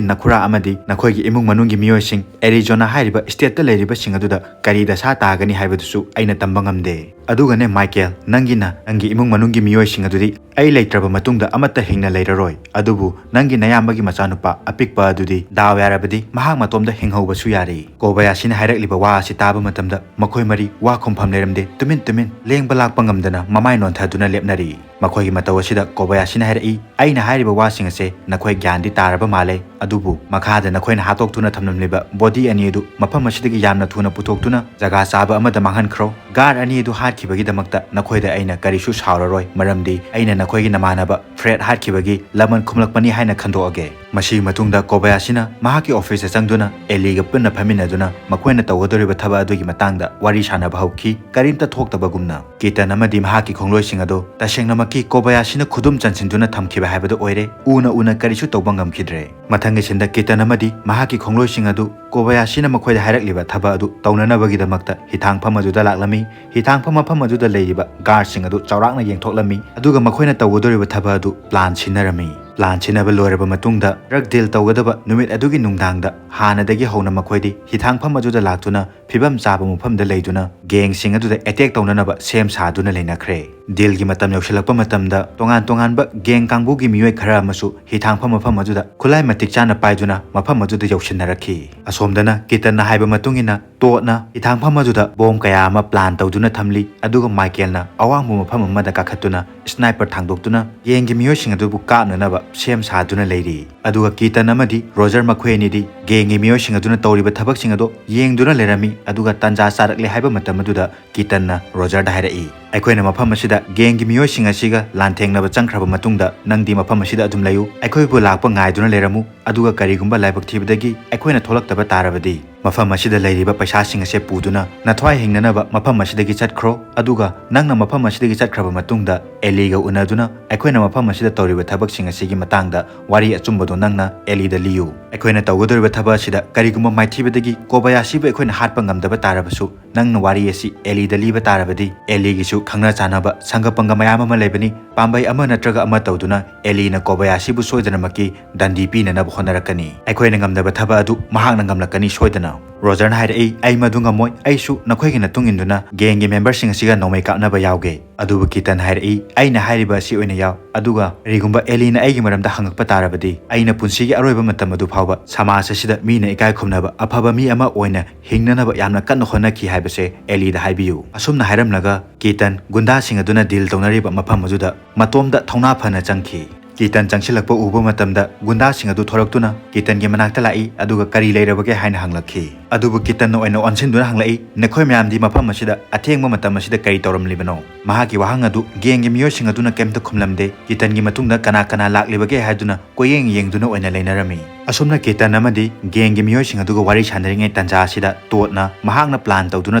ꯅꯈꯨꯔꯥ ꯑꯃꯗꯤ ꯅꯈꯣꯏꯒꯤ ꯏꯃꯨꯡ ꯃꯅꯨꯡꯒꯤ ꯃꯤꯑꯣꯏꯁꯤꯡ ꯑꯦꯔꯤꯖꯣꯅꯥ ꯍꯥꯏꯔꯤꯕ stateꯇ ꯂꯩꯔꯤꯕꯁꯤꯡ ꯑꯗꯨꯗ ꯀꯔꯤ ꯗꯁꯥ ꯇꯥꯒꯅꯤ ꯍꯥꯏꯕꯗꯨꯁꯨ ꯑꯩꯅ ꯇꯝꯕ ꯉꯝꯗꯦ꯫ ꯑꯗꯨꯒꯅꯦ ꯃꯥꯏꯀꯦꯜ, ꯅꯪꯒꯤꯅ ꯅꯪꯒꯤ ꯏꯃꯨꯡ ꯃꯅꯨꯡꯒꯤ ꯃꯤꯑꯣꯏꯁꯤꯡ ꯑꯗꯨꯗꯤ ꯑꯩ ꯂꯩꯇ꯭ꯔꯕ ꯃꯇꯨꯡꯗ ꯑꯃꯠꯇ ꯍꯤꯡꯅ ꯂꯩꯔꯔꯣꯏ꯫ ꯑꯗꯨꯕꯨ ꯅꯪꯒꯤ ꯅꯌꯥꯝꯕꯒꯤ ꯃꯆꯥꯅꯨꯄꯥ ꯑꯄꯤꯛꯄ ꯑꯗꯨꯗꯤ ꯗꯥꯎ ꯌꯥꯔꯕꯗꯤ ꯃꯍꯥꯛ ꯃꯇꯣꯝꯗ ꯍꯤꯡꯍꯧꯕꯁꯨ ꯌꯥꯔꯤ꯫" ꯀꯣꯕꯌꯥꯁꯤꯅ ꯍꯥꯏꯔꯛꯂꯤꯕ ꯋꯥ ꯑꯁꯤ ꯇꯥꯕ ꯃꯇꯝꯗ ꯃꯈꯣꯏ ꯃꯔꯤ ꯋꯥ ꯈꯨꯝꯐꯝ ꯂꯩꯔꯝꯗꯦ꯫ ꯇꯨꯃꯤꯟ ꯇꯨꯃꯤꯟ ꯂꯦꯡꯕ ꯂꯥꯛꯄ ꯉꯝꯗꯅ ꯃꯃꯥꯏ ꯅꯣꯟꯊꯗꯨꯅ ꯂꯦꯞꯅꯔꯤ꯫ ꯃꯈꯣꯏꯒꯤ ꯃꯇꯧ ꯑꯁꯤꯗ ꯀꯣꯕꯌꯥꯁꯤꯅ ꯍꯥꯏꯔꯛꯏ, "ꯑꯩꯅ ꯍꯥꯏꯔꯤꯕ ꯋꯥꯁꯤꯡ ꯑꯁꯦ ꯅꯈꯣꯏ ꯒ꯭ꯌꯥꯟꯗꯤ ꯇꯥꯔꯕ ꯃꯥꯜꯂꯦ꯫ ꯑꯗꯨꯕꯨ ꯃꯈꯥꯗ ꯅꯈꯣꯏꯅ ꯍꯥꯠꯇꯣꯛꯇꯨꯅ ꯊꯝꯂꯝꯂꯤꯕ body ꯑꯅꯤ ꯑꯗꯨ ꯃꯐꯝ ꯑꯁꯤꯗꯒꯤ ꯌꯥꯝꯅ ꯊꯨꯅ ꯄꯨꯊꯣꯛꯇꯨꯅ ꯖꯒꯥ ꯆꯥꯕ ꯑꯃꯗ ꯃꯥꯡꯍꯟꯈ꯭ꯔꯣ꯫ Guard ꯑꯅꯤ ꯑꯗꯨ ꯍꯥꯠꯈꯤꯕꯒꯤꯗꯃꯛꯇ ꯅꯈꯣꯏꯗ ꯑꯩꯅ ꯀꯔꯤꯁꯨ ꯁꯥꯎꯔꯔꯣꯏ, ꯃꯔꯝꯗꯤ ꯑꯩꯅ ꯅꯈꯣꯏꯒꯤ ꯅꯃꯥꯟꯅꯕ ꯐ꯭ꯔꯦꯗ ꯍꯥꯠꯈꯤꯕꯒꯤ ꯂꯃꯟ ꯈꯨꯝꯂꯛꯄꯅꯤ ꯍꯥꯏꯅ ꯈꯟꯗꯣꯛꯑꯒꯦ꯫" ꯃꯁꯤꯒꯤ ꯃꯇꯨꯡꯗ ꯀꯣꯕꯌꯥꯁꯤꯅ ꯃꯍꯥꯛꯀꯤ officeꯇ ꯆꯪꯗꯨꯅ ꯑꯦꯂꯤꯒ ꯄꯨꯟꯅ ꯐꯝꯃꯤꯟꯅꯗꯨꯅ ꯃꯈꯣꯏꯅ ꯇꯧꯒꯗꯧꯔꯤꯕ ꯊꯕꯛ ꯑꯗꯨꯒꯤ ꯃꯇꯥꯡꯗ ꯋꯥꯔꯤ ꯁꯥꯟꯅꯕ ꯍꯧꯈꯤ꯫ ꯀꯔꯤꯝꯇ ꯊꯣꯛꯇꯕꯒꯨꯝꯅ꯫ ꯀꯤꯇꯟ ꯑꯃꯗꯤ ꯃꯍꯥꯛꯀꯤ ꯈꯣꯡꯂꯣꯏꯁꯤꯡ ꯑꯗꯨ ꯇꯁꯦꯡꯅꯃꯛꯀꯤ ꯀꯣꯕꯌꯥꯁꯤꯅ ꯈꯨꯗꯨꯝ ꯆꯟꯁꯤꯟꯗꯨꯅ ꯊꯝꯈꯤꯕ ꯍꯥꯏꯕꯗꯨ ꯑꯣꯏꯔꯦ꯫ ꯎꯅ ꯎꯅ ꯀꯔꯤꯁꯨ ꯇꯧꯕ ꯉꯝꯈꯤꯗ꯭ꯔꯦ꯫ ꯃꯊꯪꯒꯤ ꯁꯤꯟꯗ ꯀꯤꯇꯟ ꯑꯃꯗꯤ ꯃꯍꯥꯛꯀꯤ ꯈꯣꯡꯂꯣꯏꯁꯤꯡ ꯑꯗꯨ ꯀꯣꯕꯌꯥꯁꯤꯅ ꯃꯈꯣꯏꯗ ꯍꯥꯏꯔꯛꯂꯤꯕ ꯊꯕꯛ ꯑꯗꯨ ꯇꯧꯅꯅꯕꯒꯤꯗꯃꯛꯇ ꯍꯤꯊꯥꯡꯐꯝ ꯑꯗꯨꯗ ꯂꯥꯛꯂꯝꯃꯤ꯫ ꯍꯤꯊꯥꯡꯐꯝ ꯃꯐꯝ ꯑꯗꯨꯗ ꯂꯩꯔꯤꯕ guardꯁꯤꯡ ꯑꯗꯨ ꯆꯥꯎꯔꯥꯛꯅ ꯌꯦꯡꯊꯣꯛꯂꯝꯃꯤ, ꯑꯗꯨꯒ ꯃꯈꯣꯏꯅ ꯇꯧꯒꯗꯧꯔꯤꯕ ꯊꯕꯛ ꯑꯗꯨ plan ꯁꯤꯟꯅꯔꯝꯃꯤ꯫ Plan ꯁꯤꯟꯅꯕ ꯂꯣꯏꯔꯕ ꯃꯇꯨꯡꯗ drug deal ꯇꯧꯒꯗꯕ ꯅꯨꯃꯤꯠ ꯑꯗꯨꯒꯤ ꯅꯨꯡꯗꯥꯡꯗ ꯍꯥꯟꯅꯗꯒꯤ ꯍꯧꯅ ꯃꯈꯣꯏꯗꯤ ꯍꯤꯊꯥꯡꯐꯝ ꯑꯗꯨꯗ ꯂꯥꯛꯇꯨꯅ ꯐꯤꯕꯝ ꯆꯥꯕ ꯃꯐꯝꯗ ꯂꯩꯗꯨꯅ gang ꯁꯤꯡ ꯑꯗꯨꯗ attack ꯇꯧꯅꯅꯕ ꯁꯦꯝ ꯁꯥꯗꯨꯅ ꯂꯩꯅꯈ꯭ꯔꯦ꯫ Deal ꯒꯤ ꯃꯇꯝ ꯌꯧꯁꯤꯜꯂꯛꯄ ꯃꯇꯝꯗ ꯇꯣꯉꯥꯟ ꯇꯣꯉꯥꯟꯕ gang ꯀꯥꯡꯕꯨꯒꯤ ꯃꯤꯑꯣꯏ ꯈꯔ ꯑꯃꯁꯨ ꯍꯤꯊꯥꯡꯐꯝ ꯃꯐꯝ ꯑꯗꯨꯗ ꯈꯨꯠꯂꯥꯏ ꯃꯇꯤꯛ ꯆꯥꯅ ꯄꯥꯏꯗꯨꯅ ꯃꯐꯝ ꯑꯗꯨꯗ ꯌꯧꯁꯤꯟꯅꯔꯛꯈꯤ꯫ ꯑꯁꯣꯝꯗꯅ ꯀꯤꯇꯟꯅ ꯍꯥꯏꯕ ꯃꯇꯨꯡ ꯏꯟꯅ ꯇꯣꯠꯅ ꯍꯤꯊꯥꯡꯐꯝ ꯑꯗꯨꯗ bomb ꯀꯌꯥ ꯑꯃ plan ꯇꯧꯗꯨꯅ ꯊꯝꯂꯤ, ꯑꯗꯨꯒ ꯃꯥꯏꯀꯦꯜꯅ ꯑꯋꯥꯡꯕ ꯃꯐꯝ ꯑꯃꯗ ꯀꯥꯈꯠꯇꯨꯅ sniper ꯊꯥꯡꯗꯣꯛꯇꯨꯅ gang ꯒꯤ ꯃꯤꯑꯣꯏꯁꯤꯡ ꯑꯗꯨꯕꯨ ꯀꯥꯞꯅꯅꯕ ꯁꯦꯝ ꯁꯥꯗꯨꯅ ꯂꯩꯔꯤ꯫ ꯑꯗꯨꯒ ꯀꯤꯇꯟ ꯑꯃꯗꯤ ꯔꯣꯖꯔ ꯃꯈꯣꯏ ꯑꯅꯤꯗꯤ gang ꯒꯤ ꯃꯤꯑꯣꯏꯁꯤꯡ ꯑꯗꯨꯅ ꯇꯧꯔꯤꯕ ꯊꯕꯛꯁꯤꯡ ꯑꯗꯨ ꯌꯦꯡꯗꯨꯅ ꯂꯩꯔꯝꯃꯤ꯫ ꯑꯗꯨꯒ ꯇꯥꯟꯖꯥ ꯆꯥꯔꯛꯂꯦ ꯍꯥꯏꯕ ꯃꯇꯝ ꯑꯗꯨꯗ ꯀꯤꯇꯟꯅ ꯔꯣꯖꯔꯗ ꯍꯥꯏꯔꯛꯏ, "ꯑꯩꯈꯣꯏꯅ ꯃꯐꯝ ꯑꯁꯤꯗ gang ꯒꯤ ꯃꯤꯑꯣꯏꯁꯤꯡ ꯑꯁꯤꯒ ꯂꯥꯟꯊꯦꯡꯅꯕ ꯆꯪꯈ꯭ꯔꯕ ꯃꯇꯨꯡꯗ ꯅꯪꯗꯤ ꯃꯐꯝ ꯑꯁꯤꯗ ꯑꯗꯨꯝ ꯂꯩꯌꯨ, ꯑꯩꯈꯣꯏꯕꯨ ꯂꯥꯛꯄ ꯉꯥꯏꯗꯨꯅ ꯂꯩꯔꯝꯃꯨ, ꯑꯗꯨꯒ ꯀꯔꯤꯒꯨꯝꯕ ꯂꯥꯏꯕꯛ ꯊꯤꯕꯗꯒꯤ ꯑꯩꯈꯣꯏꯅ ꯊꯣꯛꯂꯛꯇꯕ ꯇꯥꯔꯕꯗꯤ ꯃꯐꯝ ꯑꯁꯤꯗ ꯂꯩꯔꯤꯕ ꯄꯩꯁꯥꯁꯤꯡ ꯑꯁꯦ ꯄꯨꯗꯨꯅ ꯅꯊ꯭ꯋꯥꯏ ꯍꯤꯡꯅꯅꯕ ꯃꯐꯝ ꯑꯁꯤꯗꯒꯤ ꯆꯠꯈ꯭ꯔꯣ, ꯑꯗꯨꯒ ꯅꯪꯅ ꯃꯐꯝ ꯑꯁꯤꯗꯒꯤ ꯆꯠꯈ꯭ꯔꯕ ꯃꯇꯨꯡꯗ ꯑꯦꯂꯤꯒ ꯎꯅꯗꯨꯅ ꯑꯩꯈꯣꯏꯅ ꯃꯐꯝ ꯑꯁꯤꯗ ꯇꯧꯔꯤꯕ ꯊꯕꯛꯁꯤꯡ ꯑꯁꯤꯒꯤ ꯃꯇꯥꯡꯗ ꯋꯥꯔꯤ ꯑꯆꯨꯝꯕꯗꯨ ꯅꯪꯅ ꯑꯦꯂꯤꯗ ꯂꯤꯌꯨ꯫ ꯑꯩꯈꯣꯏꯅ ꯇꯧꯒꯗꯧꯔꯤꯕ ꯊꯕꯛ ꯑꯁꯤꯗ ꯀꯔꯤꯒꯨꯝꯕ ꯃꯥꯏꯊꯤꯕꯗꯒꯤ ꯀꯣꯕꯌꯥꯁꯤꯕꯨ ꯑꯩꯈꯣꯏꯅ ꯍꯥꯠꯄ ꯉꯝꯗꯕ ꯇꯥꯔꯕꯁꯨ, ꯅꯪꯅ ꯋꯥꯔꯤ ꯑꯁꯤ ꯑꯦꯂꯤꯗ ꯂꯤꯕ ꯇꯥꯔꯕꯗꯤ ꯑꯦꯂꯤꯒꯤꯁꯨ ꯈꯪꯅ ꯆꯥꯟꯅꯕ ꯁꯪꯒ ꯄꯪꯒ ꯃꯌꯥꯝ ꯑꯃ ꯂꯩꯕꯅꯤ꯫ ꯄꯥꯝꯕꯩ ꯑꯃ ꯅꯠꯇ꯭ꯔꯒ ꯑꯃ ꯇꯧꯗꯨꯅ ꯑꯦꯂꯤꯅ ꯀꯣꯕꯌꯥꯁꯤꯕꯨ ꯁꯣꯏꯗꯅꯃꯛꯀꯤ ꯗꯟꯗꯤ ꯄꯤꯅꯅꯕ ꯍꯣꯠꯅꯔꯛꯀꯅꯤ꯫ ꯑꯩꯈꯣꯏꯅ ꯉꯝꯗꯕ ꯊꯕꯛ ꯑꯗꯨ ꯃꯍꯥꯛꯅ ꯉꯝꯂꯛꯀꯅꯤ ꯁꯣꯏꯗꯅ꯫" ꯔꯣꯖꯔꯅ ꯍꯥꯏꯔꯛꯏ, "ꯑꯩ ꯃꯗꯨ ꯉꯝꯃꯣꯏ, ꯑꯩꯁꯨ ꯅꯈꯣꯏꯒꯤ ꯃꯇꯨꯡ ꯏꯟꯗꯨꯅ gang ꯒꯤ member ꯁꯤꯡ ꯑꯁꯤꯒ ꯅꯣꯡꯃꯩ ꯀꯥꯞꯅꯕ ꯌꯥꯎꯒꯦ꯫" ꯑꯗꯨꯕꯨ ꯀꯤꯇꯟ ꯍꯥꯏꯔꯛꯏ, "ꯑꯩꯅ ꯍꯥꯏꯔꯤꯕ ꯑꯁꯤ ꯑꯣꯏꯅ ꯌꯥꯎ, ꯑꯗꯨꯒ ꯀꯔꯤꯒꯨꯝꯕ ꯑꯦꯂꯤꯅ ꯑꯩꯒꯤ ꯃꯔꯝꯗ ꯍꯪꯉꯛꯄ ꯇꯥꯔꯕꯗꯤ, ꯑꯩꯅ ꯄꯨꯟꯁꯤꯒꯤ ꯑꯔꯣꯏꯕ ꯃꯇꯝ ꯑꯗꯨ ꯐꯥꯎꯕ ꯁꯃꯥꯖ ꯑꯁꯤꯗ ꯃꯤꯅ ꯏꯀꯥꯏ ꯈꯨꯝꯅꯕ ꯑꯐꯕ ꯃꯤ ꯑꯃ ꯑꯣꯏꯅ ꯍꯤꯡꯅꯅꯕ ꯌꯥꯝꯅ ꯀꯟꯅ ꯍꯣꯠꯅꯈꯤ ꯍꯥꯏꯕꯁꯦ ꯑꯦꯂꯤꯗ ꯍꯥꯏꯕꯤꯌꯨ꯫" ꯑꯁꯨꯝꯅ ꯍꯥꯏꯔꯝꯂꯒ ꯀꯤꯇꯟ ꯒꯨꯟꯗꯥꯁꯤꯡ ꯑꯗꯨꯅ deal ꯇꯧꯅꯔꯤꯕ ꯃꯐꯝ ꯑꯗꯨꯗ ꯃꯇꯣꯝꯇ ꯊꯧꯅꯥ ꯐꯅ ꯆꯪꯈꯤ꯫ ꯀꯤꯇꯟ ꯆꯪꯁꯤꯜꯂꯛꯄ ꯎꯕ ꯃꯇꯝꯗ ꯒꯨꯟꯗꯥꯁꯤꯡ ꯑꯗꯨ ꯊꯣꯔꯛꯇꯨꯅ ꯀꯤꯇꯟꯒꯤ ꯃꯅꯥꯛꯇ ꯂꯥꯛꯏ, ꯑꯗꯨꯒ "ꯀꯔꯤ ꯂꯩꯔꯕꯒꯦ?" ꯍꯥꯏꯅ ꯍꯪꯂꯛꯈꯤ꯫ ꯑꯗꯨꯕꯨ ꯀꯤꯇꯟꯅ ꯑꯣꯏꯅ ꯑꯣꯟꯁꯤꯟꯗꯨꯅ ꯍꯪꯂꯛꯏ, "ꯅꯈꯣꯏ ꯃꯌꯥꯝꯗꯤ ꯃꯐꯝ ꯑꯁꯤꯗ ꯑꯊꯦꯡꯕ ꯃꯇꯝ ꯑꯁꯤꯗ ꯀꯔꯤ ꯇꯧꯔꯝꯂꯤꯕꯅꯣ?" ꯃꯍꯥꯛꯀꯤ ꯋꯥꯍꯪ ꯑꯗꯨ gang ꯒꯤ ꯃꯤꯑꯣꯏꯁꯤꯡ ꯑꯗꯨꯅ ꯀꯩꯝꯇ ꯈꯨꯝꯂꯝꯗꯦ꯫ ꯀꯤꯇꯟꯒꯤ ꯃꯇꯨꯡꯗ ꯀꯅꯥ ꯀꯅꯥ ꯂꯥꯛꯂꯤꯕꯒꯦ ꯍꯥꯏꯗꯨꯅ ꯀꯣꯏꯌꯦꯡ ꯌꯦꯡꯗꯨꯅ ꯑꯣꯏꯅ ꯂꯩꯅꯔꯝꯃꯤ꯫ ꯑꯁꯨꯝꯅ ꯀꯤꯇꯟ ꯑꯃꯗꯤ gang ꯒꯤ ꯃꯤꯑꯣꯏꯁꯤꯡ ꯑꯗꯨꯒ ꯋꯥꯔꯤ ꯁꯥꯟꯅꯔꯤꯉꯩ ꯇꯥꯟꯖꯥ ꯑꯁꯤꯗ ꯇꯣꯠꯅ ꯃꯍꯥꯛꯅ plan ꯇꯧꯗꯨꯅ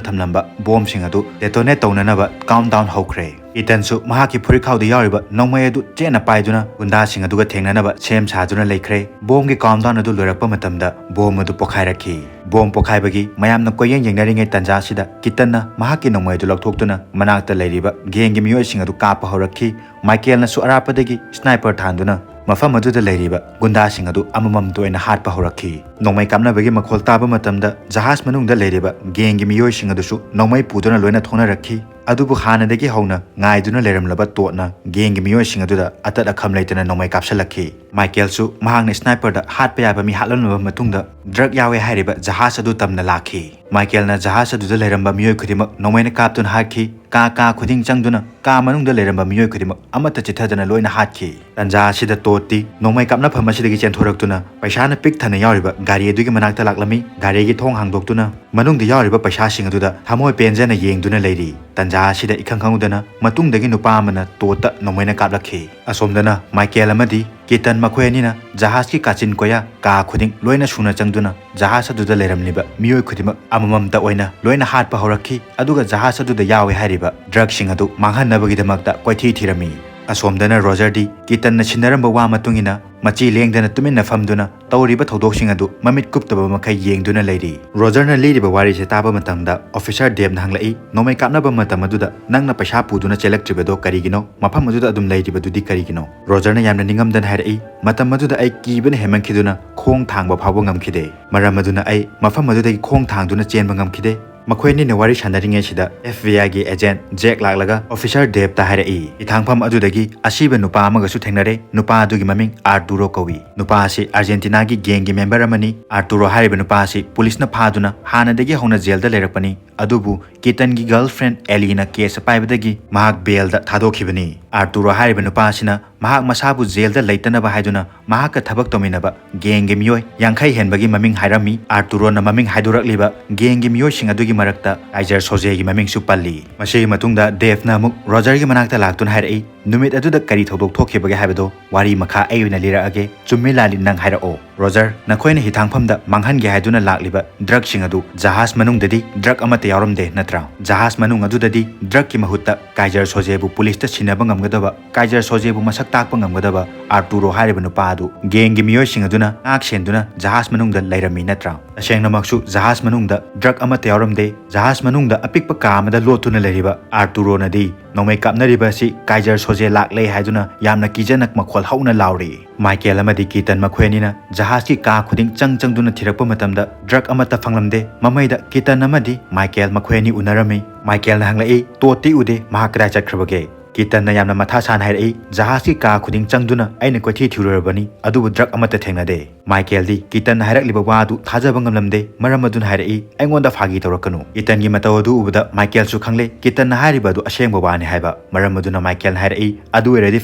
ꯊꯝꯂꯝꯕ bomb ꯁꯤꯡ ꯑꯗꯨ detonate ꯇꯧꯅꯅꯕ countdown ꯍꯧꯈ꯭ꯔꯦ꯫ ꯀꯤꯇꯟꯁꯨ ꯃꯍꯥꯛꯀꯤ ꯐꯨꯔꯤꯠꯈꯥꯎꯗ ꯌꯥꯎꯔꯤꯕ ꯅꯣꯡꯃꯩ ꯑꯗꯨ ꯆꯦꯠꯅ ꯄꯥꯏꯗꯨꯅ ꯒꯨꯟꯗꯥꯁꯤꯡ ꯑꯗꯨꯒ ꯊꯦꯡꯅꯅꯕ ꯁꯦꯝ ꯁꯥꯗꯨꯅ ꯂꯩꯈ꯭ꯔꯦ꯫ Bomb ꯒꯤ countdown ꯑꯗꯨ ꯂꯣꯏꯔꯛꯄ ꯃꯇꯝꯗ bomb ꯑꯗꯨ ꯄꯣꯈꯥꯏꯔꯛꯈꯤ꯫ Bomb ꯄꯣꯈꯥꯏꯕꯒꯤ ꯃꯌꯥꯝꯅ ꯀꯣꯏꯌꯦꯡ ꯌꯦꯡꯅꯔꯤꯉꯩ ꯇꯥꯟꯖꯥ ꯑꯁꯤꯗ ꯀꯤꯇꯟꯅ ꯃꯍꯥꯛꯀꯤ ꯅꯣꯡꯃꯩ ꯑꯗꯨ ꯂꯧꯊꯣꯛꯇꯨꯅ ꯃꯅꯥꯛꯇ ꯂꯩꯔꯤꯕ gang ꯒꯤ ꯃꯤꯑꯣꯏꯁꯤꯡ ꯑꯗꯨ ꯀꯥꯞꯄ ꯍꯧꯔꯛꯈꯤ꯫ ꯃꯥꯏꯀꯦꯜꯅꯁꯨ ꯑꯔꯥꯞꯄꯗꯒꯤ sniper ꯊꯥꯟꯗꯨꯅ ꯃꯐꯝ ꯑꯗꯨꯗ ꯂꯩꯔꯤꯕ ꯒꯨꯟꯗꯥꯁꯤꯡ ꯑꯗꯨ ꯑꯃꯃꯝꯇ ꯑꯣꯏꯅ ꯍꯥꯠꯄ ꯍꯧꯔꯛꯈꯤ꯫ ꯅꯣꯡꯃꯩ ꯀꯥꯞꯅꯕꯒꯤ ꯃꯈꯣꯜ ꯇꯥꯕ ꯃꯇꯝꯗ ꯖꯍꯥꯖ ꯃꯅꯨꯡꯗ ꯂꯩꯔꯤꯕ ꯒꯦꯡꯒꯤ ꯃꯤꯑꯣꯏꯁꯤꯡ ꯑꯗꯨꯁꯨ ꯅꯣꯡꯃꯩ ꯄꯨꯗꯨꯅ ꯂꯣꯏꯅ ꯊꯣꯛꯅꯔꯛꯈꯤ꯫ ꯑꯗꯨꯕꯨ ꯍꯥꯟꯅꯗꯒꯤ ꯍꯧꯅ ꯉꯥꯏꯗꯨꯅ ꯂꯩꯔꯝꯂꯕ ꯇꯣꯠꯅ ꯒꯦꯡꯒꯤ ꯃꯤꯑꯣꯏꯁꯤꯡ ꯑꯗꯨꯗ ꯑꯇꯠ ꯑꯈꯝ ꯂꯩꯇꯅ ꯅꯣꯡꯃꯩ ꯀꯥꯞꯁꯤꯜꯂꯛꯈꯤ꯫ ꯃꯥꯏꯀꯦꯜꯁꯨ ꯃꯍꯥꯛꯅ ꯁ꯭ꯅꯥꯏꯄꯔꯗ ꯍꯥꯠꯄ ꯌꯥꯕ ꯃꯤ ꯍꯥꯠꯂꯝꯂꯕ ꯃꯇꯨꯡꯗ ꯗ꯭ꯔꯒ ꯌꯥꯎꯋꯦ ꯍꯥꯏꯔꯤꯕ ꯖꯍꯥꯖ ꯑꯗꯨ ꯇꯝꯅ ꯂꯥꯛꯈꯤ꯫ ꯃꯥꯏꯀꯦꯜꯅ ꯖꯍꯥꯖ ꯑꯗꯨꯗ ꯂꯩꯔꯝꯕ ꯃꯤꯑꯣꯏ ꯈꯨꯗꯤꯡꯃꯛ ꯅꯣꯡꯃꯩꯅ ꯀꯥꯞꯇꯨꯅ ꯍꯥꯠꯈꯤ꯫ ꯀꯥ ꯀꯥ ꯈꯨꯗꯤꯡ ꯆꯪꯗꯨꯅ ꯀꯥ ꯃꯅꯨꯡꯗ ꯂꯩꯔꯝꯕ ꯃꯤꯑꯣꯏ ꯈꯨꯗꯤꯡꯃꯛ ꯑꯃꯠꯇ ꯆꯤꯠꯊꯗꯅ ꯂꯣꯏꯅ ꯍꯥꯠꯈꯤ꯫ ꯇꯟꯖꯥ ꯑꯁꯤꯗ ꯇꯣꯠꯇꯤ ꯅꯣꯡꯃꯩ ꯀꯥꯞꯅꯐꯝ ꯑꯁꯤꯗꯒꯤ ꯆꯦꯟꯊꯣꯔꯛꯇꯨꯅ ꯄꯩꯁꯥꯅ ꯄꯤꯛ ꯊꯟꯅ ꯌꯥꯎꯔꯤꯕ ꯒꯥꯔꯤ ꯑꯗꯨꯒꯤ ꯃꯅꯥꯛꯇ ꯂꯥꯛꯂꯝꯃꯤ꯫ ꯒꯥꯔꯤꯒꯤ ꯊꯣꯡ ꯍꯥꯡꯗꯣꯛꯇꯨꯅ ꯃꯅꯨꯡꯗ ꯌꯥꯎꯔꯤꯕ ꯄꯩꯁꯥꯁꯤꯡ ꯑꯗꯨꯗ ꯊꯃꯣꯏ ꯄꯦꯟꯖꯅ ꯌꯦꯡꯗꯨꯅ ꯂꯩꯔꯤ꯫ ꯇꯟꯖꯥ ꯑꯁꯤꯗ ꯏꯈꯪ ꯈꯪꯍꯧꯗꯅ ꯃꯇꯨꯡꯗꯒꯤ ꯅꯨꯄꯥ ꯑꯃꯅ ꯇꯣꯠꯇ ꯅꯣꯡꯃꯩꯅ ꯀꯥꯞꯂꯛꯈꯤ꯫ ꯑꯁꯣꯝꯗꯅ ꯃꯥꯏꯀꯦꯜ ꯑꯃꯗꯤ ꯀꯦꯇꯟ ꯃꯈꯣꯏ ꯑꯅꯤꯅ ꯖꯍꯥꯖꯀꯤ ꯀꯥꯆꯤꯟ ꯀꯣꯌꯥ ꯀꯥ ꯈꯨꯗꯤꯡ ꯂꯣꯏꯅ ꯁꯨꯅ ꯆꯪꯗꯨꯅ ꯖꯍꯥꯖ ꯑꯗꯨꯗ ꯂꯩꯔꯝꯂꯤꯕ ꯃꯤꯑꯣꯏ ꯈꯨꯗꯤꯡꯃꯛ ꯑꯃꯃꯝꯇ ꯑꯣꯏꯅ ꯂꯣꯏꯅ ꯍꯥꯠꯄ ꯍꯧꯔꯛꯈꯤ꯫ ꯑꯗꯨꯒ ꯖꯍꯥꯖ ꯑꯗꯨꯗ ꯌꯥꯎꯋꯦ ꯍꯥꯏꯔꯤꯕ ꯗ꯭ꯔꯒꯁꯤꯡ ꯑꯗꯨ ꯃꯥꯡꯍꯟꯅꯕꯒꯤꯗꯃꯛꯇ ꯀꯣꯏꯊꯤ ꯊꯤꯔꯝꯃꯤ꯫ ꯑꯁꯣꯝꯗꯅ ꯔꯣꯖꯔꯗꯤ ꯀꯦꯇꯟꯅ ꯁꯤꯟꯅꯔꯝꯕ ꯋꯥ ꯃꯇꯨꯡ ꯏꯟꯅ ꯃꯆꯤ ꯂꯦꯡꯗꯅ ꯇꯨꯃꯤꯟꯅ ꯐꯝꯗꯨꯅ ꯇꯧꯔꯤꯕ ꯊꯧꯗꯣꯛꯁꯤꯡ ꯑꯗꯨ ꯃꯃꯤꯠ ꯀꯨꯞꯇꯕ ꯃꯈꯩ ꯌꯦꯡꯗꯨꯅ ꯂꯩꯔꯤ꯫ ꯔꯣꯖꯔꯅ ꯂꯤꯔꯤꯕ ꯋꯥꯔꯤꯁꯦ ꯇꯥꯕ ꯃꯇꯝꯗ ꯑꯣꯐꯤꯁꯥꯔ ꯗꯦꯕꯅ ꯍꯪꯂꯛꯏ, "ꯅꯣꯡꯃꯩ ꯀꯥꯞꯅꯕ ꯃꯇꯝ ꯑꯗꯨꯗ ꯅꯪꯅ ꯄꯩꯁꯥ ꯄꯨꯗꯨꯅ ꯆꯦꯜꯂꯛꯇ꯭ꯔꯤꯕꯗꯣ ꯀꯔꯤꯒꯤꯅꯣ? ꯃꯐꯝ ꯑꯗꯨꯗ ꯑꯗꯨꯝ ꯂꯩꯔꯤꯕꯗꯨꯗꯤ ꯀꯔꯤꯒꯤꯅꯣ?" ꯔꯣꯖꯔꯅ ꯌꯥꯝꯅ ꯅꯤꯡꯉꯝꯗꯅ ꯍꯥꯏꯔꯛꯏ, "ꯃꯇꯝ ꯑꯗꯨꯗ ꯑꯩ ꯀꯤꯕꯅ ꯍꯦꯟꯃꯟꯈꯤꯗꯨꯅ ꯈꯣꯡ ꯊꯥꯡꯕ ꯐꯥꯎꯕ ꯉꯝꯈꯤꯗꯦ꯫ ꯃꯔꯝ ꯑꯗꯨꯅ ꯑꯩ ꯃꯐꯝ ꯑꯗꯨꯗꯒꯤ ꯈꯣꯡ ꯊꯥꯡꯗꯨꯅ ꯆꯦꯟꯕ ꯉꯝꯈꯤꯗꯦ"꯫ ꯃꯈꯣꯏ ꯑꯅꯤꯅ ꯋꯥꯔꯤ ꯁꯥꯟꯅꯔꯤꯉꯩꯁꯤꯗ ꯑꯦꯐ ꯕꯤ ꯑꯥꯏꯒꯤ ꯑꯦꯖꯦꯟꯠ ꯖꯦꯛ ꯂꯥꯛꯂꯒ ꯑꯣꯐꯤꯁꯥꯔ ꯗꯦꯕꯇ ꯍꯥꯏꯔꯛꯏ, "ꯍꯤꯊꯥꯡꯐꯝ ꯑꯗꯨꯗꯒꯤ ꯑꯁꯤꯕ ꯅꯨꯄꯥ ꯑꯃꯒꯁꯨ ꯊꯦꯡꯅꯔꯦ꯫ ꯅꯨꯄꯥ ꯑꯗꯨꯒꯤ ꯃꯃꯤꯡ ꯑꯥꯔꯇꯨꯔꯣ ꯀꯧꯏ꯫ ꯅꯨꯄꯥ ꯑꯁꯤ ꯑꯥꯔꯖꯦꯟꯇꯤꯅꯥꯒꯤ ꯒꯦꯡꯒꯤ ꯃꯦꯝꯕꯔ ꯑꯃꯅꯤ꯫ ꯑꯥꯔꯇꯨꯔꯣ ꯍꯥꯏꯔꯤꯕ ꯅꯨꯄꯥ ꯑꯁꯤ ꯄꯨꯂꯤꯁꯅ ꯐꯥꯗꯨꯅ ꯍꯥꯟꯅꯗꯒꯤ ꯍꯧꯅ ꯖꯦꯜꯗ ꯂꯩꯔꯛꯄꯅꯤ꯫ ꯑꯗꯨꯕꯨ ꯀꯦꯇꯟꯒꯤ ꯒꯔꯜꯐ꯭ꯔꯦꯟ ꯑꯦꯂꯤꯅ ꯀꯦꯁ ꯄꯥꯏꯕꯗꯒꯤ ꯃꯍꯥꯛ ꯕꯦꯜꯗ ꯊꯥꯗꯣꯛꯈꯤꯕꯅꯤ꯫ ꯑꯥꯔꯇꯨꯔꯣ ꯍꯥꯏꯔꯤꯕ ꯅꯨꯄꯥ ꯑꯁꯤꯅ ꯃꯍꯥꯛ ꯃꯁꯥꯕꯨ ꯖꯦꯜꯗ ꯂꯩꯇꯅꯕ ꯍꯥꯏꯗꯨꯅ ꯃꯍꯥꯛꯀ ꯊꯕꯛ ꯇꯧꯃꯤꯟꯅꯕ ꯒꯦꯡꯒꯤ ꯃꯤꯑꯣꯏ ꯌꯥꯡꯈꯩ ꯍꯦꯟꯕꯒꯤ ꯃꯃꯤꯡ ꯍꯥꯏꯔꯝꯃꯤ꯫ ꯑꯥꯔꯇꯨꯔꯣꯅ ꯃꯃꯤꯡ ꯍꯥꯏꯗꯣꯔꯛꯂꯤꯕ ꯒꯦꯡꯒꯤ ꯃꯤꯑꯣꯏꯁꯤꯡ ꯑꯗꯨꯒꯤ ꯃꯔꯛꯇ ꯀꯥꯏꯖꯔ ꯁꯣꯖꯦꯒꯤ ꯃꯃꯤꯡꯁꯨ ꯄꯜꯂꯤ꯫ ꯃꯁꯤꯒꯤ ꯃꯇꯨꯡꯗ ꯗꯦꯐꯅ ꯑꯃꯨꯛ ꯔꯣꯖꯔꯒꯤ ꯃꯅꯥꯛꯇ ꯂꯥꯛꯇꯨꯅ ꯍꯥꯏꯔꯛꯏ, "ꯅꯨꯃꯤꯠ ꯑꯗꯨꯗ ꯀꯔꯤ ꯊꯧꯗꯣꯛ ꯊꯣꯛꯈꯤꯕꯒꯦ ꯍꯥꯏꯕꯗꯣ ꯋꯥꯔꯤ ꯃꯈꯥ ꯑꯩ ꯑꯣꯏꯅ ꯂꯤꯔꯛꯑꯒꯦ꯫ ꯆꯨꯝꯃꯤ ꯂꯥꯜꯂꯤ ꯅꯪ ꯍꯥꯏꯔꯛꯑꯣ"꯫ "ꯔꯣꯖꯔ, ꯅꯈꯣꯏꯅ ꯍꯤꯊꯥꯡꯐꯝꯗ ꯃꯥꯡꯍꯟꯒꯦ ꯍꯥꯏꯗꯨꯅ ꯂꯥꯛꯂꯤꯕ ꯗ꯭ꯔꯒꯁꯤꯡ ꯑꯗꯨ ꯖꯍꯥꯖ ꯃꯅꯨꯡꯗꯗꯤ ꯗ꯭ꯔꯒ ꯑꯃꯠꯇ ꯌꯥꯎꯔꯝꯗꯦ ꯅꯠꯇ꯭ꯔꯥ? ꯖꯍꯥꯖ ꯃꯅꯨꯡ ꯑꯗꯨꯗꯗꯤ ꯗ꯭ꯔꯒꯀꯤ ꯃꯍꯨꯠꯇ ꯀꯥꯏꯖꯔ ꯁꯣꯖꯦꯕꯨ ꯄꯨꯂꯤꯁꯇ ꯁꯤꯟꯅꯕ ꯉꯝꯒꯗꯕ, ꯀꯥꯏꯖꯔ ꯁꯣꯖꯦꯕꯨ ꯃꯁꯛ ꯇꯥꯛꯄ ꯉꯝꯒꯗꯕ ꯑꯥꯔꯇꯨꯔꯣ ꯍꯥꯏꯔꯤꯕ ꯅꯨꯄꯥ ꯑꯗꯨ ꯒꯦꯡꯒꯤ ꯃꯤꯑꯣꯏꯁꯤꯡ ꯑꯗꯨꯅ ꯉꯥꯛ ꯁꯦꯟꯗꯨꯅ ꯖꯍꯥꯖ ꯃꯅꯨꯡꯗ ꯂꯩꯔꯝꯃꯤ ꯅꯠꯇ꯭ꯔꯥ? ꯇꯁꯦꯡꯅꯃꯛꯁꯨ ꯖꯍꯥꯖ ꯃꯅꯨꯡꯗ ꯗ꯭ꯔꯒ ꯑꯃꯠꯇ ꯌꯥꯎꯔꯝꯗꯦ꯫ ꯖꯍꯥꯖ ꯃꯅꯨꯡꯗ ꯑꯄꯤꯛꯄ ꯀꯥ ꯑꯃꯗ ꯂꯣꯠꯇꯨꯅ ꯂꯩꯔꯤꯕ ꯑꯥꯔꯇꯨꯔꯣꯅꯗꯤ ꯅꯣꯡꯃꯩ ꯀꯥꯞꯅꯔꯤꯕ ꯑꯁꯤ ꯀꯥꯏꯖꯔ ꯁꯣꯖꯦ ꯂꯥꯛꯂꯦ ꯍꯥꯏꯗꯨꯅ ꯌꯥꯝꯅ ꯀꯤꯖꯅ ꯃꯈꯣꯜ ꯍꯧꯅ ꯂꯥꯎꯔꯤ꯫ ꯃꯥꯏꯀꯦꯜ ꯑꯃꯗꯤ ꯀꯤꯇꯟ ꯃꯈꯣꯏ ꯑꯅꯤꯅ ꯖꯍꯥꯖꯀꯤ ꯀꯥ ꯈꯨꯗꯤꯡ ꯆꯪ ꯆꯪꯗꯨꯅ ꯊꯤꯔꯛꯄ ꯃꯇꯝꯗ ꯗ꯭ꯔꯒ ꯑꯃꯠꯇ ꯐꯪꯂꯝꯗꯦ꯫ ꯃꯃꯩꯗ ꯀꯤꯇꯟ ꯑꯃꯗꯤ ꯃꯥꯏꯀꯦꯜ ꯃꯈꯣꯏ ꯑꯅꯤ ꯎꯅꯔꯝꯃꯤ꯫ ꯃꯥꯏꯀꯦꯜꯅ ꯍꯪꯂꯛꯏ, "ꯇꯣꯠꯇꯤ ꯎꯗꯦ, ꯃꯍꯥꯛ ꯀꯗꯥꯏ ꯆꯠꯈ꯭ꯔꯕꯒꯦ?" ꯀꯤꯇꯟꯅ ꯌꯥꯝꯅ ꯃꯊꯥ ꯁꯥꯅ ꯍꯥꯏꯔꯛꯏ, "ꯖꯍꯥꯖꯀꯤ ꯀꯥ ꯈꯨꯗꯤꯡ ꯆꯪꯗꯨꯅ ꯑꯩꯅ ꯀꯣꯏꯊꯤ ꯊꯤꯔꯨꯔꯕꯅꯤ, ꯑꯗꯨꯕꯨ ꯗ꯭ꯔꯒ ꯑꯃꯠꯇ ꯊꯦꯡꯅꯗꯦ꯫" ꯃꯥꯏꯀꯦꯜꯗꯤ ꯀꯤꯇꯟꯅ ꯍꯥꯏꯔꯛꯂꯤꯕ ꯋꯥ ꯑꯗꯨ ꯊꯥꯖꯕ ꯉꯝꯂꯝꯗꯦ꯫ ꯃꯔꯝ ꯑꯗꯨꯅ ꯍꯥꯏꯔꯛꯏ, "ꯑꯩꯉꯣꯟꯗ ꯐꯥꯒꯤ ꯇꯧꯔꯛꯀꯅꯨ꯫" ꯀꯤꯇꯟꯒꯤ ꯃꯇꯧ ꯑꯗꯨ ꯎꯕꯗ ꯃꯥꯏꯀꯦꯜꯁꯨ ꯈꯪꯂꯦ ꯀꯤꯇꯟꯅ ꯍꯥꯏꯔꯤꯕ ꯑꯗꯨ ꯑꯁꯦꯡꯕ ꯋꯥꯅꯤ ꯍꯥꯏꯕ꯫ ꯃꯔꯝ ꯑꯗꯨꯅ ꯃꯥꯏꯀꯦꯜꯅ ꯍꯥꯏꯔꯛꯏ, "ꯑꯗꯨ ꯑꯣꯏꯔꯗꯤ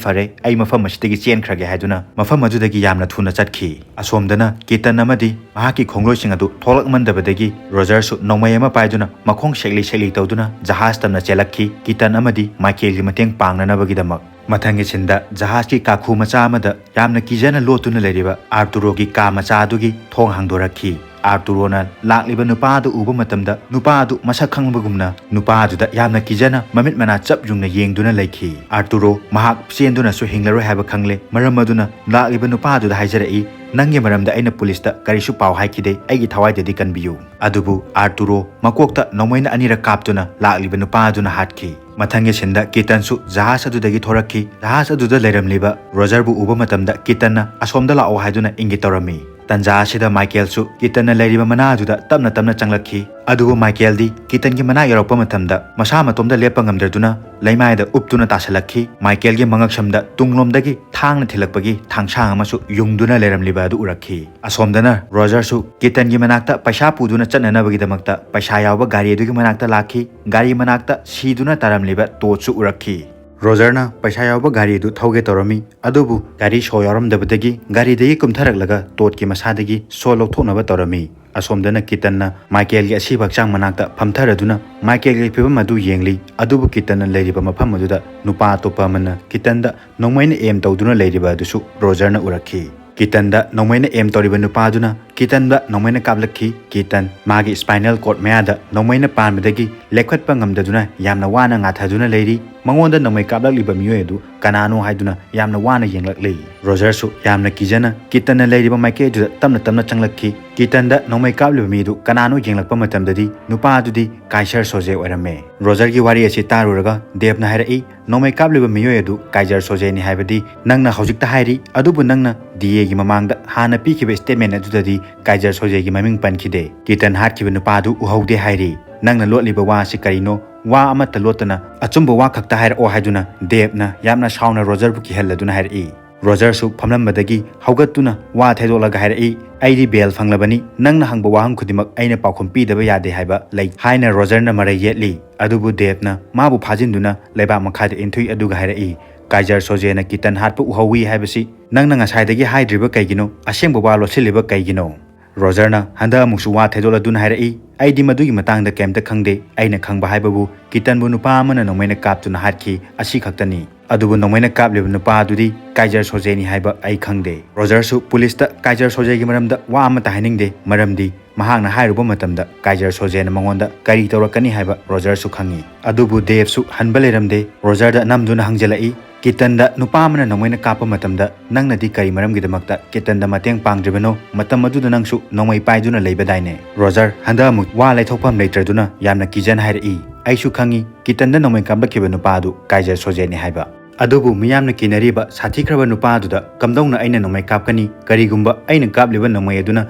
ꯐꯔꯦ, ꯑꯩ ꯃꯐꯝ ꯑꯁꯤꯗꯒꯤ ꯆꯦꯟꯈ꯭ꯔꯒꯦ" ꯍꯥꯏꯗꯨꯅ ꯃꯐꯝ ꯑꯗꯨꯗꯒꯤ ꯌꯥꯝꯅ ꯊꯨꯅ ꯆꯠꯈꯤ꯫ ꯑꯁꯣꯝꯗꯅ ꯀꯤꯇꯟ ꯑꯃꯗꯤ ꯃꯍꯥꯛꯀꯤ ꯈꯣꯡꯂꯣꯏꯁꯤꯡ ꯑꯗꯨ ꯊꯣꯛꯂꯛꯃꯟꯗꯕꯗꯒꯤ ꯔꯣꯖꯔꯁꯨ ꯅꯣꯡꯃꯩ ꯑꯃ ꯄꯥꯏꯗꯨꯅ ꯃꯈꯣꯡ ꯁꯦꯛꯂꯤ ꯁꯦꯛꯂꯤ ꯇꯧꯗꯨꯅ ꯖꯍꯥꯖ ꯇꯝꯅ ꯆꯦꯜꯂꯛꯈꯤ, ꯀꯤꯇꯟ ꯑꯃꯗꯤ ꯃꯥꯏꯀꯦꯜꯒꯤ ꯃꯇꯦꯡ ꯄꯥꯡꯅꯅꯕꯒꯤꯗꯃꯛ꯫ ꯃꯊꯪꯒꯤ ꯁꯤꯟꯗ ꯖꯍꯥꯖꯀꯤ ꯀꯥꯈꯨ ꯃꯆꯥ ꯑꯃꯗ ꯌꯥꯝꯅ ꯀꯤꯖꯅ ꯂꯣꯠꯇꯨꯅ ꯂꯩꯔꯤꯕ ꯑꯥꯔꯇꯨꯔꯣꯒꯤ ꯀꯥ ꯃꯆꯥ ꯑꯗꯨꯒꯤ ꯊꯣꯡ ꯍꯥꯡꯗꯣꯔꯛꯈꯤ꯫ ꯑꯥꯔꯇꯨꯔꯣꯅ ꯂꯥꯛꯂꯤꯕ ꯅꯨꯄꯥ ꯑꯗꯨ ꯎꯕ ꯃꯇꯝꯗ ꯅꯨꯄꯥ ꯑꯗꯨ ꯃꯁꯛ ꯈꯪꯕꯒꯨꯝꯅ ꯅꯨꯄꯥ ꯑꯗꯨꯗ ꯌꯥꯝꯅ ꯀꯤꯖꯅ ꯃꯃꯤꯠ ꯃꯅꯥ ꯆꯞ ꯌꯨꯡꯅ ꯌꯦꯡꯗꯨꯅ ꯂꯩꯈꯤ꯫ ꯑꯥꯔꯇꯨꯔꯣ ꯃꯍꯥꯛ ꯆꯦꯟꯗꯨꯅꯁꯨ ꯍꯤꯡꯂꯔꯣꯏ ꯍꯥꯏꯕ ꯈꯪꯂꯦ꯫ ꯃꯔꯝ ꯑꯗꯨꯅ ꯂꯥꯛꯂꯤꯕ ꯅꯨꯄꯥ ꯑꯗꯨꯗ ꯍꯥꯏꯖꯔꯛꯏ, "ꯅꯪꯒꯤ ꯃꯔꯝꯗ ꯑꯩꯅ ꯄꯨꯂꯤꯁꯇ ꯀꯔꯤꯁꯨ ꯄꯥꯎ ꯍꯥꯏꯈꯤꯗꯦ, ꯑꯩꯒꯤ ꯊꯋꯥꯏꯗꯗꯤ ꯀꯟꯕꯤꯌꯨ꯫" ꯑꯗꯨꯕꯨ ꯑꯥꯔꯇꯨꯔꯣ ꯃꯀꯣꯛꯇ ꯅꯣꯡꯃꯩꯅ ꯑꯅꯤꯔꯛ ꯀꯥꯞꯇꯨꯅ ꯂꯥꯛꯂꯤꯕ ꯅꯨꯄꯥ ꯑꯗꯨꯅ ꯍꯥꯠꯈꯤ꯫ ꯃꯊꯪꯒꯤ ꯁꯤꯟꯗ ꯀꯤꯇꯟꯁꯨ ꯖꯍꯥꯖ ꯑꯗꯨꯗꯒꯤ ꯊꯣꯔꯛꯈꯤ꯫ ꯖꯍꯥꯖ ꯑꯗꯨꯗ ꯂꯩꯔꯝꯂꯤꯕ ꯔꯣꯖꯔꯕꯨ ꯎꯕ ꯃꯇꯝꯗ ꯀꯤꯇꯟꯅ "ꯑꯁꯣꯝꯗ ꯂꯥꯛꯑꯣ" ꯍꯥꯏꯗꯨꯅ ꯏꯪꯒꯤꯠ ꯇꯧꯔꯝꯃꯤ꯫ ꯇꯟꯖꯥ ꯑꯁꯤꯗ ꯃꯥꯏꯀꯦꯜꯁꯨ ꯀꯤꯇꯟꯅ ꯂꯩꯔꯤꯕ ꯃꯅꯥ ꯑꯗꯨꯗ ꯇꯞꯅ ꯇꯞꯅ ꯆꯪꯂꯛꯈꯤ꯫ ꯑꯗꯨꯕꯨ ꯃꯥꯏꯀꯦꯜꯗꯤ ꯀꯤꯇꯟꯒꯤ ꯃꯅꯥꯛ ꯌꯧꯔꯛꯄ ꯃꯇꯝꯗ ꯃꯁꯥ ꯃꯇꯣꯝꯗ ꯂꯦꯞꯄ ꯉꯝꯗ꯭ꯔꯗꯨꯅ ꯂꯩꯃꯥꯏꯗ ꯎꯞꯇꯨꯅ ꯇꯥꯁꯜꯂꯛꯈꯤ꯫ ꯃꯥꯏꯀꯦꯜꯒꯤ ꯃꯉꯛꯁꯝꯗ ꯇꯨꯡꯂꯣꯝꯗꯒꯤ ꯊꯥꯡꯅ ꯊꯤꯜꯂꯛꯄꯒꯤ ꯊꯥꯡꯁꯥꯡ ꯑꯃꯁꯨ ꯌꯨꯡꯗꯨꯅ ꯂꯩꯔꯝꯂꯤꯕ ꯑꯗꯨ ꯎꯔꯛꯈꯤ꯫ ꯑꯁꯣꯝꯗꯅ ꯔꯣꯖꯔꯁꯨ ꯀꯤꯇꯟꯒꯤ ꯃꯅꯥꯛꯇ ꯄꯩꯁꯥ ꯄꯨꯗꯨꯅ ꯆꯠꯅꯅꯕꯒꯤꯗꯃꯛꯇ ꯄꯩꯁꯥ ꯌꯥꯎꯕ ꯒꯥꯔꯤ ꯑꯗꯨꯒꯤ ꯃꯅꯥꯛꯇ ꯂꯥꯛꯈꯤ꯫ ꯒꯥꯔꯤ ꯃꯅꯥꯛꯇ ꯁꯤꯗꯨꯅ ꯇꯥꯔꯝꯂꯤꯕ ꯇꯣꯠꯁꯨ ꯎꯔꯛꯈꯤ꯫ ꯔꯣꯖꯔꯅ ꯄꯩꯁꯥ ꯌꯥꯎꯕ ꯒꯥꯔꯤ ꯑꯗꯨ ꯊꯧꯒꯦ ꯇꯧꯔꯝꯃꯤ, ꯑꯗꯨꯕꯨ ꯒꯥꯔꯤ ꯁꯣ ꯌꯥꯎꯔꯝꯗꯕꯗꯒꯤ ꯒꯥꯔꯤꯗꯒꯤ ꯀꯨꯝꯊꯔꯛꯂꯒ ꯇꯣꯠꯀꯤ ꯃꯁꯥꯗꯒꯤ ꯁꯣ ꯂꯧꯊꯣꯛꯅꯕ ꯇꯧꯔꯝꯃꯤ꯫ ꯑꯁꯣꯝꯗꯅ ꯀꯤꯇꯟꯅ ꯃꯥꯏꯀꯦꯜꯒꯤ ꯑꯁꯤꯕ ꯍꯛꯆꯥꯡ ꯃꯅꯥꯛꯇ ꯐꯝꯊꯔꯗꯨꯅ ꯃꯥꯏꯀꯦꯜꯒꯤ ꯐꯤꯕꯝ ꯑꯗꯨ ꯌꯦꯡꯂꯤ꯫ ꯑꯗꯨꯕꯨ ꯀꯤꯇꯟꯅ ꯂꯩꯔꯤꯕ ꯃꯐꯝ ꯑꯗꯨꯗ ꯅꯨꯄꯥ ꯑꯇꯣꯞꯄ ꯑꯃꯅ ꯀꯤꯇꯟꯗ ꯅꯣꯡꯃꯩꯅ ꯑꯦꯝ ꯇꯧꯗꯨꯅ ꯂꯩꯔꯤꯕ ꯑꯗꯨꯁꯨ ꯔꯣꯖꯔꯅ ꯎꯔꯛꯈꯤ꯫ ꯀꯤꯇꯟꯗ ꯅꯣꯡꯃꯩꯅ ꯑꯦꯝ ꯇꯧꯔꯤꯕ ꯅꯨꯄꯥꯗꯨꯅ ꯀꯤꯇꯟꯗ ꯅꯣꯡꯃꯩꯅ ꯀꯥꯞꯂꯛꯈꯤ꯫ ꯀꯤꯇꯟ ꯃꯥꯒꯤ spinal cord ꯃꯌꯥꯗ ꯅꯣꯡꯃꯩꯅ ꯄꯥꯟꯕꯗꯒꯤ ꯂꯦꯞꯈꯠꯄ ꯉꯝꯗꯗꯨꯅ ꯌꯥꯝꯅ ꯋꯥꯅ ꯉꯥꯊꯗꯨꯅ ꯂꯩꯔꯤ꯫ ꯃꯉꯣꯟꯗ ꯅꯣꯡꯃꯩ ꯀꯥꯞꯂꯛꯂꯤꯕ ꯃꯤꯑꯣꯏ ꯑꯗꯨ ꯀꯅꯥꯅꯣ ꯍꯥꯏꯗꯨꯅ ꯌꯥꯝꯅ ꯋꯥꯅ ꯌꯦꯡꯂꯛꯂꯤ꯫ ꯔꯣꯖꯔꯁꯨ ꯌꯥꯝꯅ ꯀꯤꯖꯅ ꯀꯤꯇꯟꯅ ꯂꯩꯔꯤꯕ ꯃꯥꯏꯀꯩ ꯑꯗꯨꯗ ꯇꯞꯅ ꯇꯞꯅ ꯆꯪꯂꯛꯈꯤ꯫ ꯀꯤꯇꯟꯗ ꯅꯣꯡꯃꯩ ꯀꯥꯞꯂꯤꯕ ꯃꯤꯗꯨ ꯀꯅꯥꯅꯣ ꯌꯦꯡꯂꯛꯄ ꯃꯇꯝꯗꯗꯤ ꯅꯨꯄꯥ ꯑꯗꯨꯗꯤ ꯀꯥꯏꯁꯔ ꯁꯣꯖꯦ ꯑꯣꯏꯔꯝꯃꯦ꯫ ꯔꯣꯖꯔꯒꯤ ꯋꯥꯔꯤ ꯑꯁꯤ ꯇꯥꯔꯨꯔꯒ ꯗꯦꯕꯅ ꯍꯥꯏꯔꯛꯏ, "ꯅꯣꯡꯃꯩ ꯀꯥꯞꯂꯤꯕ ꯃꯤꯑꯣꯏ ꯑꯗꯨ ꯀꯥꯏꯖꯔ ꯁꯣꯖꯦꯅꯤ ꯍꯥꯏꯕꯗꯤ ꯅꯪꯅ ꯍꯧꯖꯤꯛꯇ ꯍꯥꯏꯔꯤ, ꯑꯗꯨꯕꯨ ꯅꯪꯅ ꯗꯤ ꯑꯦꯒꯤ ꯃꯃꯥꯡꯗ ꯍꯥꯟꯅ ꯄꯤꯈꯤꯕ statement ꯑꯗꯨꯗꯗꯤ ꯀꯥꯏꯖꯔ ꯁꯣꯖꯦꯒꯤ ꯃꯃꯤꯡ ꯄꯟꯈꯤꯗꯦ꯫ ꯀꯤꯇꯟ ꯍꯥꯠꯈꯤꯕ ꯅꯨꯄꯥ ꯑꯗꯨ ꯎꯍꯧꯗꯦ ꯍꯥꯏꯔꯤ꯫ ꯅꯪꯅ ꯂꯣꯠꯂꯤꯕ ꯋꯥ ꯑꯁꯤ ꯀꯔꯤꯅꯣ? ꯋꯥ ꯑꯃꯠꯇ ꯂꯣꯠꯇꯅ ꯑꯆꯨꯝꯕ ꯋꯥ ꯈꯛꯇ ꯍꯥꯏꯔꯛꯑꯣ" ꯍꯥꯏꯗꯨꯅ ꯗꯦꯕꯅ ꯌꯥꯝꯅ ꯁꯥꯎꯅ ꯔꯣꯖꯔꯕꯨ ꯀꯤꯍꯜꯂꯗꯨꯅ ꯍꯥꯏꯔꯛꯏ꯫ ꯔꯣꯖꯔꯁꯨ ꯐꯝꯂꯝꯕꯗꯒꯤ ꯍꯧꯒꯠꯇꯨꯅ ꯋꯥ ꯊꯩꯗꯣꯛꯂꯒ ꯍꯥꯏꯔꯛꯏ, "ꯑꯩꯗꯤ bail ꯐꯪꯂꯕꯅꯤ, ꯅꯪꯅ ꯍꯪꯕ ꯋꯥꯍꯪ ꯈꯨꯗꯤꯡꯃꯛ ꯑꯩꯅ ꯄꯥꯎꯈꯨꯝ ꯄꯤꯗꯕ ꯌꯥꯗꯦ ꯍꯥꯏꯕ ꯂꯩ" ꯍꯥꯏꯅ ꯔꯣꯖꯔꯅ ꯃꯔꯩ ꯌꯦꯠꯂꯤ꯫ ꯑꯗꯨꯕꯨ ꯗꯦꯕꯅ ꯃꯥꯕꯨ ꯐꯥꯖꯤꯟꯗꯨꯅ ꯂꯩꯕꯥꯛ ꯃꯈꯥꯗ ꯏꯟꯊꯨꯏ, ꯑꯗꯨꯒ ꯍꯥꯏꯔꯛꯏ, "ꯀꯥꯏꯖꯔ ꯁꯣꯖꯦꯅ ꯀꯤꯇꯟ ꯍꯥꯠꯄ ꯎꯍꯧꯏ ꯍꯥꯏꯕꯁꯤ ꯅꯪꯅ ꯉꯁꯥꯏꯗꯒꯤ ꯍꯥꯏꯗ꯭ꯔꯤꯕ ꯀꯩꯒꯤꯅꯣ? ꯑꯁꯦꯡꯕ ꯋꯥ ꯂꯣꯠꯁꯤꯜꯂꯤꯕ ꯀꯩꯒꯤꯅꯣ?" ꯔꯣꯖꯔꯅ ꯍꯟꯗꯛ ꯑꯃꯨꯛꯁꯨ ꯋꯥ ꯊꯩꯗꯣꯛꯂꯗꯨꯅ ꯍꯥꯏꯔꯛꯏ, "ꯑꯩꯗꯤ ꯃꯗꯨꯒꯤ ꯃꯇꯥꯡꯗ ꯀꯩꯝꯇ ꯈꯪꯗꯦ꯫ ꯑꯩꯅ ꯈꯪꯕ ꯍꯥꯏꯕꯕꯨ ꯀꯤꯇꯟꯕꯨ ꯅꯨꯄꯥ ꯑꯃꯅ ꯅꯣꯡꯃꯩꯅ ꯀꯥꯞꯇꯨꯅ ꯍꯥꯠꯈꯤ, ꯑꯁꯤ ꯈꯛꯇꯅꯤ꯫ ꯑꯗꯨꯕꯨ ꯅꯣꯡꯃꯩꯅ ꯀꯥꯞꯂꯤꯕ ꯅꯨꯄꯥ ꯑꯗꯨꯗꯤ ꯀꯥꯏꯖꯔ ꯁꯣꯖꯦꯅꯤ ꯍꯥꯏꯕ ꯑꯩ ꯈꯪꯗꯦ꯫" ꯔꯣꯖꯔꯁꯨ ꯄꯨꯂꯤꯁꯇ ꯀꯥꯏꯖꯔ ꯁꯣꯖꯦꯒꯤ ꯃꯔꯝꯗ ꯋꯥ ꯑꯃꯠꯇ ꯍꯥꯏꯅꯤꯡꯗꯦ, ꯃꯔꯝꯗꯤ ꯃꯍꯥꯛꯅ ꯍꯥꯏꯔꯨꯕ ꯃꯇꯝꯗ ꯀꯥꯏꯖꯔ ꯁꯣꯖꯦꯅ ꯃꯉꯣꯟꯗ ꯀꯔꯤ ꯇꯧꯔꯛꯀꯅꯤ ꯍꯥꯏꯕ ꯔꯣꯖꯔꯁꯨ ꯈꯪꯏ꯫ ꯑꯗꯨꯕꯨ ꯗꯦꯕꯁꯨ ꯍꯟꯕ ꯂꯩꯔꯝꯗꯦ꯫ ꯔꯣꯖꯔꯗ ꯅꯝꯗꯨꯅ ꯍꯪꯖꯤꯜꯂꯛꯏ, "ꯀꯤꯇꯟꯗ ꯅꯨꯄꯥ ꯑꯃꯅ ꯅꯣꯡꯃꯩꯅ ꯀꯥꯞꯄ ꯃꯇꯝꯗ ꯅꯪꯅꯗꯤ ꯀꯔꯤ ꯃꯔꯝꯒꯤꯗꯃꯛꯇ ꯀꯤꯇꯟꯗ ꯃꯇꯦꯡ ꯄꯥꯡꯗ꯭ꯔꯤꯕꯅꯣ? ꯃꯇꯝ ꯑꯗꯨꯗ ꯅꯪꯁꯨ ꯅꯣꯡꯃꯩ ꯄꯥꯏꯗꯨꯅ ꯂꯩꯕꯗꯥꯏꯅꯦ?" ꯔꯣꯖꯔ ꯍꯟꯗꯛ ꯑꯃꯨꯛ ꯋꯥ ꯂꯩꯊꯣꯛꯐꯝ ꯂꯩꯇ꯭ꯔꯗꯨꯅ ꯌꯥꯝꯅ ꯀꯤꯖꯅ ꯍꯥꯏꯔꯛꯏ, "ꯑꯩꯁꯨ ꯈꯪꯏ, ꯀꯤꯇꯟꯗ ꯅꯣꯡꯃꯩ ꯀꯥꯞꯂꯛꯈꯤꯕ ꯅꯨꯄꯥ ꯑꯗꯨ ꯀꯥꯏꯖꯔ ꯁꯣꯖꯦꯅꯤ ꯍꯥꯏꯕ꯫ ꯑꯗꯨꯕꯨ ꯃꯤꯌꯥꯝꯅ ꯀꯤꯅꯔꯤꯕ ꯁꯥꯊꯤꯈ꯭ꯔꯕ ꯅꯨꯄꯥ ꯑꯗꯨꯗ ꯀꯝꯗꯧꯅ ꯑꯩꯅ ꯅꯣꯡꯃꯩ ꯀꯥꯞꯀꯅꯤ? ꯀꯔꯤꯒꯨꯝꯕ ꯑꯩꯅ ꯀꯥꯞꯂꯤꯕ ꯅꯣꯡꯃꯩ ꯑꯗꯨꯅ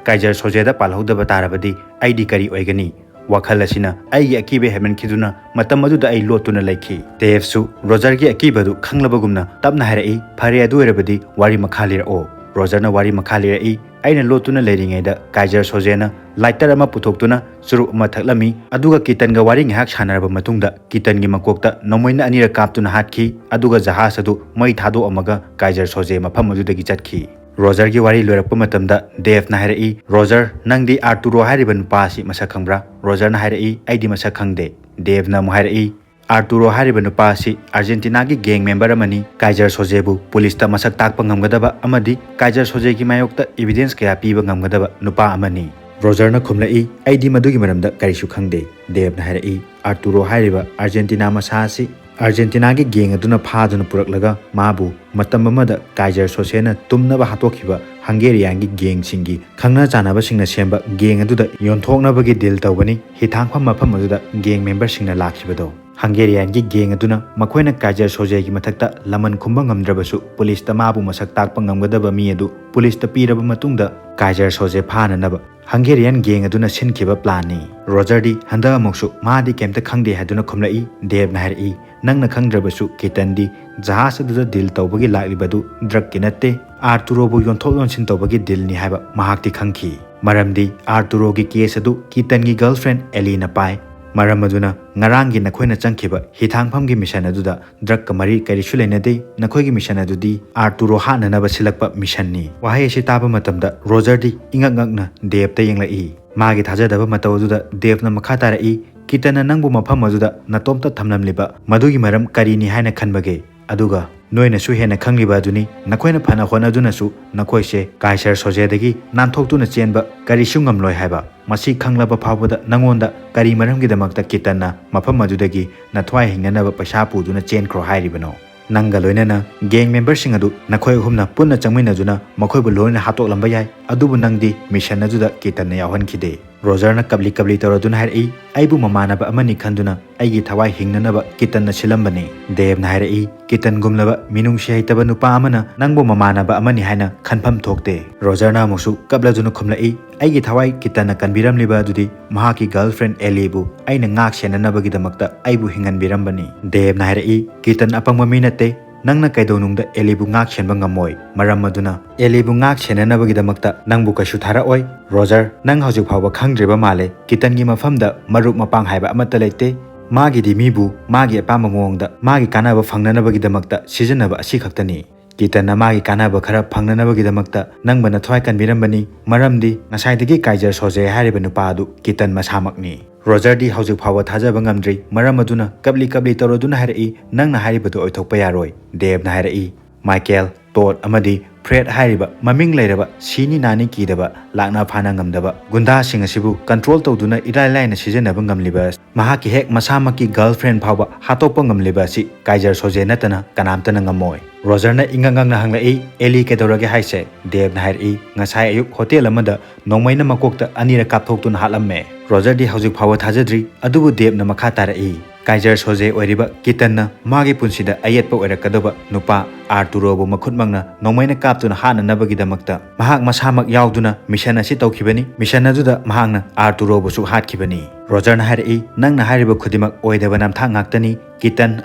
ꯀꯥꯏꯖꯔ ꯁꯣꯖꯦꯗ ꯄꯥꯜꯍꯧꯗꯕ ꯇꯥꯔꯕꯗꯤ ꯑꯩꯗꯤ ꯀꯔꯤ ꯑꯣꯏꯒꯅꯤ?" ꯋꯥꯈꯜ ꯑꯁꯤꯅ ꯑꯩꯒꯤ ꯑꯀꯤꯕ ꯍꯦꯟꯃꯟꯈꯤꯗꯨꯅ ꯃꯇꯝ ꯑꯗꯨꯗ ꯑꯩ ꯂꯣꯠꯇꯨꯅ ꯂꯩꯈꯤ꯫ ꯗꯦꯕꯁꯨ ꯔꯣꯖꯔꯒꯤ ꯑꯀꯤꯕꯗꯨ ꯈꯪꯂꯕꯒꯨꯝꯅ ꯇꯞꯅ ꯍꯥꯏꯔꯛꯏ, "ꯐꯔꯦ, ꯑꯗꯨ ꯑꯣꯏꯔꯕꯗꯤ ꯋꯥꯔꯤ ꯃꯈꯥ ꯂꯤꯔꯛꯑꯣ꯫" ꯔꯣꯖꯔꯅ ꯋꯥꯔꯤ ꯃꯈꯥ ꯂꯤꯔꯛꯏ, "ꯑꯩꯅ ꯂꯣꯠꯇꯨꯅ ꯂꯩꯔꯤꯉꯩꯗ ꯀꯥꯏꯖꯔ ꯁꯣꯖꯦꯅ lighter ꯑꯃ ꯄꯨꯊꯣꯛꯇꯨꯅ ꯆꯨꯔꯨꯞ ꯑꯃ ꯊꯛꯂꯝꯃꯤ꯫ ꯑꯗꯨꯒ ꯀꯤꯇꯟꯒ ꯋꯥꯔꯤ ꯉꯥꯏꯍꯥꯛ ꯁꯥꯟꯅꯔꯕ ꯃꯇꯨꯡꯗ ꯀꯤꯇꯟꯒꯤ ꯃꯀꯣꯛꯇ ꯅꯣꯡꯃꯩꯅ ꯑꯅꯤꯔꯛ ꯀꯥꯞꯇꯨꯅ ꯍꯥꯠꯈꯤ꯫ ꯑꯗꯨꯒ ꯖꯍꯥꯖ ꯑꯗꯨ ꯃꯩ ꯊꯥꯗꯣꯛꯑꯝꯃꯒ ꯀꯥꯏꯖꯔ ꯁꯣꯖꯦ ꯃꯐꯝ ꯑꯗꯨꯗꯒꯤ ꯆꯠꯈꯤ꯫" ꯔꯣꯖꯔꯒꯤ ꯋꯥꯔꯤ ꯂꯣꯏꯔꯛꯄ ꯃꯇꯝꯗ ꯗꯦꯕꯅ ꯍꯥꯏꯔꯛꯏ, "ꯔꯣꯖꯔ, ꯅꯪꯗꯤ ꯑꯥꯔꯇꯨꯔꯣ ꯍꯥꯏꯔꯤꯕ ꯅꯨꯄꯥ ꯑꯁꯤ ꯃꯁꯛ ꯈꯪꯕ꯭ꯔꯥ?" ꯔꯣꯖꯔꯅ ꯍꯥꯏꯔꯛꯏ, "ꯑꯩꯗꯤ ꯃꯁꯛ ꯈꯪꯗꯦ꯫" ꯗꯦꯕꯅ ꯑꯃꯨꯛ ꯍꯥꯏꯔꯛꯏ, ꯑꯥꯔꯇꯨꯔꯣ ꯍꯥꯏꯔꯤꯕ ꯅꯨꯄꯥ ꯑꯁꯤ ꯑꯥꯔꯖꯦꯟꯇꯤꯅꯥꯒꯤ ꯒꯦꯡ ꯃꯦꯝꯕꯔ ꯑꯃꯅꯤ꯫ ꯀꯥꯏꯖꯔ ꯁꯣꯖꯦꯕꯨ ꯄꯨꯂꯤꯁꯇ ꯃꯁꯛ ꯇꯥꯛꯄ ꯉꯝꯒꯗꯕ ꯑꯃꯗꯤ ꯀꯥꯏꯖꯔ ꯁꯣꯖꯦꯒꯤ ꯃꯥꯌꯣꯛꯇ ꯏꯕꯤꯗꯦꯟꯁ ꯀꯌꯥ ꯄꯤꯕ ꯉꯝꯒꯗꯕ ꯅꯨꯄꯥ ꯑꯃꯅꯤ꯫ ꯔꯣꯖꯔꯅ ꯈꯨꯝꯂꯛꯏ, "ꯑꯩꯗꯤ ꯃꯗꯨꯒꯤ ꯃꯔꯝꯗ ꯀꯔꯤꯁꯨ ꯈꯪꯗꯦ꯫" ꯗꯦꯕꯅ ꯍꯥꯏꯔꯛꯏ, "ꯑꯥꯔꯇꯨꯔꯣ ꯍꯥꯏꯔꯤꯕ ꯑꯥꯔꯖꯦꯟꯇꯤꯅꯥ ꯃꯆꯥ ꯑꯁꯤ ꯑꯥꯔꯖꯦꯟꯇꯤꯅꯥꯒꯤ ꯒꯦꯡ ꯑꯗꯨꯅ ꯐꯥꯗꯨꯅ ꯄꯨꯔꯛꯂꯒ ꯃꯥꯕꯨ ꯃꯇꯝ ꯑꯃꯗ ꯀꯥꯏꯖꯔ ꯁꯣꯁꯦꯅ ꯇꯨꯝꯅꯕ ꯍꯥꯠꯇꯣꯛꯈꯤꯕ ꯍꯪꯒꯦꯔꯤꯌꯥꯟꯒꯤ ꯒꯦꯡꯁꯤꯡꯒꯤ ꯈꯪꯅ ꯆꯥꯟꯅꯕꯁꯤꯡꯅ ꯁꯦꯝꯕ ꯒꯦꯡ ꯑꯗꯨꯗ ꯌꯣꯟꯊꯣꯛꯅꯕꯒꯤ ꯗꯤꯜ ꯇꯧꯕꯅꯤ, ꯍꯤꯊꯥꯡꯐꯝ ꯃꯐꯝ ꯑꯗꯨꯗ ꯒꯦꯡ ꯃꯦꯝꯕꯔꯁꯤꯡꯅ ꯂꯥꯛꯈꯤꯕꯗꯣ꯫" ꯍꯪꯒꯦꯔꯤꯌꯥꯟꯒꯤ ꯒꯦꯡ ꯑꯗꯨꯅ ꯃꯈꯣꯏꯅ ꯀꯥꯏꯖꯔ ꯁꯣꯖꯦꯒꯤ ꯃꯊꯛꯇ ꯂꯃꯟ ꯈꯨꯝꯕ ꯉꯝꯗ꯭ꯔꯕꯁꯨ ꯄꯨꯂꯤꯁꯇ ꯃꯥꯕꯨ ꯃꯁꯛ ꯇꯥꯛꯄ ꯉꯝꯒꯗꯕ ꯃꯤ ꯑꯗꯨ ꯄꯨꯂꯤꯁꯇ ꯄꯤꯔꯕ ꯃꯇꯨꯡꯗ ꯀꯥꯏꯖꯔ ꯁꯣꯖꯦ ꯐꯥꯅꯅꯕ ꯍꯪꯒꯦꯔꯤꯌꯟ ꯒꯦꯡ ꯑꯗꯨꯅ ꯁꯤꯟꯈꯤꯕ ꯄ꯭ꯂꯥꯟꯅꯤ꯫ ꯔꯣꯖꯔꯗꯤ ꯍꯟꯗꯛ ꯑꯃꯨꯛꯁꯨ ꯃꯥꯗꯤ ꯀꯩꯝꯇ ꯈꯪꯗꯦ ꯍꯥꯏꯗꯨꯅ ꯈꯨꯝꯂꯛꯏ꯫ ꯗꯦꯕꯅ ꯍꯥꯏꯔꯛꯏ, "ꯅꯪꯅ ꯈꯪꯗ꯭ꯔꯕꯁꯨ ꯀꯤꯇꯟꯗꯤ ꯖꯍꯥꯖ ꯑꯗꯨꯗ ꯗꯤꯜ ꯇꯧꯕꯒꯤ ꯂꯥꯛꯂꯤꯕꯗꯨ ꯗ꯭ꯔꯛꯀꯤ ꯅꯠꯇꯦ, ꯑꯥꯔꯇꯨꯔꯣꯕꯨ ꯌꯣꯟꯊꯣꯛ ꯌꯣꯟꯁꯤꯟ ꯇꯧꯕꯒꯤ ꯗꯤꯜꯅꯤ ꯍꯥꯏꯕ ꯃꯍꯥꯛꯇꯤ ꯈꯪꯈꯤ꯫ ꯃꯔꯝꯗꯤ ꯑꯥꯔꯇꯨꯔꯣꯒꯤ ꯀꯦꯁ ꯑꯗꯨ ꯀꯤꯇꯟꯒꯤ ꯒꯔꯜꯐ꯭ꯔꯦꯟ ꯑꯦꯂꯤꯅ ꯄꯥꯏ꯫ ꯃꯔꯝ ꯑꯗꯨꯅ ꯉꯔꯥꯡꯒꯤ ꯅꯈꯣꯏꯅ ꯆꯪꯈꯤꯕ ꯍꯤꯊꯥꯡꯐꯝꯒꯤ ꯃꯤꯁꯟ ꯑꯗꯨꯗ ꯗ꯭ꯔꯛꯀ ꯃꯔꯤ ꯀꯔꯤꯁꯨ ꯂꯩꯅꯗꯦ꯫ ꯅꯈꯣꯏꯒꯤ ꯃꯤꯁꯟ ꯑꯗꯨꯗꯤ ꯑꯥꯔꯇꯨꯔꯣ ꯍꯥꯠꯅꯅꯕ ꯁꯤꯜꯂꯛꯄ ꯃꯤꯁꯟꯅꯤ꯫" ꯋꯥꯍꯩ ꯑꯁꯤ ꯇꯥꯕ ꯃꯇꯝꯗ ꯔꯣꯖꯔꯗꯤ ꯏꯉꯛ ꯉꯛꯅ ꯗꯦꯕꯇ ꯌꯦꯡꯂꯛꯏ꯫ ꯃꯥꯒꯤ ꯊꯥꯖꯗꯕ ꯃꯇꯧ ꯑꯗꯨꯗ ꯗꯦꯕꯅ ꯃꯈꯥ ꯇꯥꯔꯛꯏ, "ꯀꯤꯇꯟꯅ ꯅꯪꯕꯨ ꯃꯐꯝ ꯑꯗꯨꯗ ꯅꯇꯣꯝꯇ ꯊꯝꯂꯝꯂꯤꯕ ꯃꯗꯨꯒꯤ ꯃꯔꯝ ꯀꯔꯤꯅꯤ ꯍꯥꯏꯅ ꯈꯟꯕꯒꯦ? ꯑꯗꯨꯒ ꯅꯣꯏꯅꯁꯨ ꯍꯦꯟꯅ ꯈꯪꯂꯤꯕ ꯑꯗꯨꯅꯤ, ꯅꯈꯣꯏꯅ ꯐꯅ ꯍꯣꯠꯅꯗꯨꯅꯁꯨ ꯅꯈꯣꯏꯁꯦ ꯀꯥꯏꯁꯔ ꯁꯣꯖꯦꯗꯒꯤ ꯅꯥꯟꯊꯣꯛꯇꯨꯅ ꯆꯦꯟꯕ ꯀꯔꯤꯁꯨ ꯉꯝꯂꯣꯏ ꯍꯥꯏꯕ꯫ ꯃꯁꯤ ꯈꯪꯂꯕ ꯐꯥꯎꯕꯗ ꯅꯉꯣꯟꯗ ꯀꯔꯤ ꯃꯔꯝꯒꯤꯗꯃꯛꯇ ꯀꯤꯇꯟꯅ ꯃꯐꯝ ꯑꯗꯨꯗꯒꯤ ꯅꯊ꯭ꯋꯥꯏ ꯍꯤꯡꯅꯅꯕ ꯄꯩꯁꯥ ꯄꯨꯗꯨꯅ ꯆꯦꯟꯈ꯭ꯔꯣ ꯍꯥꯏꯔꯤꯕꯅꯣ? ꯅꯪꯒ ꯂꯣꯏꯅꯅ ꯒꯦꯡ ꯃꯦꯝꯕꯔꯁꯤꯡ ꯑꯗꯨ ꯅꯈꯣꯏ ꯑꯍꯨꯝꯅ ꯄꯨꯟꯅ ꯆꯪꯃꯤꯟꯅꯗꯨꯅ ꯃꯈꯣꯏꯕꯨ ꯂꯣꯏꯅ ꯍꯥꯠꯇꯣꯛꯂꯝꯕ ꯌꯥꯏ, ꯑꯗꯨꯕꯨ ꯅꯪꯗꯤ ꯃꯤꯁꯟ ꯑꯗꯨꯗ ꯀꯤꯇꯟꯅ ꯌꯥꯎꯍꯟꯈꯤꯗꯦ꯫" ꯔꯣꯖꯔꯅ ꯀꯞꯂꯤ ꯀꯞꯂꯤ ꯇꯧꯔꯗꯨꯅ ꯍꯥꯏꯔꯛꯏ, "ꯑꯩꯕꯨ ꯃꯃꯥꯟꯅꯕ ꯑꯃꯅꯤ ꯈꯟꯗꯨꯅ ꯑꯩꯒꯤ ꯊꯋꯥꯏ ꯍꯤꯡꯅꯅꯕ ꯀꯤꯇꯟꯅ ꯁꯤꯜꯂꯝꯕꯅꯤ꯫" ꯗꯦꯕꯅ ꯍꯥꯏꯔꯛꯏ, "ꯀꯤꯇꯟꯒꯨꯝꯂꯕ ꯃꯤꯅꯨꯡꯁꯤ ꯍꯩꯇꯕ ꯅꯨꯄꯥ ꯑꯃꯅ ꯅꯪꯕꯨ ꯃꯃꯥꯟꯅꯕ ꯑꯃꯅꯤ ꯍꯥꯏꯅ ꯈꯟꯐꯝ ꯊꯣꯛꯇꯦ꯫" ꯔꯣꯖꯔꯅ ꯑꯃꯨꯛꯁꯨ ꯀꯞꯂꯗꯨꯅ ꯈꯨꯝꯂꯛꯏ, "ꯑꯩꯒꯤ ꯊꯋꯥꯏ ꯀꯤꯇꯟꯅ ꯀꯟꯕꯤꯔꯝꯂꯤꯕ ꯑꯗꯨꯗꯤ ꯃꯍꯥꯛꯀꯤ ꯒꯔꯜꯐ꯭ꯔꯦꯟ ꯑꯦꯂꯤꯕꯨ ꯑꯩꯅ ꯉꯥꯛ ꯁꯦꯟꯅꯅꯕꯒꯤꯗꯃꯛꯇ ꯑꯩꯕꯨ ꯍꯤꯡꯍꯟꯕꯤꯔꯝꯕꯅꯤ꯫" ꯗꯦꯕꯅ ꯍꯥꯏꯔꯛꯏ, "ꯀꯤꯇꯟ ꯑꯄꯪꯕ ꯃꯤ ꯅꯠꯇꯦ꯫ ꯅꯪꯅ ꯀꯩꯗꯧꯅꯨꯡꯗ ꯑꯦꯂꯤꯕꯨ ꯉꯥꯛ ꯁꯦꯟꯕ ꯉꯝꯃꯣꯏ꯫ ꯃꯔꯝ ꯑꯗꯨꯅ ꯑꯦꯂꯤꯕꯨ ꯉꯥꯛ ꯁꯦꯟꯅꯅꯕꯒꯤꯗꯃꯛꯇ ꯅꯪꯕꯨ ꯀꯩꯁꯨ ꯊꯥꯔꯛꯑꯣꯏ꯫ ꯔꯣꯖꯔ, ꯅꯪ ꯍꯧꯖꯤꯛ ꯐꯥꯎꯕ ꯈꯪꯗ꯭ꯔꯤꯕ ꯃꯥꯜꯂꯦ꯫ ꯀꯤꯇꯟꯒꯤ ꯃꯐꯝꯗ ꯃꯔꯨꯞ ꯃꯄꯥꯡ ꯍꯥꯏꯕ ꯑꯃꯠꯇ ꯂꯩꯇꯦ꯫ ꯃꯥꯒꯤꯗꯤ ꯃꯤꯕꯨ ꯃꯥꯒꯤ ꯑꯄꯥꯝꯕ ꯃꯑꯣꯡꯗ ꯃꯥꯒꯤ ꯀꯥꯟꯅꯕ ꯐꯪꯅꯅꯕꯒꯤꯗꯃꯛꯇ ꯁꯤꯖꯤꯟꯅꯕ ꯑꯁꯤꯈꯛꯇꯅꯤ꯫ ꯀꯤꯇꯟꯅ ꯃꯥꯒꯤ ꯀꯥꯟꯅꯕ ꯈꯔ ꯐꯪꯅꯅꯕꯒꯤꯗꯃꯛꯇ ꯅꯪꯕꯨ ꯅꯊ꯭ꯋꯥꯏ ꯀꯟꯕꯤꯔꯝꯕꯅꯤ, ꯃꯔꯝꯗꯤ ꯉꯁꯥꯏꯗꯒꯤ ꯀꯥꯏꯖꯔ ꯁꯣꯖꯦ ꯍꯥꯏꯔꯤꯕ ꯅꯨꯄꯥ ꯑꯗꯨ ꯀꯤꯇꯟ ꯃꯁꯥꯃꯛꯅꯤ꯫" ꯔꯣꯖꯔꯗꯤ ꯍꯧꯖꯤꯛ ꯐꯥꯎꯕ ꯊꯥꯖꯕ ꯉꯝꯗ꯭ꯔꯤ꯫ ꯃꯔꯝ ꯑꯗꯨꯅ ꯀꯞꯂꯤ ꯀꯞꯂꯤ ꯇꯧꯔꯗꯨꯅ ꯍꯥꯏꯔꯛꯏ, "ꯅꯪꯅ ꯍꯥꯏꯔꯤꯕꯗꯨ ꯑꯣꯏꯊꯣꯛꯄ ꯌꯥꯔꯣꯏ꯫" ꯗꯦꯕꯅ ꯍꯥꯏꯔꯛꯏ, "ꯃꯥꯏꯀꯦꯜ, ꯇꯣꯗ ꯑꯃꯗꯤ ꯐ꯭ꯔꯦꯗ ꯍꯥꯏꯔꯤꯕ ꯃꯃꯤꯡ ꯂꯩꯔꯕ ꯁꯤꯅꯤ ꯅꯥꯅꯤ ꯀꯤꯗꯕ, ꯂꯥꯛꯅ ꯐꯥꯅ ꯉꯝꯗꯕ ꯒꯨꯟꯗꯥꯁꯤꯡ ꯑꯁꯤꯕꯨ ꯀꯟꯇ꯭ꯔꯣꯜ ꯇꯧꯗꯨꯅ ꯏꯔꯥꯏ ꯂꯥꯏꯅ ꯁꯤꯖꯤꯟꯅꯕ ꯉꯝꯂꯤꯕ, ꯃꯍꯥꯛꯀꯤ ꯍꯦꯛ ꯃꯁꯥꯃꯛꯀꯤ ꯒꯔꯜꯐ꯭ꯔꯦꯟ ꯐꯥꯎꯕ ꯍꯥꯠꯇꯣꯛꯄ ꯉꯝꯂꯤꯕ ꯑꯁꯤ ꯀꯥꯏꯖꯔ ꯁꯣꯖꯦ ꯅꯠꯇꯅ ꯀꯅꯥꯝꯇꯅ ꯉꯝꯃꯣꯏ꯫" ꯔꯣꯖꯔꯅ ꯏꯉꯛ ꯉꯛꯅ ꯍꯪꯂꯛꯏ, "ꯑꯦꯂꯤ, ꯀꯩꯗꯧꯔꯒꯦ ꯍꯥꯏꯁꯦ?" ꯗꯦꯕꯅ ꯍꯥꯏꯔꯛꯏ, "ꯉꯁꯥꯏ ꯑꯌꯨꯛ ꯍꯣꯇꯦꯜ ꯑꯃꯗ ꯅꯣꯡꯃꯩꯅ ꯃꯀꯣꯛꯇ ꯑꯅꯤꯔꯛ ꯀꯥꯞꯊꯣꯛꯇꯨꯅ ꯍꯥꯠꯂꯝꯃꯦ꯫" ꯔꯣꯖꯔꯗꯤ ꯍꯧꯖꯤꯛ ꯐꯥꯎꯕ ꯊꯥꯖꯗ꯭ꯔꯤ꯫ ꯑꯗꯨꯕꯨ ꯗꯦꯕꯅ ꯃꯈꯥ ꯇꯥꯔꯛꯏ, "ꯀꯥꯏꯖꯔ ꯁꯣꯖꯦ ꯑꯣꯏꯔꯤꯕ ꯀꯤꯇꯟꯅ ꯃꯥꯒꯤ ꯄꯨꯟꯁꯤꯗ ꯑꯌꯦꯠꯄ ꯑꯣꯏꯔꯛꯀꯗꯧꯕ ꯅꯨꯄꯥ ꯑꯥꯔꯇꯨꯔꯣꯕꯨ ꯃꯈꯨꯠꯃꯛꯅ ꯅꯣꯡꯃꯩꯅ ꯀꯥꯞꯇꯨꯅ ꯍꯥꯠꯅꯅꯕꯒꯤꯗꯃꯛꯇ ꯃꯍꯥꯛ ꯃꯁꯥꯃꯛ ꯌꯥꯎꯗꯨꯅ ꯃꯤꯁꯟ ꯑꯁꯤ ꯇꯧꯈꯤꯕꯅꯤ꯫ ꯃꯤꯁꯟ ꯑꯗꯨꯗ ꯃꯍꯥꯛꯅ ꯑꯥꯔꯇꯨꯔꯣꯕꯨꯁꯨ ꯍꯥꯠꯈꯤꯕꯅꯤ꯫" ꯔꯣꯖꯔꯅ ꯍꯥꯏꯔꯛꯏ, "ꯅꯪꯅ ꯍꯥꯏꯔꯤꯕ ꯈꯨꯗꯤꯡꯃꯛ ꯑꯣꯏꯗꯕ ꯅꯝꯊꯥꯛ ꯉꯥꯛꯇꯅꯤ꯫ ꯀꯤꯇꯟ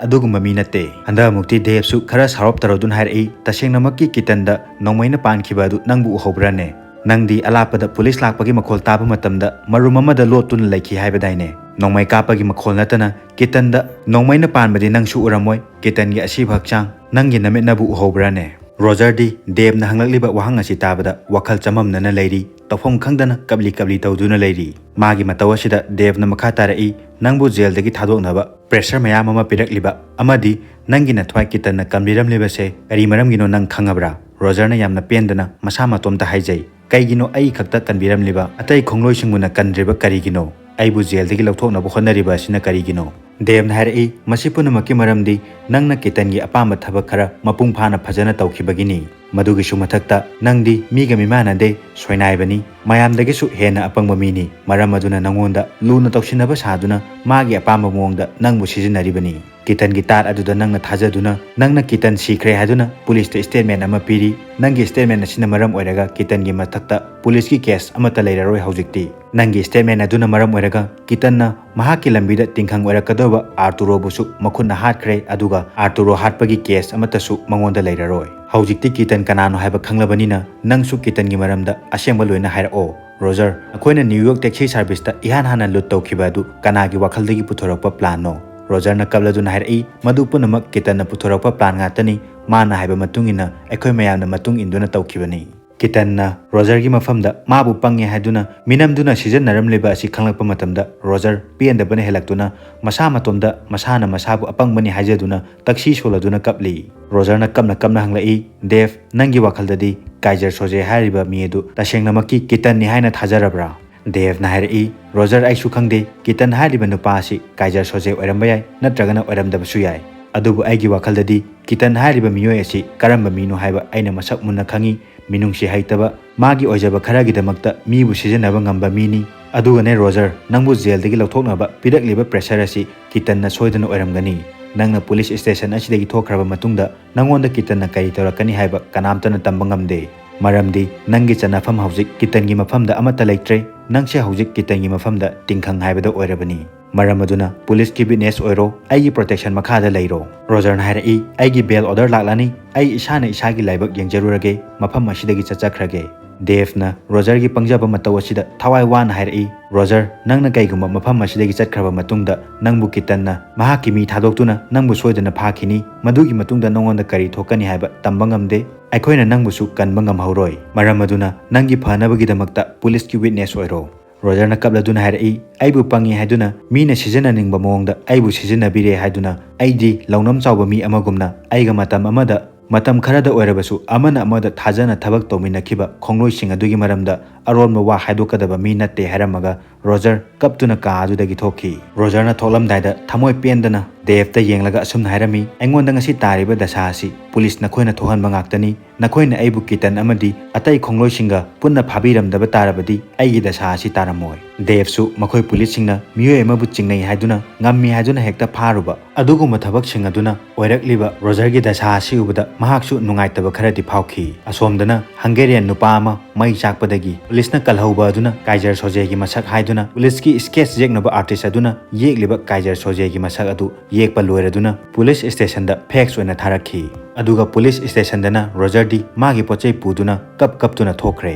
ꯑꯗꯨꯒꯨꯝꯕ ꯃꯤ ꯅꯠꯇꯦ꯫ ꯍꯟꯗꯛꯃꯨꯛꯇꯤ ꯗꯦꯕꯁꯨ ꯈꯔ ꯁꯥꯎꯔꯞ ꯇꯧꯔꯗꯨꯅ ꯍꯥꯏꯔꯛꯏ, "ꯇꯁꯦꯡꯅꯃꯛꯀꯤ ꯀꯤꯇꯟꯗ ꯅꯣꯡꯃꯩꯅ ꯄꯥꯟꯈꯤꯕ ꯑꯗꯨ ꯅꯪꯕꯨ ꯎꯍꯧꯕ꯭ꯔꯥꯅꯦ? ꯅꯪꯗꯤ ꯑꯂꯥꯞꯄꯗ ꯄꯨꯂꯤꯁ ꯂꯥꯛꯄꯒꯤ ꯃꯈꯣꯜ ꯇꯥꯕ ꯃꯇꯝꯗ ꯃꯔꯨꯝ ꯑꯃꯗ ꯂꯣꯠꯇꯨꯅ ꯂꯩꯈꯤ ꯍꯥꯏꯕꯗꯥꯏꯅꯦ? ꯅꯣꯡꯃꯩ ꯀꯥꯞꯄꯒꯤ ꯃꯈꯣꯜ ꯅꯠꯇꯅ ꯀꯤꯇꯟꯗ ꯅꯣꯡꯃꯩꯅ ꯄꯥꯟꯕꯗꯤ ꯅꯪꯁꯨ ꯎꯔꯝꯃꯣꯏ꯫ ꯀꯤꯇꯟꯒꯤ ꯑꯁꯤꯕ ꯍꯛꯆꯥꯡ ꯅꯪꯒꯤ ꯅꯃꯤꯠꯅꯕꯨ ꯎꯍꯧꯕ꯭ꯔꯥꯅꯦ?" ꯔꯣꯖꯔꯗꯤ ꯗꯦꯕꯅ ꯍꯪꯂꯛꯂꯤꯕ ꯋꯥꯍꯪ ꯑꯁꯤ ꯇꯥꯕꯗ ꯋꯥꯈꯜ ꯆꯃꯝꯅꯅ ꯂꯩꯔꯤ꯫ ꯇꯧꯐꯝ ꯈꯪꯗꯅ ꯀꯞꯂꯤ ꯀꯞꯂꯤ ꯇꯧꯗꯨꯅ ꯂꯩꯔꯤ꯫ ꯃꯥꯒꯤ ꯃꯇꯧ ꯑꯁꯤꯗ ꯗꯦꯕꯅ ꯃꯈꯥ ꯇꯥꯔꯛꯏ, "ꯅꯪꯕꯨ ꯖꯦꯜꯗꯒꯤ ꯊꯥꯗꯣꯛꯅꯕ ꯄ꯭ꯔꯦꯁꯔ ꯃꯌꯥꯝ ꯑꯃ ꯄꯤꯔꯛꯂꯤꯕ ꯑꯃꯗꯤ ꯅꯪꯒꯤ ꯅꯊ꯭ꯋꯥꯏ ꯀꯤꯇꯟꯅ ꯀꯟꯕꯤꯔꯝꯂꯤꯕꯁꯦ ꯀꯔꯤ ꯃꯔꯝꯒꯤꯅꯣ ꯅꯪ ꯈꯪꯉꯕ꯭ꯔꯥ?" ꯔꯣꯖꯔꯅ ꯌꯥꯝꯅ ꯄꯦꯟꯗꯅ ꯃꯁꯥ ꯃꯇꯣꯝꯇ ꯍꯥꯏꯖꯩ, "ꯀꯩꯒꯤꯅꯣ ꯑꯩ ꯈꯛꯇ ꯀꯟꯕꯤꯔꯝꯂꯤꯕ? ꯑꯇꯩ ꯈꯣꯡꯂꯣꯏꯁꯤꯡꯕꯨꯅ ꯀꯟꯗ꯭ꯔꯤꯕ ꯀꯔꯤꯒꯤꯅꯣ? ꯑꯩꯕꯨ ꯖꯦꯜꯗꯒꯤ ꯂꯧꯊꯣꯛꯅꯕ ꯍꯣꯠꯅꯔꯤꯕ ꯑꯁꯤꯅ ꯀꯔꯤꯒꯤꯅꯣ?" ꯗꯦꯕꯅ ꯍꯥꯏꯔꯛꯏ, "ꯃꯁꯤ ꯄꯨꯝꯅꯃꯛꯀꯤ ꯃꯔꯝꯗꯤ ꯅꯪꯅ ꯀꯤꯇꯟꯒꯤ ꯑꯄꯥꯝꯕ ꯊꯕꯛ ꯈꯔ ꯃꯄꯨꯡ ꯐꯥꯅ ꯐꯖꯅ ꯇꯧꯈꯤꯕꯒꯤꯅꯤ꯫ ꯃꯗꯨꯒꯤꯁꯨ ꯃꯊꯛꯇ ꯅꯪꯗꯤ ꯃꯤꯒ ꯃꯤꯃꯥꯟꯅꯗꯦ, ꯁꯣꯏꯅꯥꯏꯕꯅꯤ, ꯃꯌꯥꯝꯗꯒꯤꯁꯨ ꯍꯦꯟꯅ ꯑꯄꯪꯕ ꯃꯤꯅꯤ꯫ ꯃꯔꯝ ꯑꯗꯨꯅ ꯅꯉꯣꯟꯗ ꯂꯨꯅ ꯇꯧꯁꯤꯟꯅꯕ ꯁꯥꯗꯨꯅ ꯃꯥꯒꯤ ꯑꯄꯥꯝꯕ ꯃꯑꯣꯡꯗ ꯅꯪꯕꯨ ꯁꯤꯖꯤꯟꯅꯔꯤꯕꯅꯤ꯫ ꯀꯤꯇꯟꯒꯤ ꯇꯥꯠ ꯑꯗꯨꯗ ꯅꯪꯅ ꯊꯥꯖꯗꯨꯅ, ꯅꯪꯅ ꯀꯤꯇꯟ ꯁꯤꯈ꯭ꯔꯦ ꯍꯥꯏꯗꯨꯅ ꯄꯨꯂꯤꯁꯇ ꯁ꯭ꯇꯦꯠꯃꯦꯟ ꯑꯃ ꯄꯤꯔꯤ꯫ ꯅꯪꯒꯤ ꯁ꯭ꯇꯦꯠꯃꯦꯟ ꯑꯁꯤꯅ ꯃꯔꯝ ꯑꯣꯏꯔꯒ ꯀꯤꯇꯟꯒꯤ ꯃꯊꯛꯇ ꯄꯨꯂꯤꯁꯀꯤ ꯀꯦꯁ ꯑꯃꯠꯇ ꯂꯩꯔꯔꯣꯏ ꯍꯧꯖꯤꯛꯇꯤ꯫ ꯅꯪꯒꯤ ꯁ꯭ꯇꯦꯠꯃꯦꯟ ꯑꯗꯨꯅ ꯃꯔꯝ ꯑꯣꯏꯔꯒ ꯀꯤꯇꯟꯅ ꯃꯍꯥꯛꯀꯤ ꯂꯝꯕꯤꯗ ꯇꯤꯡꯈꯪ ꯑꯣꯏꯔꯛꯀꯗꯧꯕ ꯑꯥꯔꯇꯨꯔꯣꯕꯨꯁꯨ ꯃꯈꯨꯠꯅ ꯍꯥꯠꯈ꯭ꯔꯦ, ꯑꯗꯨꯒ ꯑꯥꯔꯇꯨꯔꯣ ꯍꯥꯠꯄꯒꯤ ꯀꯦꯁ ꯑꯃꯠꯇꯁꯨ ꯃꯉꯣꯟꯗ ꯂꯩꯔꯔꯣꯏ꯫ ꯍꯧꯖꯤꯛꯇꯤ ꯀꯤꯇꯟ ꯀꯅꯥꯅꯣ ꯍꯥꯏꯕ ꯈꯪꯂꯕꯅꯤꯅ ꯅꯪꯁꯨ ꯀꯤꯇꯟꯒꯤ ꯃꯔꯝꯗ ꯑꯁꯦꯡꯕ ꯂꯣꯏꯅ ꯍꯥꯏꯔꯛꯑꯣ꯫ ꯔꯣꯖꯔ, ꯑꯩꯈꯣꯏꯅ ꯅ꯭ꯌꯨ ꯌꯣꯔꯛ ꯇꯦꯛꯁꯤ ꯁꯥꯔꯚꯤꯁꯇ ꯏꯍꯥꯟ ꯍꯥꯟꯅ ꯂꯨꯠ ꯇꯧꯈꯤꯕ ꯑꯗꯨ ꯀꯅꯥꯒꯤ ꯋꯥꯈꯜꯗꯒꯤ ꯄꯨꯊꯣꯔꯛꯄ ꯄ꯭ꯂꯥꯟꯅꯣ?" ꯔꯣꯖꯔꯅ ꯀꯞꯂꯗꯨꯅ ꯍꯥꯏꯔꯛꯏ, "ꯃꯗꯨ ꯄꯨꯝꯅꯃꯛ ꯀꯤꯇꯟꯅ ꯄꯨꯊꯣꯔꯛꯄ ꯄ꯭ꯂꯥꯟ ꯉꯥꯛꯇꯅꯤ꯫ ꯃꯥꯅ ꯍꯥꯏꯕ ꯃꯇꯨꯡ ꯏꯟꯅ ꯑꯩꯈꯣꯏ ꯃꯌꯥꯝꯅ ꯃꯇꯨꯡ ꯏꯟꯗꯨꯅ ꯇꯧꯈꯤꯕꯅꯤ꯫" ꯀꯤꯇꯟꯅ ꯔꯣꯖꯔꯒꯤ ꯃꯐꯝꯗ ꯃꯥꯕꯨ ꯄꯪꯉꯦ ꯍꯥꯏꯗꯨꯅ ꯃꯤꯅꯝꯗꯨꯅ ꯁꯤꯖꯤꯟꯅꯔꯝꯂꯤꯕ ꯑꯁꯤ ꯈꯪꯂꯛꯄ ꯃꯇꯝꯗ, ꯔꯣꯖꯔ ꯄꯦꯟꯗꯕꯅ ꯍꯦꯜꯂꯛꯇꯨꯅ ꯃꯁꯥ ꯃꯇꯣꯝꯗ ꯃꯁꯥꯅ ꯃꯁꯥꯕꯨ ꯑꯄꯪꯕꯅꯤ ꯍꯥꯏꯖꯗꯨꯅ ꯇꯛꯁꯤ ꯁꯣꯜꯂꯗꯨꯅ ꯀꯞꯂꯤ꯫ ꯔꯣꯖꯔꯅ ꯀꯞꯅ ꯀꯞꯅ ꯍꯪꯂꯛꯏ, "ꯗꯦꯚ, ꯅꯪꯒꯤ ꯋꯥꯈꯜꯗꯗꯤ ꯀꯥꯏꯖꯔ ꯁꯣꯖꯦ ꯍꯥꯏꯔꯤꯕ ꯃꯤ ꯑꯗꯨ ꯇꯁꯦꯡꯅꯃꯛꯀꯤ ꯀꯤꯇꯟꯅꯤ ꯍꯥꯏꯅ ꯊꯥꯖꯔꯕ꯭ꯔꯥ?" ꯗꯦꯚꯅ ꯍꯥꯏꯔꯛꯏ, "ꯔꯣꯖꯔ, ꯑꯩꯁꯨ ꯈꯪꯗꯦ꯫ ꯀꯤꯇꯟ ꯍꯥꯏꯔꯤꯕ ꯅꯨꯄꯥ ꯑꯁꯤ ꯀꯥꯏꯖꯔ ꯁꯣꯖꯦ ꯑꯣꯏꯔꯝꯕ ꯌꯥꯏ, ꯅꯠꯇ꯭ꯔꯒꯅ ꯑꯣꯏꯔꯝꯗꯕꯁꯨ ꯌꯥꯏ꯫ ꯑꯗꯨꯕꯨ ꯑꯩꯒꯤ ꯋꯥꯈꯜꯗꯗꯤ ꯀꯤꯇꯟ ꯍꯥꯏꯔꯤꯕ ꯃꯤꯑꯣꯏ ꯑꯁꯤ ꯀꯔꯝꯕ ꯃꯤꯅꯣ ꯍꯥꯏꯕ ꯑꯩꯅ ꯃꯁꯛ ꯃꯨꯟꯅ ꯈꯪꯏ꯫ ꯃꯤꯅꯨꯡꯁꯤ ꯍꯩꯇꯕ, ꯃꯥꯒꯤ ꯑꯣꯏꯖꯕ ꯈꯔꯒꯤꯗꯃꯛꯇ ꯃꯤꯕꯨ ꯁꯤꯖꯤꯟꯅꯕ ꯉꯝꯕ ꯃꯤꯅꯤ꯫ ꯑꯗꯨꯒꯅꯦ ꯔꯣꯖꯔ, ꯅꯪꯕꯨ ꯖꯦꯜꯗꯒꯤ ꯂꯧꯊꯣꯛꯅꯕ ꯄꯤꯔꯛꯂꯤꯕ pressure ꯑꯁꯤ ꯀꯤꯇꯟꯅ ꯁꯣꯏꯗꯅ ꯑꯣꯏꯔꯝꯒꯅꯤ꯫ ꯅꯪꯅ ꯄꯨꯂꯤꯁ ꯁ꯭ꯇꯦꯁꯟ ꯑꯁꯤꯗꯒꯤ ꯊꯣꯛꯈ꯭ꯔꯕ ꯃꯇꯨꯡꯗ ꯅꯪꯉꯣꯟꯗ ꯀꯤꯇꯟꯅ ꯀꯔꯤ ꯇꯧꯔꯛꯀꯅꯤ ꯍꯥꯏꯕ ꯀꯅꯥꯝꯇꯅ ꯇꯝꯕ ꯉꯝꯗꯦ꯫ ꯃꯔꯝꯗꯤ ꯅꯪꯒꯤ ꯆꯠꯅꯐꯝ ꯍꯧꯖꯤꯛ ꯀꯤꯇꯟꯒꯤ ꯃꯐꯝꯗ ꯑꯃꯠꯇ ꯂꯩꯇ꯭ꯔꯦ꯫ ꯅꯪꯁꯦ ꯍꯧꯖꯤꯛ ꯀꯤꯇꯟꯒꯤ ꯃꯐꯝꯗ ꯇꯤꯡꯈꯪ ꯍꯥꯏꯕꯗ ꯑꯣꯏꯔꯕꯅꯤ꯫ ꯃꯔꯝ ꯑꯗꯨꯅ ꯄꯨꯂꯤꯁꯀꯤ witness ꯑꯣꯏꯔꯣ, ꯑꯩꯒꯤ protection ꯃꯈꯥꯗ ꯂꯩꯔꯣ꯫" ꯔꯣꯖꯔꯅ ꯍꯥꯏꯔꯛꯏ, "ꯑꯩꯒꯤ bail order ꯂꯥꯛꯂꯅꯤ꯫ ꯑꯩ ꯏꯁꯥꯅ ꯏꯁꯥꯒꯤ ꯂꯥꯏꯕꯛ ꯌꯦꯡꯖꯔꯨꯔꯒꯦ꯫" ꯃꯐꯝ ꯑꯁꯤꯗꯒꯤ ꯆꯠꯆꯈ꯭ꯔꯒꯦ꯫ ꯗꯦꯚꯅ ꯔꯣꯖꯔꯒꯤ ꯄꯪꯖꯕ ꯃꯇꯧ ꯑꯁꯤꯗ ꯊꯋꯥꯏ ꯋꯥꯅ ꯍꯥꯏꯔꯛꯏ, "ꯔꯣꯖꯔ, ꯅꯪꯅ ꯀꯩꯒꯨꯝꯕ ꯃꯐꯝ ꯑꯁꯤꯗꯒꯤ ꯆꯠꯈ꯭ꯔꯕ ꯃꯇꯨꯡꯗ ꯅꯪꯕꯨ ꯀꯤꯇꯟꯅ ꯃꯍꯥꯛꯀꯤ ꯃꯤ ꯊꯥꯗꯣꯛꯇꯨꯅ ꯅꯪꯕꯨ ꯁꯣꯏꯗꯅ ꯐꯥꯈꯤꯅꯤ꯫ ꯃꯗꯨꯒꯤ ꯃꯇꯨꯡꯗ ꯅꯉꯣꯟꯗ ꯀꯔꯤ ꯊꯣꯛꯀꯅꯤ ꯍꯥꯏꯕ ꯇꯝꯕ ꯉꯝꯗꯦ꯫ ꯑꯩꯈꯣꯏꯅ ꯅꯪꯕꯨꯁꯨ ꯀꯟꯕ ꯉꯝꯍꯧꯔꯣꯏ꯫ ꯃꯔꯝ ꯑꯗꯨꯅ ꯅꯪꯒꯤ ꯐꯅꯕꯒꯤꯗꯃꯛꯇ ꯄꯨꯂꯤꯁꯀꯤ witness ꯑꯣꯏꯔꯣ꯫" ꯔꯣꯖꯔꯅ ꯀꯞꯂꯗꯨꯅ ꯍꯥꯏꯔꯛꯏ, "ꯑꯩꯕꯨ ꯄꯪꯉꯤ ꯍꯥꯏꯗꯨꯅ, ꯃꯤꯅ ꯁꯤꯖꯤꯟꯅꯅꯤꯡꯕ ꯃꯑꯣꯡꯗ ꯑꯩꯕꯨ ꯁꯤꯖꯤꯟꯅꯕꯤꯔꯦ ꯍꯥꯏꯗꯨꯅ, ꯑꯩꯗꯤ ꯂꯧꯅꯝ ꯆꯥꯎꯕ ꯃꯤ ꯑꯃꯒꯨꯝꯅ ꯑꯩꯒ ꯃꯇꯝ ꯑꯃꯗ, ꯃꯇꯝ ꯈꯔꯗ ꯑꯣꯏꯔꯕꯁꯨ ꯑꯃꯅ ꯑꯃꯗ ꯊꯥꯖꯅ ꯊꯕꯛ ꯇꯧꯃꯤꯟꯅꯈꯤꯕ ꯈꯣꯡꯂꯣꯏꯁꯤꯡ ꯑꯗꯨꯒꯤ ꯃꯔꯝꯗ ꯑꯔꯣꯟꯕ ꯋꯥ ꯍꯥꯏꯗꯣꯛꯀꯗꯕ ꯃꯤ ꯅꯠꯇꯦ" ꯍꯥꯏꯔꯝꯃꯒ ꯔꯣꯖꯔ ꯀꯞꯇꯨꯅ ꯀꯥ ꯑꯗꯨꯗꯒꯤ ꯊꯣꯛꯈꯤ꯫ ꯔꯣꯖꯔꯅ ꯊꯣꯛꯂꯝꯗꯥꯏꯗ ꯊꯃꯣꯏ ꯄꯦꯟꯗꯅ ꯗꯦꯚꯇ ꯌꯦꯡꯂꯒ ꯑꯁꯨꯝꯅ ꯍꯥꯏꯔꯝꯃꯤ, "ꯑꯩꯉꯣꯟꯗ ꯉꯁꯤ ꯇꯥꯔꯤꯕ ꯗꯁꯥ ꯑꯁꯤ ꯄꯨꯂꯤꯁ ꯅꯈꯣꯏꯅ ꯊꯣꯛꯍꯟꯕ ꯉꯥꯛꯇꯅꯤ꯫ ꯅꯈꯣꯏꯅ ꯑꯩꯕꯨ ꯀꯤꯇꯟ ꯑꯃꯗꯤ ꯑꯇꯩ ꯈꯣꯡꯂꯣꯏꯁꯤꯡꯒ ꯄꯨꯟꯅ ꯐꯥꯕꯤꯔꯝꯗꯕ ꯇꯥꯔꯕꯗꯤ ꯑꯩꯒꯤ ꯗꯁꯥ ꯑꯁꯤ ꯇꯥꯔꯝꯃꯣꯏ꯫" ꯗꯦꯚꯁꯨ ꯃꯈꯣꯏ ꯄꯨꯂꯤꯁꯁꯤꯡꯅ ꯃꯤꯑꯣꯏ ꯑꯃꯕꯨ ꯆꯤꯡꯅꯩ ꯍꯥꯏꯗꯨꯅ, ꯉꯝꯃꯤ ꯍꯥꯏꯗꯨꯅ ꯍꯦꯛꯇ ꯐꯥꯔꯨꯕ ꯑꯗꯨꯒꯨꯝꯕ ꯊꯕꯛꯁꯤꯡ ꯑꯗꯨꯅ ꯑꯣꯏꯔꯛꯂꯤꯕ ꯔꯣꯖꯔꯒꯤ ꯗꯁꯥ ꯑꯁꯤ ꯎꯕꯗ ꯃꯍꯥꯛꯁꯨ ꯅꯨꯡꯉꯥꯏꯇꯕ ꯈꯔꯗꯤ ꯐꯥꯎꯈꯤ꯫ ꯑꯁꯣꯝꯗꯅ Hungarian ꯅꯨꯄꯥ ꯑꯃ ꯃꯩ ꯆꯥꯛꯄꯗꯒꯤ ꯄꯨꯂꯤꯁꯅ ꯀꯜꯍꯧꯕ ꯑꯗꯨꯅ ꯀꯥꯏꯖꯔ ꯁꯣꯖꯦꯒꯤ ꯃꯁꯛ ꯍꯥꯏꯗꯨꯅ ꯄꯨꯂꯤꯁꯀꯤ sketch ꯌꯦꯛꯅꯕ artist ꯑꯗꯨꯅ ꯌꯦꯛꯂꯤꯕ ꯀꯥꯏꯖꯔ ꯁꯣꯖꯦꯒꯤ ꯃꯁꯛ ꯑꯗꯨ ꯌꯦꯛꯄ ꯂꯣꯏꯔꯗꯨꯅ ꯄꯨꯂꯤꯁ ꯁ꯭ꯇꯦꯁꯟꯗ ꯐꯦꯛꯁ ꯑꯣꯏꯅ ꯊꯥꯔꯛꯈꯤ꯫ ꯑꯗꯨꯒ ꯄꯨꯂꯤꯁ ꯁ꯭ꯇꯦꯁꯟꯗꯅ ꯔꯣꯖꯔꯗꯤ ꯃꯥꯒꯤ ꯄꯣꯠꯆꯩ ꯄꯨꯗꯨꯅ ꯀꯞ ꯀꯞꯇꯨꯅ ꯊꯣꯛꯈ꯭ꯔꯦ꯫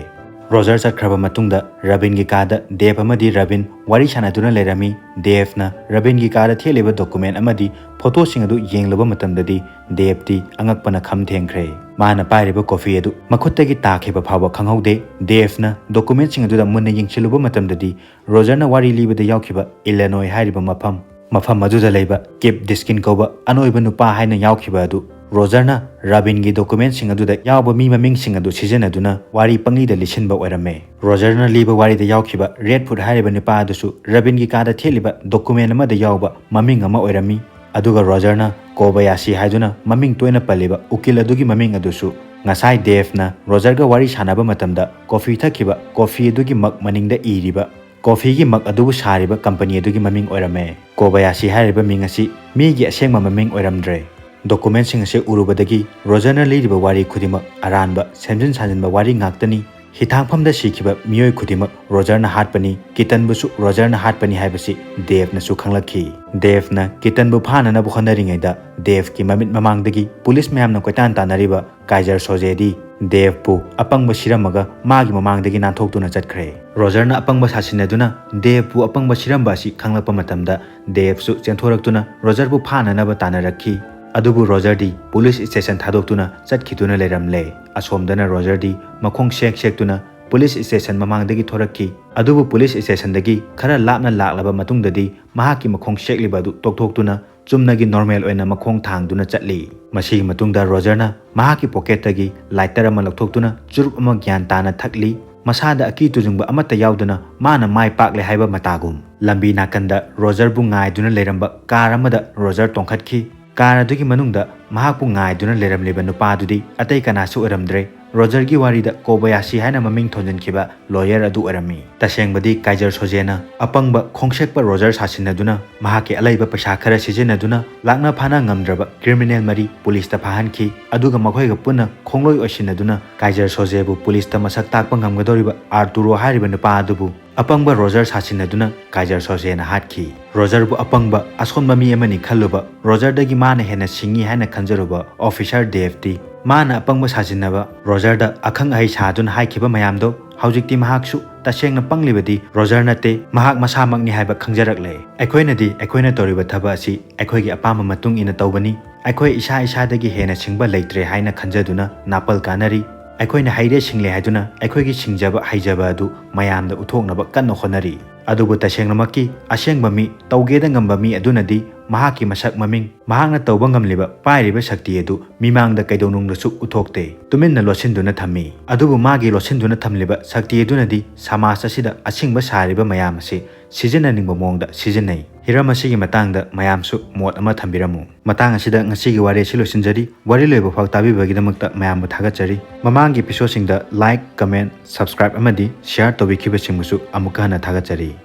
ꯔꯣꯖꯔ ꯆꯠꯈ꯭ꯔꯕ ꯃꯇꯨꯡꯗ ꯔꯕꯤꯟꯒꯤ ꯀꯥꯗ ꯗꯦꯕ ꯑꯃꯗꯤ ꯔꯕꯤꯟ ꯋꯥꯔꯤ ꯁꯥꯟꯅꯗꯨꯅ ꯂꯩꯔꯝꯃꯤ꯫ ꯗꯦꯕꯅ ꯔꯕꯤꯟꯒꯤ ꯀꯥꯗ ꯊꯦꯠꯂꯤꯕ document ꯑꯃꯗꯤ ꯐꯣꯇꯣꯁꯤꯡ ꯑꯗꯨ ꯌꯦꯡꯂꯨꯕ ꯃꯇꯝꯗꯗꯤ ꯗꯦꯕꯇꯤ ꯑꯉꯛꯄꯅ ꯈꯝ ꯊꯦꯡꯈ꯭ꯔꯦ꯫ ꯃꯥꯅ ꯄꯥꯏꯔꯤꯕ ꯀꯣꯐꯤ ꯑꯗꯨ ꯃꯈꯨꯠꯇꯒꯤ ꯇꯥꯈꯤꯕ ꯐꯥꯎꯕ ꯈꯪꯍꯧꯗꯦ꯫ ꯗꯦꯚꯅ ꯗꯣꯀꯨꯃꯦꯟꯁꯤꯡ ꯑꯗꯨꯗ ꯃꯨꯟꯅ ꯌꯦꯡꯁꯤꯜꯂꯨꯕ ꯃꯇꯝꯗꯗꯤ, ꯔꯣꯖꯔꯅ ꯋꯥꯔꯤ ꯂꯤꯕꯗ ꯌꯥꯎꯈꯤꯕ ꯏꯂꯦꯅꯣꯏ ꯍꯥꯏꯔꯤꯕ ꯃꯐꯝ, ꯃꯐꯝ ꯑꯗꯨꯗ ꯂꯩꯕ ꯀꯤꯞ ꯗꯤꯁꯀꯤꯟ ꯀꯧꯕ ꯑꯅꯣꯏꯕ ꯅꯨꯄꯥ ꯍꯥꯏꯅ ꯌꯥꯎꯈꯤꯕ ꯑꯗꯨ, ꯔꯣꯖꯔꯅ ꯔꯥꯕꯤꯟꯒꯤ ꯗꯣꯀꯨꯃꯦꯟꯁꯤꯡ ꯑꯗꯨꯗ ꯌꯥꯎꯕ ꯃꯤ ꯃꯃꯤꯡꯁꯤꯡ ꯑꯗꯨ ꯁꯤꯖꯤꯟꯅꯗꯨꯅ ꯋꯥꯔꯤ ꯄꯪꯂꯤꯗ ꯂꯤꯁꯤꯟꯕ ꯑꯣꯏꯔꯝꯃꯦ꯫ ꯔꯣꯖꯔꯅ ꯂꯤꯕ ꯋꯥꯔꯤꯗ ꯌꯥꯎꯈꯤꯕ ꯔꯦꯗ ꯐꯨꯠ ꯍꯥꯏꯔꯤꯕ ꯅꯨꯄꯥ ꯑꯗꯨꯁꯨ ꯔꯥꯕꯤꯟꯒꯤ ꯀꯥꯗ ꯊꯦꯠꯂꯤꯕ ꯗꯣꯀꯨꯃꯦꯟ ꯑꯃꯗ ꯌꯥꯎꯕ ꯃꯃꯤꯡ ꯑꯃ ꯑꯣꯏꯔꯝꯃꯤ꯫ ꯑꯗꯨꯒ ꯔꯣꯖꯔꯅ ꯀꯣꯕꯌꯥꯁꯤ ꯍꯥꯏꯗꯨꯅ ꯃꯃꯤꯡ ꯇꯣꯏꯅ ꯄꯜꯂꯤꯕ ꯎꯀꯤꯜ ꯑꯗꯨꯒꯤ ꯃꯃꯤꯡ ꯑꯗꯨꯁꯨ ꯉꯁꯥꯏ ꯗꯦꯚꯅ ꯔꯣꯖꯔꯒ ꯋꯥꯔꯤ ꯁꯥꯟꯅꯕ ꯃꯇꯝꯗ ꯀꯣꯐꯤ ꯊꯛꯈꯤꯕ ꯀꯣꯐꯤ ꯑꯗꯨꯒꯤ ꯃꯛ ꯃꯅꯤꯡꯗ ꯏꯔꯤꯕ ꯀꯣꯐꯤꯒꯤ ꯃꯛ ꯑꯗꯨꯕꯨ ꯁꯥꯔꯤꯕ ꯀꯝꯄꯅꯤ ꯑꯗꯨꯒꯤ ꯃꯃꯤꯡ ꯑꯣꯏꯔꯝꯃꯦ꯫ ꯀꯣꯕꯌꯥꯁꯤ ꯍꯥꯏꯔꯤꯕ ꯃꯤꯡ ꯑꯁꯤ ꯃꯤꯒꯤ ꯑꯁꯦꯡꯕ ꯃꯃꯤꯡ ꯑꯣꯏꯔꯝꯗ꯭ꯔꯦ꯫ ꯗꯣꯀꯨꯃꯦꯟꯁꯤꯡ ꯑꯁꯤ ꯎꯔꯨꯕꯗꯒꯤ ꯔꯣꯖꯔꯅ ꯂꯤꯔꯤꯕ ꯋꯥꯔꯤ ꯈꯨꯗꯤꯡꯃꯛ ꯑꯔꯥꯟꯕ, ꯁꯦꯝꯖꯤꯟ ꯁꯥꯖꯤꯟꯕ ꯋꯥꯔꯤ ꯉꯥꯛꯇꯅꯤ꯫ ꯍꯤꯊꯥꯡꯐꯝꯗ ꯁꯤꯈꯤꯕ ꯃꯤꯑꯣꯏ ꯈꯨꯗꯤꯡꯃꯛ ꯔꯣꯖꯔꯅ ꯍꯥꯠꯄꯅꯤ, ꯀꯤꯇꯟꯕꯨꯁꯨ ꯔꯣꯖꯔꯅ ꯍꯥꯠꯄꯅꯤ ꯍꯥꯏꯕꯁꯤ ꯗꯦꯚꯅꯁꯨ ꯈꯪꯂꯛꯈꯤ꯫ ꯗꯦꯚꯅ ꯀꯤꯇꯟꯕꯨ ꯐꯥꯅꯅꯕ ꯍꯣꯠꯅꯔꯤꯉꯩꯗ ꯗꯦꯚꯀꯤ ꯃꯃꯤꯠ ꯃꯃꯥꯡꯗꯒꯤ ꯄꯨꯂꯤꯁ ꯃꯌꯥꯝꯅ ꯀꯣꯏꯇꯥꯟ ꯇꯥꯟꯅꯔꯤꯕ ꯀꯥꯏꯖꯔ ꯁꯣꯖꯦꯗꯤ ꯗꯦꯚꯄꯨ ꯑꯄꯪꯕ ꯁꯤꯔꯝꯃꯒ ꯃꯥꯒꯤ ꯃꯃꯥꯡꯗꯒꯤ ꯅꯥꯟꯊꯣꯛꯇꯨꯅ ꯆꯠꯈ꯭ꯔꯦ꯫ ꯔꯣꯖꯔꯅ ꯑꯄꯪꯕ ꯁꯥꯁꯤꯟꯅꯗꯨꯅ ꯗꯦꯚꯄꯨ ꯑꯄꯪꯕ ꯁꯤꯔꯝꯕ ꯑꯁꯤ ꯈꯪꯂꯛꯄ ꯃꯇꯝꯗ ꯗꯦꯚꯁꯨ ꯆꯦꯟꯊꯣꯔꯛꯇꯨꯅ ꯔꯣꯖꯔꯕꯨ ꯐꯥꯅꯅꯕ ꯇꯥꯟꯅꯔꯛꯈꯤ꯫ ꯑꯗꯨꯕꯨ ꯔꯣꯖꯔꯗꯤ ꯄꯨꯂꯤꯁ ꯁ꯭ꯇꯦꯁꯟ ꯊꯥꯗꯣꯛꯇꯨꯅ ꯆꯠꯈꯤꯗꯨꯅ ꯂꯩꯔꯝꯂꯦ꯫ ꯑꯁꯣꯝꯗꯅ ꯔꯣꯖꯔꯗꯤ ꯃꯈꯣꯡ ꯁꯦꯛ ꯁꯦꯛꯇꯨꯅ ꯄꯨꯂꯤꯁ ꯁ꯭ꯇꯦꯁꯟ ꯃꯃꯥꯡꯗꯒꯤ ꯊꯣꯔꯛꯈꯤ꯫ ꯑꯗꯨꯕꯨ ꯄꯨꯂꯤꯁ ꯁ꯭ꯇꯦꯁꯟꯗꯒꯤ ꯈꯔ ꯂꯥꯞꯅ ꯂꯥꯛꯂꯕ ꯃꯇꯨꯡꯗꯗꯤ ꯃꯍꯥꯛꯀꯤ ꯃꯈꯣꯡ ꯁꯦꯛꯂꯤꯕ ꯑꯗꯨ ꯇꯣꯛꯊꯣꯛꯇꯨꯅ ꯆꯨꯝꯅꯒꯤ ꯅꯣꯔꯃꯦꯜ ꯑꯣꯏꯅ ꯃꯈꯣꯡ ꯊꯥꯡꯗꯨꯅ ꯆꯠꯂꯤ꯫ ꯃꯁꯤꯒꯤ ꯃꯇꯨꯡꯗ ꯔꯣꯖꯔꯅ ꯃꯍꯥꯛꯀꯤ ꯄꯣꯀꯦꯠꯇꯒꯤ ꯂꯥꯏꯇꯔ ꯑꯃ ꯂꯧꯊꯣꯛꯇꯨꯅ ꯆꯨꯔꯨꯞ ꯑꯃ ꯒ꯭ꯌꯥꯟ ꯇꯥꯅ ꯊꯛꯂꯤ꯫ ꯃꯁꯥꯗ ꯑꯀꯤ ꯇꯨꯖꯨꯡꯕ ꯑꯃꯠꯇ ꯌꯥꯎꯗꯅ ꯃꯥꯅ ꯃꯥꯏ ꯄꯥꯛꯂꯦ ꯍꯥꯏꯕ ꯃꯇꯥꯒꯨꯝ꯫ ꯂꯝꯕꯤ ꯅꯥꯀꯟꯗ ꯔꯣꯖꯔꯕꯨ ꯉꯥꯏꯗꯨꯅ ꯂꯩꯔꯝꯕ ꯀꯥꯔ ꯑꯃꯗ ꯔꯣꯖꯔ ꯇꯣꯡꯈꯠꯈꯤ꯫ ꯀꯥꯔ ꯑꯗꯨꯒꯤ ꯃꯅꯨꯡꯗ ꯃꯍꯥꯛꯄꯨ ꯉꯥꯏꯗꯨꯅ ꯂꯩꯔꯝꯂꯤꯕ ꯅꯨꯄꯥ ꯑꯗꯨꯗꯤ ꯑꯇꯩ ꯀꯅꯥꯁꯨ ꯑꯣꯏꯔꯝꯗ꯭ꯔꯦ, ꯔꯣꯖꯔꯒꯤ ꯋꯥꯔꯤꯗ ꯀꯣꯕꯌꯥꯁꯤ ꯍꯥꯏꯅ ꯃꯃꯤꯡ ꯊꯣꯟꯖꯤꯟꯈꯤꯕ ꯂꯣꯌꯔ ꯑꯗꯨ ꯑꯣꯏꯔꯝꯃꯤ꯫ ꯇꯁꯦꯡꯕꯗꯤ ꯀꯥꯏꯖꯔ ꯁꯣꯖꯦꯅ ꯑꯄꯪꯕ ꯈꯣꯡꯁꯦꯛꯄ ꯔꯣꯖꯔ ꯁꯥꯁꯤꯟꯅꯗꯨꯅ ꯃꯍꯥꯛꯀꯤ ꯑꯂꯩꯕ ꯄꯩꯁꯥ ꯈꯔ ꯁꯤꯖꯤꯟꯅꯗꯨꯅ ꯂꯥꯛꯅ ꯐꯥꯅ ꯉꯝꯗ꯭ꯔꯕ ꯀ꯭ꯔꯤꯃꯤꯅꯦꯜ ꯃꯔꯤ ꯄꯨꯂꯤꯁꯇ ꯐꯥꯍꯟꯈꯤ, ꯑꯗꯨꯒ ꯃꯈꯣꯏꯒ ꯄꯨꯟꯅ ꯈꯣꯡꯂꯣꯏ ꯑꯣꯏꯁꯤꯟꯅꯗꯨꯅ ꯀꯥꯏꯖꯔ ꯁꯣꯖꯦꯕꯨ ꯄꯨꯂꯤꯁꯇ ꯃꯁꯛ ꯇꯥꯛꯄ ꯉꯝꯒꯗꯧꯔꯤꯕ ꯑꯥꯔꯇꯨꯔꯣ ꯍꯥꯏꯔꯤꯕ ꯅꯨꯄꯥ ꯑꯗꯨꯕꯨ ꯑꯄꯪꯕ ꯔꯣꯖꯔ ꯁꯥꯁꯤꯟꯅꯗꯨꯅ ꯀꯥꯏꯖꯔ ꯁꯣꯖꯦꯅ ꯍꯥꯠꯈꯤ꯫ ꯔꯣꯖꯔꯕꯨ ꯑꯄꯪꯕ ꯑꯁꯣꯟꯕ ꯃꯤ ꯑꯃꯅꯤ ꯈꯜꯂꯨꯕ, ꯔꯣꯖꯔꯗꯒꯤ ꯃꯥꯅ ꯍꯦꯟꯅ ꯁꯤꯡꯉꯤ ꯍꯥꯏꯅ ꯈꯟꯖꯔꯨꯕ ꯑꯣꯐꯤꯁꯥꯔ ꯗꯦꯚꯇꯤ ꯃꯥꯅ ꯑꯄꯪꯕ ꯁꯥꯖꯤꯟꯅꯕ ꯔꯣꯖꯔꯗ ꯑꯈꯪ ꯑꯍꯩ ꯁꯥꯗꯨꯅ ꯍꯥꯏꯈꯤꯕ ꯃꯌꯥꯝꯗꯣ ꯍꯧꯖꯤꯛꯇꯤ ꯃꯍꯥꯛꯁꯨ ꯇꯁꯦꯡꯅ ꯄꯪꯂꯤꯕꯗꯤ ꯔꯣꯖꯔ ꯅꯠꯇꯦ, ꯃꯍꯥꯛ ꯃꯁꯥꯃꯛꯅꯤ ꯍꯥꯏꯕ ꯈꯪꯖꯔꯛꯂꯦ꯫ ꯑꯩꯈꯣꯏꯅꯗꯤ ꯑꯩꯈꯣꯏꯅ ꯇꯧꯔꯤꯕ ꯊꯕꯛ ꯑꯁꯤ ꯑꯩꯈꯣꯏꯒꯤ ꯑꯄꯥꯝꯕ ꯃꯇꯨꯡ ꯏꯟꯅ ꯇꯧꯕꯅꯤ꯫ ꯑꯩꯈꯣꯏ ꯏꯁꯥ ꯏꯁꯥꯗꯒꯤ ꯍꯦꯟꯅ ꯁꯤꯡꯕ ꯂꯩꯇ꯭ꯔꯦ ꯍꯥꯏꯅ ꯈꯟꯖꯗꯨꯅ ꯅꯥꯄꯜ ꯀꯥꯅꯔꯤ꯫ ꯑꯩꯈꯣꯏꯅ ꯍꯩꯔꯦ ꯁꯤꯡꯂꯦ ꯍꯥꯏꯗꯨꯅ ꯑꯩꯈꯣꯏꯒꯤ ꯁꯤꯡꯖꯕ ꯍꯩꯖꯕ ꯑꯗꯨ ꯃꯌꯥꯝꯗ ꯎꯠꯊꯣꯛꯅꯕ ꯀꯟꯅ ꯍꯣꯠꯅꯔꯤ꯫ ꯑꯗꯨꯕꯨ ꯇꯁꯦꯡꯅꯃꯛꯀꯤ ꯑꯁꯦꯡꯕ ꯃꯤ, ꯇꯧꯒꯦꯗ ꯉꯝꯕ ꯃꯤ ꯑꯗꯨꯅꯗꯤ ꯃꯍꯥꯛꯀꯤ ꯃꯁꯛ ꯃꯃꯤꯡ, ꯃꯍꯥꯛꯅ ꯇꯧꯕ ꯉꯝꯂꯤꯕ, ꯄꯥꯏꯔꯤꯕ ꯁꯛꯇꯤ ꯑꯗꯨ ꯃꯤꯃꯥꯡꯗ ꯀꯩꯗꯧꯅꯨꯡꯗꯁꯨ ꯎꯠꯊꯣꯛꯇꯦ꯫ ꯇꯨꯃꯤꯟꯅ ꯂꯣꯠꯁꯤꯟꯗꯨꯅ ꯊꯝꯃꯤ꯫ ꯑꯗꯨꯕꯨ ꯃꯥꯒꯤ ꯂꯣꯠꯁꯤꯟꯗꯨꯅ ꯊꯝꯂꯤꯕ ꯁꯛꯇꯤ ꯑꯗꯨꯅꯗꯤ ꯁꯃꯥꯖ ꯑꯁꯤꯗ ꯑꯁꯤꯡꯕ ꯁꯥꯔꯤꯕ ꯃꯌꯥꯝ ꯑꯁꯤ ꯁꯤꯖꯤꯟꯅꯅꯤꯡꯕ ꯃꯑꯣꯡꯗ ꯁꯤꯖꯤꯟꯅꯩ꯫ ꯍꯤꯔꯝ ꯑꯁꯤꯒꯤ ꯃꯇꯥꯡꯗ ꯃꯌꯥꯝꯁꯨ ꯃꯣꯠ ꯑꯃ ꯊꯝꯕꯤꯔꯝꯃꯨ꯫ ꯃꯇꯥꯡ ꯑꯁꯤꯗ ꯉꯁꯤꯒꯤ ꯋꯥꯔꯤ ꯑꯁꯤ ꯂꯣꯏꯁꯤꯟꯖꯔꯤ꯫ ꯋꯥꯔꯤ ꯂꯣꯏꯕ ꯐꯥꯎ ꯇꯥꯕꯤꯕꯒꯤꯗꯃꯛꯇ ꯃꯌꯥꯝꯕꯨ ꯊꯥꯒꯠꯆꯔꯤ꯫ ꯃꯃꯥꯡꯒꯤ episodeꯁꯤꯡꯗ like, comment, subscribe ꯑꯃꯗꯤ share ꯇꯧꯕꯤꯈꯤꯕꯁꯤꯡꯕꯨꯁꯨ ꯑꯃꯨꯛꯀ ꯍꯟꯅ ꯊꯥꯒꯠꯆꯔꯤ꯫